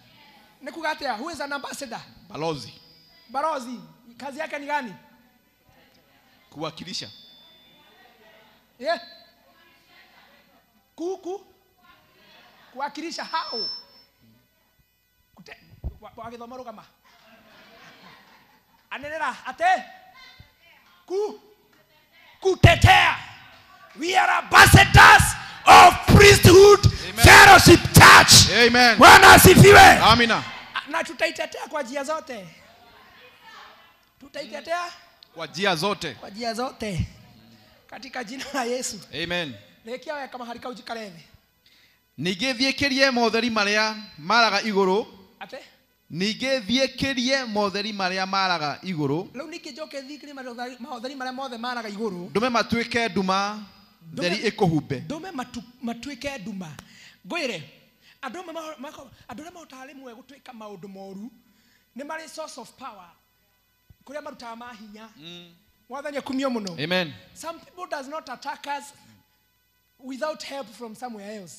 Nikuga atia, who is an ambassador? Balozi. Balozi. Kazi yake ni gani? Kuwakilisha. Yeah. Kuku. Kuwakilisha hao. Wagithoma rugama. Anenera ate kutetea. We are ambassadors of priesthood. Amen. Fellowship Church. Amen. Bwana asifiwe. Amina. Na tutaitetea kwa njia zote. Tutaitetea kwa njia zote. Kwa njia zote. Katika jina la Yesu. Amen. Rekia we kama harika ujikare thi. Ningĩ thiĩkĩrie motheri marĩa maraga igũrũ. Ate? Ningĩ thiĩkĩrie motheri marĩa maraga igũrũ. Rĩu ningĩ njoke thiĩkĩrie maũtheri marĩa mothe maraga igũrũ. Ndũme matuĩke nduma theri ĩkũhumbe. Ndũme matuĩke nduma. Ngwĩre andũ arĩa mahotaga rĩmwe gũtuĩka maũndũ moru nĩ marĩ source of power kũrĩa marutaga mahinya. Mwathani akumio mũno. Amen. Some people does not attack us without help from somewhere else.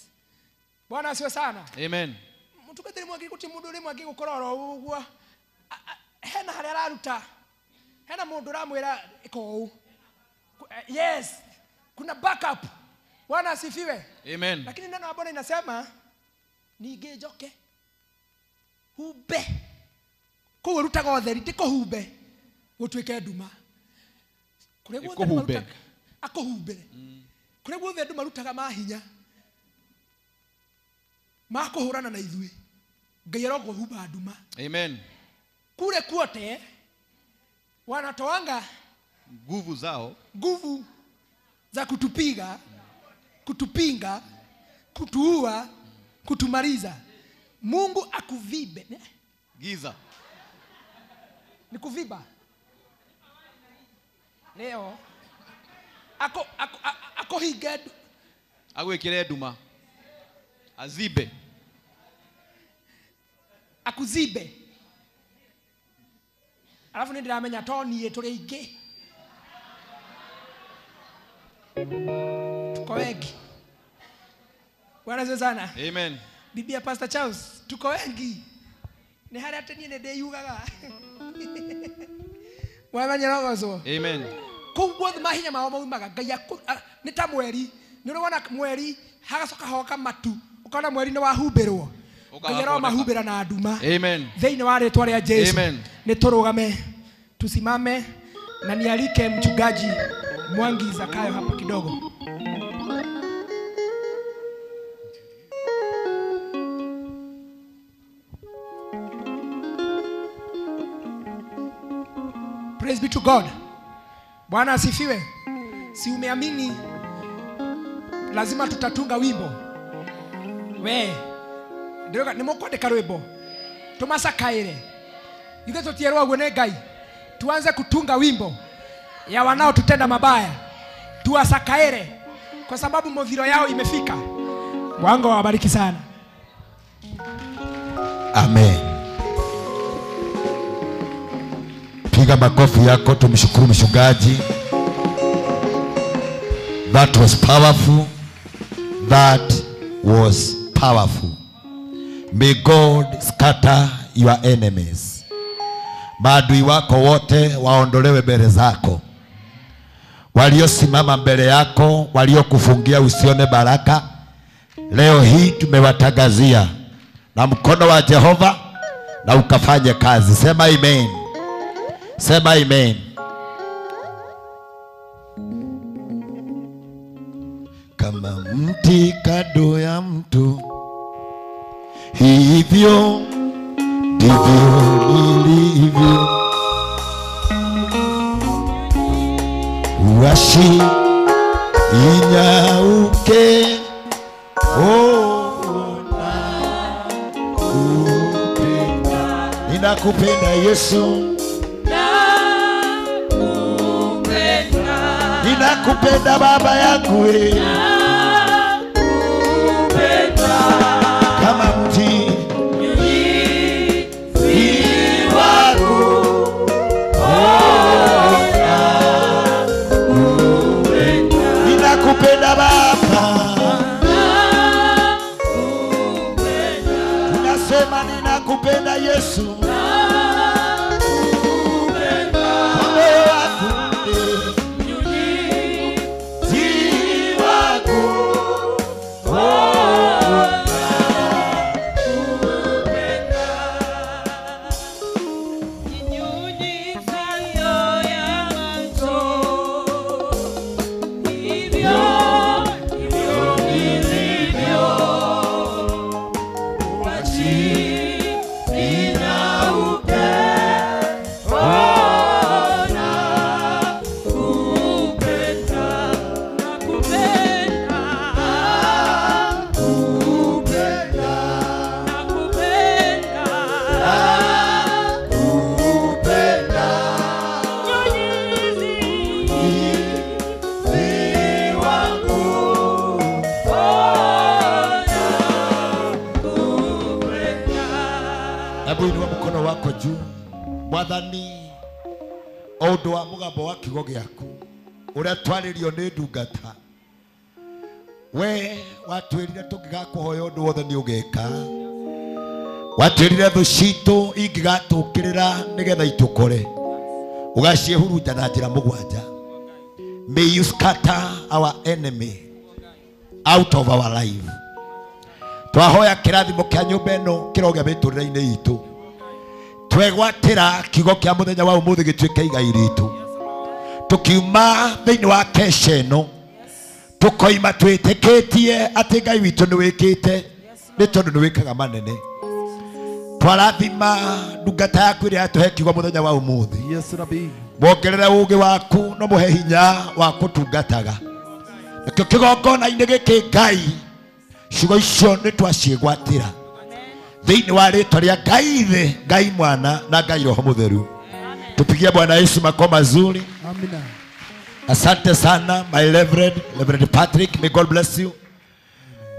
Bwana asifiwe sana. Amen. Mutungatĩri Mwangi guti mundu rimwe angĩgũkora oro ũguo hena harĩa araruta, hena mũndũ ũramwĩra ĩka ũũ. Yes, kuna backup. Bwana asifiwe. Amen. Lakini neno la Bwana inasema ningĩ njoke humbe kũu ũrutaga ũtheri ndĩkũhumbe gũtuĩke nduma. Kũrĩa guothe Ĩkũhumbe. Akũhumbĩre. Kũrĩa guothe andũ marutaga mahinya makũhũrana na ithuĩ Ngai arokũhumba nduma. Amen. Kule kwote wanatoanga nguvu zao, nguvu za kutupiga, kutupinga, kutuua, kutumaliza. Mungu akuvibe. Ne? Giza. Ni kuviba. Leo ako higa agwikire nduma. Azibe. Akuzibe. Alafu ni ndiramenya to nie turi ingi. Tuko wengi. Bwana asifiwe sana. Amen. Bibi ya Pastor Charles, tuko wengi. Ni haria ati nie ndiyugaga. Bwana nyarogocwo. Amen. Kũu guothe mahinya mao maumaga Ngai nĩ ta mweri. Nĩ ũrĩ mweri hagacoka hoka matu ukona mweri nĩ wahumbĩrwo. Ngai aromahumbĩra na nduma. Amen. Thĩinĩ wa rĩtwa rĩa Jesu. Amen. Nĩ tũrũgame, tusimame na nialike mchungaji Mwangi Zakayo hapa kidogo. Praise be to God. Bwana asifiwe. Si umeamini lazima tutatunga wimbo. We ndio ni mukwandika rwimbo. Tumasakaire. Ithe tutierwo guo nĩ Ngai. Tuanze kutunga wimbo ya wanaotutenda mabaya. Tuwasakaire kwa sababu modhiro yao imefika. Bwana awabariki sana. Amen. Piga makofi yako tumshukuru mchungaji. That was powerful. That was powerful. May God scatter your enemies. Maadui wako wote waondolewe mbele zako. Waliosimama mbele yako, waliokufungia usione baraka, leo hii tumewatangazia na mkono wa Jehova na ukafanye kazi. Sema amen. Sema amen. Kama mti kando ya mtu, hivyo ndivyo nilivyo. Uashi inyauke, oh, na kupenda. Ninakupenda Yesu, ninakupenda Baba yangu, nakupenda kama mti wangu. Oh, nakupenda, ninakupenda Baba, nakupenda, tunasema ninakupenda Yesu, nakupenda kwa moyo wangu. Mwathani o ũndũ wa mũgambo wa kiugo gĩaku ũrĩa twarĩrio nĩ ndungata, we watwĩrire tũngĩgakũhoya ũndũ wothe nĩ ũgeka, watwĩrire thũ citũ ingĩgatũkĩrĩra nĩgetha itũkore ũgaciĩhurunja na njĩra mũgwanja. May you scatter our enemy out of our life. Twahoya kĩrathimo kĩa nyũmba ĩno kĩrogĩa mĩtũrĩre-inĩ itũ, twegwatĩra kiugo kĩa mũthenya wa ũmũthĩ gĩtuĩke igai ritũ, tukiuma thĩinĩ wa kesha ĩno tũkoima twĩtĩkĩtie atĩ Ngai witũ nĩ wĩkĩte, nĩ tondũ nĩ wĩkaga manene. Twarathima ndungata yaku ĩrĩa yatũhe kiugo mũthenya wa ũmũthĩ, wongerere ũũgĩ waku no mũhe hinya wa kũtungataga. Nakĩo kĩgongona-inĩ gĩkĩ Ngai, ciugo icio nĩ twaciĩgwatĩra thĩinĩ wa rĩtwa rĩa Ngai Ithe, Ngai Mwana na Ngai Roho Mũtheru. Tupigie Bwana Yesu makofi mazuri. Amina. Asante sana my Reverend, Reverend Patrick, may God bless you.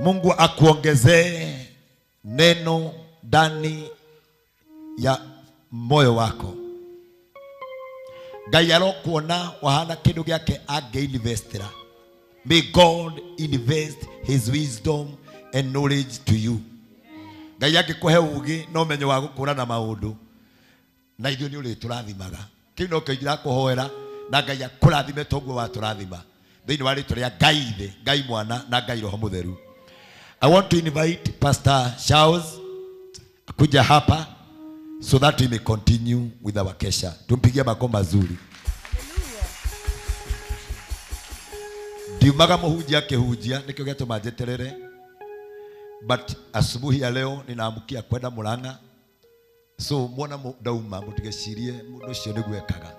Mungu akuongezee neno ndani ya moyo wako. Ngai arokuona wahana kindu giake angeinvestira. May God invest his wisdom and knowledge to you. Ngai angĩkũhe ũũgĩ na ũmenyo wa gũkũrana maũndũ, na ithuĩ nĩ ũrĩtũrathimaga. Kĩu no kĩo ingĩrakũhoera, na Ngai akũrathime toguo watũrathima thĩinĩ wa rĩtwa rĩa Ngai Ithe, Ngai Mwana na Ngai Roho Mũtheru. I want to invite Pastor Charles kuja hapa so that we may continue with our kesha. Tumpigie makofi mazuri. Ndiumaga mũhunjia akĩhunjia, nĩkĩo gĩatũma njeterere. But asubuhi ya leo ninaamkia kwenda Murang'a, so mwona ndauma mutigecirie mundu ucio niguo ekaga.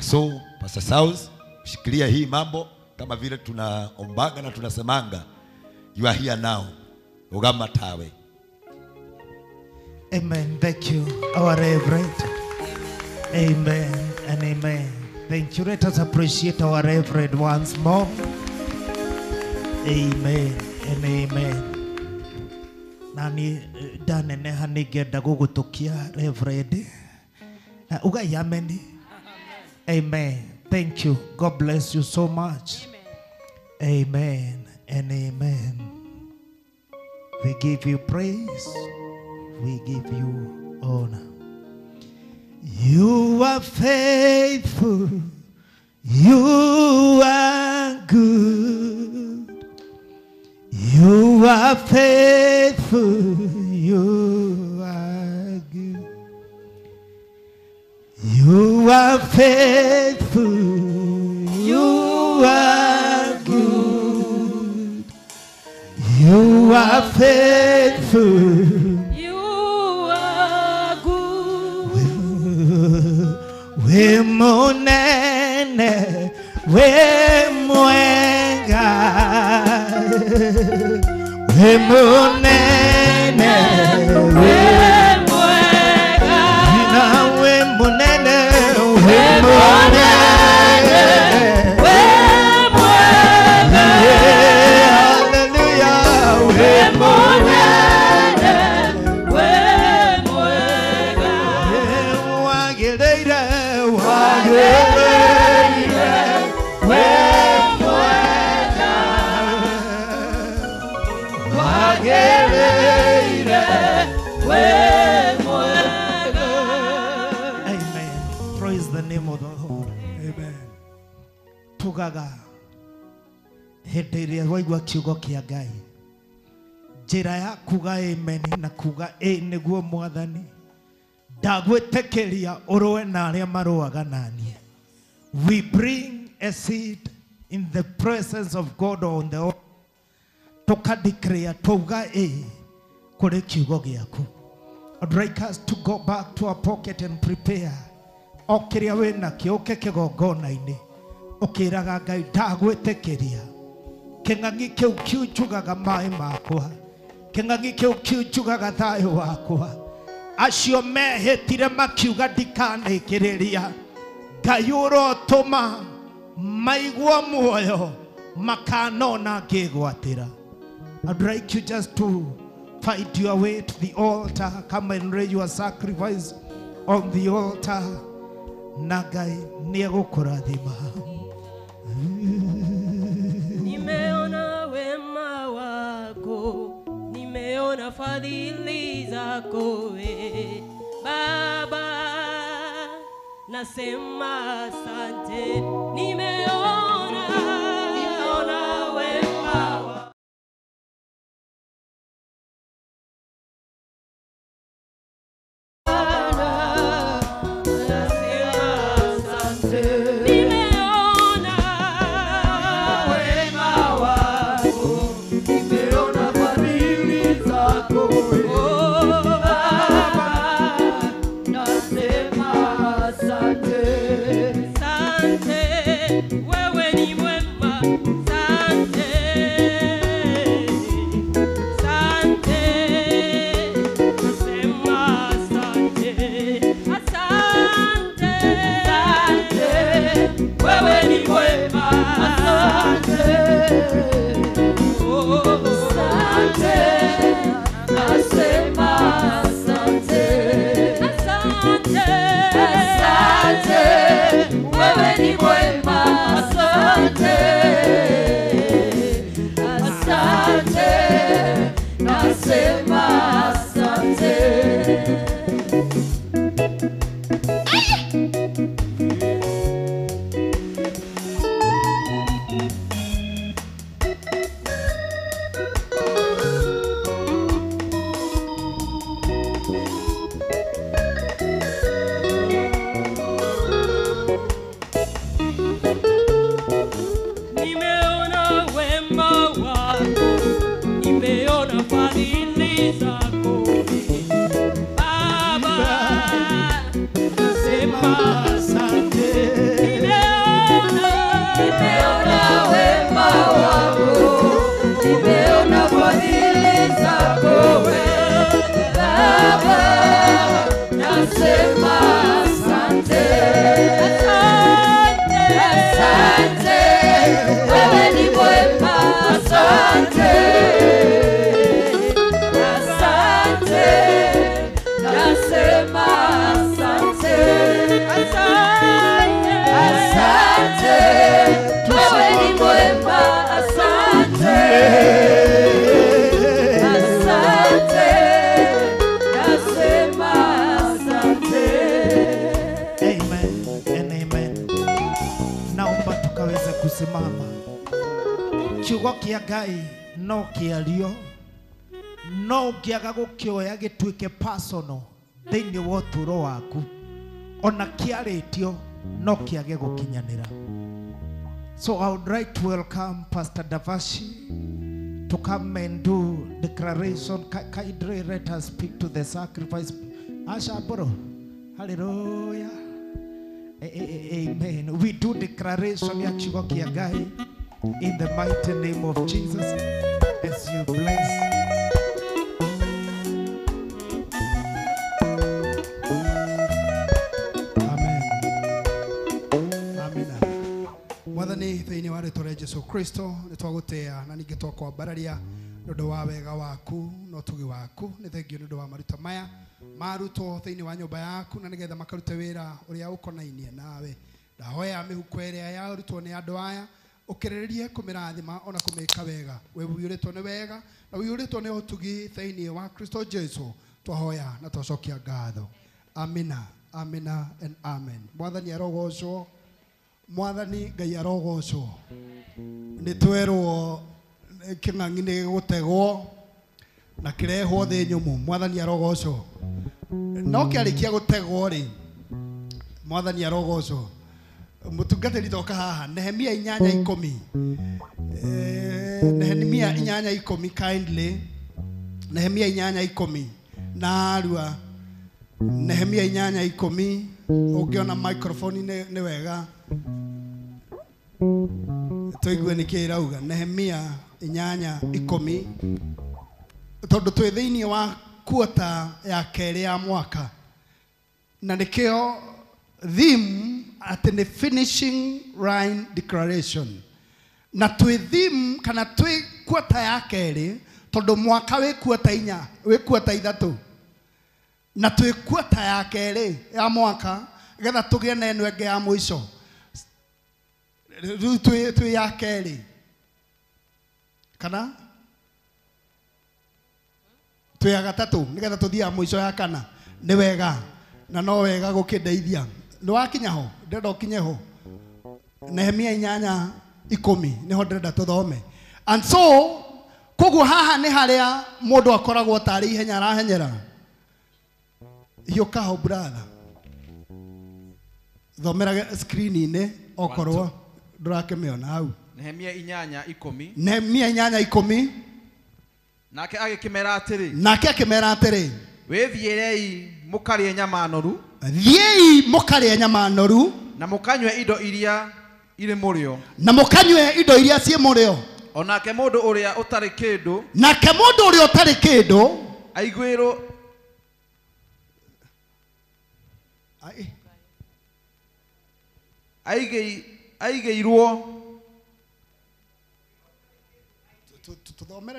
So Pastor Charles, shikilia hii mambo kama vile tunaombanga na tunasemanga. You are here now. Ugama tawe. Amen. Thank you, our Reverend. Amen and amen. Thank you. Let us appreciate our Reverend once more. Amen and amen. Nani ndaneneha nĩngĩenda gũgũtũkia Reverend. Ugai amen. Amen. Thank you. God bless you so much. Amen. Amen and amen. We give you praise. We give you honor. You are faithful. You are good. You are faithful. You are good. You are faithful. You are good. You are faithful. You are good. We monene, we mwenga. We monene, we mwenga. Wagĩrĩire wĩ mwega. Amen. Praise the name of the Lord. Amen. Tugaga hĩndĩ ĩrĩa waigua kiugo kĩa Ngai, njĩra ya kuga amen na kuga ĩ nĩguo Mwathani, ndagwĩtĩkĩria ũrũe na arĩa marũaga naniĩ. We bring a seed in the presence of God on the altar. Tukadeclare twauga ĩ kũrĩ kiugo gĩaku. I'd like us to go back to our pocket and prepare. O kĩrĩa wĩnakĩo ũke kĩgongona-inĩ ũkĩraga Ngai ndagwĩtĩkĩria kĩng'ang'i kĩu kiunjugaga maĩ makwa, kĩng'ang'i kĩu kiunjugaga thayũ wakwa, acio mehĩtire makiuga ndikanĩkĩrĩria, Ngai ũrotũma maigua muoyo makanona ngĩgwatĩra. I'd like you just to find your way to the altar. Come and lay your sacrifice on the altar. Na Ngai nĩegũkũrathima. Nimeona wema wako, nimeona fadhili zako we Baba, nasema asante. Nimeona wema wako. Nimeona wema wako, nimeona fadhili zako we Baba, nasema asante. Asante, wewe ni mwema. Asante, asante, nasema asante. Asante, asante, wewe ni mwema. Asante, oh, asante, nasema asante. Asante, asante, wewe ni mwema. Asante, asante, nasema asante. Nimeona wema wako, nimeona fadhili zako Baba, nasema asante. Nimeona wema wako, nimeona fadhili zako we Baba, nasema asante. Asante, asante, wewe ni mwema. Asante, asante, nasema asante. Asante, asante, wewe ni mwema. Asante, asante, nasema asante. Amen and amen. Naomba tukaweze kusimama. Kiugo kĩa Ngai no kĩario, no ũngĩaga gũkĩoya gĩtuĩke personal thĩinĩ wa ũtũũro waku, ona kĩarĩtio no kĩage gũkinyanĩra. So I would like to welcome Pastor Davashi to come and do declaration. Kindly let us speak to the sacrifice. Asha bro, hallelujah. Amen. We do declaration ya kiugo kĩa Ngai in the mighty name of Jesus as you bless. Amen. Amina. Mwathani thĩinĩ wa rĩtwa rĩa Jesu Kristo nĩ twagũtĩĩa na ningĩ twakwambararia nĩ ũndũ wa wega waku na ũtugi waku. Nĩ thengio nĩ ũndũ wa maruta maya marutwo thĩinĩ wa nyũmba yaku na nĩgetha makarute wĩra ũrĩa ũkonainie nawe. Ndahoya mĩhuko ĩrĩa yarutwo nĩ andũ aya ũkĩrĩrĩrie kũmĩrathima ona kũmĩka wega. We ũiyũrĩtwo nĩ wega Na ũiyũrĩtwo nĩ ũtugi thĩinĩ wa Kristo Jesu twahoya na twacokia ngatho. Amina, amina and amen. Mwathani arogocwo, Mwathani Ngai arogocwo. Nĩ twerwo kĩng'ang'i nĩ gĩgũtegwo na kĩrehwo thĩ nyũmũ. Mwathani arogocwo. No kĩarĩkia gũtegwo rĩ, Mwathani arogocwo. Mũtungatĩri toka haha Nehemia 8:10. Nehemia 8:10 kindly. Nehemia 8:10 na arua. Nehemia 8:10 ũngĩona microphone nĩ wega tũigue nĩkĩ ĩrauga. Nehemia 8:10 tondũ twĩ thĩinĩ wa kuota ya kerĩ ya mwaka na nĩkĩo theme atĩ nĩ finishing line declaration na twĩ theme kana twĩ kuota ya kerĩ tondũ mwaka wĩ kuota inya wĩ kuota ithatũ na twĩ kuota ya kerĩ ya mwaka getha tũgĩe na ĩno ĩngĩ ya mũico. Rĩu twĩ ya kerĩ kana twĩ ya gatatũ nĩgetha tũthiĩ ya mũico ya kana. Nĩ wega na no wega gũkĩndeithia. Nĩ wakinya ho, ndĩrenda ũkinye ho. Nehemia 8:10 nĩho ndĩrenda tũthome. And so koguo haha nĩ harĩa mũndũ akoragwo tarĩ ihenya arahenyera. Hiũka ho brother, thomera screen-inĩ okorwo ndũrakĩmĩona hau. Nehemia 8:10. Nehemia 8:10. Nake agĩkĩmera atĩrĩ, nake akĩmera atĩrĩ, wĩthiĩrei mũkarĩe nyama noru, thiĩi mũkarĩe nyama noru, na mũkanyue indo iria irĩ mũrĩo, na mũkanyue indo iria ciĩ mũrĩo. O nake mũndũ ũrĩa ũtarĩ kĩndũ, nake mũndũ ũrĩa ũtarĩ kĩndũ aiguĩrwo aigĩirwo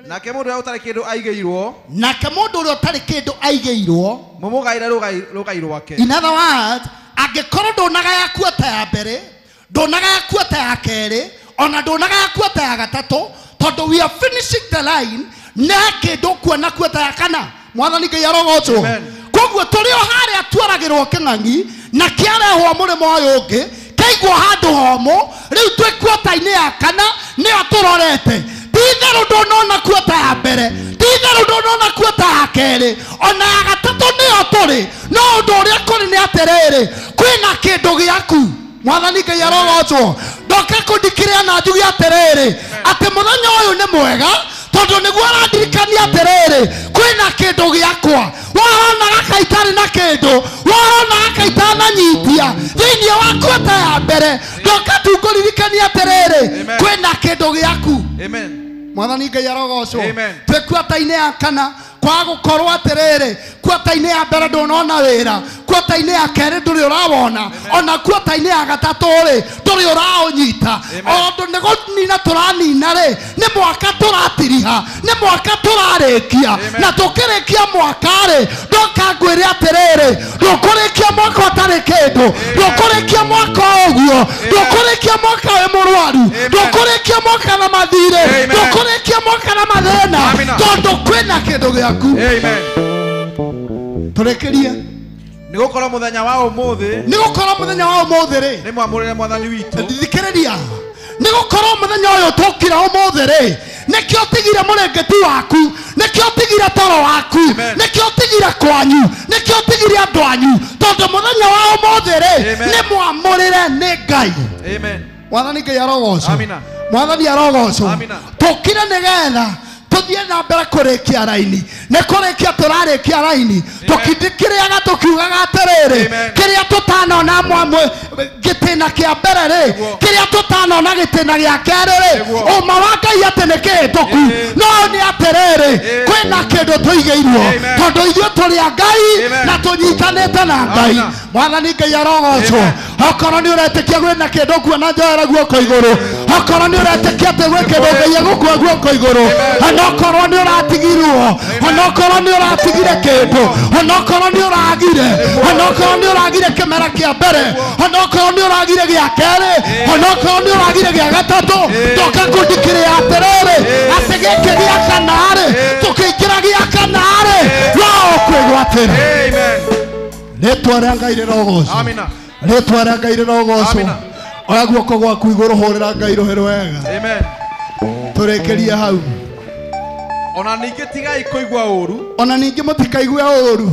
nake mũndũ ũrĩa ũtarĩ kĩndũ aigĩirwo, nake mũndũ ũrĩa ũtarĩ kĩndũ aigĩirwo, mũmũgaĩre rũgai rwake. In other words, angĩkorwo ndũnaga ya kuota ya mbere, ndũnaga ya kuota ya kerĩ, ona ndũnaga ya kuota ya gatatũ, tondũ we are finishing the line, nĩ kĩndũ kuona kuota ya kana. Mwathani Ngai arogocwo. Koguo tũrĩ o harĩa twaragĩrwo kĩng'ang'i na kĩarehwo mũrĩmo ũyũ ũngĩ kĩaigwo handũ homũ, rĩu twĩ kuota-inĩ ya kana nĩyo tũrorete. Ti-itherũ ndũnona kuota ya mbere, ti-itherũ ndũnona kuota ya kerĩ, ona ya gatatũ nĩyo tũrĩ. No ũndũ ũrĩa kũrĩ nĩ atĩrĩrĩ, kwĩna kĩndũ gĩaku. Mwathani Ngai arogocwo. Ndoka kũndikĩrĩa na njuge atĩrĩrĩ, atĩ mũthenya ũyũ nĩ mwega tondũ nĩguo arandirikania atĩrĩrĩ, kwĩna kĩndũ gĩakwa. Warona gaka itarĩ na kĩndũ, warona gaka itananyitia thĩinĩ wa kuota ya mbere, ndoka tu ngũririkania atĩrĩrĩ, kwĩna kĩndũ gĩaku. Amen. Mwathani Ngai arogocwo. Twĩ kuota-inĩ ya kana kwaga gũkorwo atĩrĩrĩ, kuota-inĩ ya mbere ndũnona wĩra, kuota-inĩ ya kerĩ ndũrĩ ũrawona, ona kuota-inĩ ya gatatũ rĩ ndũrĩ ũraũnyita. Ũndũ nĩ kũnina tũranina rĩ, nĩ mwaka tũratiriha, nĩ mwaka tũrarĩkia, na tũkĩrĩkia mwaka rĩ, ndoka ngwĩre atĩrĩrĩ, ndũkũrĩkia mwaka ũtarĩ kĩndũ, ndũkũrĩkia mwaka ũguo, ndũkũrĩkia mwaka wĩ mũrwaru, ndũkũrĩkia mwaka na mathirĩ, ndũkũrĩkia mwaka na mathĩna, tondũ kwĩna kĩndũ gĩaku. Amen. Tũrĩkĩrie. Nĩ gũkorwo mũthenya wa ũmũthĩ, nĩ gũkorwo mũthenya wa ũmũthĩ rĩ, nĩ mwamũrĩre Mwathani witũ. Thikĩrĩria, nĩ gũkorwo mũthenya ũyũ tũkira ũmũthĩ rĩ, nĩkĩo tigire mũrĩngĩti waku, nĩkĩo tigire toro waku, nĩkĩo tigire kwanyu, nĩkĩo tigire andũ anyu, tondũ mũthenya wa ũmũthĩ rĩ nĩ mwamũrĩre nĩ Ngai. Amen. Mwathani Ngai arogocwo. Mwathani arogocwo. Tũkire nĩgetha tũthiĩ na mbere kũrĩkia raini. Nĩ kũrĩkia tũrarĩkia raini, tũkindĩkĩrĩaga tũkiugaga atĩrĩrĩ, kĩrĩa tũtanona gĩtĩna kĩa mbere rĩ, kĩrĩa tũtanona gĩtĩna gĩa kerĩ rĩ, ũma wa Ngai atĩ nĩ kĩhĩtũku, no nĩ atĩrĩrĩ, kwĩna kĩndũ tũigĩirwo, tondũ ithuĩ tũrĩ a Ngai na tũnyitanĩte na Ngai. Mwathani Ngai arogocwo. Okorwo nĩ ũretĩkia kwĩna kĩndũ kuona njoera guoko igũrũ, okorwo nĩ ũretĩkia atĩ gwĩ kĩndũ Ngai egũkua guoko igũrũ, ona okorwo nĩ ũratigirwo naguo onokorwo nĩ ũratigire kĩndũ onokorwo nĩ ũragire onokorwo nĩ ũragire kĩmera kĩa mbere onokorwo nĩ ũragire gĩa kerĩ onokorwo nĩ ũragire gĩa gatatũ ndoka ngũndikĩrĩa atĩrĩrĩ atĩ gĩkĩ gĩa kana-rĩ tũkĩingĩra gĩa kana-rĩ roho kwĩgwatĩra. Rĩtwa rĩa Ngai rĩrogocwo. Rĩtwa rĩa Ngai rĩrogocwo. Oya guoko gwaku igũrũ hũrĩra Ngai rũhĩ rwega. Tũrĩkĩrie hau. Ona ningĩ tigai kũigua ũru. Ona ningĩ mũtikaigue ũru.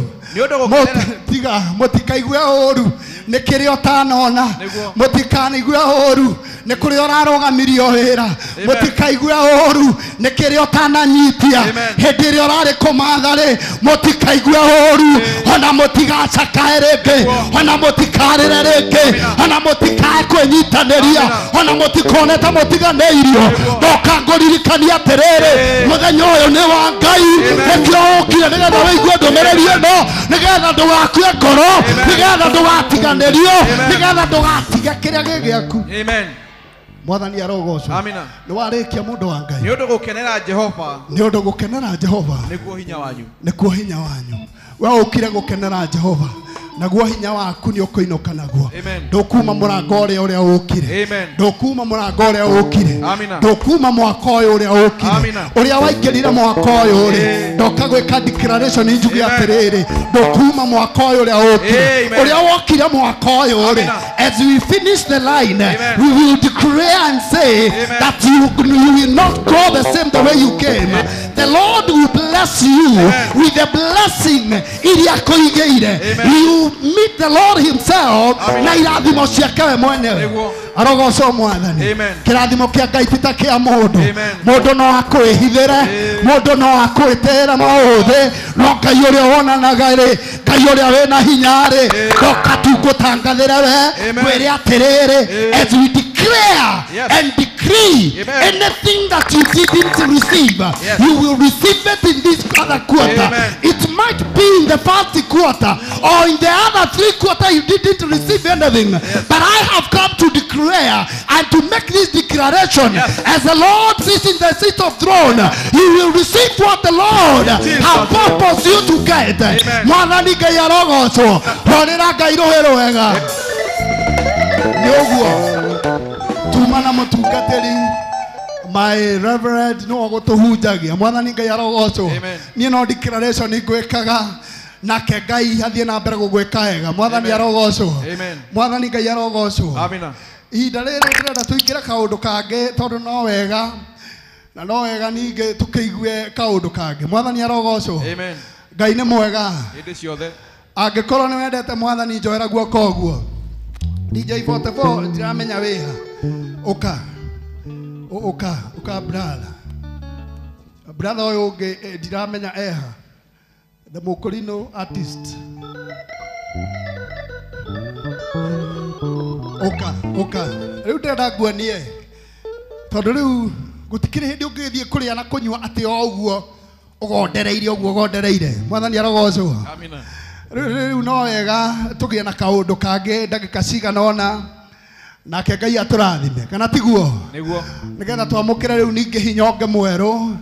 Tiga mũtikaigue ũru nĩ kĩrĩa ũtanona. Mũtikanaigue ũru nĩ kũrĩa ũrarũgamirio wĩra. Mũtikaigue ũru nĩ kĩrĩa ũtananyitia hĩndĩ ĩrĩa ũrarĩ kũmatha rĩ. Mũtikaigue ũru ona mũtigacakae rĩngĩ ona mũtikarĩre rĩngĩ ona mũtikae kwĩnyitanĩria ona mũtikone ta mũtiganĩirio. Ndoka ngũririkania atĩrĩrĩ mũthenya ũyũ nĩ wa Ngai nĩkĩo ũkire nĩgetha wĩigue ndũmĩrĩri ĩno nĩgetha ndũgakue ngoro nĩgetha ndũgatiganĩrio nĩgetha ndũgatige kĩrĩa gĩ gĩaku. Mwathani arogocwo. Nĩ warĩkia mũndũ wa Ngai. Nĩ ũndũ gũkenera Jehova. Nĩ ũndũ gũkenera Jehova nĩguo hinya wanyu. Nĩkuo hinya wanyu. We ũkire gũkenera Jehova naguo hinya waku nĩ ũkũinũka naguo. Ndũkuma mũrango ũrĩa ũrĩa ũkire. Ndũkuma mũrango ũrĩa ũkire. Ndũkuma mwaka ũyũ ũrĩa ũkire. Ũrĩa waingĩrire mwaka ũyũ rĩ ndoka gwĩka declaration njuge atĩrĩrĩ ndũkuma mwaka ũyũ ũrĩa ũkire. Ũrĩa wokire mwaka ũyũ rĩ as we finish the line we will declare and say that you will not go the same the way you came. The Lord will bless you with the blessing iria kũigĩire. You meet the Lord himself na irathimo ciake we mwenyewe. Arogocwo Mwathani. Kĩrathimo kĩa Ngai ti ta kĩa mũndũ. Mũndũ no akwĩhithĩre, mũndũ no akwĩtĩre maũthĩ, no Ngai ũrĩa wonanaga rĩ, Ngai ũrĩa wĩna hinya rĩ, ndoka tu ngũtangathĩre we ngwĩre atĩrĩrĩ as we declare and decree anything that you didn't receive, you will receive it in this other quarter. It might be in the first quarter or in the other three quarter you didn't receive anything. But I have come to declare and to make this declaration. As the Lord sits in the seat of throne, you will receive what the Lord has purposed you to get. Mwathani Ngai arogocwo. Hũrĩra Ngai rũhĩ rwega. Nĩ ũguo tuma na mũtungatĩri my reverend no gũtũhunjagia. Mwathani Ngai arogocwo. Niĩ no declaration ngwĩkaga nake Ngai athiĩ na mbere gũgwĩka wega. Mwathani arogocwo. Mwathani Ngai arogocwo. Ihinda rĩrĩ ndĩrenda tũingĩre kaũndũ kangĩ tondũ no wega na no wega ningĩ tũkĩigue kaũndũ kangĩ. Mwathani arogocwo. Ngai nĩ mwega hĩndĩ ciothe. Angĩkorwo nĩ wendete Mwathani njoera guoko ũguo. DJ 44 ndiramenya wĩha. Ũka ũka ũka brother. Brother ũyũ ũngĩ ndiramenya eha. The Mokorino artist. Ũka ũka rĩu ndĩrenda nguonie tondũ rĩu gũtikĩrĩ hĩndĩ ũngĩthiĩ kũrĩa na kũnyua atĩ o ũguo ũgondereire ũguo ũgondereire. Mwathani arogocwo. Rĩu no wega tũgĩe na kaũndũ kangĩ ndagĩka cigana ũna nake Ngai atũrathime kana tiguo? Nĩguo. Nĩgetha twamũkĩre rĩu ningĩ hinya ũngĩ mwerũ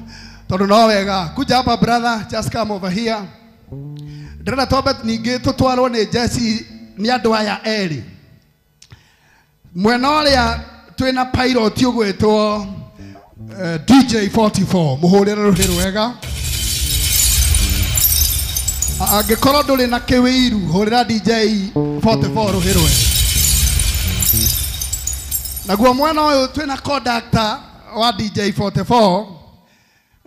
tondũ no wega. Kuja hapa brother, just come over here. Ndĩrenda twambe ningĩ tũtwarwo nĩ jeci nĩ andũ aya erĩ. Mwena ũrĩa twĩna pilot ũgwĩtwo DJ 44 mũhũrĩre rũhĩ rwega. Angĩkorwo ndũrĩ na kĩwĩiru hũrĩra DJ 44 rũhĩ rwega. Naguo mwena ũyũ twĩna conductor wa DJ 44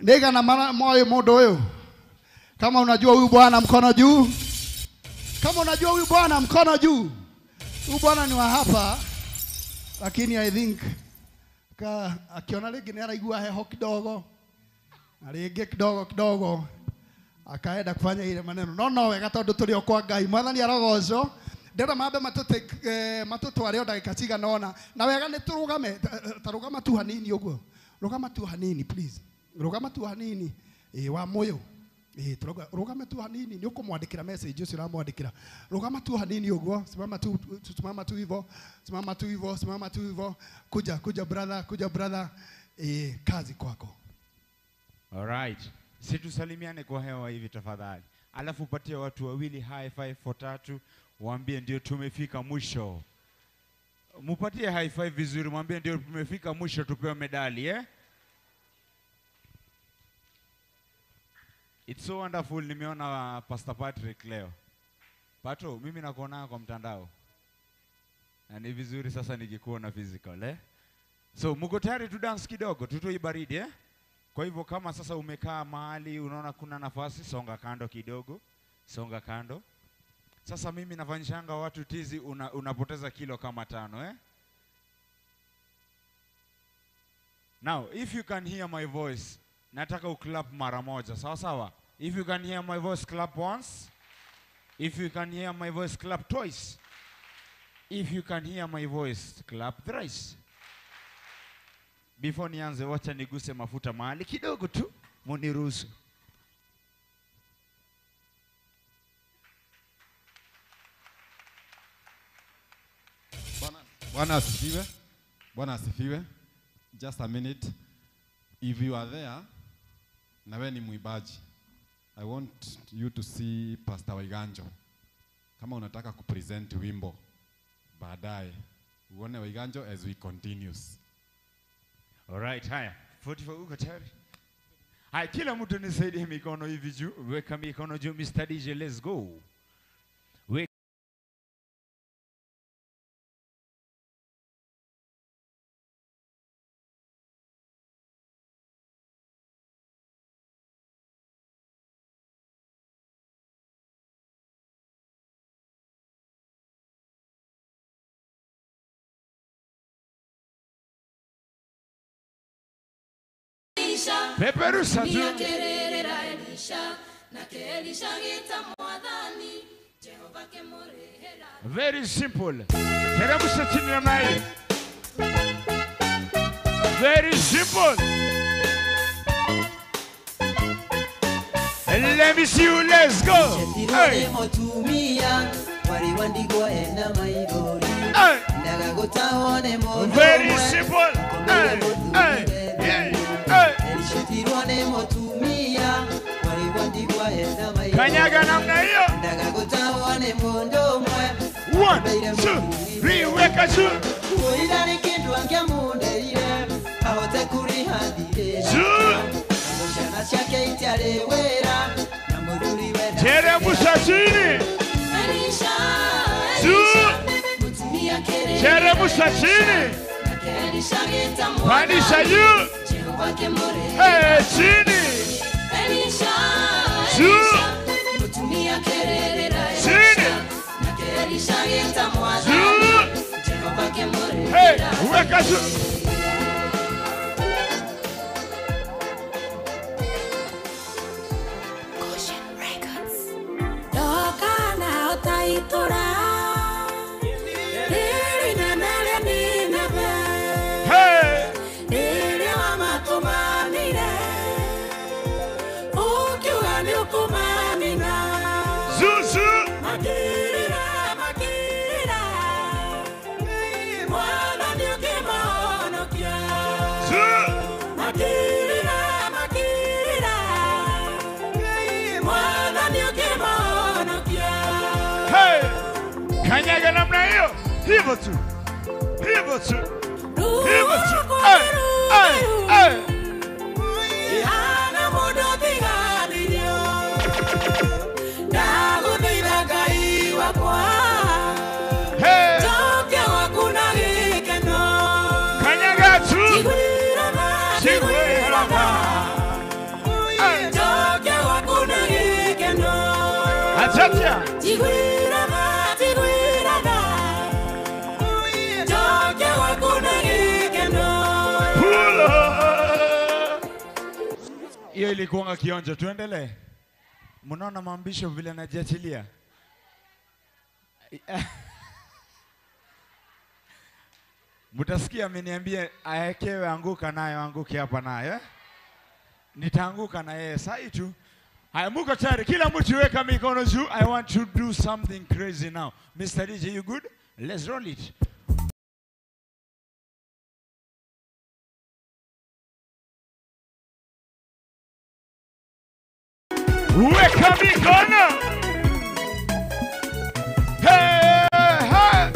nĩigana moĩ mũndũ ũyũ. Kama unajua huyu bwana mkono juu. Kama unajua huyu bwana mkono juu. Huyu bwana ni wa hapa lakini I think ka akiona rĩngĩ nĩ araigua heho kidogo na rĩngĩ kidogo kidogo akaenda kufanya ile maneno. No no wega tondũ tũrĩ o kwa Ngai. Mwathani arogocwo. Ndĩrenda mambe matũtware o ndagĩka cigana ũna na wega nĩ tũrũgame. Ta rũgama tu hanini ũguo. Rũgama tu hanini please. Rũgama tu hanini. Wa mũyũ. Rũgame tu hanini. Nĩ ũkũmwandĩkĩra message ũcio ũramwandĩkĩra. Rũgama tu hanini ũguo. Simama tu, simama tu hivyo. Simama tu hivyo, simama tu hivyo. Kuja, kuja brother, kuja brother. Kazi kwako. All right. Situsalimiane kwa hewa hivi tafadhali. Alafu upatie watu wawili high five for tatu, waambie ndio tumefika mwisho. Mupatie high five vizuri, mwambie ndio tumefika mwisho, tupewe medali, eh? It's so wonderful nimeona Pastor Patrick leo. Pato, mimi nakuona kwa mtandao. Na ni vizuri sasa nikikuona physical, eh? So mko tayari tu dance kidogo, tutoi baridi, eh? Kwa hivyo kama sasa umekaa mahali unaona kuna nafasi, songa kando kidogo, songa kando. Sasa mimi nafanyishanga watu tizi, unapoteza kilo kama 5, eh? Now, if you can hear my voice, nataka uclap mara moja, sawa sawa? If you can hear my voice, clap once. If you can hear my voice, clap twice. If you can hear my voice, clap thrice. Before nianze, wacha niguse mafuta mahali kidogo tu, muniruhusu. Bwana asifiwe. Bwana asifiwe. Just a minute. If you are there, na wewe ni mwimbaji, I want you to see Pastor Waiganjo. Kama unataka kupresent wimbo baadaye, uone Waiganjo as we continues. All right, haya. 44 uko tayari? Haya, kila mtu nisaidie mikono hivi juu. Weka mikono juu, Mr. DJ, let's go. Peperusha tu. Very simple. Teremsha chini ya maji. Very simple. Let me see you, let's go. Hey. Hey. Very simple. Hey. Hey. Hey. Hey. Kanyaga namna hiyo. 1 2 3, weka juu. Teremsha chini. Teremsha chini. Pandisha juu. Hey, chini. Juu. Chini. Juu. Hey, weka juu. Kanyaga namna hiyo. Hivyo tu. Hivyo tu. Hivyo tu. Hey, hey, hey. Hey. Kanyaga tu. Achatia. Hiyo ilikuwa kionjo, tuendelee. Mnaona mambisho vile anajiachilia. Mtasikia ameniambia aekewe anguka nayo, anguke hapa nayo, eh? Nitaanguka na yeye sai tu. Haya, muko tayari? Kila mtu weka mikono juu. I want to do something crazy now. Mr. DJ, you good? Let's roll it. Weka mikono. Hey, hey.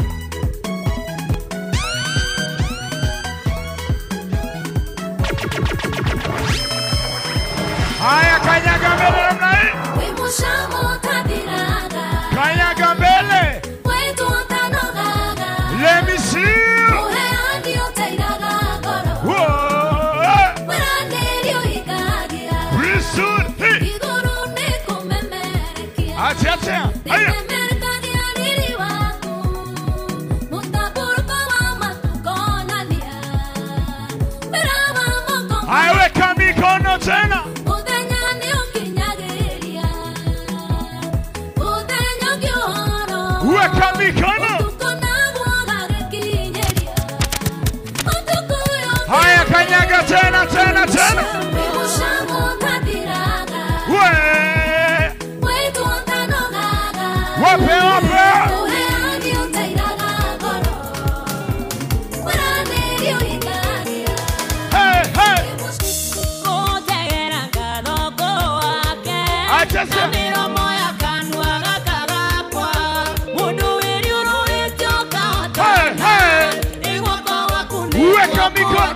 Haya, kanyaga mbele namna hii. Kanyaga mbele. Let me see you. Whoa. Priesthood. Hey. Acha, acha. Haya. Haya, weka mikono tena. Weka mikono. Haya, kanyaga tena tena tena. We. Wape wape. Hey hey. Acha sasa. Weka mikono.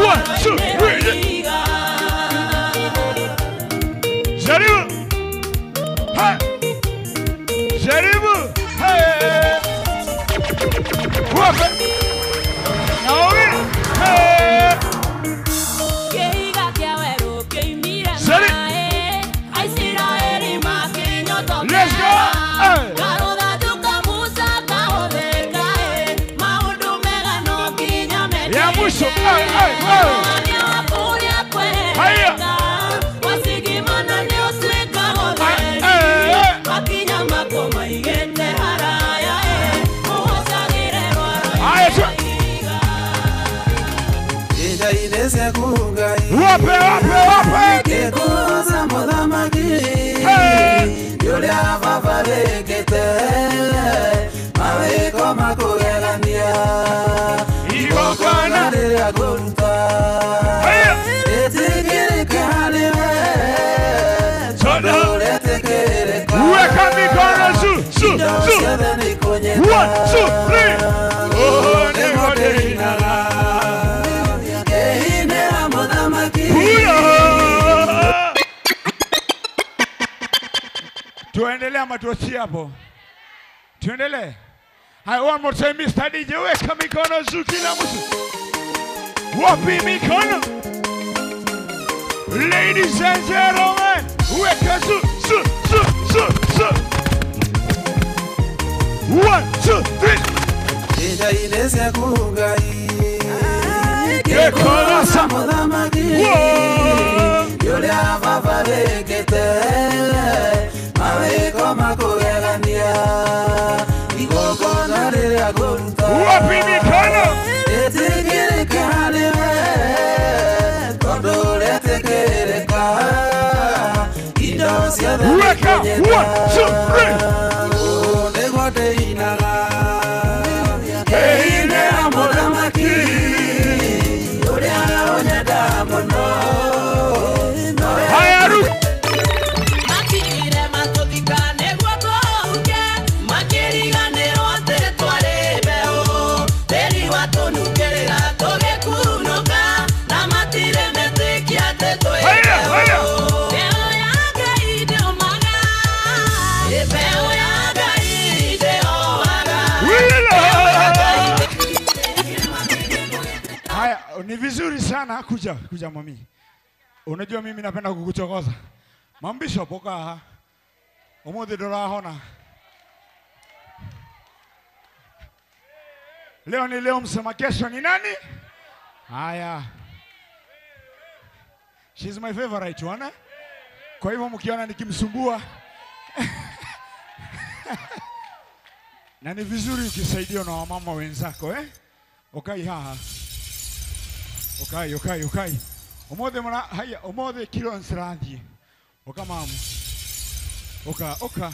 One, two, three. Jaribu. Hey. Jaribu. Hey. Wape. Naomi. Hey. Let's go. Hey. Ya mwisho. Hey, hey, hey. Haya. Wape, wape, wape. Weka mikono juu, juu, juu. 1, 2, 3. Oh, tuendelee ama tuachie hapo? Tuendelee. Hai, one more time, Mr. DJ, weka mikono juu kila mtu. Wapi mikono? Ladies and gentlemen, weka juu, juu, juu, juu, juu. 1, 2, 3. Wapi mikono? Weka, 1, 2, 3. Haya, ni vizuri sana kuja kuja mami. Unajua mimi napenda kukuchokoza. Mambisho poka. Omothe ndorahona. Leo ni leo, msema kesho ni nani? Haya. She's my favorite one. Kwa hivyo mkiona nikimsumbua na ni vizuri ukisaidiwa na wamama wenzako eh? Okai haha. Okai, okai, okai. Omothe mwana haya, omothe kilo nsirathi. Oka mamu. Oka, oka.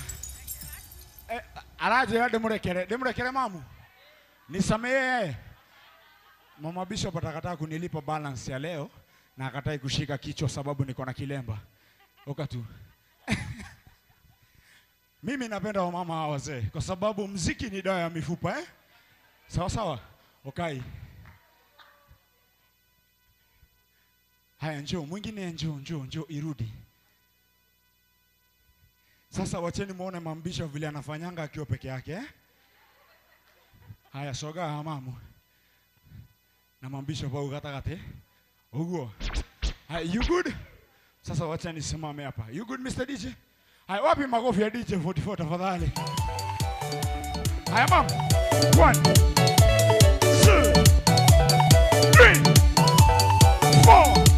Aranjĩra ndĩmũrekere, ndĩmũrekere mamu. Nisamehe. Mama Bishop atakataa kunilipa balance ya leo na akatai kushika kichwa sababu niko na kilemba. Oka tu. Mimi napenda wamama hawa wazee kwa sababu mziki ni dawa ya mifupa eh? Sawa sawa. Okay. Haya njoo, mwingine njoo, njoo, njoo irudi. Sasa wacheni muone Mama Bishop vile anafanyanga akiwa peke yake eh? Haya soga hamamu. Na Mama Bishop au gata uguo. Haya you good? Sasa wacha nisimame hapa. You good Mr. DJ? Haya wapi makofi ya DJ 44 tafadhali? Haya mama. 1 2 3 4.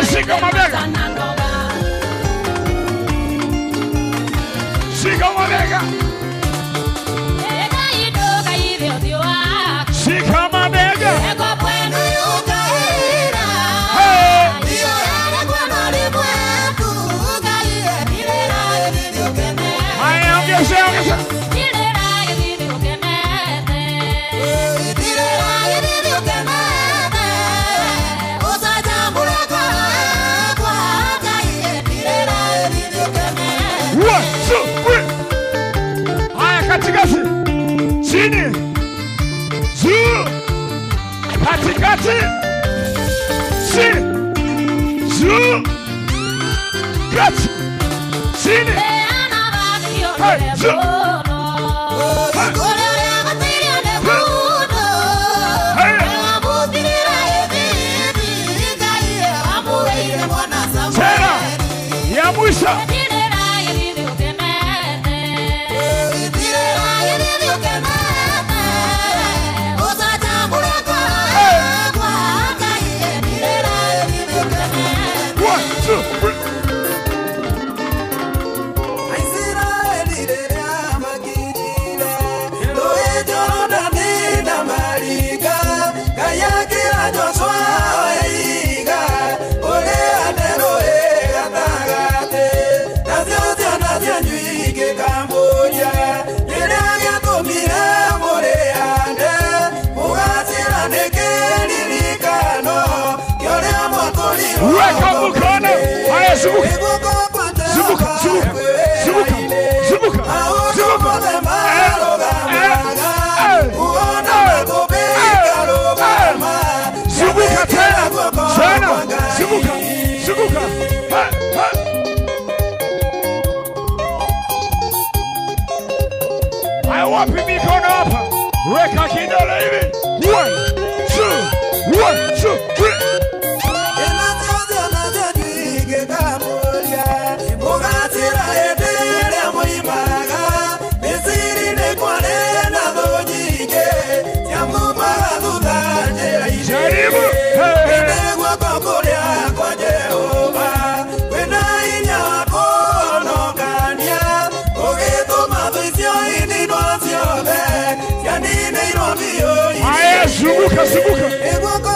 Shika mabega. Shika mabega. Shika mabega. Haya, ongeza, ongeza. Katikati, chini, juu, katikati, chini, juu, kati, chini, hey, juu, hey, tena ya mwisho. Weka mkono. Haya zunguka. Zunguka, zunguka. Zunguka, zunguka. Zunguka. Zunguka tena. Tena. Zunguka. Zunguka. Haya wapi mikono hapa? Weka kidole hivi. 1 2 1 2 3. Jaribu. Hey. Zunguka, zunguka.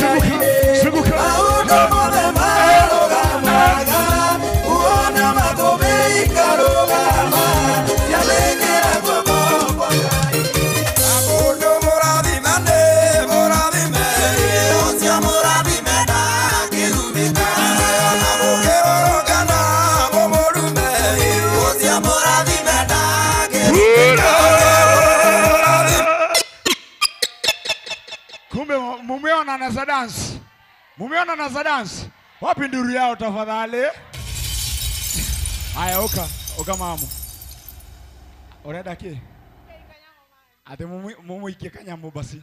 Zunguka, zunguka. Kumbe mumeona na dance. Mumeona na dance. Wapi nduru yao tafadhali? Haya oka, oka mamu. Urenda ki? Ate mumu ikie kanyamu basi.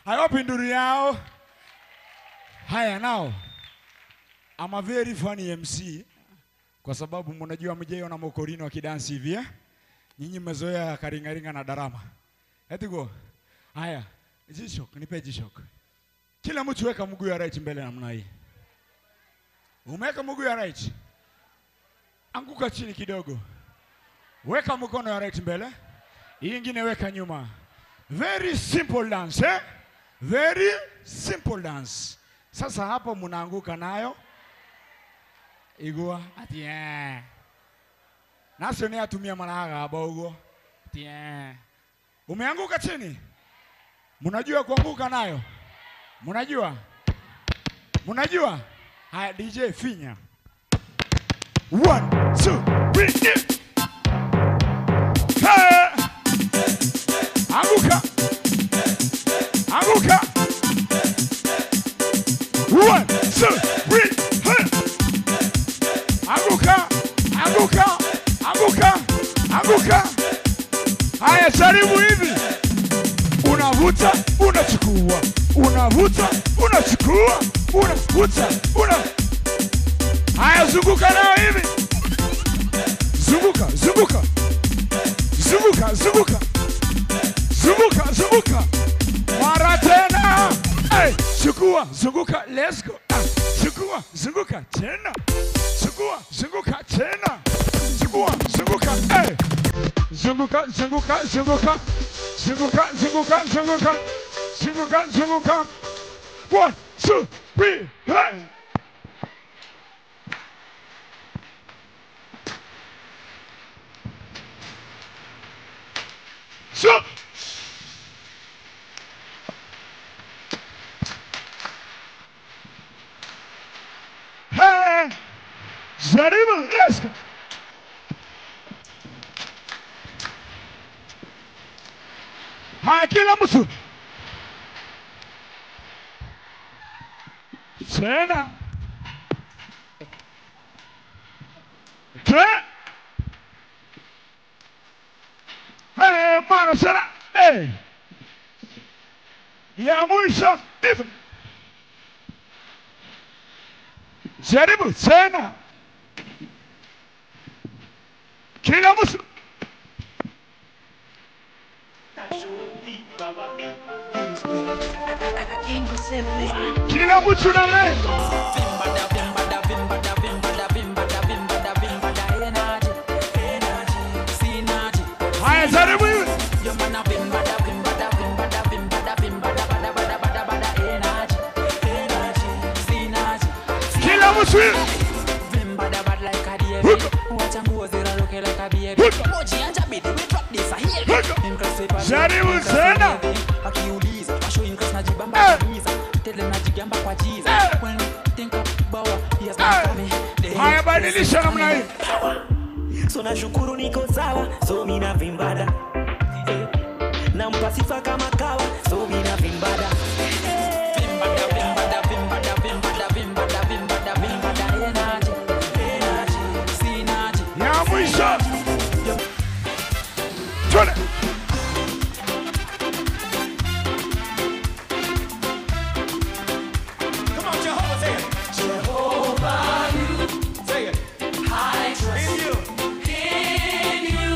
Haya wapi nduru yao? Haya now. I'm a very funny MC kwa sababu mnajua mjeiona Mokorino akidansi hivi eh? Nyinyi mmezoea karingaringa na darama. Eti go. Haya, G-Shock, nipe G-Shock. Kila mtu weka mguu ya right mbele namna hii. Umeweka mguu ya right. Anguka chini kidogo. Weka mkono ya right mbele. Hii ingine weka nyuma. Very simple dance, eh? Very simple dance. Sasa hapo mnaanguka nayo. Igua ati eh. Nasio ni atumia maraga haba ugo. Ati eh. Umeanguka chini. Mnajua kuanguka nayo? Mnajua? Mnajua? Haya DJ finya. 1 2 3. Hey! Anguka. Anguka. 1 2 3. Hey! Anguka. Anguka. Anguka. Anguka. Haya jaribu hivi. Unavuta, unachukua. Unavuta, unachukua, unavuta, una. Haya zunguka nayo hivi. Zunguka, zunguka. Zunguka, zunguka. Zunguka, zunguka. Mara tena. Hey, chukua, zunguka, let's go. Chukua, zunguka tena. Chukua, zunguka tena. Chukua, zunguka, hey. Zunguka, zunguka, zunguka. Zunguka, zunguka, zunguka. Zunguka, zunguka. 1 2 3, hey! Stop! Hey! Jaribu, let's go! Haya kila mtu. Tena. Tena. Hey, mara tena. Hey. Ya mwisho. Jaribu tena. Kila mtu. Kila mtu na wewe. Haya jaribu hivi. Kila mtu hivi. Jaribu tena. Haya badilisha namna hii. So nashukuru niko sawa, so mimi na vimbada. Nampa sifa kama kawa, so mimi na vimbada. Vimbada, vimbada, vimbada, vimbada, vimbada, vimbada, vimbada, energy, energy, synergy. Ya mwisho. Twende. Come on, Jehovah, say it. Jehovah, you. Say it. I trust in you. In you.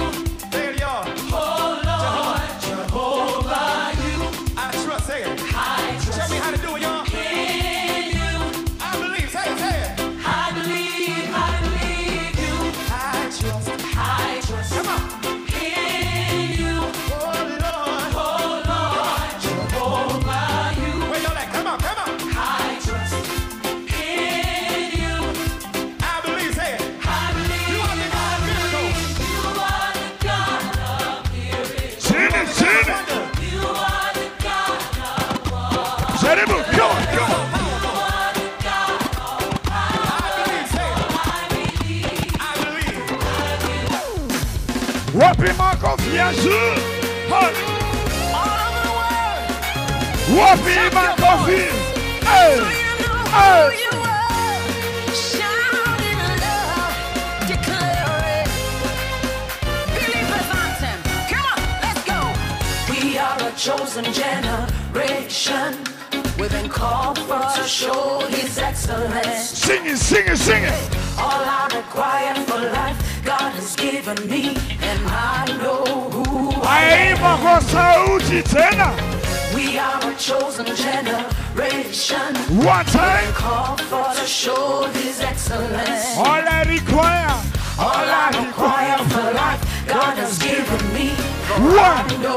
Say it, y'all. Oh Lord, Jehovah, you. I trust, say it. I 2, come on, come on. Wapi makofi ya juu? Wapi makofi? Hey, hey. Chosen generation, we've been called for to show His excellence. Sing it, sing it, sing it. All I require for life, God has given me, and I know who I am. We are a chosen generation. One time. We've been called for to show His excellence. All I require, all I require for life, God has given me. 1, 2, 1, 2,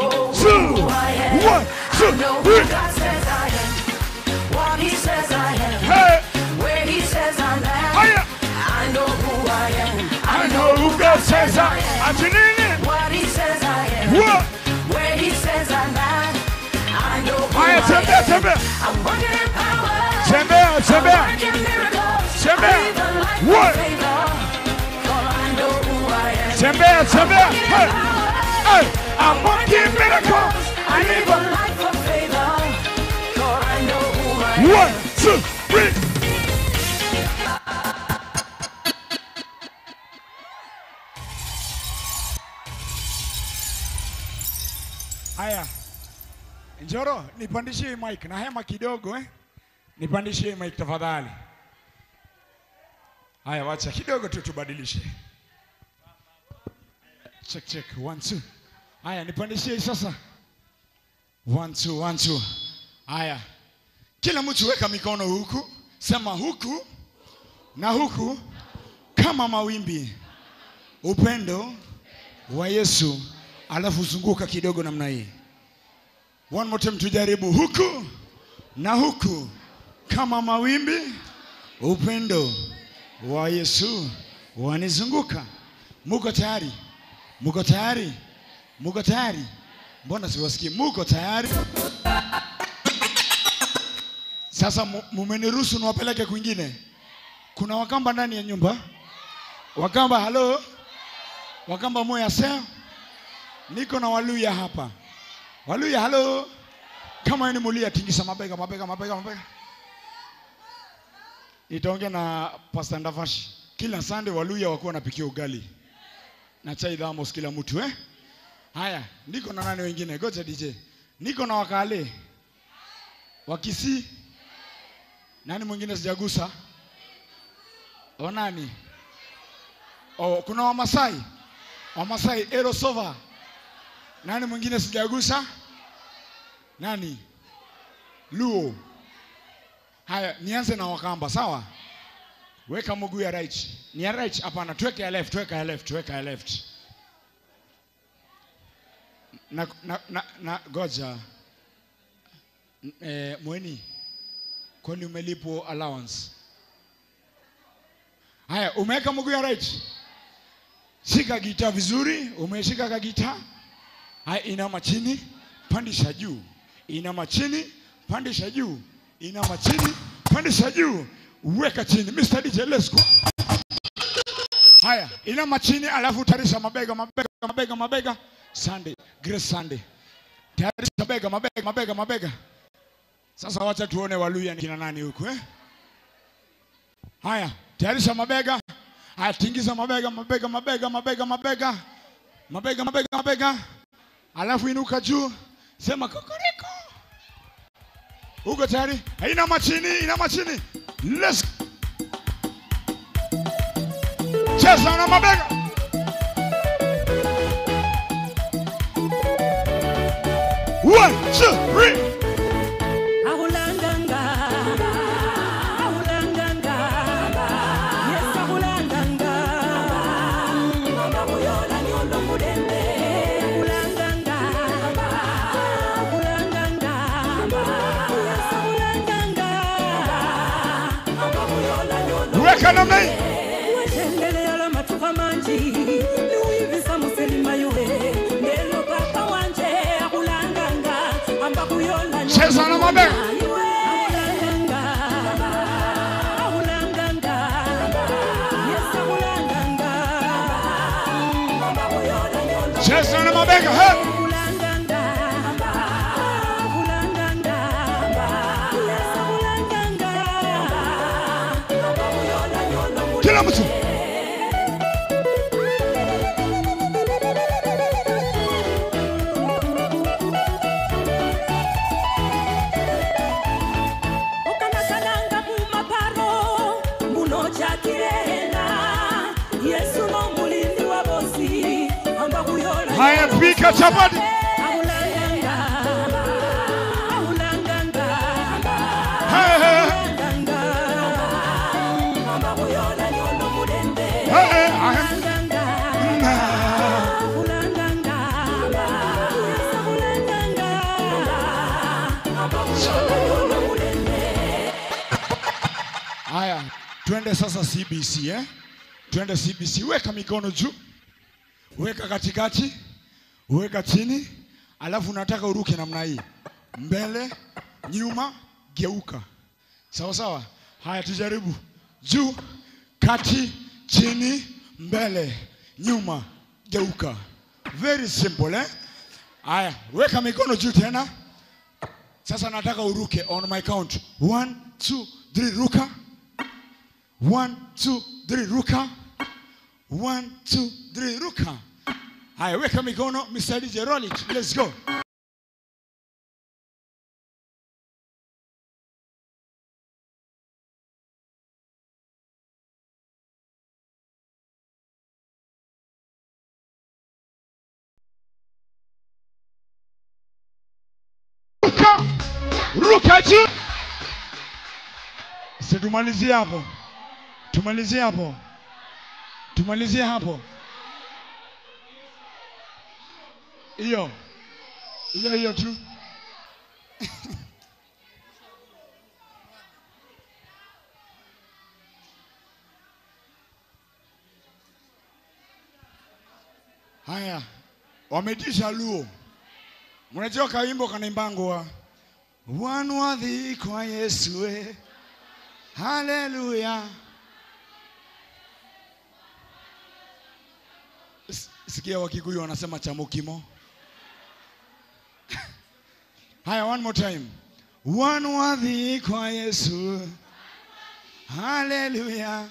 3. God says I am what He says I am. Hey. Where He says I'm at. I know who I am. I know who God says I am. What He says I am. What? Where He says I'm at. I know who I am. I'm working in power. I'm working miracles. I live a life of favor. For I know who I am. Hey. Hey. I'm working miracles. I live a life of favor. For I know who I am. 1, 2, 3. Haya. Njoro, nipandishie mic na hema kidogo eh. Nipandishie mic tafadhali. Haya, wacha kidogo tu tubadilishe. Check check 1 2. Haya, nipandishie sasa. 1 2 1 2. Haya. Kila mtu weka mikono huku, sema huku na huku kama mawimbi. Upendo wa Yesu, alafu zunguka kidogo namna hii. One more time tujaribu huku na huku kama mawimbi. Upendo wa Yesu wanizunguka. Muko tayari? Muko tayari? Muko tayari? Mbona siwasikii? Muko tayari? Sasa mumeniruhusu niwapeleke kwingine. Kuna Wakamba ndani ya nyumba? Wakamba, hello? Wakamba moya seo? Niko na Waluya hapa. Waluya, hello? Kama ni Muluya, tingisa mabega, mabega, mabega, mabega. Nitaongea na Pastor Ndavashi. Kila Sunday Waluya wakuwa wanapikia ugali na chai dhamos kila mtu eh? Haya, niko na nani wengine? Goja DJ. Niko na Wakale, Wakisii. Nani mwingine sijagusa? O nani? Oh, kuna Wamasai. Wamasai Erosova. Nani mwingine sijagusa? Nani? Luo. Haya, nianze na Wakamba, sawa? Weka mguu ya right. Ni ya right? Hapana, tuweke ya left, tuweka ya left, tuweka ya left. Na goja. Mweni, kwani umelipwa allowance? Haya, umeweka mguu ya right. Shika gitaa vizuri, umeshika gitaa. Haya, inama chini, pandisha juu. Inama chini, pandisha juu. Inama chini, pandisha juu. Weka chini. Mr. DJ, let's go. Haya, inama chini alafu tarisha mabega, mabega, mabega, mabega. Sunday, Grace Sunday. Tarisha mabega, mabega, mabega, mabega. Sasa wacha tuone Waluya ni kina nani huku eh? Haya, tayarisha mabega. Haya, tingiza mabega, mabega, mabega, mabega, mabega. Mabega, mabega, mabega. Alafu inuka juu, sema kokoriko. Uko tayari? Inama chini, inama chini. Let's cheza na mabega. 1, 2, 3. Cheza na mabega. Cheza na mabega. Hey. Kila mtu. Haya, pika chapati. Haya, twende sasa CBC, eh? Twende CBC. Weka mikono juu. Weka katikati. Weka chini. Alafu nataka uruke namna hii. Mbele, nyuma, geuka. Sawa sawa? Haya, tujaribu. Juu, kati, chini, mbele, nyuma, geuka. Very simple, eh? Haya, weka mikono juu tena. Sasa nataka uruke on my count. 1 2 3, ruka. 1 2 3, ruka. 1 2 3, ruka. Haya, weka mikono, Mr. DJ, roll it. Let's go. Ruka. Ruka juu. Si tumalizie hapo. Tumalizie hapo. Tumalizie hapo. Hiyo. Hiyo hiyo tu. Haya, wametisha Luo. Mnajua kawimbo kanaimbangwa. Wanwadhi kwa Yesu. Haleluya. Sikia Wakikuyu wanasema chamukimo. Haya, one more time. Wanwadhi kwa Yesu. Hallelujah.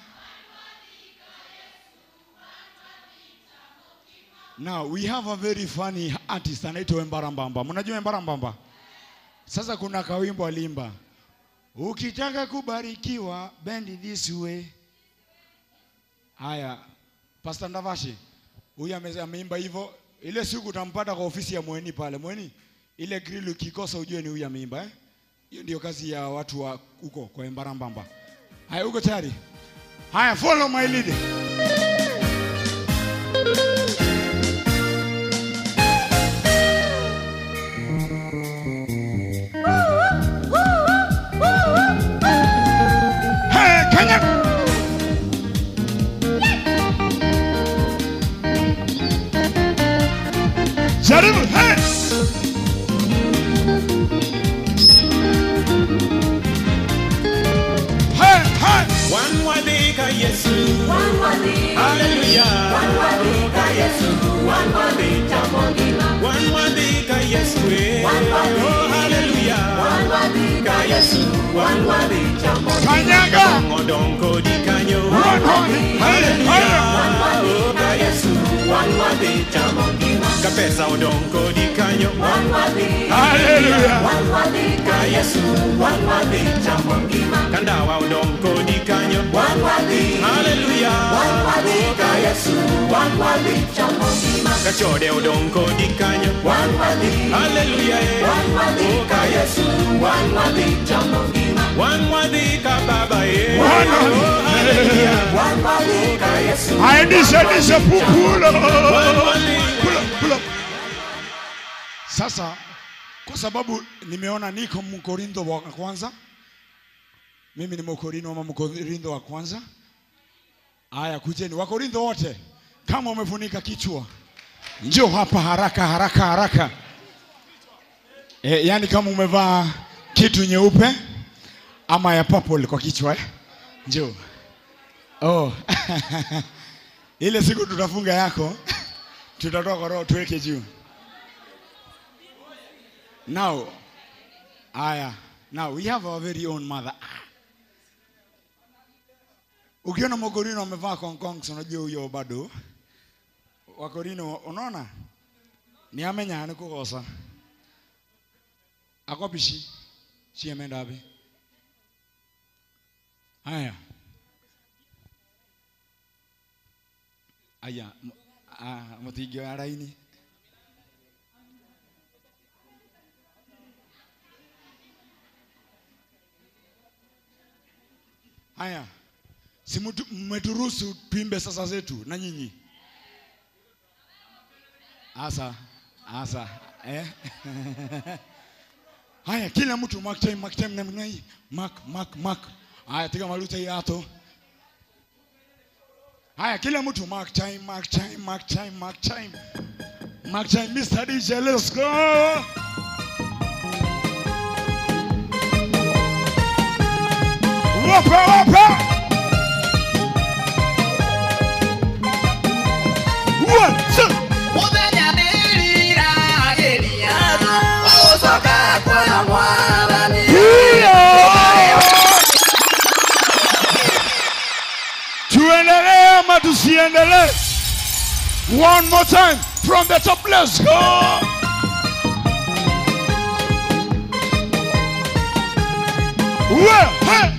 Now we have a very funny artist anaitwa Embarambamba. Mnajua Embarambamba? Sasa kuna kawimbo alimba. Ukitaka kubarikiwa, bend this way. Haya, Pastor Ndavashi, huyu ameimba hivyo. Ile siku utampata kwa ofisi ya Mweni pale. Mweni, ile grill ukikosa ujue ni huyu ameimba, eh? Hiyo ndio kazi ya watu wa huko kwa Embarambamba. Haya, uko tayari? Haya, follow my lead. Hey, Kenya! Jaribu, hey! Hey, hey! One wadika Yesu. One wadika. Hallelujah. One wadika Yesu. One wadika mongima. One wadika Yesu. One wadika. Oh, hallelujah. One wadika Yesu. One wadika mongima. Kanyaga. Odonko dikanyo. One wadika. Hallelujah. One wadika Yesu. One wadika mongima. Kapesa odonko dikanyo. One wadika. Hallelujah. One wadika Yesu. One wadika mongima. Kandawa odonko dikanyo. One wadika. Hallelujah. One wadika Yesu. One wadika mongima. Kachode odonko dikanyo. One wadika. Hallelujah. One wadika Yesu. One wadika mongima. One wadika baba ye. One hallelujah. One wadika Yesu. Aendisha pupulo. Pulo. Sasa kwa sababu nimeona niko Mkorintho wa kwanza. Mimi ni Mkorintho ama Mkorintho wa kwanza. Haya, kujeni Wakorintho wote. Kama umefunika kichwa, njoo hapa haraka haraka haraka. Yani kama umevaa kitu nyeupe ama ya purple kwa kichwa, eh? Njoo. Oh. Ile siku tutafunga yako. Tutatoa kwa roho tuweke juu. Now, aya, now we have our very own mother. Ukiona Mokorino amevaa kongkongs unajua huyo bado. Wakorino unaona? Ni amenya ni kukosa. Akopishi. Si ameenda wapi? Haya. Aya, mutigio araini. Haya. Si mmeturuhusu tuimbe sasa zetu na nyinyi. Asa, asa, eh? Haya, kila mtu mark time namna hii. Mark, mark, mark. Haya, tiga maluta hii hato. Haya, kila mtu mark time, mark time, mark time, mark time. Mark time, Mr. DJ, let's go. Wapa, wapa. 1, 2. Tuendelee ama tusiendelee? One more time from the top, let's go. Well, hey.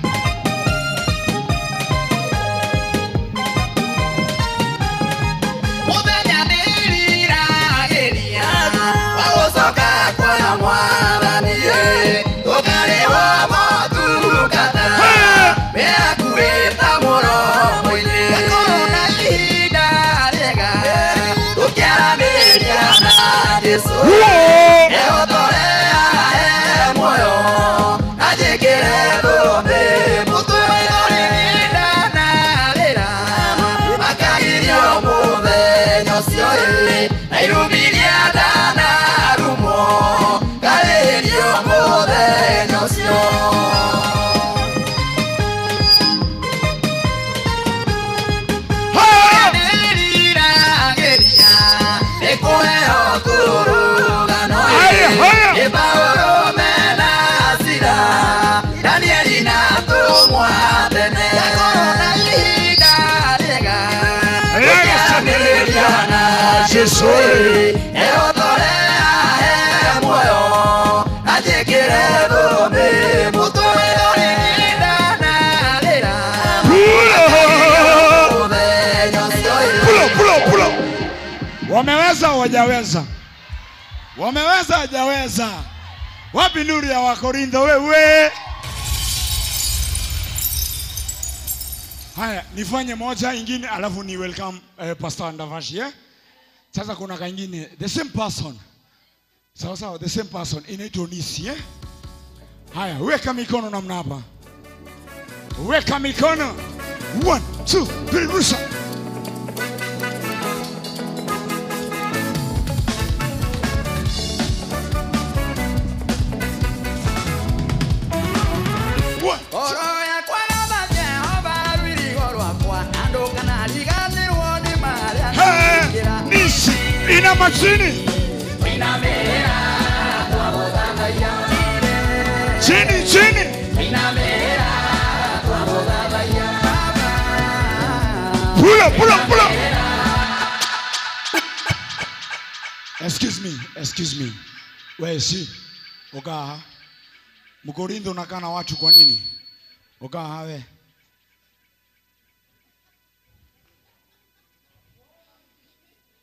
Wameweza hawajaweza? Wameweza hawajaweza? Wapi nuru ya Wakorintho wewe? Haya, nifanye moja ingine alafu ni welcome Pastor Ndavashi, eh? Sasa kuna kaingine the same person. Sawa sawa, the same person inaitwa Nisi, eh? Haya, weka mikono namna hapa. Weka mikono. 1 2 3 rusha. Inama chini. Chini chini. Pull up, pull up, pull up. Excuse me, excuse me. Where is she? Ogaha. Mkorintho unakaa na watu kwa nini? Ogaha we.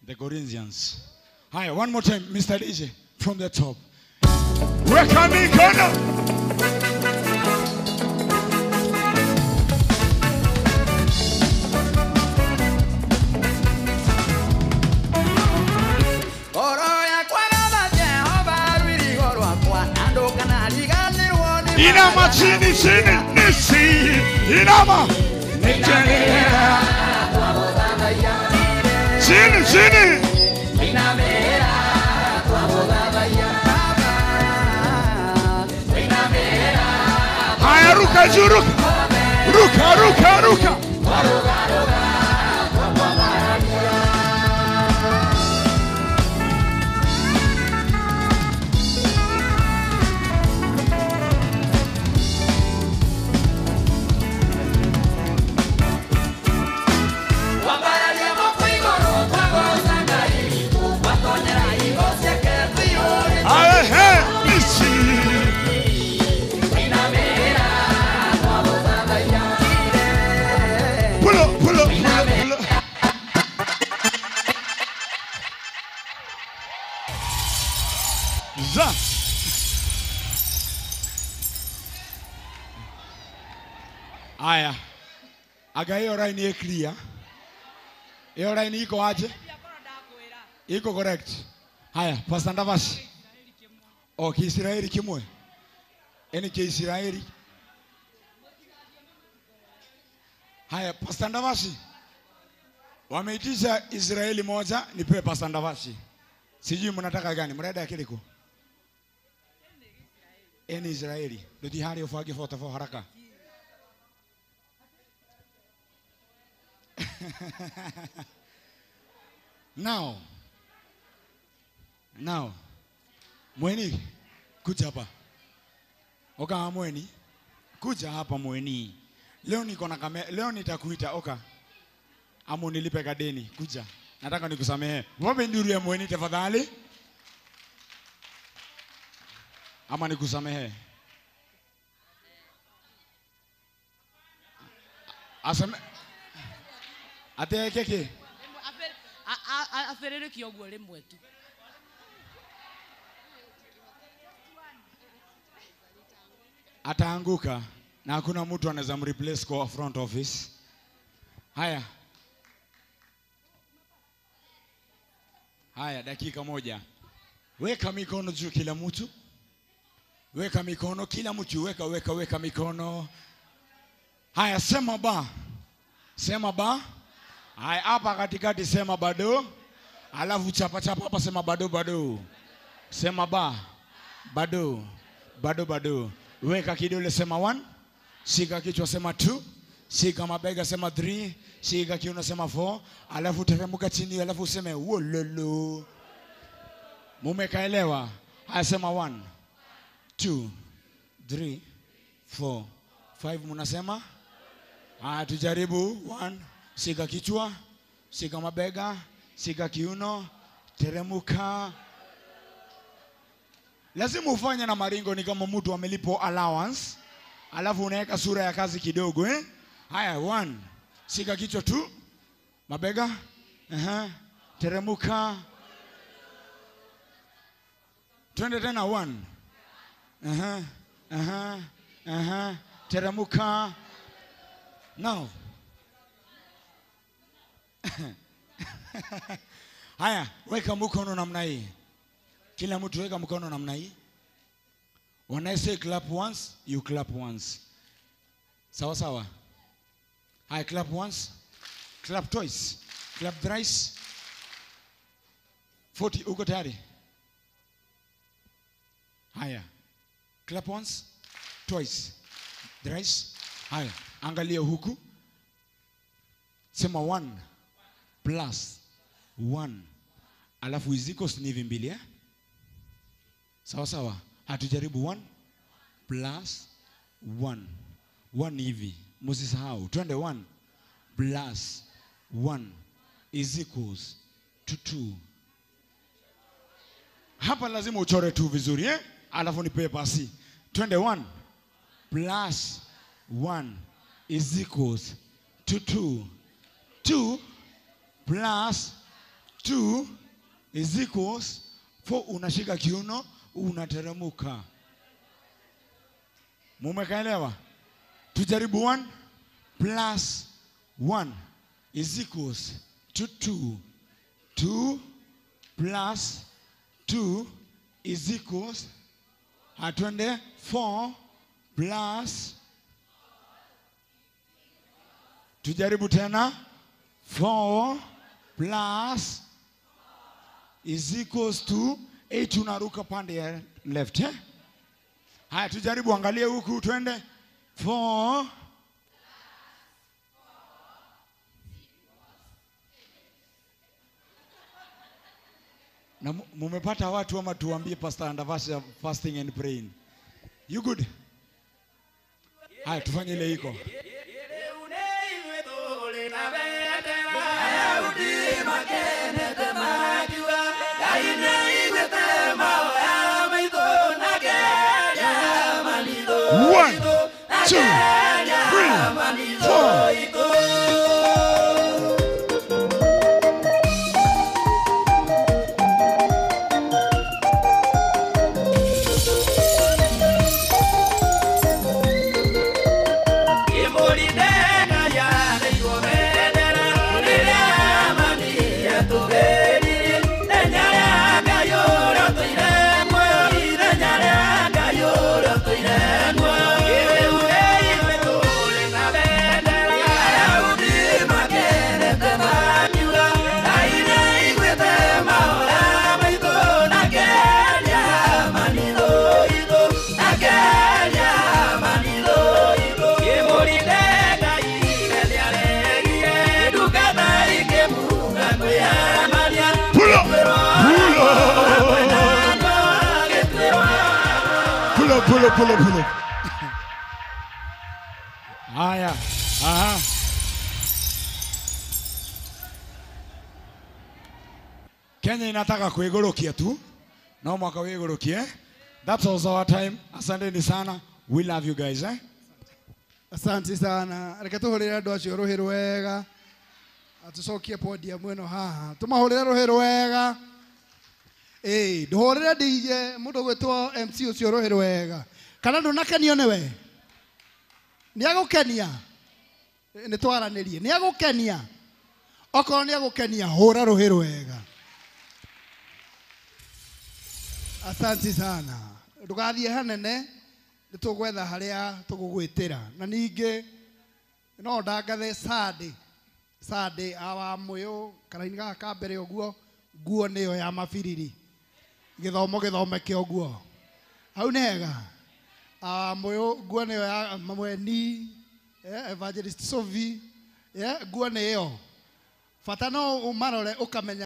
The Corinthians. Hi, one more time, Mr. DJ, from the top. Weka mikono. Inama chini chini nisi. Inama. Chini chini. Haya, ruka juu, ruka. Ruka, ruka, ruka. Aya. Aga hiyo line clear. Hiyo line iko aje? Iko correct. Haya, Pastor Ndavashi. Oh, Kiisraeli kimwe. Eni Kiisraeli. Haya, Pastor Ndavashi. Wameitisha Israeli moja, nipewe Pastor Ndavashi. Sijui mnataka gani? Mrada kiliko. Eni Israeli. Ndio hali ufage 44 haraka. Now. Now. Mweni, kuja hapa. Oka mweni. Kuja hapa mweni. Leo niko na kamera, leo nitakuita oka. Ama nilipe kadeni, kuja. Nataka nikusamehe. Wape nduru ya mweni tafadhali. Ama nikusamehe. Asame Ate keke. Aferere kioguo rimwe tu. Ataanguka na hakuna mtu anaweza mreplace kwa front office. Haya. Haya, dakika moja. Weka mikono juu kila mtu. Weka mikono kila mtu, weka weka weka mikono. Haya, sema ba. Sema ba. Haya, hapa katikati sema bado. Alafu chapa chapa hapa sema bado bado. Sema ba. Bado. Bado bado. Weka kidole sema 1. Shika kichwa sema 2. Shika mabega sema 3. Shika kiuno sema 4. Alafu teremka chini alafu useme wololo. Mumekaelewa? Haya, sema 1 2 3 4 5. Mnasema? Haya, tujaribu 1. Shika kichwa, shika mabega, shika kiuno, teremuka. Lazima ufanye na maringo ni kama mtu amelipo allowance. Alafu unaweka sura ya kazi kidogo, eh? Haya, 1. Shika kichwa 2, mabega, teremuka. Twende tena 1. Teremuka. Now. Haya, weka mkono namna hii. Kila mtu weka mkono namna hii. When I say clap once, you clap once. Sawa sawa. Haya, clap once, clap twice, clap thrice. 40, uko tayari? Haya. Clap once, twice, thrice. Haya, angalia huku. Sema 1 plus 1. Alafu iziko ni hivi mbili, eh? Sawa sawa. Hatujaribu 1 plus 1. 1 hivi. Msisahau. Twende 1 plus 1 is equals to 2. Hapa lazima uchore tu vizuri, eh? Alafu nipe pasi. Twende 1 plus 1 is equals to 2. 2 plus 2 is equals 4. Unashika kiuno, unateremuka. Mumekaelewa? Tujaribu 1 plus 1 is equals to 2. 2 plus 2 is equals, atwende 4 plus, tujaribu tena 4 plus is equals to 8. Unaruka pande ya left, eh? Haya, tujaribu, angalie huku, twende 4 Na mumepata watu ama tuambie Pastor Ndavasha fasting and praying. You good? Haya, tufanye ile iko. One, two, three, four. Pull up, pull up, pull up. Haya. Aha. Kenya inataka kuigorokia tu. No mwaka wigorokie. That's also our time. Asanteni sana. We love you guys, eh? Asante sana. Reke tuhurire andu acio ruhi rwega. Atucokie podium ĩno haha. Tumahurire ruhi rwega. Ĩĩ, nduhurire DJ mundu gwitwo MC ucio ruhi rwega. Kana ndunakenio niwe? Nĩ agũkenia? Nĩ twaranĩrie. Nĩ agũkenia? Okorwo nĩ agũkenia, hũra rũhĩ rwega. Asante sana. Ndũgathiĩ hanene, nĩ tũgwetha harĩa tũgũgwĩtĩra. Na ningĩ no ndangathe Sunday. Sunday awa mũyũ karaini gaka ka mbere ũguo, nguo nĩyo ya mabiriri. Gĩthomo gĩthomeke ũguo. Hau nĩ hega. Awa mũyũ nguo nĩyo ya mamweni, Evangelist Sophie, nguo nĩyo. Bata no ũmarore ũkamenya.